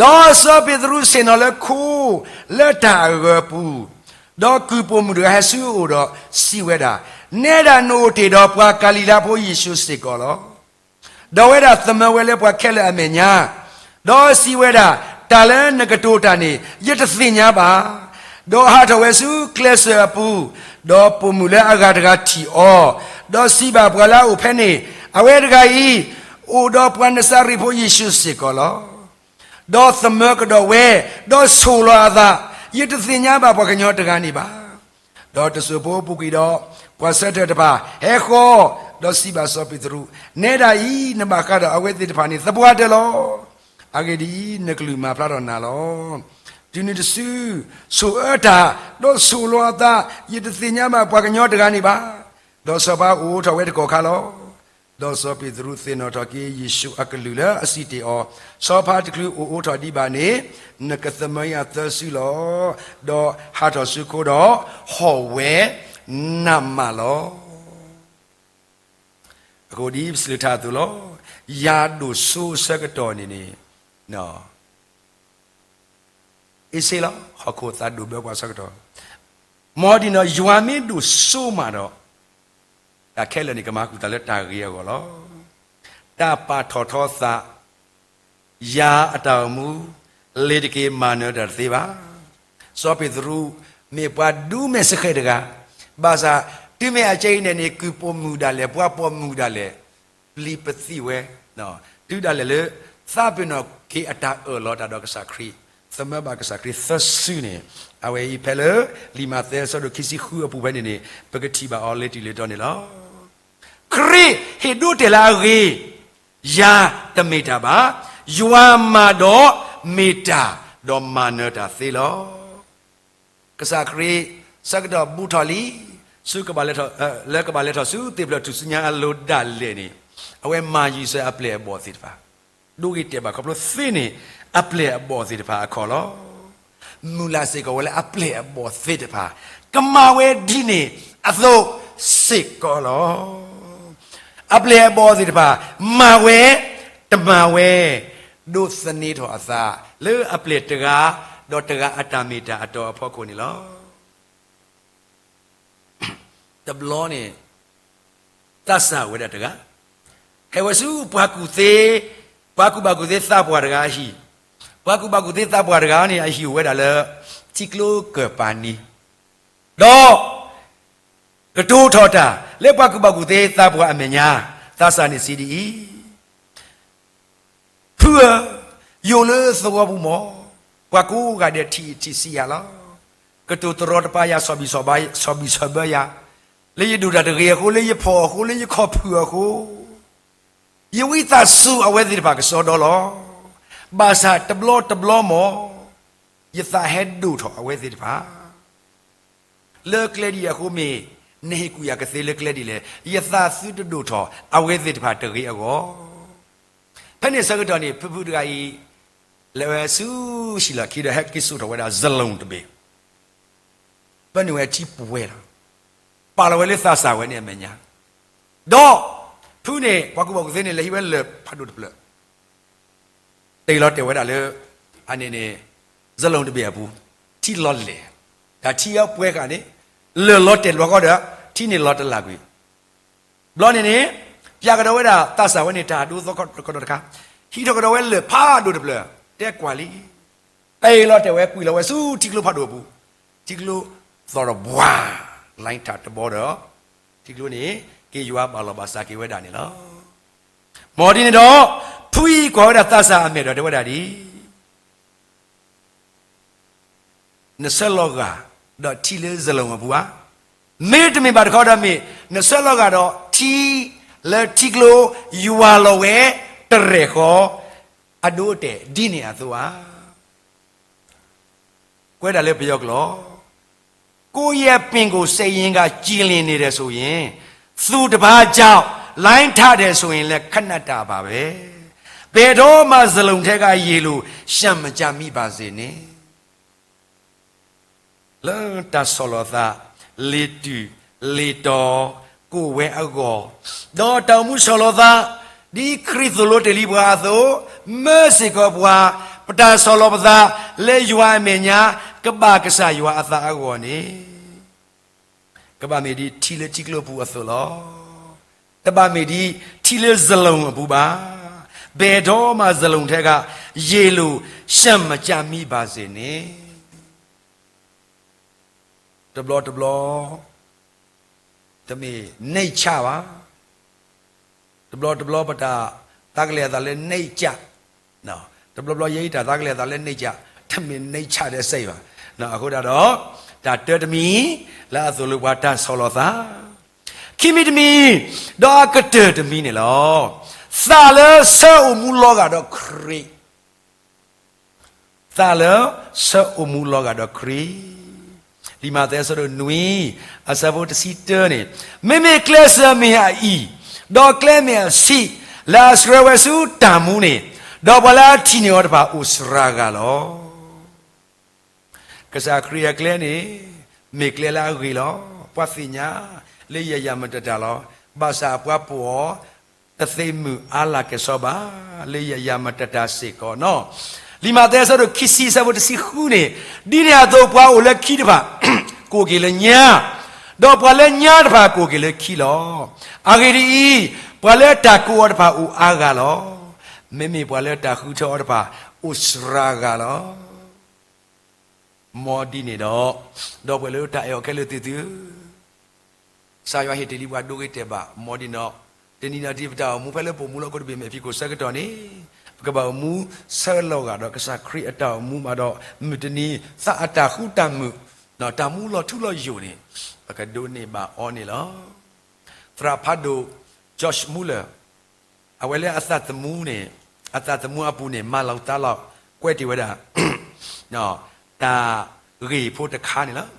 ဒီးစီၤပ့းတရူးဆ့ၣ်နီၤလၢခိ လၢတၢ်အဂၢၤအပူၤ, ဒီးကုၢ်ပိာ်မုၣ်တဂၤဟဲဆူအအိၣ်ဒီးစံးဝဲဒၣ်, နဲဒၣ်နအိၣ်တ့ၢ်ဒီးပှၤကၤလံၤလါဖိယ့ၣ်ၡူးစ့ၢ်ကီးလီၤ. ဒီးဝဲဒၣ်သမၢဝဲလၢပှၤခဲလၢာ်အမဲာ်ညါ, ဒီးစံးဝဲဒၣ်, တၢ်လၢနကတိၤတၢ်န့ၣ် ယတသ့ၣ်ညါဘၣ်. ဒီးဟးထီၣ်ဝဲဆူကျဲစၢၤအပူၤ, ဒီးပိာ်မုၣ်လၢအဂၤတဂၤထံၣ်အီၤ, ဒီးစံးဘၣ်ပှၤလၢအအိၣ်ဖဲန့ၣ်, အဝဲတဂၤအံၤ အိၣ်ဒီးပှၤနစၤရ့းဖိယ့ၣ်ၡူးစ့ၢ်ကီးလီၤ. ဒီးသမၢကဒီးဝဲ, ဒီးဆိၣ်လီၤအသး, ယတသ့ၣ်ညါဘၣ်ပှၤကညီတဂၤန့ၣ်ဘၣ်. ဒီးတစိၢ်ဖိပူၤကွံာ်ဒီး, ပှၤဆၢထၢၣ်တဖၣ်ဟဲဃီ, ဒီးစံးဘၣ်စီၤပ့းတရူး, နဲဒၣ်အံၤ နဘၣ်ဃးဒီးအဝဲသ့ၣ်တဖၣ်န့ၣ် သပှၢ်တၢၢ်လီၤ. အဂ့ၢ်ဒ်အံၤ, နကလုၢ်မၤဖျါထီၣ်နၤလီၤ. တုၤနုၤတစု, ဆိၣ်အၢတၢ်, ဒီးဆိၣ်လီၤအသး, ယတသ့ၣ်ညါဘၣ်ပှၤကညီတဂၤန့ၣ်ဘၣ်. ဒီးစီၤပၤအိၣ်အိးထီၣ်ဝဲတကီၢ်ခါလီၤ. ဒီးစီၤပ့းတရူးသ့ၣ်နီၣ်ထီၣ်က့ၤယ့ၣ်ၡူးအကလုၢ်လၢအစံးတ့ၢ်အီၤ, စီၤပၤတချုးအိၣ်အိးထီၣ်ဒံးဘၣ်န့ၣ်, နကသမၢယၤသၢစုလီၤ. ဒီးဟးထီၣ်ဆူခိဒီးဟီၣ်ဝဲနးမးလီၤ. အဃိဒ်ပစံးလၢထါအသိးလီၤ. ယၤဒိၣ်စိအဆၢကတီၢ်န့ၣ်န့ၣ် အ့ၣ်စ့လီၤ, ဟီၣ်ခိၣ်သးဒိၣ်ဘၢပှၤဆၢကတီၢ်, မ်ဒ်န့ၣ်ဒီး ယွၤမ့ၢ်ဒိၣ်စိမးဒီး, တၢ်ခဲလၢာ်န့ၣ် ကမၤဃုာ်သးလၢတၢ်ဂ့ၤအဂီၢ်လီၤ. တၢ်ပာ်ထီၣ်ထီသး ယၤအတၢ်အိၣ်မူ လ့ၤတက့ၤမၤနၢၤတၢ်တသ့ဘၣ်. စီၤပ့းတရူး မ့ၢ်ပှၤဒုးမဲာ်စဃဲးတဂၤ, ဘၣ်ဆၣ် တုၤမ့ၢ်အကဲအံၤန့ၣ်န့ၣ် ကုၢ်ပိာ်မုၣ်ဒၣ်လဲာ် ပှၤပိာ်မုၣ်ဒၣ်လဲာ် ပျံၤပသံၣ်ဝဲ, တုၤဒၣ်လဲာ်လၢ သးပ့ၤနီၣ်က့ၤအတၢ်အၢၣ်လီၤတၢ်ဒီးကစၢ်ခရံာ်, သမၢဘၣ်ကစၢ်ခရံာ်သၢစုန့ၣ်, အဝဲအံၤဖဲလၢ လံာ်မးသဲအဆၢဒိၣ်ခံဆံဃုအပူၤဖဲန့ၣ်န့ၣ် ပကထံၣ်ဘၣ်အီၤလၢတုၤလၢတီန့ၣ်လီၤ. ခရံာ်ဟ့ၣ်ဒိတဲာ်လၢအဂ့ၤ, ယၤတမ့ၢ်တၢ်ဘၣ်, ယွၤမးဒီးမ့ၢ်တၢ်, ဒီးမၤနၢၤတၢ်သ့လီၤ. ကစၢ်ခရံာ် ဆၢကတီၢ်ဘူးထီၣ်လံ, ဆူကဘၣ်လဲၤထီၣ်, လၢကဘၣ်လဲၤထီၣ်ဆူသ့ၣ်ဖျၢၣ်ထူၣ်စုညါအလိၤဒၣ်လဲာ်န့ၣ်, အဝဲမၤယံၤစၢၤအပျဲၢ်အဘီၣ်သ့ၣ်တဖၣ်, ဒိဂ့ၤတဲာ်ဘၣ်ခီဖျိသ့န့ၣ် အပျဲၢ်အဘီၣ်သ့ၣ်တဖၣ်အခီၣ်လီၤ. မုၢ်လၢ်စ့ၢ်ကီးဝဲလၢအပျဲၢ်အဘီၣ်သ့ၣ်တဖၣ် ကမၤဝဲဒ်န့ၣ်အသိးစ့ၢ်ကီးလီၤ. အပျဲၢ်အဘီၣ်သ့ၣ်တဖၣ် မၤဝဲ, တမၤဝဲ, ဒိးသန့ၤထီၣ်အသး လၢအပျဲၢ်တဂၤ ဒီးတဂၤအတၢ်မ့ၢ်တၢ်အတီအဖီခိၣ်န့ၣ်လီၤ. တဘျီန့ၣ် သးစၢ်ဝဲဒၣ်တဂၤ ဟဲဝဲဆူပှၤကူၣ်သ့, ပှၤကူၣ်ဘၣ်ကူၣ်သ့သးပှၢ်တဂၤအဟံၣ်, ပှၤကူၣ်ဘၣ်ကူၣ်သ့သးပှၢ်တဂၤန့ၣ် အဟံၣ်အိၣ်ဝဲဒၣ်လၢ ထံကျိကၢၢ်ပၤနံၤ, ဒီး ကတိၤထီၣ်တၢ်လၢပှၤကူၣ်ဘၣ်ကူၣ်သ့သးပှၢ်အမဲာ်ညါ, သးစၢ်န့ၣ်စံးဒ်အံၤ, ဖုဧၢ, ယအိၣ်လၢသဝီပူၤမး, ပှၤကိးဂၤဒဲးထံၣ်ထံၣ်ဆံးယၤလီၤ. ကတိၤတရီတပါယၤ ဆီၣ်ဘံၣ်ဆီၣ်ဘၢယၤ, လၢယဒိၣ်တၢ်တဂ့ၤအဃိ, လၢယဖှီၣ်အဃိ, လၢယခီၣ်ဖုၣ်အဃိ, ယဝံသးစူၤအဝဲသ့ၣ်တဖၣ်ကစီဒီလီၤ. ဘၣ်ဆၣ်တဘျီတဘျီမး ယသးဟဲဒိၣ်ထီၣ်အဝဲသ့ၣ်တဖၣ် လၢကျဲဒ်အံၤအဃိမ့ၢ်, နဟ့ၣ်ကူၣ်ယၤကသ့လၢကျဲဒ်လဲၣ်, ယသးသုတဒိၣ်ထီၣ်အဝဲသ့ၣ်တဖၣ်တဂ့ၤအဂီၢ်. ဖဲန့ၣ်ဆၢကတီၢ်န့ၣ် ဖုဖုတဂၤအံၤ လဲၤဝဲဆူဟံၣ်လီၢ်ခံဒီး ဟဲက့ၤစိာ်ထီၣ်ဝဲဒၣ်စလိၣ်တဘ့ၣ်, ပၢနုာ်ဝဲထံပှဲၤလီၤ, ပာ်လီၤဝဲလၢသးစၢ်ဝဲန့ၣ်အမဲာ်ညါ, ဒီး ဖုန့ၣ် ပှၤကူၣ်ဘၣ်ကူၣ်သ့န့ၣ် လဲၤဟံးဝဲလၢၢ်ဖးဒိၣ်တဖျၢၣ် တ့ၢ်လီၤတဲာ်ဝဲဒၣ်လၢ အန့ၣ်န့ၣ် စလိၣ်တဘ့ၣ်အပူၤ, ထံလီၤလဲၢ်, တၢ်ထံအပှဲၤဃာ်န့ၣ် လၢၢ်လီၤတဲာ်လီၤဃီဒီး ထံန့ၣ်လီၤတလၢ်ကွံာ်, ဘျီန့ၣ်န့ၣ် ပျၢ်ကဒီးဝဲဒၣ်သးစၢ်ဝဲန့ၣ် တၢ်ဒိသီခီတခါ, ဟံးထီၣ်ကဒီးဝဲလၢၢ်ဖးဒိၣ်တဖျၢၣ်, တဲကွၢ်လံ, တ့ၢ်လီၤတဲာ်ဝဲကွံာ်လီၤဝဲဆူထံကျိဖးဒိၣ်အပူၤ, ထံကျိသီၣ်တဘှါ, လၢထးတဘီဒီး ထံကျိန့ၣ် က့ၤယွၤဘၣ်လီၤဘၣ်စးက့ၤဝဲဒၣ်န့ၣ်လီၤ. မ်ဒ်န့ၣ်ဒီး ဖုအံၤကွၢ်ဝဲဒၣ်သးစၢ်အမဲာ်ဒီးတဲဝဲဒၣ်ဒ်အံၤ, နဆၢလီၤဂာ်ဒီးထံလၢစလိၣ်အပူၤဧါ, မ့တမ့ၢ်ဘၣ်တခီဒီးမ့ၢ် နဆၢလီၤဂာ်ဒီးထံလၢထံကျိယွၤလီၤဝဲတရဲၣ်ဃီ အဒိအတဲာ်ဒ်န့ၣ်အသိးဧါ. ကွဲးဒၣ်လၢပယီၤကျိာ်, ကိုယ့်ရဲ့ပင်ကိုယ်စက်ယင်ကကြည်လင်နေတယ်ဆိုရင် သူတစ်ပါးကြောင့် လှိုင်းထတယ်ဆိုရင်လည်း ခဏတာပါပဲ. ဘယ်တော့မှ စလိၣ်ထဲကရေလို ရှံမကျမိပါစေနဲ့. လၢတၢ်ဆီၣ်လီၤသး လ့ၤတုၤလ့ၤတီၤ ကိးဝဲအဂီၢ်, ဒီးတၢ်အိၣ်မူဆီၣ်လီၤသး ဒ်ခရံာ်သိၣ်လိတ့ၢ်လံပှၤအသိး, မၢစ့ၢ်ကီးပှၤ, ပတၢ်ဆီၣ်လီၤပသး လၢယွၤအမဲာ်ညါ ကဘၣ်ကစၢ်ယွၤအသးအဂီၢ်န့ၣ် ကဘၣ်မ့ၢ်ဒ်ထံလၢထံကျိပူၤအသိးလီၤ. တဘၣ်မ့ၢ်ဒ်ထံလၢစလိၣ်အပူၤဘၣ်. ဘယ်တော့မှ စလိၣ်ထဲက ရေလို ရှံမကျမိပါစေနဲ့. တဘျီတဘျီ တမ့ၢ် nature ဘၣ်. တဘျီတဘျီပတၢ်သးကလဲၤအသးလၢ nature, တဘျီဘျီယဲအံၤတၢ်သးကလဲၤအသးလၢ nature, တမ့ၢ် nature ဒီးစဲဘၣ်. အဃိဒၣ်ဒီး တၢ်တၢတမံၤ လၢအသိၣ်လိပှၤတၢ်ဆီၣ်လီၤသး, ခံမံၤတမံၤ ဒီးအကတၢၢ်တမံၤန့ၣ်လီၤ. သးလၢဆၢအိၣ်မူလီၤဂာ်ဒီးခရံာ် သးလၢဆၢအိၣ်မူလီၤဂာ်ဒီးခရံာ်, လံာ်မးသဲအဆၢဒိၣ်နွံ အဆၢဖိတဆံတၢန့ၣ်, မ့မ့ၢ်ကျဲစၢၤမ့ၢ်အအံၤ, ဒီးကျဲမ့ၢ်အဆံး, လၢအဆှၢဝဲဆူတၢ်မူန့ၣ်, ဒီးပှၤလၢအထံၣ်န့ၢ်အီၤတဖၣ်အိၣ်စှၤဂၤလီၤ. ကစၢ်ခရံာ်အကျဲန့ၣ် မ့ၢ်ကျဲလၢအဂ့ၤလီၤ. ပှၤသ့ၣ်ညါလၢယၤယၤမတၤတၢ်လီၤ. ဘၣ်ဆၣ်ပှၤပိာ်အီၤ တသ့မုာ်အါလၢ်ကဲၣ်ဆိးဘၣ် လၢယၤယၤမတၤတၢ်စ့ၢ်ကီးနီၤ. လံာ်မးသဲအဆၢဒိၣ်ခံဆံအဆၢဖိတဆံဃုန့ၣ်, ဒ်န့ၣ်အသိးပှၤအိၣ်လၢခံတဖၣ် ကိးက့ၤလၢညါ, ဒီးပှၤလၢညါတဖၣ်ကိးက့ၤလၢခံလီၤ. အဂ့ၢ်ဒ်အံၤ, ပှၤလၢတၢ်ကိးအီၤတဖၣ်အိၣ်အါဂၤလီၤ. မ့မ့ၢ်ပှၤလၢတၢ်ဃုထၢအီၤတဖၣ်အိၣ်စှၤဂၤလီၤ. မ်ဒ်န့ၣ်ဒီး, ဒီပုၢ်ဝဲၢ်လၢတၢ်အဲၣ်အီၤခဲလၢာ်သ့ၣ်သုဧၢ, ကစၢ်ယွၤဟ့ၣ်တ့ၢ်လံပှၤဒိဂ့ၤတဲာ်ဘၣ်, မ်ဒ်န့ၣ်ဒီး, တနံၤဒီးတနံၤပတၢ်အိၣ်မူဖဲလၢပအိၣ်မူလၢဟီၣ်ခိၣ်တဘ့ၣ်မဲာ်ဖံးခိၣ်ဆၢကတီၢ်န့ၣ်, ပကဘၣ်အိၣ်မူဆၢလီၤဂာ်ဒီးကစၢ်ခရံာ်အတၢ်အိၣ်မူမးဒီး, မုၢ်တနံၤသးအတၢ်ဃူတၢ်မုာ်, တၢ်မူလီၤထူလီၤယိာ်န့ၣ်, ပကဒိးန့ၢ်ဘၣ်အီၤန့ၣ်လီၤ. သရၣ်ဖးဒိၣ် George Muller အဝဲလၢအသးသမူန့ၣ်, အသးသမူအပူၤန့ၣ် မၤလီၤသးလီၤကွဲးတ့ၢ်ဝဲဒၣ် တၢ်ဂ့ၢ်ဖိတခါန့ၣ်လီၤ.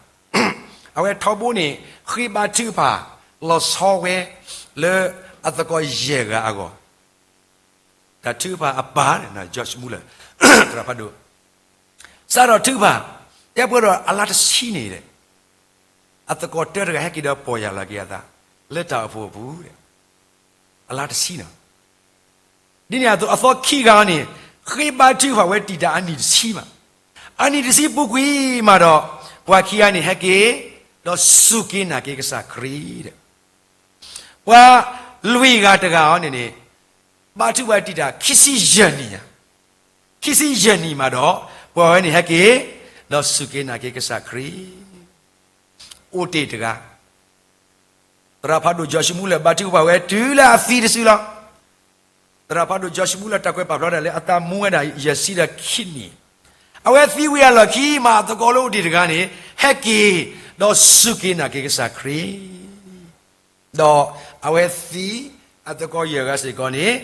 အဝဲထီဘိန့ၣ် ဃ့ဘါထုကဖၣ်လီၤဆီဝဲ လၢအသကိးယဲၢ်ဂၤအဂီၢ်, တၢ်ထုကဖၣ်အပၢ်န့ၣ် George Muller သရၣ်ဖးဒိၣ် စးထီၣ်ထုကဖၣ် တဲပှဲၤဒီးအလါတဆံန့ၣ်ဒီး အသကိးတၢတဂၤဟဲက့ၤဒီးပီၢ်ယၢ်လီၤက့ၤအသး လၢတၢ်အိၣ်ဖှိၣ်အပူၤ အလါတဆံနီၤ. ဒ်န့ၣ်အသိးအသီခံဂၤန့ၣ် ဃ့ဘါထုကဖၣ်ဝဲတံာ်တာ်အနံၣ်တဆံမး, အနံၣ်တဆံပူၤကွံာ်မးဒီး ပှၤခံဂၤန့ၣ်ဟဲက့ၤ ဒီးစူၢ်က့ၤနာ်က့ၤကစၢ်ခရံာ်ဒီး ပှၤလွံၢ်ဂၤတဂၤအံၤန့ၣ်န့ၣ် ဘါထုကဖၣ်ဝဲတံာ်တာ်ခံဆံယဲၢ်နံၣ်ညါ, ခံဆံယဲၢ်နံၣ်မးဒီး ပှၤဝဲန့ၣ်ဟဲက့ၤ ဒီးစူၢ်က့ၤနာ်က့ၤကစၢ်ခရံာ် အိၣ်တ့ၢ်တဂၤ သရၣ်ဖးဒိၣ် George Muller ဘါထုကဖၣ်ဝဲတုၤလၢအသံတစုလီၤ. သရၣ်ဖးဒိၣ် George Muller တၢ်ကွဲးပာ်ဖျါဒၣ်လၢအသးမူဝဲဒၣ်ယဲၢ်ဆံဒီးခံနံၣ်, အဝဲသံဝံၤအလီၢ်ခံမး အသကိးလၢအိၣ်တ့ၢ်တဂၤန့ၣ် ဟဲက့ၤ ဒီးစူၢ်က့ၤနာ်က့ၤကစၢ်ခရံာ် ဒီးအဝဲသံ အသကိးယဲၢ်ဂၤစ့ၢ်ကီးန့ၣ်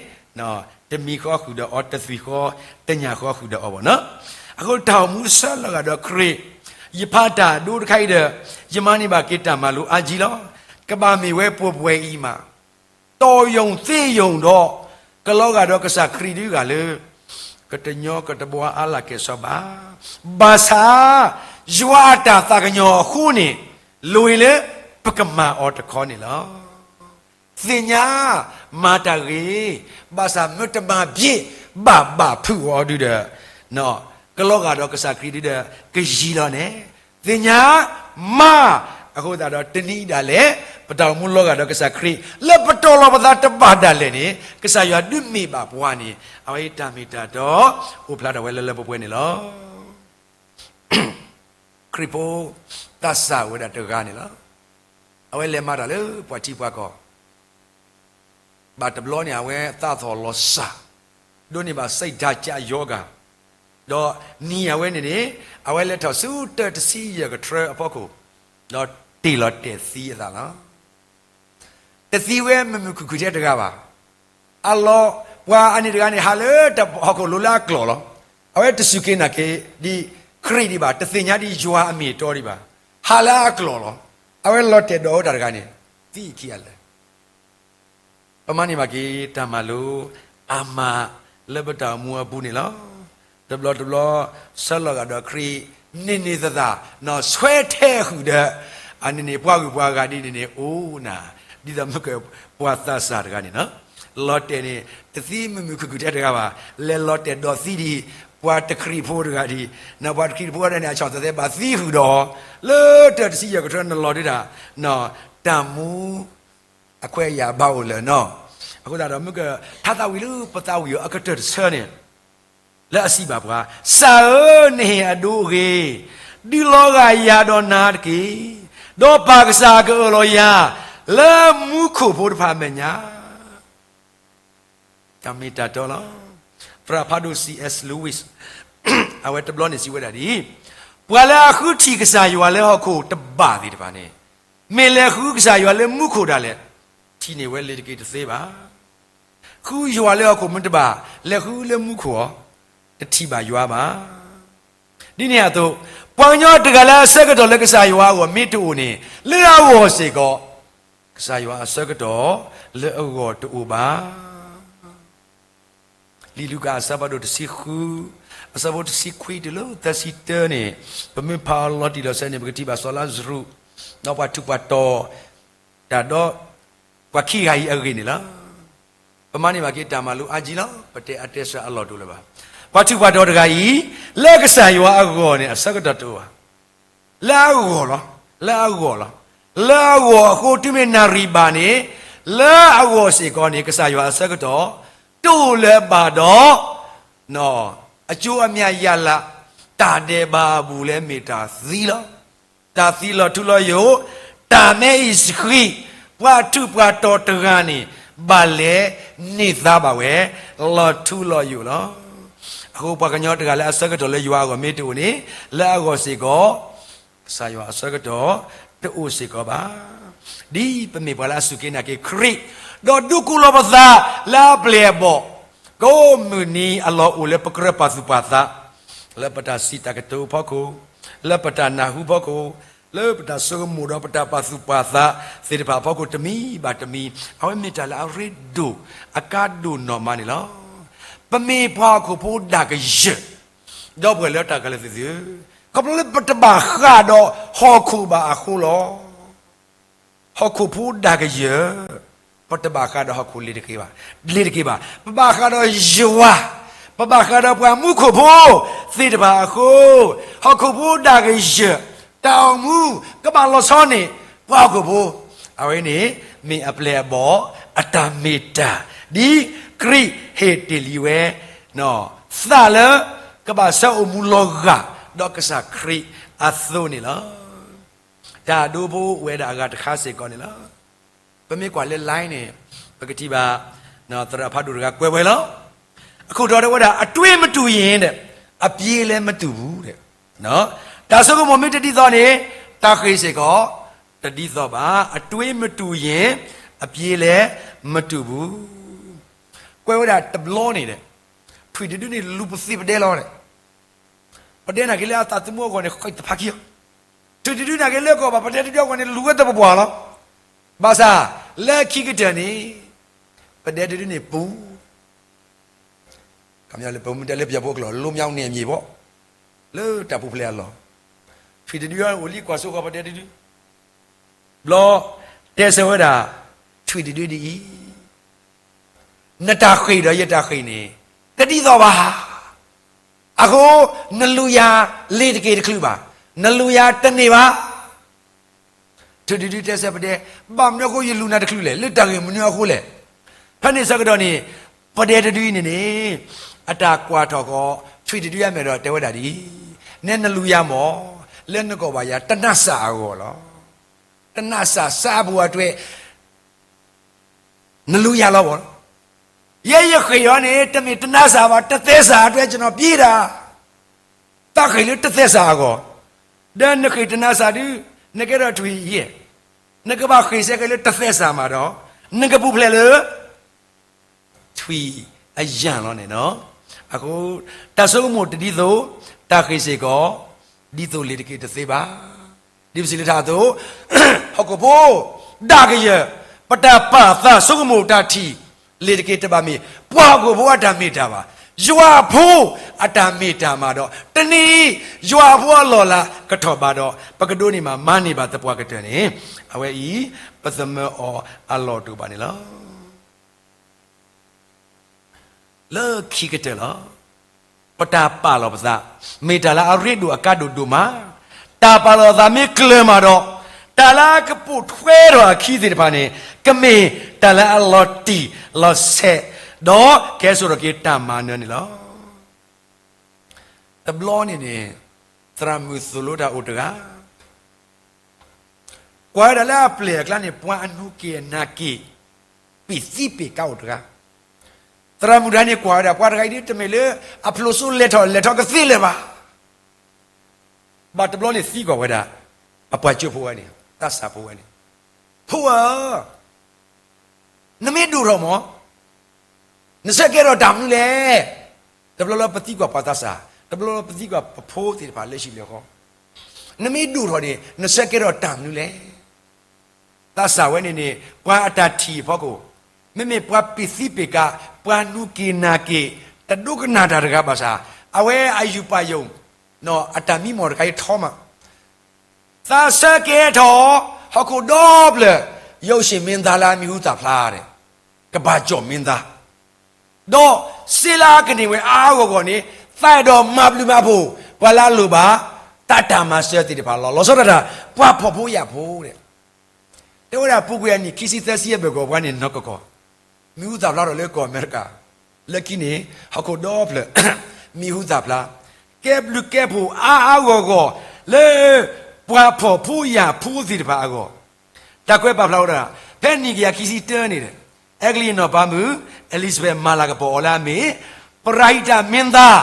တမံၤဃီဃုာ်ဒီးအီၤ တသွံၣ်ဃီ တညၣ်ဃီဃုာ်ဒီးအီၤဘၣ်နီၤ. အဃိတၢ်အိၣ်မူဆၢလီၤဂာ်ဒီးခရံာ်, ယဖးတၢ်ဒိတခါအံၤဒီး ယမၤန့ၢ်ဘၣ်က့ၤတၢ်မၤလိာ်အါကံလီၤ. ကဘၣ်မ့ၢ်ဝဲပှဲၤပှဲၤအံၤမး တီၢ်ယိၣ်သ့ယိၣ်ဒီး ကလီၤဂာ်ဒီးကစၢ်ခရံာ်ဒုးဂၤလၢ ကတညီကတဘှါအါလၢ်ကဲၣ်ဆိးဘၣ်. ဘၣ်ဆၣ် ယွၤအတၢ်သးကညီၤအဃိန့ၣ် လိၣ်လၢပကမၤအီၤတခီန့ၣ်လီၤ. သ့ၣ်ညါ မၤတၢ်ဂ့ၤ, ဘၣ်ဆၣ်မ့ၢ်တမၤဘၣ် ဘၣ်ဘၣ်ဖုးအီၤဒုးဒီး ကလီၤဂာ်ဒီးကစၢ်ခရံာ်ဒုးဒီး ကယံာ်လီၤန့ၣ် သ့ၣ်ညါ မၤ, အဃိသတးဒီးတနံၤဒၣ်လဲာ် ပတၢ်အိၣ်မူလီၤဂာ်ဒီးကစၢ်ခရံာ် လၢပတီၢ်လီၤပသးတဘၣ်ဒၣ်လဲာ်န့ၣ် ကစၢ်ယွၤဒုးမ့ၢ်ဘၣ်ပှၤန့ၣ် အဝဲအံၤတၢ်မ့ၢ်တၢ်တီ အိၣ်ဖျါထီၣ်ဝဲလၢလၢပှဲၤပှဲၤန့ၣ်လီၤ. ခရံာ်ဖိ သးစၢ်ဝဲဒၣ်တဂၤန့ၣ်လီၤ. အဝဲလဲၤမၤတၢ်လၢပှၤထံပှၤကီၢ် ဘၣ်တဘျီန့ၣ် အဝဲသးထီၣ်လီၤစၢ်, ဒိးန့ၢ်ဘၣ် စိတ်ဓာတ်ကျရောဂါ, ဒီးနံၤအဝဲန့ၣ်န့ၣ် အဝဲလဲၤထီၣ်ဆူတၢတဆံယဲၢ်ကထြၢအဖီခိၣ်, ဒီးတ့ၢ်လီၤတဲာ်သံအသးလီၤ. တသံဝဲမုာ်မုာ်ခုၣ်ခုၣ်ထဲတဂၤဘၣ်. အလီၤ, ပှၤအန့ၣ်တဂၤန့ၣ် ဟးလၢတၢ်ဟီၣ်ခိၣ်လိၤလၢအကျိၤလီၤ. အဝဲတစူၢ်က့ၤနာ်က့ၤဒ်ခရံာ်ဒံးဘၣ်, တသ့ၣ်ညါဒ်ယွၤအမ့ၢ်အတီဒံးဘၣ်. ဟးလၢအကျိၤလီၤ. အဝဲလီၤတဲာ်ဒီးဝဲတၢ်တဂၤန့ၣ် သံခံဂၤလၢာ် ပမၤန့ၢ်ဘၣ်က့ၤတၢ်မၤလိ အါမးလၢပတၢ်အိၣ်မူအပူၤန့ၣ်လီၤ. တဘျီတဘျီ ဆၢလီၤဂာ်ဒီးခရံာ် န့ၢ်န့ၢ်သသး နီၢ်ဆွဲထဲအဃုာ်ဒီး အန့ၣ်န့ၣ် ပှၤဂုၤပှၤဂၤဒ်န့ၣ်န့ၣ် အိၣ်နၤ ဒ်သိးမုၢ်ကပှၤသးစၢ်တဂၤန့ၣ်လီၤ. လီၤတဲာ်န့ၣ် တသံမုာ်မုာ်ခုၣ်ခုၣ်ထဲတဂၤဘၣ်. လဲၤလီၤတဲာ်ဒီးသံဒံး ပှၤတခရံာ်ဖိတဂၤဒံး, နီၢ်ပှၤတခရံာ်ဖိတဂၤန့ၣ် အဆီၣ်သဲသဲဘၣ်သံဃုာ်ဒီး လၢတၢတဆံယဲၢ်ကထြၢနလီၤဒုးတၢ် နီၢ်တၢ်မူ အခွဲးအယာ်ဘၣ်အိၣ်လၢာ်နီၤ. အဃိသတးဒီး မုၢ်ကထါသးဝံၤလၢပသးဝံၤအီၤအကတၢၢ်တဆၢန့ၣ် လၢအစံးဘၣ်ပှၤ, စၢ်ဧၢ, နဟ့ၣ်အဒိအဂ့ၤ, ဒုးလီၤဂာ်ယၤဒီးနၤတက့ၢ်. ဒီးပၢ်ကစၢ်ကအၢၣ်လီၤယၤ လၢမူခိၣ်ဖိတဖၣ်အမဲာ်ညါ တၢ်မ့ၢ်တၢ်တီလီၤ. သရၣ်ဖးဒိၣ် C. S. Lewis အဝဲတဘျီန့ၣ်စံးဝဲဒၣ်ဒ်အံၤ, ပှၤလၢအဃုထံၣ်ကစၢ်ယွၤလၢဟီၣ်ခိၣ်တဘၣ်သ့ၣ်တဖၣ်န့ၣ်, မ့ၢ်လဲၤဃုကစၢ်ယွၤလၢမူခိၣ်ဒၣ်လဲာ်, ထံၣ်န့ၢ်ဝဲလၢတက့ၢ်တသ့ဘၣ်. ဃုယွၤလၢဟီၣ်ခိၣ်မ့ၢ်တဘၣ်, လဲၤဃုလၢမူခိၣ်အီၤ, တထံၣ်ဘၣ်ယွၤဘၣ်. ဒ်န့ၣ်အသိး ပှၤကညီတဂၤလၢအဆၢကတီၢ်လၢကစၢ်ယွၤအဂီၢ်မ့ၢ်တအိၣ်န့ၣ်, လၢအဂီၢ်စ့ၢ်ကီး, ကစၢ်ယွၤအဆၢကတီၢ်လၢအဂီၢ်တအိၣ်ဘၣ်. လံာ်လူၤကၣ်အဆၢဖးဒိၣ်တဆံဃု, အဆၢဖိတဆံခွံတုၤလၢသၢဆံတၢန့ၣ်, ပမ့ၢ်ဖးအီၤလီၤတံၢ်လီၤဆဲးန့ၣ် ပကထံၣ်ဘၣ်စီၤလါစရူး, ဒီးပှၤထူးပှၤတီၤတၢ်ဒီး ပှၤခံဂၤအံၤအဂ့ၢ်န့ၣ်လီၤ. ပမၤန့ၢ်ဘၣ်က့ၤတၢ်မၤလိအါကံလီၤ. ပတဲအတဲစှၤအလီၢ်တအိၣ်လၢၤဘၣ်. ပှၤထူးပှၤတီၤတဂၤအံၤ, လၢကစၢ်ယွၤအဂီၢ်န့ၣ် အဆၢကတီၢ်တအိၣ်ဘၣ်. လၢအဂီၢ်လီၤ. လၢအဂီၢ်လီၤ. လၢအဂီၢ်အဃိ တုၤမ့ၢ်နၣ်ရံၣ်ဘၣ်န့ၣ်, လၢအဂီၢ်စ့ၢ်ကီးန့ၣ် ကစၢ်ယွၤအဆၢကတီၢ် တအိၣ်လၢၤဘၣ်ဒီး အကၠိအမၠၣ်ယၤလၢ်, တၢ်ဒဲးဘးအပူၤလၢမ့ၢ်တၢ်သံလီၤ. တၢ်သံလီၤထူလီၤယိာ်, တၢ်မဲအံၤစဃံး, ပှၤထူးပှၤတီၤတဂၤန့ၣ် ဘၣ်လဲၤန့ၢ်သါဘၣ်ဝဲ, လီၤထူလီၤယိာ်လီၤ. အဃိပှၤကညီတဂၤလၢအဆၢကတီၢ်လၢယွၤအဂီၢ်မ့ၢ်တအိၣ်န့ၣ်, လၢအဂီၢ်စ့ၢ်ကီး ကစၢ်ယွၤအဆၢကတီၢ်တအိၣ်စ့ၢ်ကီးဘၣ်. ဒ်ပမ့ၢ်ပှၤလၢအစူၢ်က့ၤနာ်က့ၤခရံာ်, ဒီးဒိကအိၣ်လီၤပသးလၢအပျဲၢ်အဘီၣ်, ကိးမုၢ်နံၤအလီၢ်အိၣ်လၢပကြၢးပာ်သူၣ်ပာ်သး, လၢပတၢ်စံးတၢ်ကတိၤအဖီခိၣ်, လၢပတၢ်နၢ်ဟူအဖီခိၣ်, လၢပတၢ်ဆိကမိၣ်ဒီးပတၢ်ပာ်သူၣ်ပာ်သးသ့ၣ်တဖၣ်အဖီခိၣ်တမံၤဘၣ်တမံၤ, အဝဲမ့ၢ်တၢ်လၢအရ့ဒိၣ်အကါဒိၣ်နီၢ်မးန့ၣ်လီၤ. ပမ့ၢ်ပှၤဟီၣ်ခိၣ်ဖိဒၣ်ကယၢၢ်, ဒီပုၢ်ဝဲၢ်လၢတၢ်ကလဲၤသ့ၣ်သုဧၢ, ခီဖျိလၢပတဘၣ်ဃးဒီးဟီၣ်ခိၣ်ဘၣ်အဃိလီၤ. ဟီၣ်ခိၣ်ဖိဒၣ်ကယၢၢ်, ပတဘၣ်ဃးဒီးဟီၣ်ခိၣ်လ့ၤတက့ၢ်ဘၣ်, လ့ၤတက့ၢ်ဘၣ်. ပဘၣ်ဃးဒီးယွၤ, ပဘၣ်ဃးဒီးပှၤမူခိၣ်ဖိသ့ၣ်တဖၣ်အဃိ, ဟီၣ်ခိၣ်ဖိဒၣ်ကယၢၢ်, တၢ်အိၣ်မူကဘၣ်လီၤဆီန့ၣ် ပှၤဟီၣ်ခိၣ်ဖိ, အဝဲန့ၣ်မ့ၢ်အပျဲၢ်အဘီၣ်အတၢ်မ့ၢ်တၢ်, ဒ်ခရံာ်ဟ့ၣ်တ့ၢ်လံဝဲ သးလၢကဘၣ်ဆှၢအိၣ်မူလီၤဂာ် ဒီးကစၢ်ခရံာ်အသိးန့ၣ်လီၤ. တၢ်ဒိဖိအိၣ်ဝဲဒၣ်အဂၤတခါစ့ၢ်ကီးန့ၣ်လီၤ. ပမ့ၢ်ကွၢ်လၢ line န့ၣ်, ပကထံၣ်ဘၣ် သရၣ်ဖးဒိၣ်တဂၤကွဲးဝဲလီၤ. အခိၣ်တီတဲဝဲဒၣ် အတွေးမတူရင် အပြေးလည်းမတူဘူး, တၢ်ဆိကမိၣ်မ့ၢ်တဒ်သိးန့ၣ် တၢ်ဃ့ၢ်စ့ၢ်ကီးတဒ်သိးဘၣ်, အတွေးမတူရင် အပြေးလည်းမတူဘူး. ကွဲးဝဲဒၣ်တဘျီန့ၣ်ဒီး ထွံၣ်တဒုန့ၣ်လူၤပသ့ၣ်ပဒဲလီၤဒီး ပဒဲနာ်က့ၤလၢအသးသမူအဂီၢ်န့ၣ် ဃံးတဖးခံလီၤ. ထွံၣ်တဒုနာ်က့ၤလၢကီၢ်ဘၣ် ပဒဲတဒုအဂီၢ်န့ၣ် လူၤဝဲတပပှၢ်လီၤ. ဘၣ်ဆၣ် လၢခံကတၢၢ်န့ၣ် ပဒဲတဒုန့ၣ်ပူၤ, ကမၣ်လၢပမ့ၢ်တဲလၢပယီၤဖိအကျိာ် လွတ်မြောက်နယ်မြေပေါ့, လၢတၢ်ပူၤဖျဲးအလီၢ်, ထွံၣ်တဒုအိၣ်လံကွၢ်စိဃီၤပဒဲတဒု ဘျီတဲဆၢဝဲဒၣ် ထွံၣ်တဒုဒ်အံၤ, နတၢ်ဃ့ၢ်ဒီးယတၢ်ဃ့ၢ်န့ၣ် တဒ်သိးဘၣ်. အဃိ နလူၤယၤလ့ၤတက့ၤတချုးဘၣ်, နလူၤယၤတန့ၢ်ဘၣ်. ထွံၣ်တဒုတဲဆၢပဒဲ, ဘၣ်မနုၤအဃိယလူၤနၤတချုးလဲၣ်, လၢတၢ်ဂ့ၢ်မနုၤအဃိလဲၣ်. ဖဲန့ၣ်ဆၢကတီၢ်န့ၣ် ပဒဲတဒုအံၤန့ၣ်န့ၣ် အတၢ်ကွၢ်ထီၣ်ဃီ ထွံၣ်တဒုအမဲာ်ဒီးတဲဝဲဒၣ်ဒ်အံၤ, နဲနလူၤယၤမၢ်, လၢနကီၢ်ဘၣ်ယၤ တနးစၢ်အဂီၢ်လီၤ. တနးစၢ်စၢ်အပူၤအထွဲ နလူၤယၤလီၤဘၣ်. ယဲယဃ့ၢ်အီၤန့ၣ် တမ့ၢ်တနးစၢ်ဘၣ်, တသဲစၢ်အထွဲ ကျွန်တော်ပြေးတာ, တၢ်ဃ့ၢ်လၢတသဲစၢ်အဂီၢ်, ဒီးနဃ့ၢ်တနးစၢ်ဒုး နကဲထီၣ်ထွံၣ်ယဲၢ်, နကဘၣ်ဃ့ၢ်ဆဲကဲလၢတသဲစၢ်မးဒီး နကပူၤဖျဲးလၢ ထွံၣ်အယၢ်လီၤန့ၣ်လီၤ. အဃိ တၢ်ဆိကမိၣ်တဒ်သိး တၢ်ဃ့ၢ်စ့ၢ်ကီး ဒ်သိးလ့ၤတက့ၤတသ့ဘၣ်. ဒ်ပစံးလၢထးအသိး ဟီၣ်ခိၣ်ဖိ ဒၣ်ကယၢၢ် ပတၢ်ပာ်သးဆိကမိၣ်တၢ်ထံၣ် လ့ၤတက့ၤတဘၣ်မ့ၢ် ပှၤဟီၣ်ခိၣ်ဖိအတၢ်မ့ၢ်တၢ်ဘၣ်. ယွၤအဖိအတၢ်မ့ၢ်တၢ်မးဒီး တနံၤအံၤ ယွၤအဖိအလီၢ်လၤကထီၣ်ဘးဒီး ပကဒိးန့ၢ်မးမၤန့ၢ်ဘၣ်သပှၢ်ကတၢၢ်န့ၣ် အဝဲအံၤ ပသမၢအီၤအလီၢ်တအိၣ်ဘၣ်န့ၣ်လီၤ. လၢခံကတၢၢ်လီၤ. ပတၢ်ပာ်လီၤပသး မ့ၢ်တၢ်လၢအရ့ဒိၣ်အကါဒိၣ်ဒိၣ်မး, တၢ်ပာ်လီၤသးမ့ၢ်ကျၢၤမးဒီး တၢ်လၢအကပိာ်ထွဲထီၣ်အခံသ့ၣ်တဖၣ်န့ၣ် ကမ့ၢ်တၢ်လၢအလီၤတံၢ်လီၤဆဲး ဒီးကဲစိာ်ထီၣ်က့ၤတၢ်မၤနၢၤန့ၣ်လီၤ. တဘျီန့ၣ်န့ၣ် သရၣ်မုၣ်သိၣ်လိတၢ်အိၣ်တဂၤ ကွၢ်ဝဲဒၣ်လၢအပျဲၢ်အကျါန့ၣ် ပှၤအနူၢ်က့ၤအနၢ်က့ၤ ပ့ၢ်သံပ့ၢ်ကါအိၣ်တဂၤ, သရၣ်မုၣ်တဂၤန့ၣ် ကွၢ်ဝဲဒၣ် ပှၤတဂၤအံၤဒ်တမ့ၢ်လၢ အဖျိးစိလဲၤထီၣ်လဲၤထီကသ့လၢၤဘၣ်. ဘၣ်တဘျီန့ၣ်သံကွၢ်ဝဲဒၣ် အပှၤကၠိဖိဝဲန့ၣ် သးစၢ်ဖိဝဲန့ၣ်, ဖိဧၢ, နမ့ၢ်ဒိၣ်ထီၣ်မး နဆၢကဲထီၣ်တၢ်မနုၤလဲၣ်. တဘျီလၢပသံကွၢ်ပှၤသးစၢ်, တဘျီလၢပသံကွၢ်ပဖိသ့ၣ်တဖၣ်လၢဟံၣ်လၢဃီ, နမ့ၢ်ဒိၣ်ထီၣ်န့ၣ် နဆၢကဲထီၣ်တၢ်မနုၤလဲၣ်. သးစၢ်ဝဲန့ၣ်န့ၣ် ပှၤအတၢ်ထံၣ်အဖီခိၣ်, မ့မ့ၢ်ပှၤပ့ၤသံပ့ၤကၤ, ပှၤနူးက့ၤနၤက့ၤ, တဒိကနၣ်တၢ်တဂၤဘၣ်ဆၣ်, အဝဲအယူးပာ်ယိာ်, အတၢ်မံမီၢ်တခါအံၤထီမး, သးဆၢကဲထီၣ် ဟီၣ်ခိၣ်ဒီဖျၢၣ် ရုပ်ရှင်မင်းသားလၢအမံၤဟူသၣ်ဖျါဒီး ကမ္ဘာကျော်မင်းသား, ဒီးစ့လၢအကန့ၢ်ဝဲအါအါဂီၢ်ဂီၢ်န့ၣ် သးအဲၣ်ဒိးမၤဘျုးမၤဖှိၣ် ပှၤလၢအလိၣ်ဘၣ် တၢ်တၢ်မၤစၢၤသ့ၣ်တဖၣ်လီၤ. လီၤဆီဒၣ်တၢ် ပှၤဖှီၣ်ဖိယာ်ဖိဒီး တဲဝဲဒၣ် ပူၤကွံာ်အနံၣ်ခံဆံသၢဆံအဘၢၣ်ကီၢ်ပှၤန့ၣ်နီၢ်ကီၢ်ကီၢ်, မံၤဟူသၣ်ဖျါထီၣ်လၢကီၢ်အမဲရကၤ, လၢခံန့ၣ် ဟီၣ်ခိၣ်ဒီဖျၢၣ် မံၤဟူသၣ်ဖျါ, ကဲဘျုးကဲဖှိၣ်အါအါဂီၢ်ဂီၢ် လၢပှၤဖှီၣ်ဖိယာ်ဖိသ့ၣ်တဖၣ်အဂီၢ်, တၢ်ကွဲးပာ်ဖျါဝဲဒၣ် ဖဲနံၣ်ကယၤခံဆံတၢန့ၣ်ဒီး အဲကလံးအနီၢ်ပၤမုၣ် Elizabeth မၤလၤကပီၤအီၤလၢအမ့ၢ် ပရၤဟံးတၢ်မင်းသား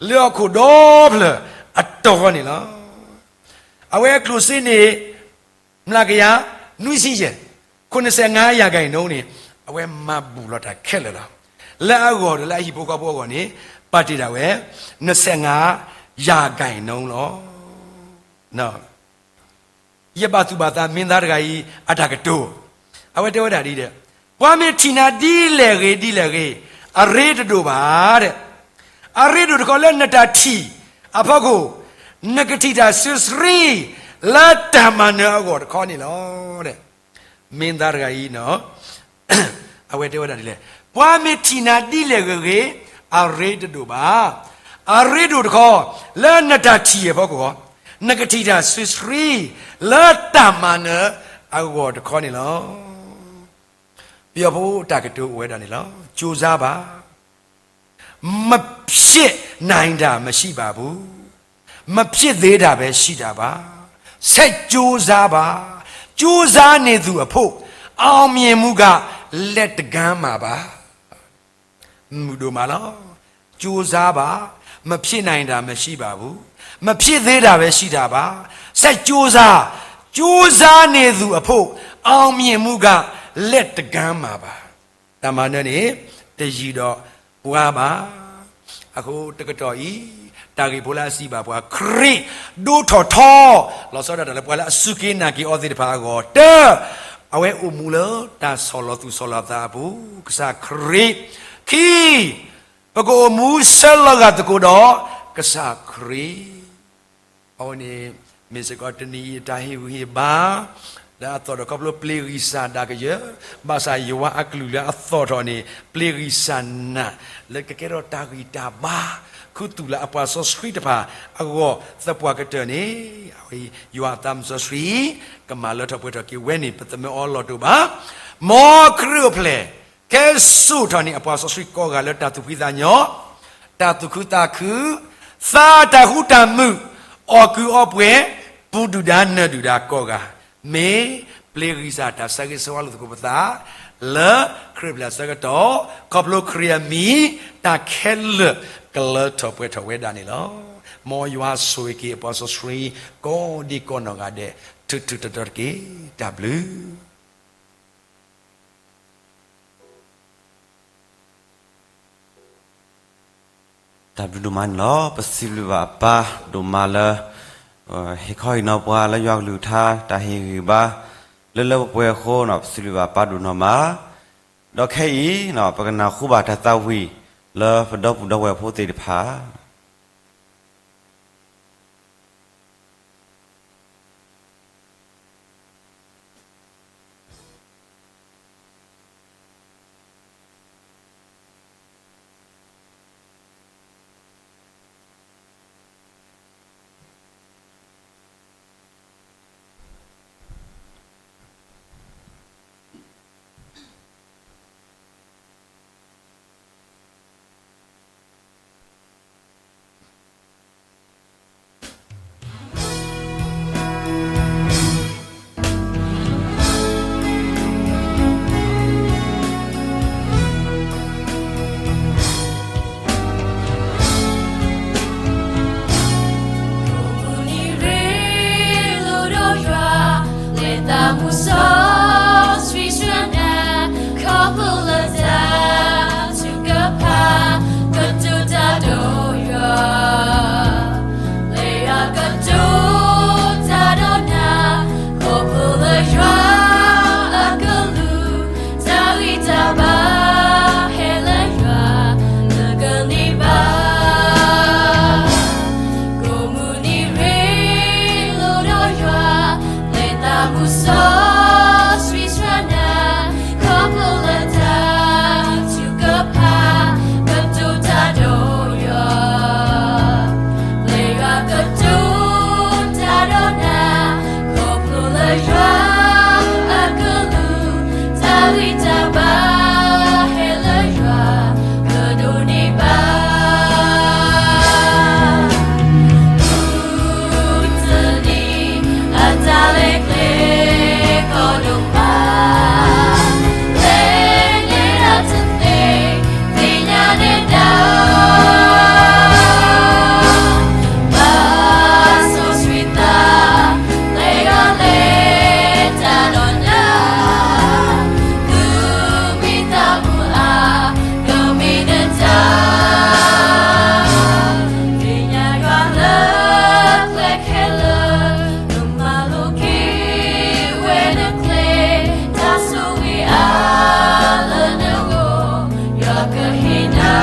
လၢဟီၣ်ခိၣ်ဒီဖျၢၣ်အတီၢ်န့ၣ်လီၤ. အဝဲအကျိၣ်စ့န့ၣ် မျးကယၤ နွံဆံယဲၢ်, ခိၣ်နစဲးငါးယၤကၤအံၤနုန့ၣ် အဝဲမၤဘူၣ်လီၤတၢ်ခဲလၢာ်လီၤ. လၢအဂီၢ်ဒီးလၢအဟံၣ်ဖိဃီဖိအဂီၢ်န့ၣ် ပာ်တ့ၢ်ဒၣ်ဝဲ နစဲးငါးယၤကၤအံၤနုလီၤ. ယဘၣ်သူၣ်ဘၣ်သးမင်းသားတဂၤအံၤ အတၢ်ကတိၤ, အဝဲတဲဝဲဒၣ်ဒ်ဒီး ပှၤမ့ၢ်ထံၣ်နၤဒ်လဲၣ်ဂ့ၤဒ်လဲၣ်ဂ့ၤ အရ့တဒိၣ်ဘၣ်ဒီး အရ့ဒိၣ်တခီလၢနတၢ်ထံၣ်အဖီခိၣ် နကထံၣ်တၢ်စုဆှံ လၢတၢ်မၤနၢၤအဂီၢ်တခီန့ၣ်လီၤ. မင်းသားတဂၤအံၤ အဝဲတဲဝဲဒၣ်ဒ်လဲၣ်, ပှၤမ့ၢ်ထံၣ်နၤဒ်လဲၣ်ဂ့ၤဂ့ၤ အရ့တဒိၣ်ဘၣ်. အရ့ဒိၣ်တခီ လၢနတၢ်ထံၣ်အဖီခိၣ် နကထံၣ်တၢ်စုဆှံ လၢတၢ်မၤနၢၤအဂီၢ်တခီန့ၣ်လီၤ. ပယီၤဖိတၢ်ကတိၤအိၣ်ဝဲဒၣ်န့ၣ်လီၤ. ကြိုးစားပါ, မဖြစ်နိုင်တာမရှိပါဘူး, မဖြစ်သေးတာပဲရှိတာပါ, ဆက်ကြိုးစားပါ, ကြိုးစားနေသူအဖို့ အောင်မြင်မှုက လက်ကမ်းမှာပါ. မုာ်ဒိၣ်မးလီၤ. ကြိုးစားပါ, မဖြစ်နိုင်တာမရှိပါဘူး, မဖြစ်သေးတာပဲရှိတာပါ, ဆက်ကြိုးစား, ကြိုးစားနေသူအဖို့ အောင်မြင်မှုက လက်ကမ်းမှာပါ. တၢ်မၤနၢၤန့ၣ် တယံာ်ဒီးပှၤဘၣ်. အဃိတကတီၢ်အံၤ တၢ်ဂ့ၢ်ဖိလၢအစံးဘၣ်ပှၤ ခရံာ်ဒိၣ်ထီၣ်ထီ, လီၤဆီဒၣ်တၢ်လၢပှၤလၢအစူၢ်က့ၤနာ်က့ၤအီၤသ့ၣ်တဖၣ်အဂီၢ်, တၢ, အဝဲအိၣ်မူလၢတၢ်ဆီၣ်လီၤသူၣ်ဆီၣ်လီၤသးအပူၤ ကစၢ်ခရံာ်, ခံ, ပကအိၣ်မူဆၢလီၤဂာ်သကိးဒီးကစၢ်ခရံာ် အဝဲန့ၣ် မ့ၢ်စ့ၢ်ကီးတနံၤအံၤအတၢ်ဟ့ၣ်ဂံၢ်ဟ့ၣ်ဘါ လၢအသီၣ်ထီၣ်ခီဖျိပျ့ၤဂံၢ်စၢ်ဒၣ်ကယၢၤ, ဘၣ်ဆၣ်ယွၤအကလုၢ်လၢအသီၣ်ထီၣ်န့ၣ် ပျ့ၤဂံၢ်စၢ်နၢ် လၢကကဲထီၣ်တၢ်ဂံၢ်တၢ်ဘါ ခူသူၣ်လၢအပှၤစီဆှံတဖၣ်အဂီၢ်သပှၢ်ကတၢၢ်န့ၣ် အဝဲယွၤအသးစီဆှံ ကမၤလၢထီၣ်ပှဲၤထီၣ်က့ၤဝဲန့ၣ် ပသးမၢအီၤလီၢ်တအိၣ်ဘၣ်. မ်ခရံာ်အိၣ်ဖျဲၣ် ကဲစိာ်ထီၣ်န့ၢ်အပှၤစီဆှံကိးဂၤလၢတၢ်သူၣ်ဖှံသးညီ, တၢ်သူၣ်ခုသးခု, သးတၢ်ဃူတၢ်မုာ်, အီၣ်ကုးအီပှဲၤ, ပူၤဒုၣ်ဒါနၢၤဒုၣ်ဒါကိးဂၤ, မ့ၢ်ပျ့ၤဂံၢ်စၢ်တၢ်ဆၢဂ့ၤဆၢဝါလိာ်သကိးပသး လၢခရံာ်အပျဲၢ်အဆၢကတီၢ် ခီဖျိခရံာ်အမံၤ တၢ်ခဲလၢာ်ကလၢထီၣ်ပှဲၤထီၣ်ဝဲဒၣ်န့ၣ်လီၤ. မ်ယွၤဆိၣ်ဂ့ၤက့ၤအပှၤစီဆှံ ကိးဒံကိးနီၢ်ဂၤဒဲး ထူးထူးတီၤတီၤတက့ၢ်. တၢ်ဘျုး တၢ်ဘျုးဒိၣ်မးန့ၣ်လီၤ. ပစံးဘျုးဘၣ်အပၢ်ဒိၣ်မးလၢ ဟ့ၣ်ခီဟ့ၣ်နီၤပှၤလၢယွၤကလုၢ်ကထါ တၢ်ဟ့ၣ်ဂံၢ်ဘါ လၢလၢပှဲၤပှဲၤအဃိန့ၣ် ပစံးဘျုးဘၣ်အပၢ်ဒိၣ်နီၢ်မး. ဒီးခဲအံၤ ပကနၢ်ဟူဘၣ်တၢ်သးဝံၣ် လၢပဒီပုၢ်ဒီဝဲၢ်ဖိသ့ၣ်တဖၣ် ဒိၣ်မး လဲၤန့ၢ်တၢ်တသ့ သ့ၣ်ညါန့ၢ်ဒၣ် ဘၣ်စီဆှံသး လဲၤယွၤလဲၤတၢ်ဒီးနၤ သုမ့ၢ်သးမုာ်အါ ဒီးမ့ၢ်နတၢ် သ့ၣ်ညါယွၤလၢကျဲခဲလၢာ် နမၤလိက့ၤဝဲနကျဲ တၢ်ဆိၣ်ဂ့ၤအါလၢနဂီၢ် ယွၤကဟ့ၣ်နၤ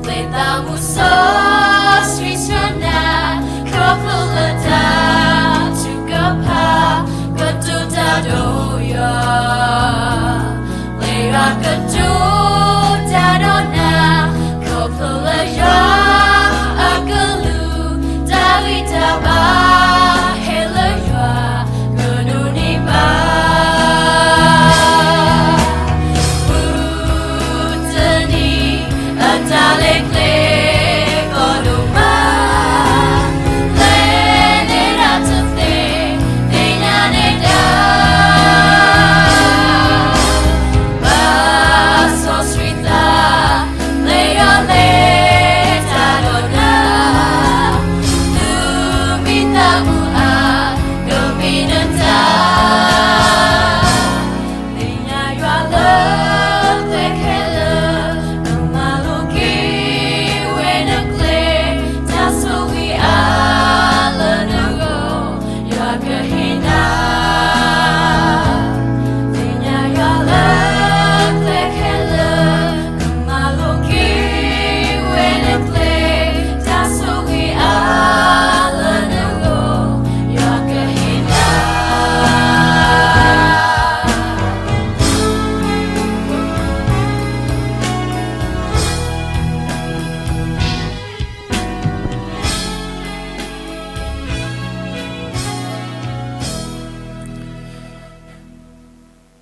ပှၤသးမုာ်စီဆှံဆၢနၤ ခီဖျိလၢတၢ်ထုကဖၣ် ကတိၤတၢ်ဒီးယွၤ လၢယွၤကတိၤတၢ်ဒီးနၤ ခီဖျိလၢယွၤအကလုၢ် တၢ်ဂံၢ်တၢ်ဘါဟဲလၢယွၤ ကဒိးန့ၢ်ဘၣ် မုၢ်တနံၤအတၢ်လဲၤကျဲ ကီဒိၣ်မး လဲၤန့ၢ်တၢ်တသ့ သ့ၣ်ညါန့ၢ်ဒၣ် ဘၣ်စီဆှံသး လဲၤယွၤလဲၤတၢ်ဒီးနၤ သုမ့ၢ်သးမုာ်အါ ဒီးမ့ၢ်နတၢ် သ့ၣ်ညါယွၤလၢကျဲခဲလၢာ် နမၤလိက့ၤဝဲနကျဲ တၢ်ဆိၣ်ဂ့ၤအါလၢနဂီၢ် ယွၤကဟ့ၣ်နၤ သ့ၣ်ညါယွၤလၢကျဲခဲလၢာ် နမၤလိက့ၤဝဲနကျဲ တၢ်ဆိၣ်ဂ့ၤအါလၢနဂီၢ် ယွၤကဟ့ၣ်နၤ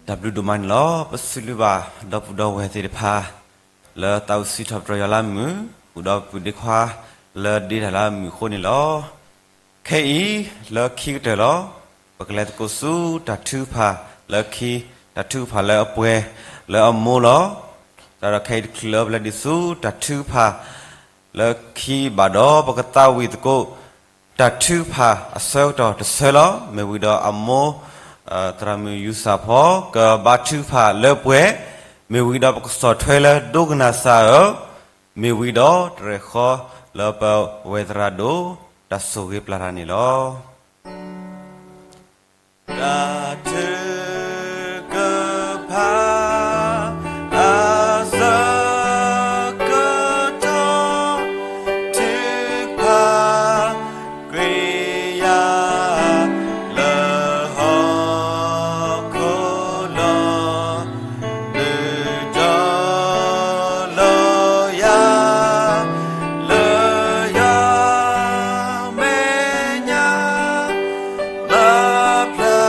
တၢ်ဘျုးဒိၣ်မးန့ၣ်လီၤ. ပစံးဘျုးဘၣ် ဒီပုၢ်ဒီဝဲၢ်သ့ၣ်တဖၣ် လၢသးဝံၣ်စံးထီၣ်ပတြၢၤယွၤလၢအမုာ် ဃုာ်ဒီးပုၢ်ဒ့ခွါ လၢဒ့တၢ်လၢအမုာ်အဃိန့ၣ်လီၤ. ခဲအံၤ လၢခံကတၢၢ်လီၤ. ပကလဲၤသကိးဆူတၢ်ထုကဖၣ်လၢခံ, တၢ်ထုကဖၣ်လၢအပှဲၤ လၢအမိၢ်လီၤ. တၢ်ဒီးခဲအံၤတချုးလၢပလဲၤဒံးဆူတၢ်ထုကဖၣ်လၢခံဘၣ်ဒီး ပကသးဝံၣ်သကိး တၢ်ထုကဖၣ်အဆၢကတီၢ်တဆၢလီၤ. မ့ၢ်ဝံၤဒီးအမိၢ် သရၣ်မုၣ်ယူၤစၢ်ဖီ ကဘါထုကဖၣ်လၢပှဲၤ, မ့ၢ်ဝံၤဒီးပကဆီၣ်ထွဲလၢဒိကနၣ်စၢ်ဧၢ, မ့ၢ်ဝံၤဒီးတရဲၣ်ဃီလၢပဝဲၢ်သရၣ်ဒိၣ် တၢ်ဆိၣ်ဂ့ၤပျၢ်တၢ်န့ၣ်လီၤ. တၢ်ထုကဖၣ် အဆၢကတီၢ် ထုကဖၣ် ကွံာ်ယၤ လၢဟီၣ်ခိၣ်လီၢ် ဒုးတီၤလီၤယၤ လၢယွၤမဲာ်ညါ ဘၣ်ဖျါ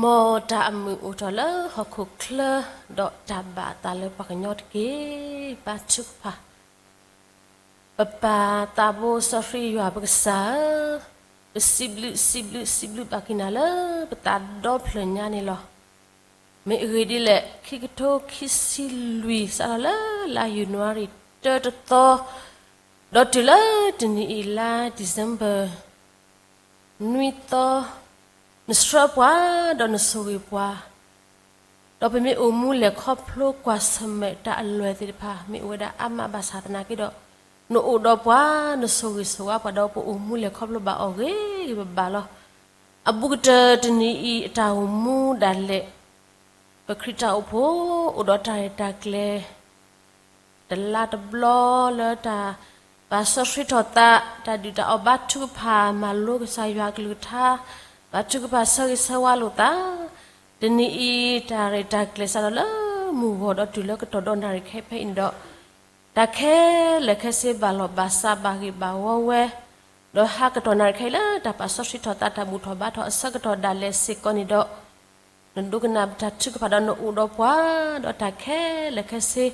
မ်တၢ်အမုာ်အိၣ်ထီၣ်လၢဟီၣ်ခိၣ်ချၢ, ဒီးတၢ်ဘၣ်အသးလၢပှၤကညီတက့ၢ်. ဘါထုကဖၣ်. ပပၢ်သးဘိစီဆှံယွၤပကစၢ်ဧၢ, ပစံးဘျုးစံးဘျုးစံးဘျုးဘၣ်က့ၤနၤလၢပသးဒီဖျၢၣ်ညါန့ၣ်လီၤ. မ့ၢ်အဂ့ၢ်ဒ်လဲၣ်, ခံကထိခံဆံလွံၢ် စးထီၣ်လၢလါယနူၤအါရံၤ တၢတသီ, ဒီးတုၤလၢတနံၤအံၤ လါ December နွံသီ, နဆှၢပှၤဒီးနဆိၣ်ဂ့ၤပှၤ, ဒီးပမ့ၢ်အိၣ်မူလဲၤခီဖျိကွၢ်ဆၢၣ်မဲာ်တၢ်အလွဲၢ်သ့ၣ်တဖၣ် မ့ၢ်အိၣ်ဝဲဒၣ်အါမးဘၣ်ဆၣ်သနာ်က့ဒီး, နအိၣ်ဒီးပှၤ, နဆိၣ်ဂ့ၤဆိၣ်ဝါပှၤဒီး ပအိၣ်မူလဲၤခီဖျိဘၣ်အီၤဂ့ၤဂ့ၤဘၣ်ဘၣ်လီၤ. အဘူးကတၢၢ်တနံၤအံၤအတၢ်အိၣ်မူဒၣ်လဲာ်, ပခရံာ်တၢ်အိၣ်ဖှိၣ်အိၣ်ဒီးတၢ်ရဲၣ်တၢ်ကျဲၤ တလါတဘျီလၢတၢ်ဘၣ်စီဆှံထီၣ်သး, တၢ်ဒုၣ်တၢ်အီၣ်ဘါထုကဖၣ် မၤလိကစၢ်ယွၤအကလုၢ်ကထါ, ဘါထုကဖၣ်ဆၢဂ့ၤဆၢဝါလိာ်သး, တနံၤအံၤ တၢ်ရဲၣ်တၢ်ကျဲၤစးထီၣ်လၢမုၢ်ဂီၤဒီးတုၤလၢကတီၢ်ဒီးနၣ်ရံၣ်ခဲအံၤဖဲအံၤန့ၣ်ဒီး, တၢ်ခဲလၢာ်ခဲဆ့ဘၣ်လီၢ်ဘၣ်စးဘၣ်ဂ့ၤဘၣ်ဝီဝဲ, ဒီးဟးကတီၢ်နၣ်ရံၣ်ခဲအံၤလၢတၢ်ပာ်စီဆှံထီၣ်သးတၢ်ဘူၣ်ထီၣ်ဘါထီၣ်အဆၢကတီၢ်ဒၣ်လဲာ်စ့ၢ်ကီးန့ၣ်ဒီး, နဒိကနၣ်ပတၢ်ထုကဖၣ်ဒီးနအိၣ်ဒီးပှၤ, ဒီးတၢ်ခဲလၢာ်ခဲဆ့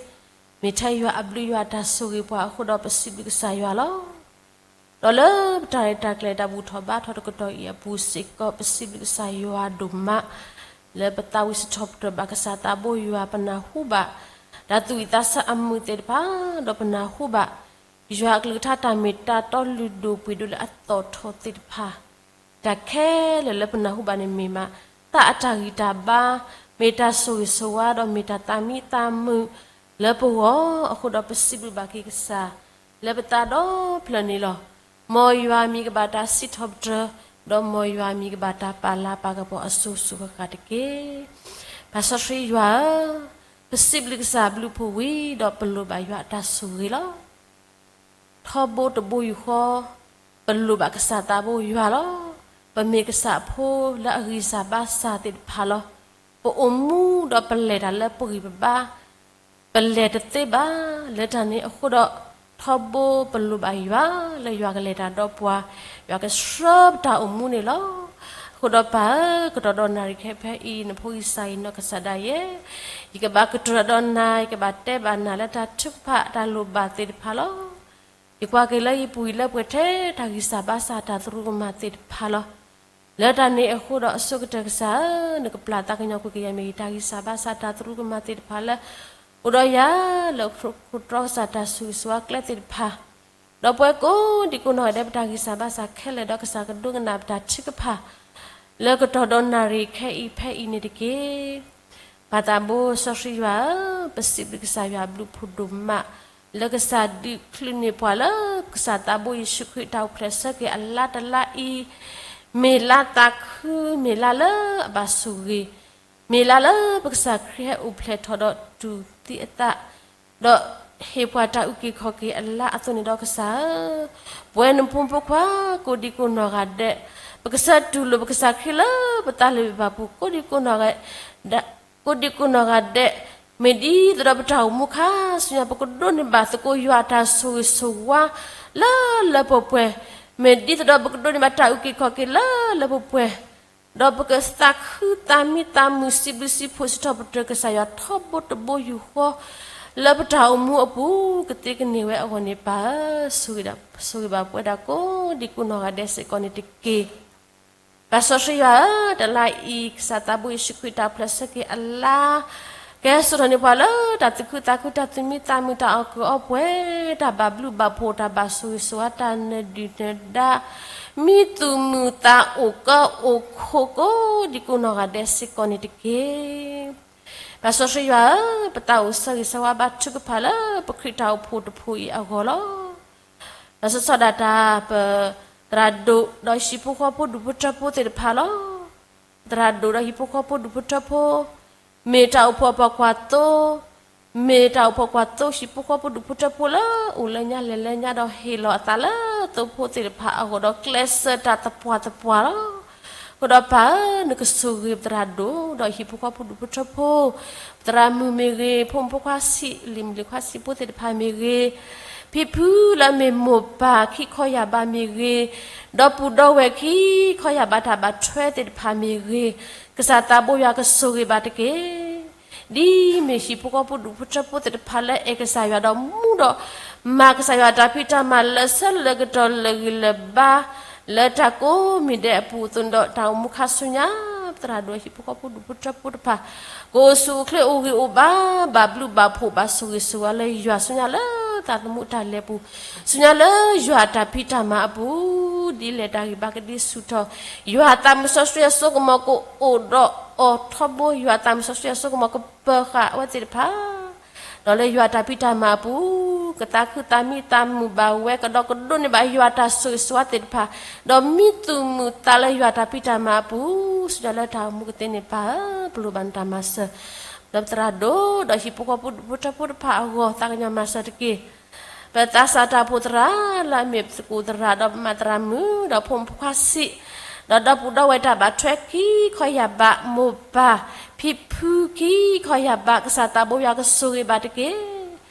မ့ၢ်ထဲယွၤအဘျုးယွၤအတၢ်ဆိၣ်ဂ့ၤပှၤအဃိဒီးပစံးဘျုးကစၢ်ယွၤလီၤ. ဒီးလၢပတၢ်ရဲၣ်တၢ်ကျဲၤတၢ်ဘူၣ်ထီၣ်ဘါထီၣ်တကတီၢ်အံၤအပူၤစ့ၢ်ကီး ပစံးဘျုးကစၢ်ယွၤဒိၣ်မး လၢပသးဝံၣ်စံးထီၣ်ပတြၢၤဘၣ်ကစၢ်သးဘိယွၤ ပနၢ်ဟူဘၣ် တၢ်သူၣ်ဝံၣ်သးဆၢအမုာ်သ့ၣ်တဖၣ်, ဒီးပနၢ်ဟူဘၣ် ယွၤအကလုၢ်ကထါတၢ်မ့ၢ်တၢ်တီလုၢ်ဒိၣ်ပှ့ၤဒိၣ်လၢအသီၣ်ထီၣ်သ့ၣ်တဖၣ်, တၢ်ခဲလၢာ်လၢပနၢ်ဟူဘၣ်န့ၣ်မ့ၢ်မး သးအတၢ်ဂံၢ်တၢ်ဘါ, မ့ၢ်တၢ်ဆိၣ်ဂ့ၤဆိၣ်ဝါ ဒီးမ့ၢ်တၢ်သးမံသးမုာ်လၢပဂီၢ်အဃိဒီး ပစံးဘျုးဘၣ်က့ၤကစၢ် လၢပသးဒီဖျၢၣ်န့ၣ်လီၤ. မ်ယွၤမံၤကဘၣ်တၢ်စံးထီၣ်ပတြၢၤ, ဒီးမ်ယွၤမံၤကဘၣ်တၢ်ပာ်လၤပာ်ကပီၤအစိၤစိၤဃၣ်ဃၣ်တက့ၢ်. ပၢ်စီဆှံယွၤဧၢ, ပစံးဘျုးကစၢ်ဘျုးဖှိၣ်ဝံၤဒီးပလိၣ်ဘၣ်ယွၤအတၢ်ဆိၣ်ဂ့ၤလီၤ. ထီဘိတဘိယူၢ်ဃီ, ပလိၣ်ဘၣ်ကစၢ်သးဘိယွၤလီၤ. ပမ့ၢ်ကစၢ်အဖိလၢအဂံၢ်စၢ်ဘါစၢ်သ့ၣ်တဖၣ်လီၤ. ပအိၣ်မူဒီးပလဲၤတၢ်လၢပဂံၢ်ပဘါ, ပလဲၤတသ့ဘၣ်. လၢတၢ်န့ၣ်အဃိဒီး, ထီဘိပလိၣ်ဘၣ်ယွၤ, လၢယွၤကလဲၤတၢ်ဒီးပှၤ, ယွၤကဆှၢပတၢ်အိၣ်မူန့ၣ်လီၤ. အဃိဒီးပၢ်ဧၢ, ကတီၢ်ဒီးနၣ်ရံၣ်ခဲအံၤဖဲအံၤ နဖိဂံၢ်စၢ်ယနီၢ်ကစၢ်ဒၣ်ယဲ, ယကဘၣ်ကတိၤဒီးနၤ, ယကဘၣ်တဲဘၣ်နၤလၢတၢ်ထုကဖၣ်တၢ်လိၣ်ဘၣ်သ့ၣ်တဖၣ်လီၤ. ယကွၢ်က့ၤလၢယပူၤယံၤလၢပှဲၤထဲ တၢ်ဂံၢ်စၢ်ဘါစၢ်တၢ်သရူးကမၣ်သ့ၣ်တဖၣ်လီၤ. လၢတၢ်န့ၣ်အဃိဒီးအဆိကတၢၢ်ကစၢ်ဧၢ, နကပျၢ်သးကညီၤကွံာ်က့ၤယၤ မ့ၢ်ယတၢ်ဂံၢ်စၢ်ဘါစၢ်တၢ်သရူးကမၣ်သ့ၣ်တဖၣ်လၢ အိၣ်ဒီးယၤလၢခိၣ်တြီကစၢ်တၢ်ဆိၣ်ဂ့ၤဆိၣ်ဝါကျဲသ့ၣ်တဖၣ်, ဒီးပဝဲကိးဒံကိးနီၢ်ဂၤဒဲး ပတၢ်ဂံၢ်စၢ်ဘါစၢ်ခဲလၢာ်ဒီးကစၢ်ကဒိကနၣ်ပတၢ်ထုကဖၣ် လၢကတီၢ်ဒီးနၣ်ရံၣ်ခဲအံၤဖဲအံၤန့ၣ်တက့ၢ်. ပၢ်သးဘိစီဆှံယွၤဧၢ, ပစံးဘျုးကစၢ်ယွၤဘျုးဖှိၣ်ဒိၣ်မး လၢကစၢ်ဒုးချုးန့ၢ်ပှၤလၢကစၢ်သးဘိယ့ၣ်ၡူးခရံာ်တၢ်အိၣ်ဖျဲၣ်ဆၢက့ၤအလါတလါအံၤ, မ့ၢ်လါသးခု, မ့ၢ်လါလၢအဘၣ်ဆိၣ်ဂ့ၤ, မ့ၢ်လါလၢပကစၢ်ခရံာ်ဟဲအိၣ်ဖျဲၣ်ထီၣ်ဒီးတူၢ်သံအသး, ဒီးဟ့ၣ်ပှၤတၢ်အုၣ်က့ၤခီၣ်က့ၤအလါအသိးန့ၣ်ဒီးကစၢ်ဧၢ, ပဝဲနဖိမုၣ်ဖိခွါကိးဒံကိးနီၢ်ဂၤဒဲး, ပကစၢ်တူၢ်လိာ်ပကစၢ်ခရံာ်လၢပသးလၢဘၣ်ပူၤ ကိးဒံကိးနီၢ်ဂၤဒဲး, ကိးဒံကိးနီၢ်ဂၤဒဲး, မ့ၢ်ဒ်သိးဒီးပတၢ်အိၣ်မူခါဆူညါ ပကဒိးန့ၢ်ဘၣ်သကိးယွၤအတၢ်ဆိၣ်ဂ့ၤဆိၣ်ဝါလၢလၢပှဲၤပှဲၤ, မ့ၢ်ဒ်သိးဒီးပကဒိးန့ၢ်ဘၣ်တၢ်အုၣ်က့ၤခီၣ်က့ၤလၢလၢပှဲၤပှဲၤ, ဒီးပကသးခုသးမံသးမုာ်စံးဘျုးစံးဖှိၣ်စံးထီၣ်ပတြၢၤကစၢ်ယွၤထီဘိတဘိယူၢ်ဃီ လၢပတၢ်အိၣ်မူအပူၤ ကသ့ကန့ၢ်ဝဲအဂီၢ်န့ၣ် ပၢ်ဧၢ, ဆိၣ်ဂ့ၤဘၣ်ပဝဲဒၣ်ကိးဒံကိးနီၢ်ဂၤဒဲးစ့ၢ်ကီးန့ၣ်တက့ၢ်. ပၢ်စီဆှံယွၤဧၢ, တလါအံၤ ကစၢ်သးဘိယ့ၣ်ၡူးခရံာ်တၢ်အိၣ်ဖျဲၣ်ဆၢက့ၤအလါ ကဟဲစိာ်ထီၣ်န့ၢ်ပှၤလၢတၢ်သူၣ်ခုသးခု တၢ်သူၣ်မံသးမုာ် တၢ်အီၣ်ကုၢ်အီပှဲၤ တၢ်ဘၣ်ဘျုးဘၣ်ဖှိၣ် တၢ်ဘၣ်ဆိၣ်ဂ့ၤဆိၣ်ဝါ တၢ်နၢၤဒုၣ်နၢၤဒါ မံသူၣ်မုာ်သးအိၣ်ကၢအိၣ်ခိးကိးဒံကိးနီၢ်ဂၤဒဲးစ့ၢ်ကီးန့ၣ်တက့ၢ်. ပၢ်စီဆှံယွၤဧၢ, ပသးအိၣ်ဆၢဂ့ၤဆၢဝါဘါထုကဖၣ်လၢပခရံာ်တၢ်အိၣ်ဖှိၣ်တဖှိၣ်အံၤအဂီၢ်လီၤ. ဒီးစီၤစီၤဒၣ်တၢ် ပသရၣ်ဒိၣ်ဒီးဟံၣ်ဖိဃီဖိဒူၣ်ဖိထၢဖိသ့ၣ်တဖၣ်လီၤ. ပသရၣ်ဒိၣ်ဒီးဟံၣ်ဖိဃီဖိဒူၣ်ဖိထၢဖိ မ့ၢ်တၢ်အိၣ်ဖှိၣ်အပှၤကွၢ်သိ, မ့ၢ်တၢ်အိၣ်ဖှိၣ်ကွၢ်သိဟံၣ်ဖိဃီဖိဒူၣ်ဖိထၢဖိလၢအိၣ်လၢညါလဲၤလၢညါ ဒီးဟ့ၣ်လီၤအသးလၢသိဖိသ့ၣ်တဖၣ်အဂီၢ် ဒီးကျဲးစၢးတၢ်သပှၢ်သပှၢ်လီၤ. အဃိဒီးပၢ်ဧၢ, နကဆိၣ်ဂ့ၤပသရၣ်ဒိၣ်ဒီးဟံၣ်ဖိဃီဖိဒူၣ်ဖိထၢဖိ, ပသရၣ်မုၣ်မ့ၢ်ဂ့ၤ, ဖိမုၣ်ဖိခွါဆံး, လံၤမုၣ်လံၤခွါဆံးဖိသ့ၣ်တဖၣ်မ့ၢ်ဂ့ၤ, ဖံဖုလၢအမ့ၢ်မိၢ်ပၢ်ခံခီယၢ်ဘးမ့ၢ်ဂ့ၤ, ဒီပုၢ်ဒီဝဲၢ်ခံခီယၢ်ဘးတၢ်ဘၣ်ထွဲသ့ၣ်တဖၣ်မ့ၢ်ဂ့ၤ, ကစၢ်သးဘိယွၤကဆိၣ်ဂ့ၤဘၣ်တက့ၢ်. ဒ်မ့ၢ်ဟံၣ်ဖိဃီဖိဒူၣ်ဖိထၢဖိသ့ၣ်တဖၣ်လၢအဲၣ်ကစၢ်ယွၤဒီးမူဒီး မၤကစၢ်ယွၤတၢ်ဖံးတၢ်မၤလၢဆၢလၢကတီၢ်လၢဂံၢ်လၢဘါ လၢတၢ်ကိးမံၤဒဲးအပူၤအသိးန့ၣ်ဒီး တၢ်အိၣ်မူခါဆူညါ သရၣ်ဒိၣ်ဟံၣ်ဖိဃီဖိဒူၣ်ဖိထၢဖိတဖၣ် ကအိၣ်ဆူၣ်အိၣ်ချ့အိၣ်ဂံၢ်အိၣ်ဘါ ဘၣ်ဘျုးဘၣ်ဖှိၣ်ဘၣ်ဆိၣ်ဂ့ၤဆိၣ်ဝါလၢယွၤဆူညါလၢသးသမူတၢ်လဲၤပူၤ ဆူညါလၢယွၤအတၢ်ဖံးတၢ်မၤအပူၤ ဒ်လဲၣ်တၢ်ဂံၢ်ဘါကဒုဆူၣ်ထီၣ် ယွၤအသးမုၢ်စီဆှံအစိကမီၤကအိၣ်ဒီးအီၤထီဘိ ယွၤအသးမုၢ်စီဆှံအစိကမီၤကပၢၤဃာ်အဝဲသ့ၣ်တဖၣ် ဒီးလၢယွၤတၢ်ဖံးတၢ်မၤအပူၤ ကသးခုသးမံသးမုာ်ဘၣ်ဝဲ ကဒီးကဒိးန့ၢ်ဘၣ်ယွၤတၢ်ဆိၣ်ဂ့ၤဆိၣ်ဝါသ့ၣ်တဖၣ် ဒီးမံသူၣ်မုာ်သးလၢယွၤတၢ်ဖံးတၢ်မၤအပူၤ ဆူညါလၢတၢ်အိၣ်မူကသ့န့ၣ်ပၢ်ဧၢ ပလိၣ်ဘၣ်နတၢ်မၤစၢၤ လၢပသရၣ်ဒိၣ်ဒီးဟံၣ်ဖိဃီဖိဒူၣ်ဖိထၢဖိတဖၣ်အဂီၢ် သးကညီၤမၤစၢၤတက့ၢ်. ပသးစၢ်တၢ်အိၣ်ဖှိၣ်သရၣ်လၢအမ့ၢ်သကိးသရၣ်ဒီးပမၤသရၣ်မုၣ်ဒီးဖိမုၣ်ဖိခွါဆံး ဒီးဒီပုၢ်ဒီဝဲၢ်တၢ်ဘၣ်ထွဲခံခီယၢ်ဘး မိၢ်ပၢ်ဖံဖုခံခီယၢ်ဘး ကစၢ်သးဘိယွၤကဆိၣ်ဂ့ၤဘၣ်တက့ၢ်.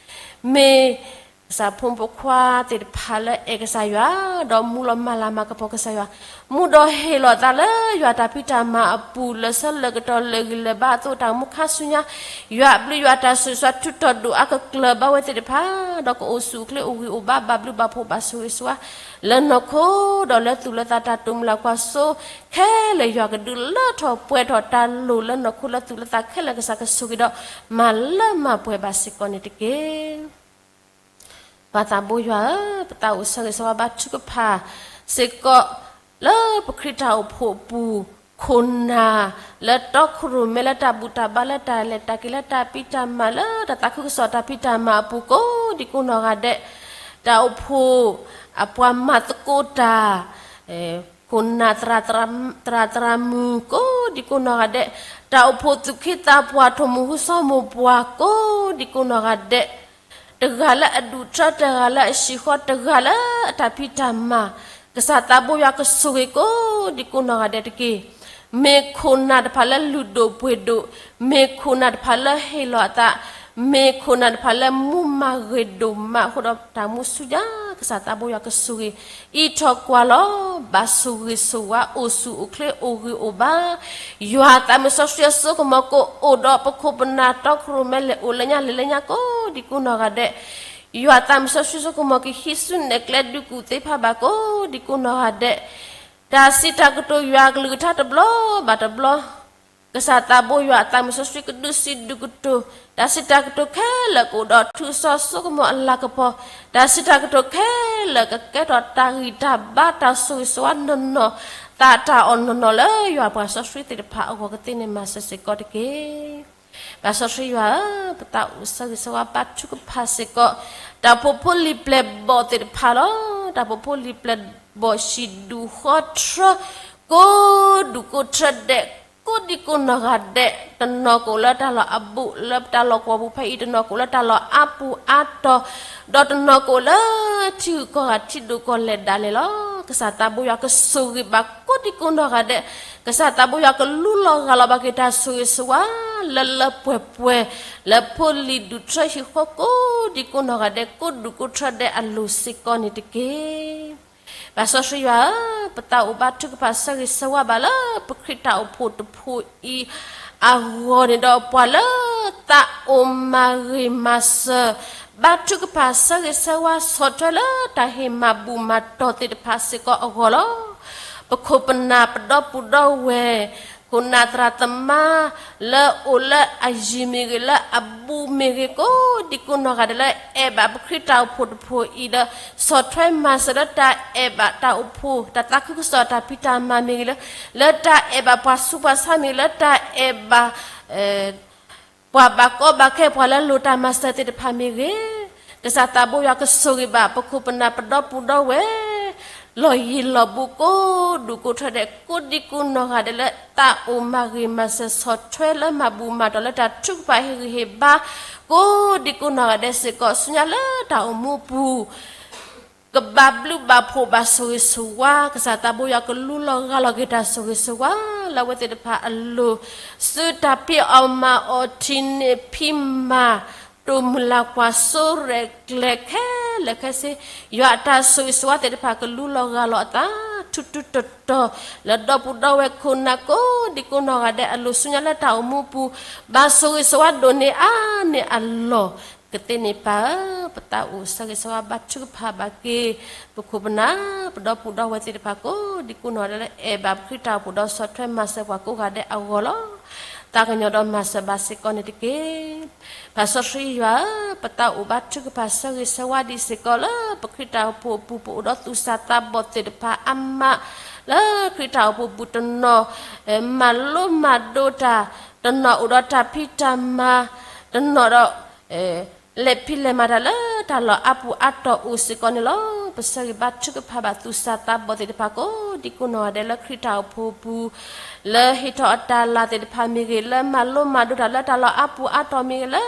မ့ၢ်ကစၢ်ဖိမုၣ်ဖိခွါသ့ၣ်တဖၣ်လၢအဲၣ်ကစၢ်ယွၤ ဒီးမူလီၤမၤလၤမၤကပီၤကစၢ်ယွၤ မူဒီးဟ့ၣ်လီၤသးလၢယွၤတၢ်ဖံးတၢ်မၤအပူၤ လၢဆၢလၢကတီၢ်လၢဂံၢ်လၢဘါအသိး တၢ်အိၣ်မူခါဆူညါ ယွၤအဘျုးယွၤတၢ်ဆိၣ်ဂ့ၤဆိၣ်ဝါထုးထီၣ်ဒိၣ်အါကကျၢၤဘၣ်ဝဲသ့ၣ်တဖၣ် ဒီးကအိၣ်ဆူၣ်အိၣ်ချ့အိၣ်ဂံၢ်အိၣ်ဘါ ဘၣ်ဘျုးဘၣ်ဖှိၣ်ဘၣ်ဆိၣ်ဂ့ၤဆိၣ်ဝါ လၢနီၢ်ခိ ဒီးလၢသူၣ်လၢသးတၢ်တိာ်မုၢ်လၢ်ကွၢ်စိ ခဲလၢာ် ယွၤကဒုးလၢထီၣ်ပှဲၤထီၣ်တၢ်လိၣ်လၢနီၢ်ခိလၢသူၣ်လၢသးခဲလၢာ် ကစၢ်ကဆိၣ်ဂ့ၤဒီး မၤလၢမၤပှဲၤဘၣ်စ့ၢ်ကီးန့ၣ်တက့ၢ်. ပၢ်သးဘိယွၤဧၢ, ပသးအိၣ်ဆၢဂ့ၤဆၢဝါဘါထုကဖၣ်စ့ၢ်ကီး လၢပခရံာ်တၢ်အိၣ်ဖှိၣ်အပူၤ ခိၣ်နၢ်လၢတီခိၣ်ရိၣ်မဲ လၢတၢ်ဘူၣ်တၢ်ဘါ လၢတၢ်လဲၤတၢ်က့ၤ လၢတၢ်သးခုကစီၣ်တၢ်ဖံးတၢ်မၤလၢတၢ်သးခုကစီၣ်တၢ်ဖံးတၢ်မၤအပူၤကိးဒံကိးနီၢ်ဂၤဒဲး, တၢ်အိၣ်ဖှိၣ်အပှၤမၤသကိးတၢ် ခိၣ်နၢ်သရၣ်သရၣ်မုၣ်ကိးဒံကိးနီၢ်ဂၤဒဲး, တၢ်အိၣ်ဖှိၣ်သူၣ်က့သးပှၢ် ထိၣ်မူဟူစီမိၢ်ပှၢ်ကိးဒံကိးနီၢ်ဂၤဒဲး, တဂၤလၢအဒူၣ်ထၢ တဂၤလၢအဟံၣ်ဃီ တဂၤလၢအတၢ်ဖံးတၢ်မၤ, ကစၢ်သးဘိယွၤကဆိၣ်ဂ့ၤကိးဒံကိးနီၢ်ဂၤဒဲးတက့ၢ်. မ့ၢ်ခိၣ်နၢ်တဖၣ်လၢလုၢ်ဒိၣ်ပှ့ၤဒိၣ်, မ့ၢ်ခိၣ်နၢ်တဖၣ်လၢဟ့ၣ်လီၤအသး, မ့ၢ်ခိၣ်နၢ်တဖၣ်လၢမူမၤဂ့ၤဒိၣ်မးအဃိဒီး တၢ်မူဆူညါ ကစၢ်သးဘိယွၤကဆိၣ်ဂ့ၤ အံးထီၣ်ကွၢ်လီၤ, ဘၣ်ဆိၣ်ဂ့ၤဆိၣ်ဝါ အိၣ်ဆူၣ်အိၣ်ချ့အိၣ်ဂံၢ်အိၣ်ဘါ, ယွၤသးမုၢ်စီဆှံအစိကမီၤကအိၣ်ဒီးပခိၣ်ပနၢ်တီခိၣ်ရိၣ်မဲ လဲၤအိၣ်လၢညါလဲၤလၢညါကိးဒံကိးနီၢ်ဂၤဒဲး, ယွၤသးမုၢ်စီဆှံစိကမီၤကဟံးစုနဲၣ်ကျဲဒုးကူၣ်သ့ဖးဘၣ်ကိးဒံကိးနီၢ်ဂၤဒဲး, တၢ်စံးတၢ်ကတိၤယွၤအကလုၢ်ကထါတဘျီဘၣ်တဘျီ ကစၢ်သးဘိယွၤအသးမုၢ်စီဆှံကဒုးစံးဒုးကတိၤ, တၢ်စံးတၢ်ကတိၤခဲလၢာ်ကအိၣ်ဒီးထူစီၤစိကမီၤအလၤကပီၤ, တၢ်စံးတၢ်ကတိၤခဲလၢာ်ကကဲထီၣ်တၢ်ဂံၢ်တၢ်ဘါ တၢ်ဆိၣ်ဂ့ၤဆိၣ်ဝါနီၢ်နီၢ်, သးတၢ်အီၣ်နီၢ်နီၢ်လၢယွၤပှၤစီဆှံသ့ၣ်တဖၣ်အဂီၢ်ကသ့န့ၣ် မၤစၢၤစ့ၢ်ကီးတက့ၢ်. ပၢ်စီဆှံယွၤဧၢ, ပသးအိၣ်ဆၢဂ့ၤဆၢဝါဘါထုကဖၣ်စ့ၢ်ကီး တၢ်အိၣ်ဖှိၣ်ဖိလံၤပျဲၢ်ဘီၣ်သ့ၣ်တဖၣ်လီၤ. တၢ်အိၣ်ဖှိၣ်ဖိလံၤပျဲၢ်ဘီၣ် ဟံၣ်ဒူၣ်ဃီထြၢ ကိးဒူၣ်ကိးထြၢဒဲး ကိးဒံကိးနီၢ်ဂၤဒဲး, တနီၤကအိၣ်လၢတၢ်လီၢ်အဘူး လၢတၢ်လီၢ်ကဝီၤပူၤဖဲအံၤ, တနီၤကအိၣ်လၢတၢ်လီၢ်အါပူၤအါတီၤ, ဒီးတနီၤကအိၣ်လၢထံဂုၤကီၢ်ဂၤထံဒိၣ်ကီၢ်လဲၢ်ဒၣ်လဲာ်လီၤ. ကစၢ်သးဘိယွၤကဆိၣ်ဂ့ၤဘၣ်ကိးဒံကိးနီၢ်ဂၤဒဲး, ကစၢ်သးဘိယွၤကလူလီၤဂၢ်လီၤဘၣ်က့ၤတၢ်ဆိၣ်ဂ့ၤဆိၣ်ဝါ လၢလၢပှဲၤပှဲၤ လၢဖိလံၤဒူၣ်ထြၢဟံၣ်ဃီကိးဒံကိးနီၢ်ဂၤဒဲး ကိးဒူၣ်ကိးထြၢဒဲးအလိၤစ့ၢ်ကီးန့ၣ်တက့ၢ်. ပၢ်စီဆှံယွၤဧၢ, ပသးအိၣ်ဘါထုကဖၣ်ဆၢဂ့ၤဆၢဝါဘၣ်လၢ ပခရံာ်တၢ်အိၣ်ဖှိၣ်တဖှိၣ်အံၤအဂီၢ်န့ၣ်ဒီး ပှၤလၢသးအိၣ်မၤဂ့ၤမၤစၢၤ ဘါထုကဖၣ်ဆၢဂ့ၤဆၢဝါဆီၣ်ထွဲလၢတၢ်ဟ့ၣ်မၤဘူၣ်မၤတီၢ်သ့ၣ်တဖၣ်စ့ၢ်ကီးအဂီၢ်လီၤ. ပခိၣ်ပနၢ်ပဒီပုၢ်ဒီဝဲၢ် ခိၣ်နၢ်သရၣ်သမါ လၢအိၣ်လၢအယံၤမ့ၢ်ဂ့ၤ လၢအဘူးမ့ၢ်ဂ့ၤ ကိးဒံကိးနီၢ်ဂၤဒဲးလၢအဲၣ်ဘၣ်ပခရံာ်တၢ်အိၣ်ဖှိၣ်တဖှိၣ်အံၤဒီး ဆီၣ်ထွဲမၤစၢၤလၢတၢ်အဲၣ်ဘၣ်တၢ်အိၣ်ဖှိၣ် တၢ်သးခုကစီၣ်တၢ်ဖံးတၢ်မၤမ့ၢ်ဂ့ၤလၢ လၢတၢ်အဲၣ်ဘၣ်ပှၤဆူးပှၤဆါမ့ၢ်ဂ့ၤ လၢတၢ်အဲၣ်ဘၣ် ပှၤဘၣ်ကီဘၣ်ခဲပှၤလၢလိၣ်တၢ်မၤစၢၤသ့ၣ်တဖၣ်မ့ၢ်ဂ့ၤ, ကစၢ်သးဘိယွၤကဆိၣ်ဂ့ၤဘၣ် ပခိၣ်ပနၢ်ပဒီပုၢ်ဒီဝဲၢ် လီၢ်ယံၤလီၢ်ဘူးကိးဒူၣ်ကိးထြၢဒဲး ကိးဒံကိးနီၢ်ဂၤဒဲးလၢ သးအိၣ်မၤဂ့ၤမၤစၢၤဆီၣ်ထွဲလၢမၤဘူၣ်မၤတီၢ်လၢတၢ်ထုကဖၣ်ဟ့ၣ်ဂံၢ်ဟ့ၣ်ဘါ ကိးဒံကိးနီၢ်ဂၤဒဲးစ့ၢ်ကီး ဆူညါလၢတၢ်အိၣ်မူအပူၤ ကဘၣ်ဘျုးဘၣ်ဖှိၣ်ဘၣ်ဆိၣ်ဂ့ၤဆိၣ်ဝါ, ကစၢ်သးဘိယွၤကလူလီၤဂၢ်လီၤက့ၤတၢ်ဆိၣ်ဂ့ၤဆိၣ်ဝါ လၢအဝဲသ့ၣ်တဖၣ်အလိၤ, ဆူတၢ်ဖံးအီၣ်မၤအီၣ်ထံၣ်န့ၢ်ဖံးမၤ တိာ်မုၢ်လၢ်ကွၢ်စိရဲၣ်ကျဲၤခဲလၢာ်ခဲဆ့, ယွၤအတၢ်ဆိၣ်ဂ့ၤဆိၣ်ဝါသ့ၣ်တဖၣ်ကလူလီၤဂၢ်လီၤအသး ဆူၣ်ဆူၣ်တီတီ လၢဒီပုၢ်ဒီဝဲၢ်ခိၣ်နၢ်ကိးဒံကိးနီၢ်ဂၤဒဲးအလိၤဆူညါလၢတၢ်အိၣ်မူပူၤ ဘၣ်ဆိၣ်ဂ့ၤဆိၣ်ဝါဒိၣ်န့ၢ်အါန့ၢ်အလီၢ် ကသ့န့ၢ်ပၢ်ဧၢ, ပသးအိၣ်ဆၢဂ့ၤဆၢဝါဘါထုကဖၣ်ဘၣ်က့ၤ ပခိၣ်ပနၢ် ပဒီပုၢ်ဒီဝဲၢ်သ့ၣ်တဖၣ်ကိးဒံကိးနီၢ်ဂၤဒဲးလၢအဲၣ်ဘၣ်ပခရံာ်တၢ်အိၣ်ဖှိၣ်ဒီးဆီၣ်ထွဲမၤစၢၤပှၤကိးဂၤဒဲးအဂီၢ်လီၤ. သးကညီၤဒီးမၤစၢၤဘၣ်စ့ၢ်ကီးန့ၣ်တက့ၢ်. ပၢ်စီဆှံယွၤဧၢ, ပသးအိၣ်ဘါထုကဖၣ်ဆၢဂ့ၤဆၢဝါဒံးစ့ၢ်ကီးလၢ ပခရံာ်တၢ်အိၣ်ဖှိၣ်အပူၤ ပအိၣ်ဒီးသူၣ်စၢ်သးဘီၣ်သ့ၣ်တဖၣ်အါမး လၢခရံာ်တၢ်အိၣ်ဖှိၣ်ပူၤတနီၤ မၤလိမၤဒိးတၢ်, တနီၤအိၣ်ဒီးတၢ်ဖံးတၢ်မၤ, တနီၤဒီး လဲၤဖံးလဲၤမၤတၢ်လၢတၢ်လီၢ်အါပူၤအါတီၢ်အိၣ်စ့ၢ်ကီးန့ၣ်လီၤ. ပဆၢဂ့ၤဘါထုကဖၣ်ဘၣ်သူၣ်စၢ်သးဘီၣ်သ့ၣ်တဖၣ်ကိးဒံကိးနီၢ်ဂၤဒဲးလၢခရံာ်တၢ်အိၣ်ဖှိၣ်အပူၤ လၢဟ့ၣ်ထီၣ်အတၢ်လၤသ့ၣ်တဖၣ်မ့ၢ်ဂ့ၤ, လၢမၤလိမၤဒိးတၢ်လၢတၢ်လီၢ်အါပူၤအါတီၢ်မ့ၢ်ဂ့ၤ,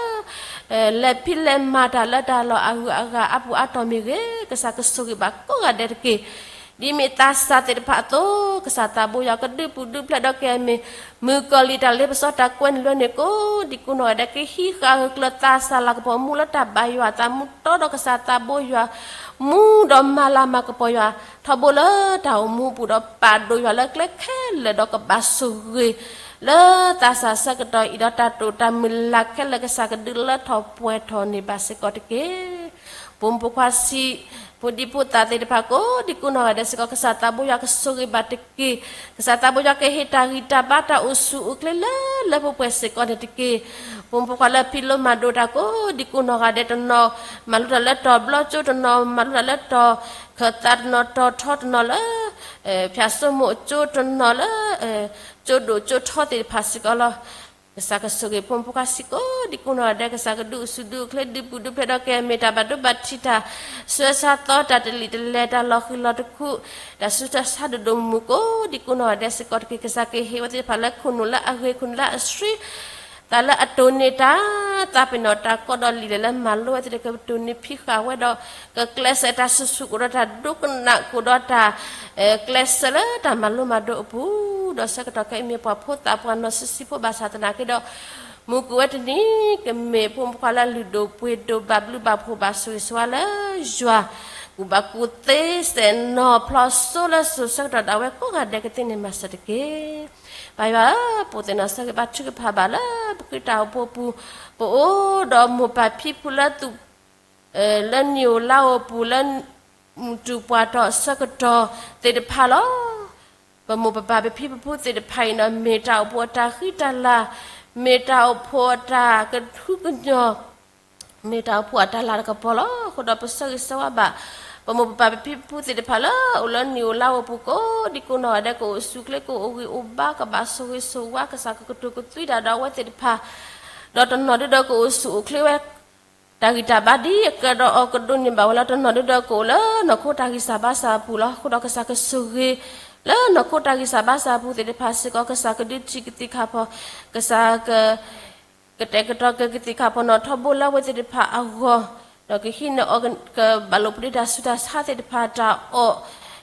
လၢ လဲၤဖံးလဲၤမၤတၢ်လၢတၢ်လီၢ်အဂုၤအဂၤအါပူၤအါတီၢ်မ့ၢ်ဂ့ၤ, ကစၢ်ကဆိၣ်ဂ့ၤဘၣ်ကိးဂၤဒဲးတက့ၢ်. ဒ်မ့ၢ်သးစၢ်သ့ၣ်တဖၣ်အသိး, ကစၢ်သးဘိယွၤကဒုးပူၤဒုးဖျဲးဒီးကယဲၢ်မ့ၢ် မုၣ်ကီၤလံၢ်တၢ်လ့ပစီတၢ်ကွဲန့ၣ်လၢန့ၣ်ကိးဒံကိးနီၢ်ဂၤဒဲး ကဟံးဃာ်ဂၢၢ်ကျၢၤသးစၢ်လၤကပီၤမူလၢတၢ်ဘၣ်ယွၤအသးမူတီဒီးကစၢ်သးဘိယွၤ မူဒီးမၤလၤမၤကပီၤယွၤ ထီဘိလၢတၢ်အိၣ်မူအပူၤဒီးပာ်ဒိၣ်ယွၤလၢကျဲခဲလၢာ်ဒီးကဘၣ်ဆိၣ်ဂ့ၤ လၢသးစၢ်ဆၢကတီၢ်အံၤဒီးတၢ်တိာ်တၢ်မုၢ်လၢ်ခဲလၢာ် ကစၢ်ကဒုးလၢထီၣ်ပှဲၤထီၣ်န့ၢ်ဘၣ်စ့ၢ်ကီးတက့ၢ်. ဖိမုၣ်ဖိခွါဆံး, ဖိဒံဖိသၣ်သ့ၣ်တဖၣ်ကိးဒံကိးနီၢ်ဂၤဒဲးစ့ၢ်ကီး ကစၢ်သးဘိယွၤကဆိၣ်ဂ့ၤဘၣ်တက့ၢ်. ကစၢ်သးဘိယွၤကဟ့ၣ်တၢ်ဂံၢ်တၢ်ဘါတၢ်အိၣ်ဆူၣ်အိၣ်ချ့လၢလၢပှဲၤပှဲၤစ့ၢ်ကီးန့ၣ်တက့ၢ်. ဖိမုၣ်ဖိခွါလၢဖံးလိမၤဒိးတၢ်ကိးဒံကိးနီၢ်ဂၤဒဲးတနီၤ မၤလိတၢ်လၢတီၤဘျီကၠိတနီၤ မၤလိတၢ်လၢတီၤခၢၣ်သးတနီၤ တီၤထီတနီၤလၢ ဖၠၣ်စိမိၣ်အကၠိတနီၤလၢ ကၠိဒိၣ်ကၠိထီသ့ၣ်တဖၣ်စ့ၢ်ကီးလီၤ. ကစၢ်ကဆိၣ်ဂ့ၤဖိမုၣ်ဖိခွါဆံးကိးဒံကိးနီၢ်ဂၤဒဲး ကစၢ်ကဒုးအိၣ်ဆူၣ်ဒုးအိၣ်ချ့ဒုးပူၤဒုးဖျဲးဒီးကယဲၢ်မ့ၢ်တၢ်ဘၣ်ဒိဘၣ်ထံးတၢ် ဆှၢဆါသီတၢ်တလံာ်တလဲၤတၢ်လီၤဃံၤလီၤတခူ တၢ်ဆူးတၢ်ဆါဒိၣ်ဒိၣ်မုၢ်မုၢ်ကိးဒံကိးနီၢ်ဂၤဒဲးစ့ၢ်ကီးတက့ၢ်. ကစၢ်ကဟ့ၣ်ဝဲသ့ၣ်တဖၣ်လၢခိၣ်နူာ်လၢအဂ့ၤ ခိၣ်နူာ်လၢအဆှံ သးလၢအတိၢ်န့ၢ်တၢ် သးပ့ၤနီၣ်တၢ်ကီဒီးလံာ်လဲၢ်လၢမၤလိဝဲသ့ၣ်တဖၣ် ကတိၢ်န့ၢ်ဖံးဃာ်ဝဲဒီး ကကျဲးစၢးတၢ်ဆူၣ်ဆူၣ် ကအိၣ်ဒီးတၢ်ဒိကနၣ် ကအိၣ်ဒီးတၢ် ကျဲးစၢးလၢတၢ်မၤလိမၤဒိးအပူၤ ဒီးဆၢကတီၢ်ခဲအံၤမ့ၢ်ပှၤဖိသၣ်ပှၤနီၢ်ဆံးဆံးဖိဘၣ်ဆၣ်သနာ်က့ဒီး မုၢ်ကွံာ်ဝဲတနံၤ ကမ့ၢ်ဖိမုၣ်ဖိခွါလၢလုၢ်ဒိၣ်ပှ့ၤဒိၣ်ဘၣ်ဘျုးဘၣ်ဖှိၣ်ဘၣ်ဆိၣ်ဂ့ၤဆိၣ်ဝါလၢယွၤ ကူၣ်ဘၣ်ကူၣ်သ့စဲးနီၤဖျီစိလၢစိၤဆၢကတီၢ်ဒၣ်ဝဲကိးဂၤဒဲးကသ့န့ၣ်မၤစၢၤတက့ၢ်. ပၢ်ယွၤဧၢ, ပအိၣ်သ့ၣ်နီၣ်ဆၢဂ့ၤဘါထုကဖၣ်ဘၣ်လၢ ပခရံာ်တၢ်အိၣ်ဖှိၣ်အပူၤ ပအိၣ်ဒီးမိၢ်ပၢ်ဖံဖုလၢသူၣ် လၢနံၣ်ဧိၤလါဧိၤပူၤလၢ မုၢ်တူာ်ပှၢ်ထီၣ်အဆၢကတီၢ်သ့ၣ်တဖၣ်လီၤ. ပမိၢ်ပပၢ်ပဖံပဖုသ့ၣ်တဖၣ်အံၤဒီး မ့ၢ်တၢ်အိၣ်ဖှိၣ်အတၢ်ဃံတၢ်လၤ, မ့ၢ်တၢ်အိၣ်ဖှိၣ်အတၢ်ကဟုကညီၢ်, မ့ၢ်တၢ်အိၣ်ဖှိၣ်အတၢ်လၤတကပီၤလီၤ. အဃိဒီးပဆၢဂ့ၤဆၢဝါဘၣ် ပမိၢ်ပပၢ်ပဖံပဖုသ့ၣ်တဖၣ်လၢ အိၣ်လၢနံၣ်ဧိၤလါဧိၤပူၤကိးဒံကိးနီၢ်ဂၤဒဲး ကအိၣ်ဆူၣ်အိၣ်ချ့ ကအိၣ်ဂံၢ်အိၣ်ဘါ ကဘၣ်ဆိၣ်ဂ့ၤဆိၣ်ဝါ ကစၢ်ကကတိၤကသွံတၢ်ဒီးအဝဲသ့ၣ်တဖၣ် ဒီးတနီၤဒုဒီးကအိၣ်ဆူၣ်အိၣ်ချ့ဝဲ တၢ်ဂံၢ်တၢ်ဘါဒ်အကၢဒီးအီၤကဒိးန့ၢ်ဘၣ်ဝဲလီၤ. တနီၤဒုဒီးကအိၣ်လၢနီၢ်ခိတၢ်ဂံၢ်စၢ်ဘါစၢ်အပူၤလီၤ. အဃိဒီးကစၢ်ကဆိၣ်ဂ့ၤ လၢနီၢ်ခိတၢ်ဂံၢ်စၢ်ဘါစၢ်အပူၤသ့ၣ်တဖၣ်စ့ၢ်ကီး ကစၢ်ကဒုးထံၣ်ကသံၣ်ခါဖီ, ကစၢ်က ကတဲာ်ကတီၤက့ၤကသံၣ်ခါဖီနီၤထီဘိလၢအဝဲသ့ၣ်တဖၣ်အဂီၢ်, ဒီးကဟံးန့ၢ်အီၤ ကဘၣ်လိာ်ပဒ့တၢ်ဆူးတၢ်ဆါသ့ၣ်တဖၣ်တၢ်အီၣ်,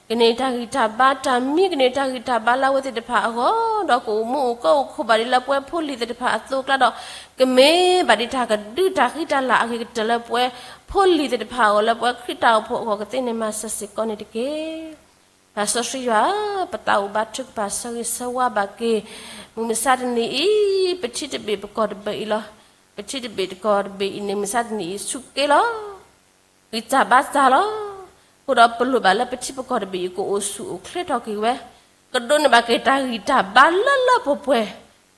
ကန့ၢ်တၢ်ဂံၢ်တၢ်ဘါတၢ်မံ ကန့ၢ်တၢ်ဂံၢ်တၢ်ဘါလၢအဝဲသ့ၣ်တဖၣ်အဂီၢ်, ဒီးကအိၣ်မူအိၣ်ကီအိၣ်ခိးဘၣ်ဒ်လၢပဝဲဖိလံၤသ့ၣ်တဖၣ်အသိးအကျါဒီး ကမ့ၢ်ဘၣ်ဒ်တၢ်ကဒုးတၢ်ဃံတၢ်လၤအဂ့ၤကတၢၢ်လၢပဝဲဖိလံၤသ့ၣ်တဖၣ်အဂီၢ် လၢပဝဲခရံာ်တၢ်အိၣ်ဖှိၣ်အဂီၢ်ကသ့န့ၣ်မၤစၢၤစ့ၢ်ကီးန့ၣ်တက့ၢ်. ပၢ်စီဆှံယွၤဧၢ, ပသးအိၣ်ဘါထုကဖၣ်ဆၢဂ့ၤဆၢဝါဘၣ်က့ၤ မုၢ်မဆါတနံၤအံၤ ပထံတဘ့ၣ်ပကီၢ်တဘ့ၣ်အံၤလီၤ. ပထံတဘ့ၣ်ပကီၢ်တဘ့ၣ်အံၤန့ၣ် မုၢ်မဆါတနံၤအံၤဆူးက့လီၤ. ဂံၢ်စၢ်ဘါစၢ်လီၤ. အဃိဒီးပလိၣ်ဘၣ်လၢပထံပကီၢ်တဘ့ၣ်အံၤ ကအိၣ်ဆူၣ်အိၣ်ချ့ထီၣ်က့ၤဝဲ, ကဒိးန့ၢ်ဘၣ်က့ၤတၢ်ဂံၢ်တၢ်ဘါလၢလၢပှဲၤပှဲၤ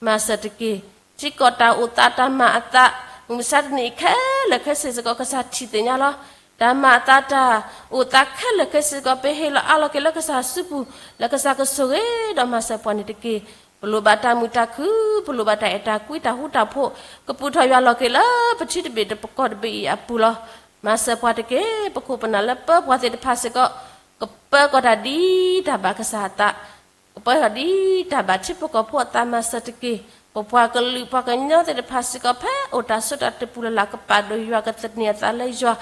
မၤစၢၤတက့ၢ်. ထံကီၢ်တၢ်အိၣ်သးတၢ်မၤအသး မုၢ်မဆါတနံၤအံၤခဲလၢာ်ခဲဆ့စ့ၢ်ကီး ကစၢ်ထံၣ်သ့ၣ်ညါလီၤ. တၢ်မၤအသးတၢ်အိၣ်သးခဲလၢာ်ခဲဆ့စ့ၢ်ကီး ပဟ့ၣ်လီၤအးလီၤက့ၤလၢကစၢ်စုပူၤ လၢကစၢ်ကဆိၣ်ဂ့ၤဒီးမၤစၢၤပှၤန့ၣ်တက့ၢ်. ပလိၣ်ဘၣ်တၢ်မုာ်တၢ်ခုၣ် ပလိၣ်ဘၣ်တၢ်အဲၣ်တၢ်ကွံတၢ်ဃူတၢ်ဖိး ကပူၤထီၣ်ယွၤလီၤက့ၤလၢပထံတဘ့ၣ်ပကီၢ်တဘ့ၣ်အံၤအပူၤလီၤ. မၤစၢၤပှၤတက့ၢ်. ပခိၣ်ပနၢ်လၢပၢပှၤသ့ၣ်တဖၣ်စ့ၢ်ကီး ကပၢဃီၤတၢ်ဒ်တၢ်ဘၣ်ကစၢ်အသး ကပၢဃီၤဒ်တၢ်ဘၣ်ထံဖိကီၢ်ဖိအသးမၤစၢၤတက့ၢ်. ပပှၤကလုာ်ပှၤကညီသ့ၣ်တဖၣ်စ့ၢ်ကီး ဖဲအိၣ်တၢ်စိတၢ်တပူၤလၢ်လၢ် ကပာ်ဒိၣ်ယွၤကသန့ၤအသးလၢယွၤ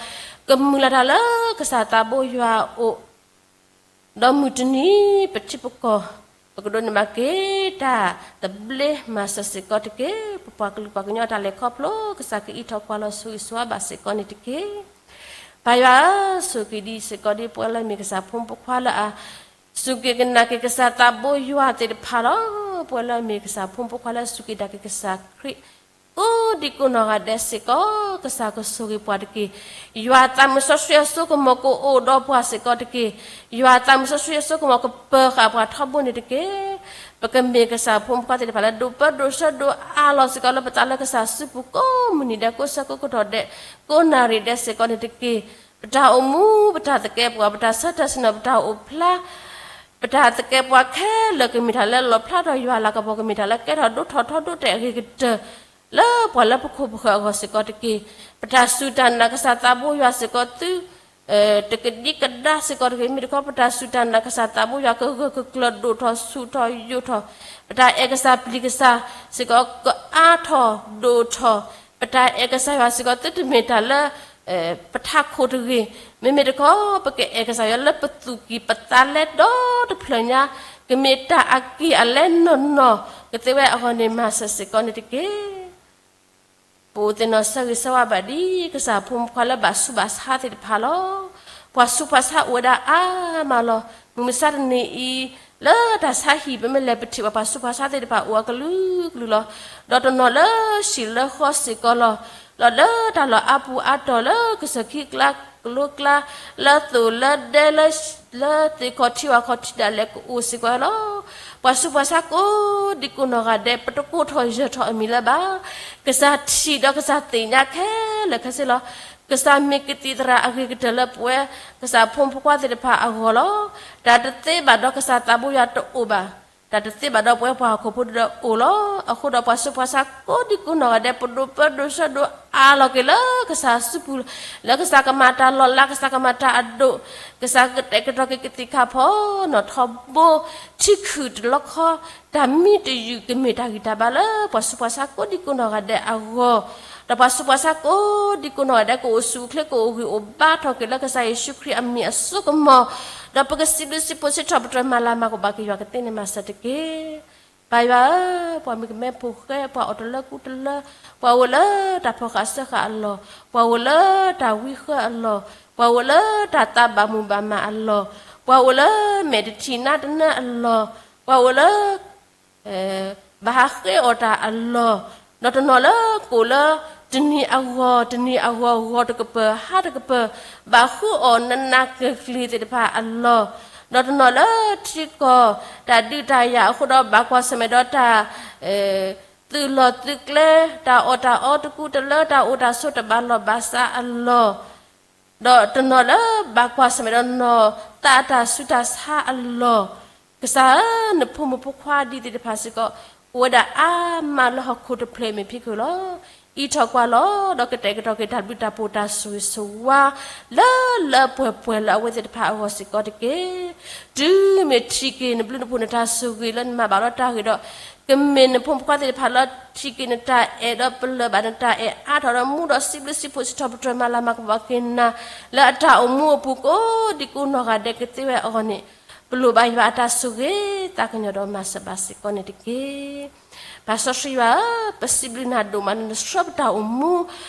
ကမုၢ်လၢ်တၢ်လၢကစၢ်သးဘိယွၤအအိၣ် ဒီးမုၢ်တနံၤ ပထံပကီၢ် ပကဒိးန့ၢ်ဘၣ်က့ၤတၢ်သဘျ့မၤစၢၤစ့ၢ်ကီးတက့ၢ်. ပပှၤကလုာ်ပှၤကညီတၢ်လဲၤခီဖျိ ကစၢ်ကအံးထီၣ်ကွၢ်လီၤဆိၣ်ဂ့ၤဆိၣ်ဝါဘၣ်စ့ၢ်ကီးန့ၣ်တက့ၢ်. ပၢ်ယွၤဧၢ, ဆိၣ်ဂ့ၤဒံးစ့ၢ်ကီးဒ်ပဝဲလၢမ့ၢ်ကစၢ်ဖိမုၣ်ဖိခွါလၢအ စူၢ်က့ၤကနာ်က့ၤကစၢ်သးဘိယွၤသ့ၣ်တဖၣ်လီၤ. ပဝဲလၢအမ့ၢ်ကစၢ်ဖိမုၣ်ဖိခွါလၢစူၢ်က့ၤနာ်က့ၤကစၢ်ခရံာ် ကိးဒံကိးနီၢ်ဂၤဒဲးစ့ၢ်ကီး ကစၢ်ကဆိၣ်ဂ့ၤပှၤတက့ၢ်. ယွၤသးမုၢ်စီဆှံအစိကမီၤကအိၣ်ဒီးပှၤစ့ၢ်ကီးတက့ၢ်. ယွၤသးမုၢ်စီဆှံအစိကမီၤကပၢၤဃာ်ပှၤထီဘိန့ၣ်တက့ၢ်. ပကမ့ၢ်ကစၢ်ဖိမုၣ်ဖိခွါသ့ၣ်တဖၣ်လၢဒိးပၢဒိးဆှၢဒိးအါလီၤစ့ၢ်ကီးလၢပသးလၢကစၢ်စုပူၤကိးမုၢ်နံၤဒဲး ကိးဆၢကိးကတီၢ်ဒဲး ကိးနၣ်ရံၣ်ဒဲးစ့ၢ်ကီးန့ၣ်တက့ၢ်. ပတၢ်အိၣ်မူ ပတၢ်သကဲးပဝး ပတၢ်ဆၢတၢ်ဆ့ၣ်နီၤ ပတၢ်အိၣ်ဖျါ ပတၢ်သကဲးပဝးခဲလၢာ် ကမ့ၢ်တၢ်လၢလီၣ်ဖျါထီၣ်ယွၤအလၤကပီၤ ကမ့ၢ်တၢ်လၢကဲထီၣ်ဒိၣ်ထီၣ်ထီဒိၣ်တဲာ်အဂ့ၤကတၢၢ် လၢပှၤလၢပခိၣ်ပဃၢၤအဂီၢ်စ့ၢ်ကီးတက့ၢ်. ပတၢ်စူၢ်တၢ်နာ်ကစၢ်သးဘိယွၤစ့ၢ်ကီးသု တကဒံကဒါစ့ၢ်ကီးတဂ့ၤ မ့ၢ်တခီ ပတၢ်စူၢ်တၢ်နာ်ကစၢ်သးဘိယွၤကဂၢၢ်ကကျၢၤဒိၣ်ထီၣ်ဆူၣ်ထီၣ်ယိာ်ထီၣ်, ပတၢ်အဲၣ်ကစၢ်ပျံၤကစၢ်စ့ၢ်ကီးကအါထီၣ်ဒိၣ်ထီၣ်, ပတၢ်အဲၣ်ကစၢ်ယွၤစ့ၢ်ကီးသုတမ့ၢ်တၢ်လၢ ပထးခိၣ်တဂ့ၤ, မ့မ့ၢ်တခီ ပကအဲၣ်ကစၢ်ယွၤလၢပသူၣ်ကံၢ်ပသးလဲဒီတဖျၢၣ်ညါ, ကမ့ၢ်တၢ်အက့ၢ်အလဲနီၢ်နီၢ် ကသ့ဝဲအဂီၢ်န့ၣ် မၤစၢၤစ့ၢ်ကီးန့ၣ်တက့ၢ်. ပအိၣ်သ့ၣ်နီၣ်ဆၢဂ့ၤဆၢဝါဘၣ်ဒ် ကစၢ်ဖိမုၣ်ဖိခွါလၢဘၣ်ဆူးဘၣ်ဆါသ့ၣ်တဖၣ်လီၤ. ပှၤဆူးပှၤဆါအိၣ်ဝဲဒၣ်အါမးလီၤ. မုၢ်မဆါတနံၤအံၤ လၢတၢ်ဆါဟံၣ် ပမ့ၢ်လဲၤပထံၣ်ဘၣ် ပှၤဆူးပှၤဆါသ့ၣ်တဖၣ်အိၣ်အကလုာ်ကလုာ်လီၤ. ဒီးတနီၤလၢဟံၣ်လၢဃီစ့ၢ်ကီးလီၤ. ဒီးလၢတၢ်လီၢ်အါပူၤအါတီၢ်လၢကစၢၢ်ခံကျါကလိကျါ လၢသိၣ်လၢဒဲ လၢသ့ၣ်ခီၣ်ထံးဝၣ်ခီၣ်ထံးဒၣ်လဲာ်ကအိၣ်စ့ၢ်ကီးလီၤ. ပှၤဆူးပှၤဆါကိးဒံကိးနီၢ်ဂၤဒဲး ပတကိးထီၣ်ယၢၤထီၣ်အမံၤလၢၤဘၣ်. ကစၢ်ထံၣ်ဒီးကစၢ်သ့ၣ်ညါခဲလၢာ်ခဲဆ့လီၤ. ကစၢ်မ့ၢ်ကသံၣ်သရၣ်အဂ့ၤကတၢၢ်လၢပဝဲ ကစၢ်ဖိမုၣ်ဖိခွါသ့ၣ်တဖၣ်အဂီၢ်လီၤ. တၢ်တသ့ဘၣ်ဒီးကစၢ်သးဘိယွၤတအိၣ်ဘၣ်. တၢ်တသ့ဘၣ်ဒီးပဝဲပှၤဟီၣ်ခိၣ်ဖိတအိၣ်လီၤ. အဃိဒီးပှၤဆူးပှၤဆါကိးဒံကိးနီၢ်ဂၤဒဲး ပဒိးပၢဒိးဆှၢဒိးအါလီၤက့ၤလၢကစၢ်စုပူၤ, လၢကစၢ်ကမၤတၢ်လီၤလး ကစၢ်ကမၤတၢ်အဒိၣ်, ကစၢ်ကတဲာ်ကတီၤက့ၤကသံၣ်ခါဖီနီၣ်ထီဘိ ထံခုၣ်တလီခီ, တၢ်မံတယုၢ်ကမ့ၢ်တၢ်ဂံၢ်တၢ်ဘါလၢပှၤဆူးပှၤဆါကိးဒံကိးနီၢ်ဂၤဒဲးအဂီၢ်, ဒီးပှၤဆူးပှၤဆါကိးဒံကိးနီၢ်ဂၤဒဲး ကအိၣ်ဆူၣ်အိၣ်ချ့ ကအိၣ်ဂံၢ်အိၣ်ဘါထီၣ်က့ၤလၢကစၢ်ယ့ၣ်ၡူးခရံာ်အမံၤအစိကမီၤ, ဒီးပကစံးဘျုးစံးဖှိၣ်စံးထီၣ်ပတြၢၤမၤလၤမၤကပီၤက့ၤယွၤကသ့န့ၣ်မၤစၢၤတက့ၢ်. ပၢ်ယွၤဧၢ, ပှၤမ့ၢ်ကမဲဖိဃဲ, ပှၤအိၣ်တလၢကူတလၢ, ပှၤအိၣ်လၢတၢ်ဖီၣ်ဃာ်စၢဃာ်အလီၢ်, ပှၤအိၣ်လၢတၢ်ဝံဃၢအလီၢ်, ပှၤအိၣ်လၢတၢ်သးဘၣ်မူဘၣ်မၤအလီၢ်, ပှၤအိၣ်လၢမဲာ်တထံၣ်နါတနၢအလီၢ်, ပှၤအိၣ်လၢ ဘၣ်ဟးဃ့အီၣ်တၢ်အလီၢ်, ဒီးတနီၤလၢကအိၣ်လၢ တနံၤအဂီၢ် တနံၤအဂီၢ် ဂီၤတကပၤ ဟါတကပၤ ဘၣ်ဃုအီၣ်နးနးကျံၤကျံၤသ့ၣ်တဖၣ်အလီၢ်, ဒီးတနီၤလၢထံကီၢ် တၢ်ဒုးတၢ်ယၤအဃိဒီး ဘၣ်ကွၢ်ဆၢၣ်မဲာ်ဒီးတၢ် သုးလီၢ်သုးကျဲ တၢ်အီၣ်တၢ်အီတကူတလၢ တၢ်အိၣ်တၢ်ဆိးတဘၣ်လီၢ်ဘၣ်စးအလီၢ် ဒီးတနီၤလၢဘၣ်ကွၢ်ဆၢၣ်မဲာ်ဒီးနီၢ်သးအတၢ်ဆူးတၢ်ဆါအလီၢ်, ကစၢ်ဧၢ, နဖိမုၣ်ဖိခွါဒ်သ့ၣ်တဖၣ်စ့ၢ်ကီး အိၣ်ဝဲဒၣ်အါမးလၢဟီၣ်ခိၣ်တဖျၢၣ်အံၤမ့ၢ်ဖံးခိၣ်လီၤ. အံးထီၣ်ကွၢ်လီၤ ဒီးကတဲာ်ကတီၤက့ၤတၢ်ဘျုးတၢ်ဖှိၣ်တၢ်ဆိၣ်ဂ့ၤဆိၣ်ဝါ လၢလၢပှဲၤပှဲၤလၢအဝဲသ့ၣ်တဖၣ်အဂီၢ်စ့ၢ်ကီးတက့ၢ်. တုၤမ့ၢ်ထံၣ်က့ၤနဘျုးနဖှိၣ်နတၢ်ဆိၣ်ဂ့ၤလၢနမၤဘၣ်ဒီးတၢ်ဂ့ၤဒီး ကမ့ၢ်နဖိမုၣ်ဖိခွါသ့ၣ်တဖၣ်လၢထံၣ်က့ၤနတၢ်အဲၣ်ဒီးပလၢၢ်ဘၣ်နတၢ်အဲၣ်အါထီၣ်ဒီးမူဒီးစံးဘျုးစံးဖှိၣ်စံးထီၣ်ပတြၢၤမၤလၤမၤကပီၤက့ၤနၤ လၢအတၢ်အိၣ်မူအပူၤကိးဒံကိးနီၢ်ဂၤဒဲးကသ့ဝဲအဂီၢ်န့ၣ် ပလိၣ်ဘၣ်ယွၤအတၢ်ဆိၣ်ဂ့ၤသးကညီၤဒီးမၤစၢၤဘၣ်စ့ၢ်ကီးန့ၣ်တက့ၢ်. ပၢ်စီဆှံယွၤဧၢ, ပစံးဘျုးနၤဒိၣ်မးလၢနဆှၢပတၢ်အိၣ်မူ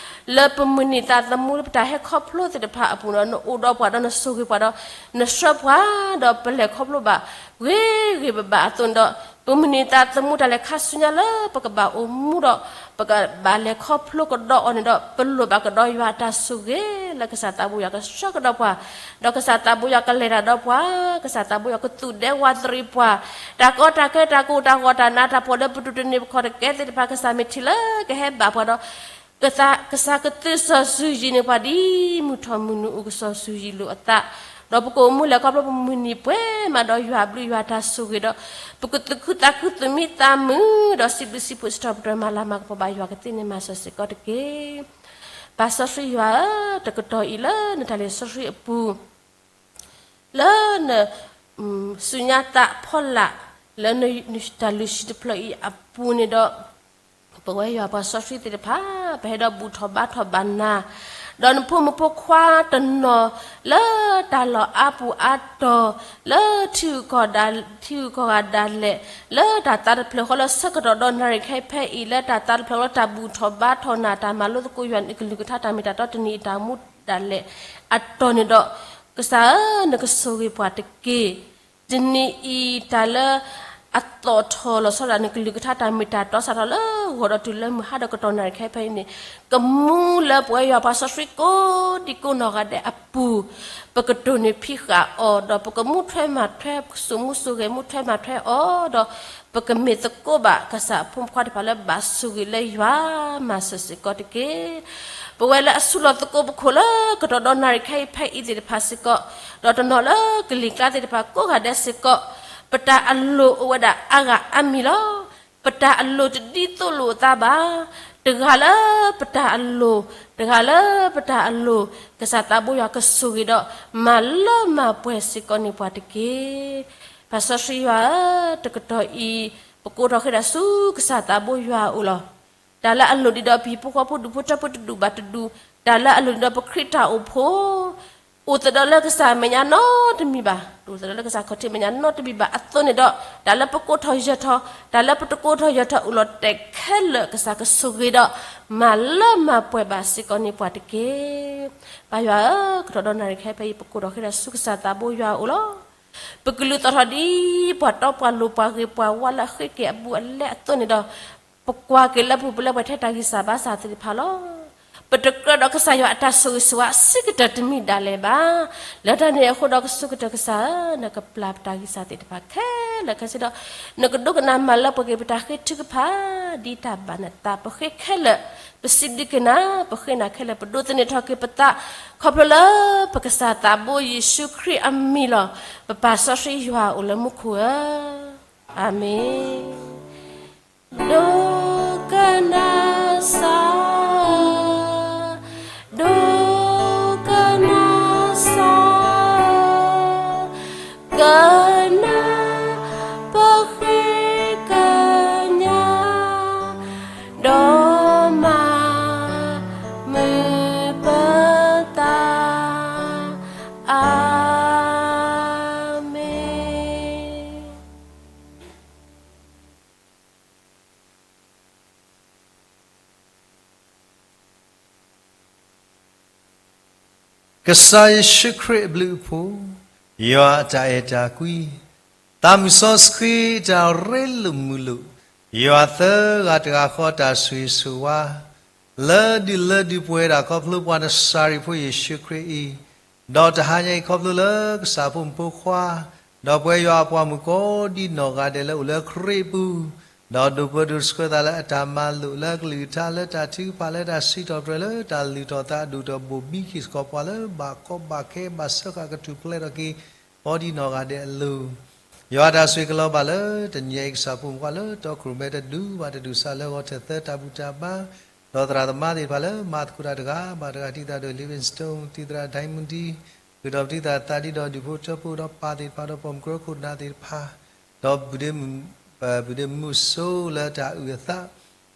လၢပမုၢ်နံၤသးသမူလၢပတၢ်ဟဲခီဖျိသ့ၣ်တဖၣ်အပူၤဒီး နအိၣ်ဒီးပှၤဒီးနဆိၣ်ဂ့ၤပှၤဒီး နဆှၢပှၤဒီးပလဲၤခီဖျိဘၣ် ဂ့ၤဂ့ၤဘၣ်ဘၣ်အသိးန့ၣ်ဒီး ပမုၢ်နံၤသးသမူတၢ်လဲၤခါဆူညါလၢပကဘၣ်အိၣ်မူဒီး ပကဘၣ်လဲၤခီဖျိကဒီးအီၤန့ၣ်ဒီး ပလိၣ်ဘၣ်ကဒီးယွၤအတၢ်ဆိၣ်ဂ့ၤလၢကစၢ်သးဘိယွၤကဆှၢကဒီးပှၤ, ဒီးကစၢ်သးဘိယွၤကလဲၤတၢ်ဒီးပှၤ, ကစၢ်သးဘိယွၤကသူၣ်ဒဲဝးတရံးပှၤ, တၢ်ကီတၢ်ခဲတၢ်ကိၢ်တၢ်ဂီၤတၢ်နးတၢ်ဖှီၣ်လၢပတူၢ်တန့ၢ်ပခီၣ်တကဲသ့ၣ်တဖၣ် ကစၢ်မ့ၢ်ထံၣ်လၢကဟဲဘၣ်ပှၤဒီး ကစၢ်ကသုးစီၤစုၤယံၤန့ၢ်ပှၤဒ်မုၢ်ထီၣ်မုၢ်နုာ်အိၣ်ကစီၤစုၤယံၤလိာ်အသး, ဒီးပကအိၣ်မူလဲၤခီဖျိပမုၢ်နံၤပှဲၤမးဒီးယွၤဘျုးယွၤတၢ်ဆိၣ်ဂ့ၤဒီး ပကသူၣ်ခုသးခုသူၣ်မံသးမုာ်ဒီးစံးဘျုးစံးဖှိၣ်စံးထီၣ်ပတြၢၤမၤလၤမၤကပီၤဘၣ်ယွၤကသ့န့ၣ်မၤစၢၤစ့ၢ်ကီးတက့ၢ်. ပၢ်စီဆှံယွၤဧၢ, တကတီၢ်အံၤလၢနတၢ်လံာ်စီဆှံအပူၤ လၢန ဆူညါသးဖီလာ် လၢနတၢ်လုၢ်ဟံၣ်တဖျၢၣ်အံၤအပူၤန့ၣ်ဒီး ပဝဲယွၤပှၤစီဆှံသ့ၣ်တဖၣ် ပဟဲဒီးဘူၣ်ထီၣ်ဘါထီၣ်ဘၣ်နၤ, ဒီးနဖိမုၣ်ဖိခွါတနီၤ လၢတၢ်လီၢ်အါပူၤအါတီၤ လၢထံဂုၤကီၢ်ဂၤဒၣ်လဲာ် လၢတၢ်သးတဖျၢၣ်ဃီလၢဆၢကတီၢ်ဒီးနၣ်ရံၣ်ခဲအံၤဖဲအံၤ လၢတၢ်သးတဖျၢၣ်ဃီလၢတၢ်ဘူၣ်ထီၣ်ဘါထီၣ်နၤ တၢ်မၤလိသကိးယွၤန့ၣ်အကလုၢ်ကထါ တၢ်မ့ၢ်တၢ်တီတနံၤအံၤတၢ်မူဒၣ်လဲာ်အတီၢ်န့ၣ်ဒီး ကစၢ်ဧၢ, နကဆိၣ်ဂ့ၤပှၤတက့ၢ်. တနံၤအံၤ တၢ်လၢအသီၣ်ထီၣ်လီၤဆီဒၣ်တၢ်န့ၣ် ကလုၢ်ကထါတၢ်မ့ၢ်တၢ်တီစးထီၣ်လၢဂီၤဒီးတုၤလၢမုၢ်ဟါဒီးကတီၢ်နၣ်ရံၣ်ခဲအံၤဖဲအံၤန့ၣ် ကမူလၢပဝဲယွၤပှၤစီဆှံကိးဒံကိးနီၢ်ဂၤဒဲးအပူၤ ပကတိၢ်န့ၢ်ဖံးဃာ်အီၤ ဒီးပကမူထွဲမၤထွဲ ပကစိာ်မူစိာ်ဂဲၤမူထွဲမၤထွဲအီၤ ဒီးပကမ့ၢ်သကိးဘၣ်ကစၢ်အဖိမုၣ်ဖိခွါသ့ၣ်တဖၣ်လၢဘၣ်ဆိၣ်ဂ့ၤလၢယွၤမၤစၢၤစ့ၢ်ကီးတက့ၢ်. ပဝဲလၢအစုလီၢ်သကိးပခိၣ်လၢကတီၢ်ဒီနၣ်ရံၣ်ခဲအံၤဖဲအံၤသ့ၣ်တဖၣ်စ့ၢ်ကီး, ဒီးတနီၤလၢကလံၤကျါသ့ၣ်တဖၣ်ကိးဂၤဒဲးစ့ၢ်ကီး, ပတၢ်အလိၣ်အိၣ်ဝဲဒၣ်အါဂၤအါမံၤလီၤ. ပတၢ်အလိၣ်တဒ်သိးလိာ်အသးဘၣ်. တဂၤလၢပတၢ်အလိၣ်, တဂၤလၢပတၢ်အလိၣ်, ကစၢ်သးဘိယွၤကဆိၣ်ဂ့ၤဒီး မၤလၢမၤပှဲၤစ့ၢ်ကီးန့ၢ်ပှၤတက့ၢ်. ပၢ်စီဆှံယွၤဧၢ, တကတီၢ်အံၤ ပကိးထီၣ်ဃ့ဒၣ်ဆူကစၢ်သးဘိယွၤအအိၣ်လီၤ. တၢ်လၢအလိၣ်ဒံးဒီးပဟံၣ်ဖိဃီဖိဒူၣ်ဖိထၢဖိတဒူၣ်ဘၣ်တဒူၣ်, တၢ်လၢအလိၣ်ဒံးဒီးပခရံာ်တၢ်အိၣ်ဖှိၣ်, အိၣ်သဒၢလၢကစၢ်အမဲာ်ညါနီတမံၤဘၣ်, တအိၣ်သဒၢလၢကစၢ်ခီၣ်ထံးမဲာ်ညါနီတမံၤဘၣ်အသိးန့ၣ်ဒီး, တၢ်လၢပကိးထီၣ်ယၢၤထီၣ်, တၢ်လၢပတကိးထီၣ်ယၢၤထီၣ်အိၣ်လီၤတဲာ်ခဲလၢာ် ကစၢ်ကဆိၣ်ဂ့ၤဒီး မၤလၢမၤပှဲၤဘၣ်စ့ၢ်ကီးန့ၢ်ပှၤတက့ၢ်. ပၢ်ယွၤဧၢ, ကတီၢ်ဒီနၣ်ရံၣ်ခဲအံၤဖဲအံၤ ပကိးထီၣ်ဃ့ဒၣ်ဆူကစၢ်သးဘိယွၤအအိၣ်လီၤ. ပကလုၢ်သီၣ်ထီၣ်ဒ်ပှၤတီပှၤလိၤပှၤဂ့ၤပှၤဝါလၢအဃ့က့ၤအဘူးအလဲအသိးန့ၣ်ဒီး, ပကွၢ်က့ၤလၢပှဲၤလၢပှဲၤထဲတၢ်ဂံၢ်စၢ်ဘါစၢ်သ့ၣ်တဖၣ်လီၤ. ပတကြၢးဒီးကစၢ်ယွၤအတၢ်ဆိၣ်ဂ့ၤဆိၣ်ဝါအဆံးကတၢၢ်တမံၤဒၣ်လဲာ်ဘၣ်. လၢတၢ်န့ၣ်အဃိဒီးကစၢ်ကတၢၢ်ကစၢ်ဧၢ, နကပျၢ်ပတၢ်ဂံၢ်စၢ်သ့ၣ်တဖၣ်ခဲလၢာ်ခဲဆ့ဒီး, နကဒိကနၣ်မၤလၢပှဲၤက့ၤပတၢ်ဃ့ထုကဖၣ် ဒ်တၢ်ဘၣ်နသး ပဃ့ခဲလၢာ်, ပစံးဘျုးက့ၤနၤ, ပဃ့နၤခဲလၢာ်, ပဒိးသန့ၤထီၣ်က့ၤပသး, ခီဖျိလၢပကစၢ်သးဘိယ့ၣ်ၡူးခရံာ်အမံၤလီၤ. ပပၢ်စီဆှံယွၤအိၣ်လၢမူခိၣ်ဧၢ, အၤမ့ၣ်. ဒိကနၣ်စၢ်, ဒိကနၣ်စၢ်, ကနၣ်ပဃ့ကညး, ဒီးမၤမုာ်ပသး, အၤမ့ၣ်. ကစၢ်ယ့ၣ်ၡူးခရံာ်အဘျုးအဖှိၣ်, ယွၤအတၢ်အဲၣ်တၢ်ကွံ, သးမုၢ်စီဆှံအတၢ်ရ့လိာ်မုာ်လိာ်, ယွၤသၢဂၤတဂၤဃီတၢ်ဆိၣ်ဂ့ၤဆိၣ်ဝါ, လၢဒုးလၢဒုးပှဲၤဒၣ်ခီဖျိပှၤနစၤရ့းဖိယ့ၣ်ၡူးခရံာ်အံၤ, ဒီးတဟါညါအံၤခီဖျိလၢကစၢ်ဖိမုၣ်ဖိခွါ, ဒီးပဝဲယွၤအပှၤမုၣ်ကိးဒံနီၢ်ဂၤဒဲးလၢအိၣ်လၢခရံာ်အပူၤ, ဒီးဒိးပၢဒိးဆှၢသးလၢအတၢ်မၤလိာ်လၢကလုၢ်ကထါလၢတၢ်ထုကဖၣ်လၢတၢ်စံးထီၣ်ပတြၢၤလၢတၢ်လုၢ်ထီၣ်သးအဒိၣ်ထီၣ်ဘိၣ်ဘံက့ၤစ့ၢ်ကီးပှၤလၢဘၣ်ကီဘၣ်ခဲဘၣ်စၢဃာ်ကထူၣ်ဖျဲးထီၣ်က့ၤ ကိးဒံနီၢ်ဂၤဒဲးအလိၤ ယွၤတၢ်ဆိၣ်ဂ့ၤကလီၤဘၣ်လၢတနံၤအံၤကစၢ်ဖိမုၣ်ခွါလၢတီခိၣ်ရိၣ်မဲတဒူၣ်ဘၣ်တဒူၣ်စးလၢဂီၤထၢၣ်သၢတၢ်ဘူၣ်တၢ်ဘါ, ဒီးသရၣ်သမါသ့ၣ်တဖၣ်လၢမၤသကိးတၢ်တဂၤဘၣ်တဂၤ တံၤသရၣ်ဒိၣ် Livingstone, တံၤသရၣ် Diamond, ဃုာ်ဒီးပတံၤသရၣ်သးဒံဒီးဒူၣ်ဖိထၢဖိဒီးပၢ်သ့ၣ်တဖၣ်ဒီးပိာ်မုၣ်ကရၢခိၣ်နၢ်သ့ၣ်တဖၣ်, ဒီး ပုၢ်ဒ့မုၣ်စိလၢတၢ်အုၣ်အသး,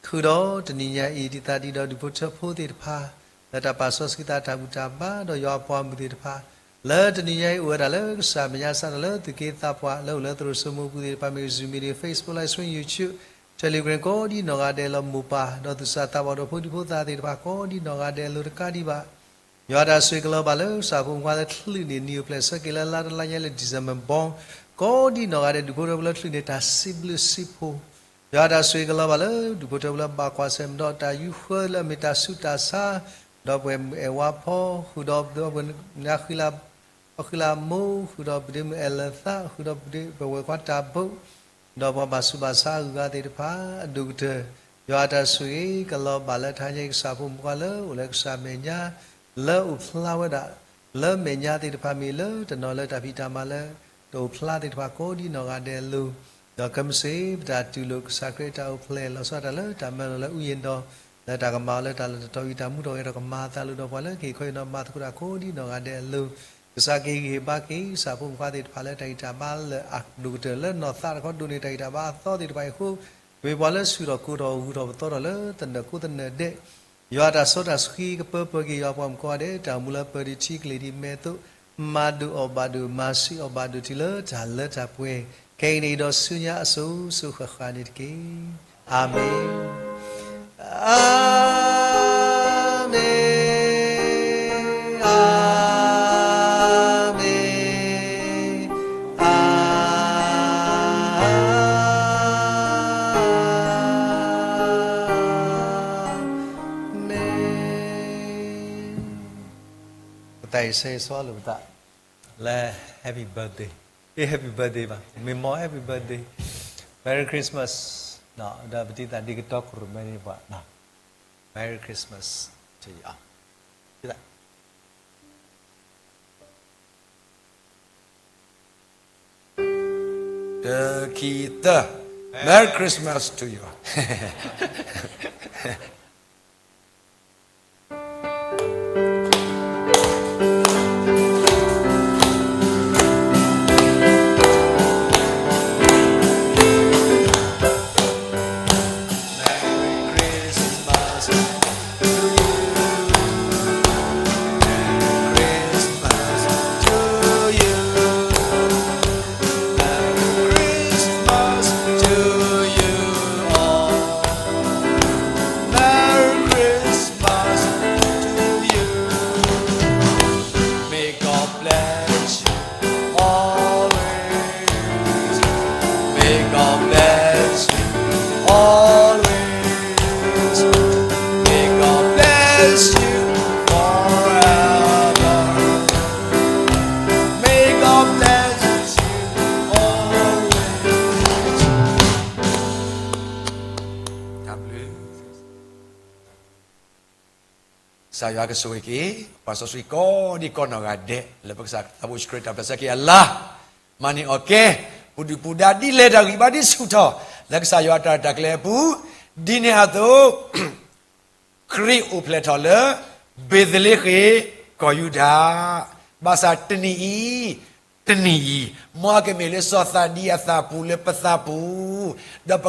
ဃုာ်ဒီးတနံၤညါအံၤ တံၤသရၣ်ဒံဒီးဒူၣ်ဖိထၢဖိသ့ၣ်တဖၣ်, လၢတၢ်ပာ်စီဆှံသးတၢ်ဘူၣ်တၢ်ဘါ ဒီးယွၤအပှၤမုၣ်သ့ၣ်တဖၣ်, လၢတနံၤညါအံၤအိၣ်ဝဲဒၣ်လၢကစၢ်မဲာ်ညါစးထီၣ်လၢသုးက့သးပှၢ်လၢအိၣ်လၢသရိာ်စိမိးပူၤသ့ၣ်တဖၣ် မ့ၢ် Zoom meeting, Facebook live stream, YouTube, Telegram ကိးဒံနီၢ်ဂၤဒဲးလီၤမိၢ်ပၢ်, ဒီးသူၣ်စၢ်သးဘီၣ်ဒီးဖိဒံဖိသၣ်သ့ၣ်တဖၣ်ကိးဒံနီၢ်ဂၤဒဲးအလိၤတကးဒံးဘၣ် ယွၤတၢ်ဆိၣ်ဂ့ၤကလီၤဘၣ်လၢကစၢ်ဖိမုၣ်ခွါလၢချုးန့ၢ်နံၤအိၣ်ဖျဲၣ်ဆၢက့ၤလၢလါတလါညါလၢ December ဘီ, ကိးဒံနီၢ်ဂၤဒဲးဒူၣ်ဖိထၢဖိလၢချုးန့ၢ်တၢ်စံးဘျုးစံးဖှိၣ်, ယွၤတၢ်ဆိၣ်ဂ့ၤကလီၤဘၣ်လၢဒူၣ်ဖိထၢဖိလၢဘၣ်ကွၢ်ဆၢၣ်မဲာ်ဒီးတၢ်ယူးဃၢလၢအမ့ၢ်တၢ်ဆူးတၢ်ဆါ, ဒီးပှၤအဲၣ်ဝါဖီ, ဃုာ်ဒီးပှၤ ပှၤဃံလၤမိၢ်, ဃုာ်ဒီးပဒ့မုၣ်အဲၣ်လၢၤသး, ဃုာ်ဒီးပဝဲၢ်ခွါတၢ်ဘိး ဒီးပှၤဘၣ်ဆူးဘၣ်ဆါအဂုၤအဂၤသ့ၣ်တဖၣ် အဒိၣ်ကတၢၢ်, ယွၤအတၢ်ဆိၣ်ဂ့ၤကလီၤဘၣ်လၢတဟါညါအံၤကစၢ်ဖိမုၣ်ခွါလၢအိၣ်လၢကစၢ်မဲာ်ညါ, လၢအိၣ်ဖျါဝဲဒၣ်, လၢမဲာ်ညါသ့ၣ်တဖၣ်မ့ၢ်လၢတနီၤလၢတၢ်ဖံးတၢ်မၤလၢ တအိၣ်ဖျါသ့ၣ်တဖၣ်ကိးဒံနီၢ်ဂၤဒဲးအလိၤ, ဒီးခဲမုၢ်ဆ့ၣ် ပတၢ်တူၢ်လိာ်ကစၢ်ခရံာ်အတၢ်အိၣ်ဖျဲၣ်လီၤဆီဒၣ်တၢ်လၢတၢ်မၢလီၤလၢအူယံၤဒီး လၢတၢ်ကမၤအီၤလၢတၢ်လီၢ်တတီၤအံၤ တၢ်မူထီၣ်ဂဲၤထီၣ်ကမၤအသးလိာ်ဒီးပှၤလၢကဟ့ၣ်ခီဟ့ၣ်နီၤမၤသကိးတၢ်ကိးဒံနီၢ်ဂၤဒဲးအလိၤ, ကစၢ်က့ၤဂံၢ်ဟ့ၣ်ဘါက့ၤကစၢ်ဖိမုၣ်ခွါသ့ၣ်တဖၣ်လၢတၢ်ဂံၢ်တၢ်ဘါလၢအဒိၣ်ကတၢၢ်လၢနီၢ်သးတခီဒိၣ်န့ၢ်တၢ်ဂံၢ်တၢ်ဘါအသီသ့ၣ်တဖၣ်အံၤအဃိ, မ့ၢ်ပှၤလၢဆူၣ်ထီၣ်ကိၢ်ထီၣ်ဂုၤထီၣ်ပသီထီၣ်လၢသနၢၣ်ကိးသနၢၣ်ဒဲး, ယွၤအတၢ်စီတၢ်ဆှံကပၢပှဲၤက့ၤယွၤပှၤမုၣ်ကိးဂၤဒဲး တၢ်အိၣ်မူလၢပၢၤဒံးထံကလ့ၤဒံးမဲာ်သိး, မၤဒိၣ်အီၣ်ဘၣ်ဒိၣ် မၤဆံးအီၣ်ဘၣ်ဒိၣ်တုၤလၢတၢ်လၢတၢ်ပှဲၤ, ခဲအံၤန့ၣ်ဒီးဆူညါအစိၤစိၤဃၣ်ဃၣ်န့ၣ်တက့ၢ်. အၤမ့ၣ်, အၤမ့ၣ်, အၤ ယဆၢဂ့ၤဆၢဝါလိာ်ပသး လၢ happy birthday, တ happy birthday ဘၣ်, မ့ၢ်မ် happy birthday, Merry Christmas, ဒီးပတံၤသကိးဒီးကတီၤခိၣ်ရိၣ်မဲန့ၣ်ပှၤ, Merry Christmas to you all. တ ခံ သၢ, Merry Christmas to you. Merry Christmas to you. May God bless you always. May God bless you always. May God bless you forever. May God bless you always. တၢ်ဘျုး ကစၢ်ယွၤကဆိၣ်ဂ့ၤက့ၤ ပှၤစီဆှံကိးဒံကိးနီၢ်ဂၤဒဲး လၢပကစၢ်သးဘိယ့ၣ်ၡူးခရံာ်တၢ်ပျၢ်ဆၢက့ၤအလါ မၤန့ၢ်အီၣ်ကဲ ပူၤဒုၣ်ပူၤဒါဒ်လဲၣ်တၢ်ဂံၢ်ဘါဒ်ဆူၣ်ထီၣ် လၢကစၢ်ယွၤအတၢ်ရဲၣ်တၢ်ကျဲၤအပူၤ ဒ်န့ၣ်အသိး ခရံာ်အိၣ်ဖျဲၣ်ထီၣ်လၢ ဘ့းသလ့ဃ့ၣ် ကီၢ်ယူဒၤ, ဘၣ်ဆၣ်တနံၣ်အံၤ, တနံၣ်အံၤ, မ်အကမ့ၢ်လၢစီၤသးဒံအသးပူၤလၢပသးပူၤ, ဒီးပ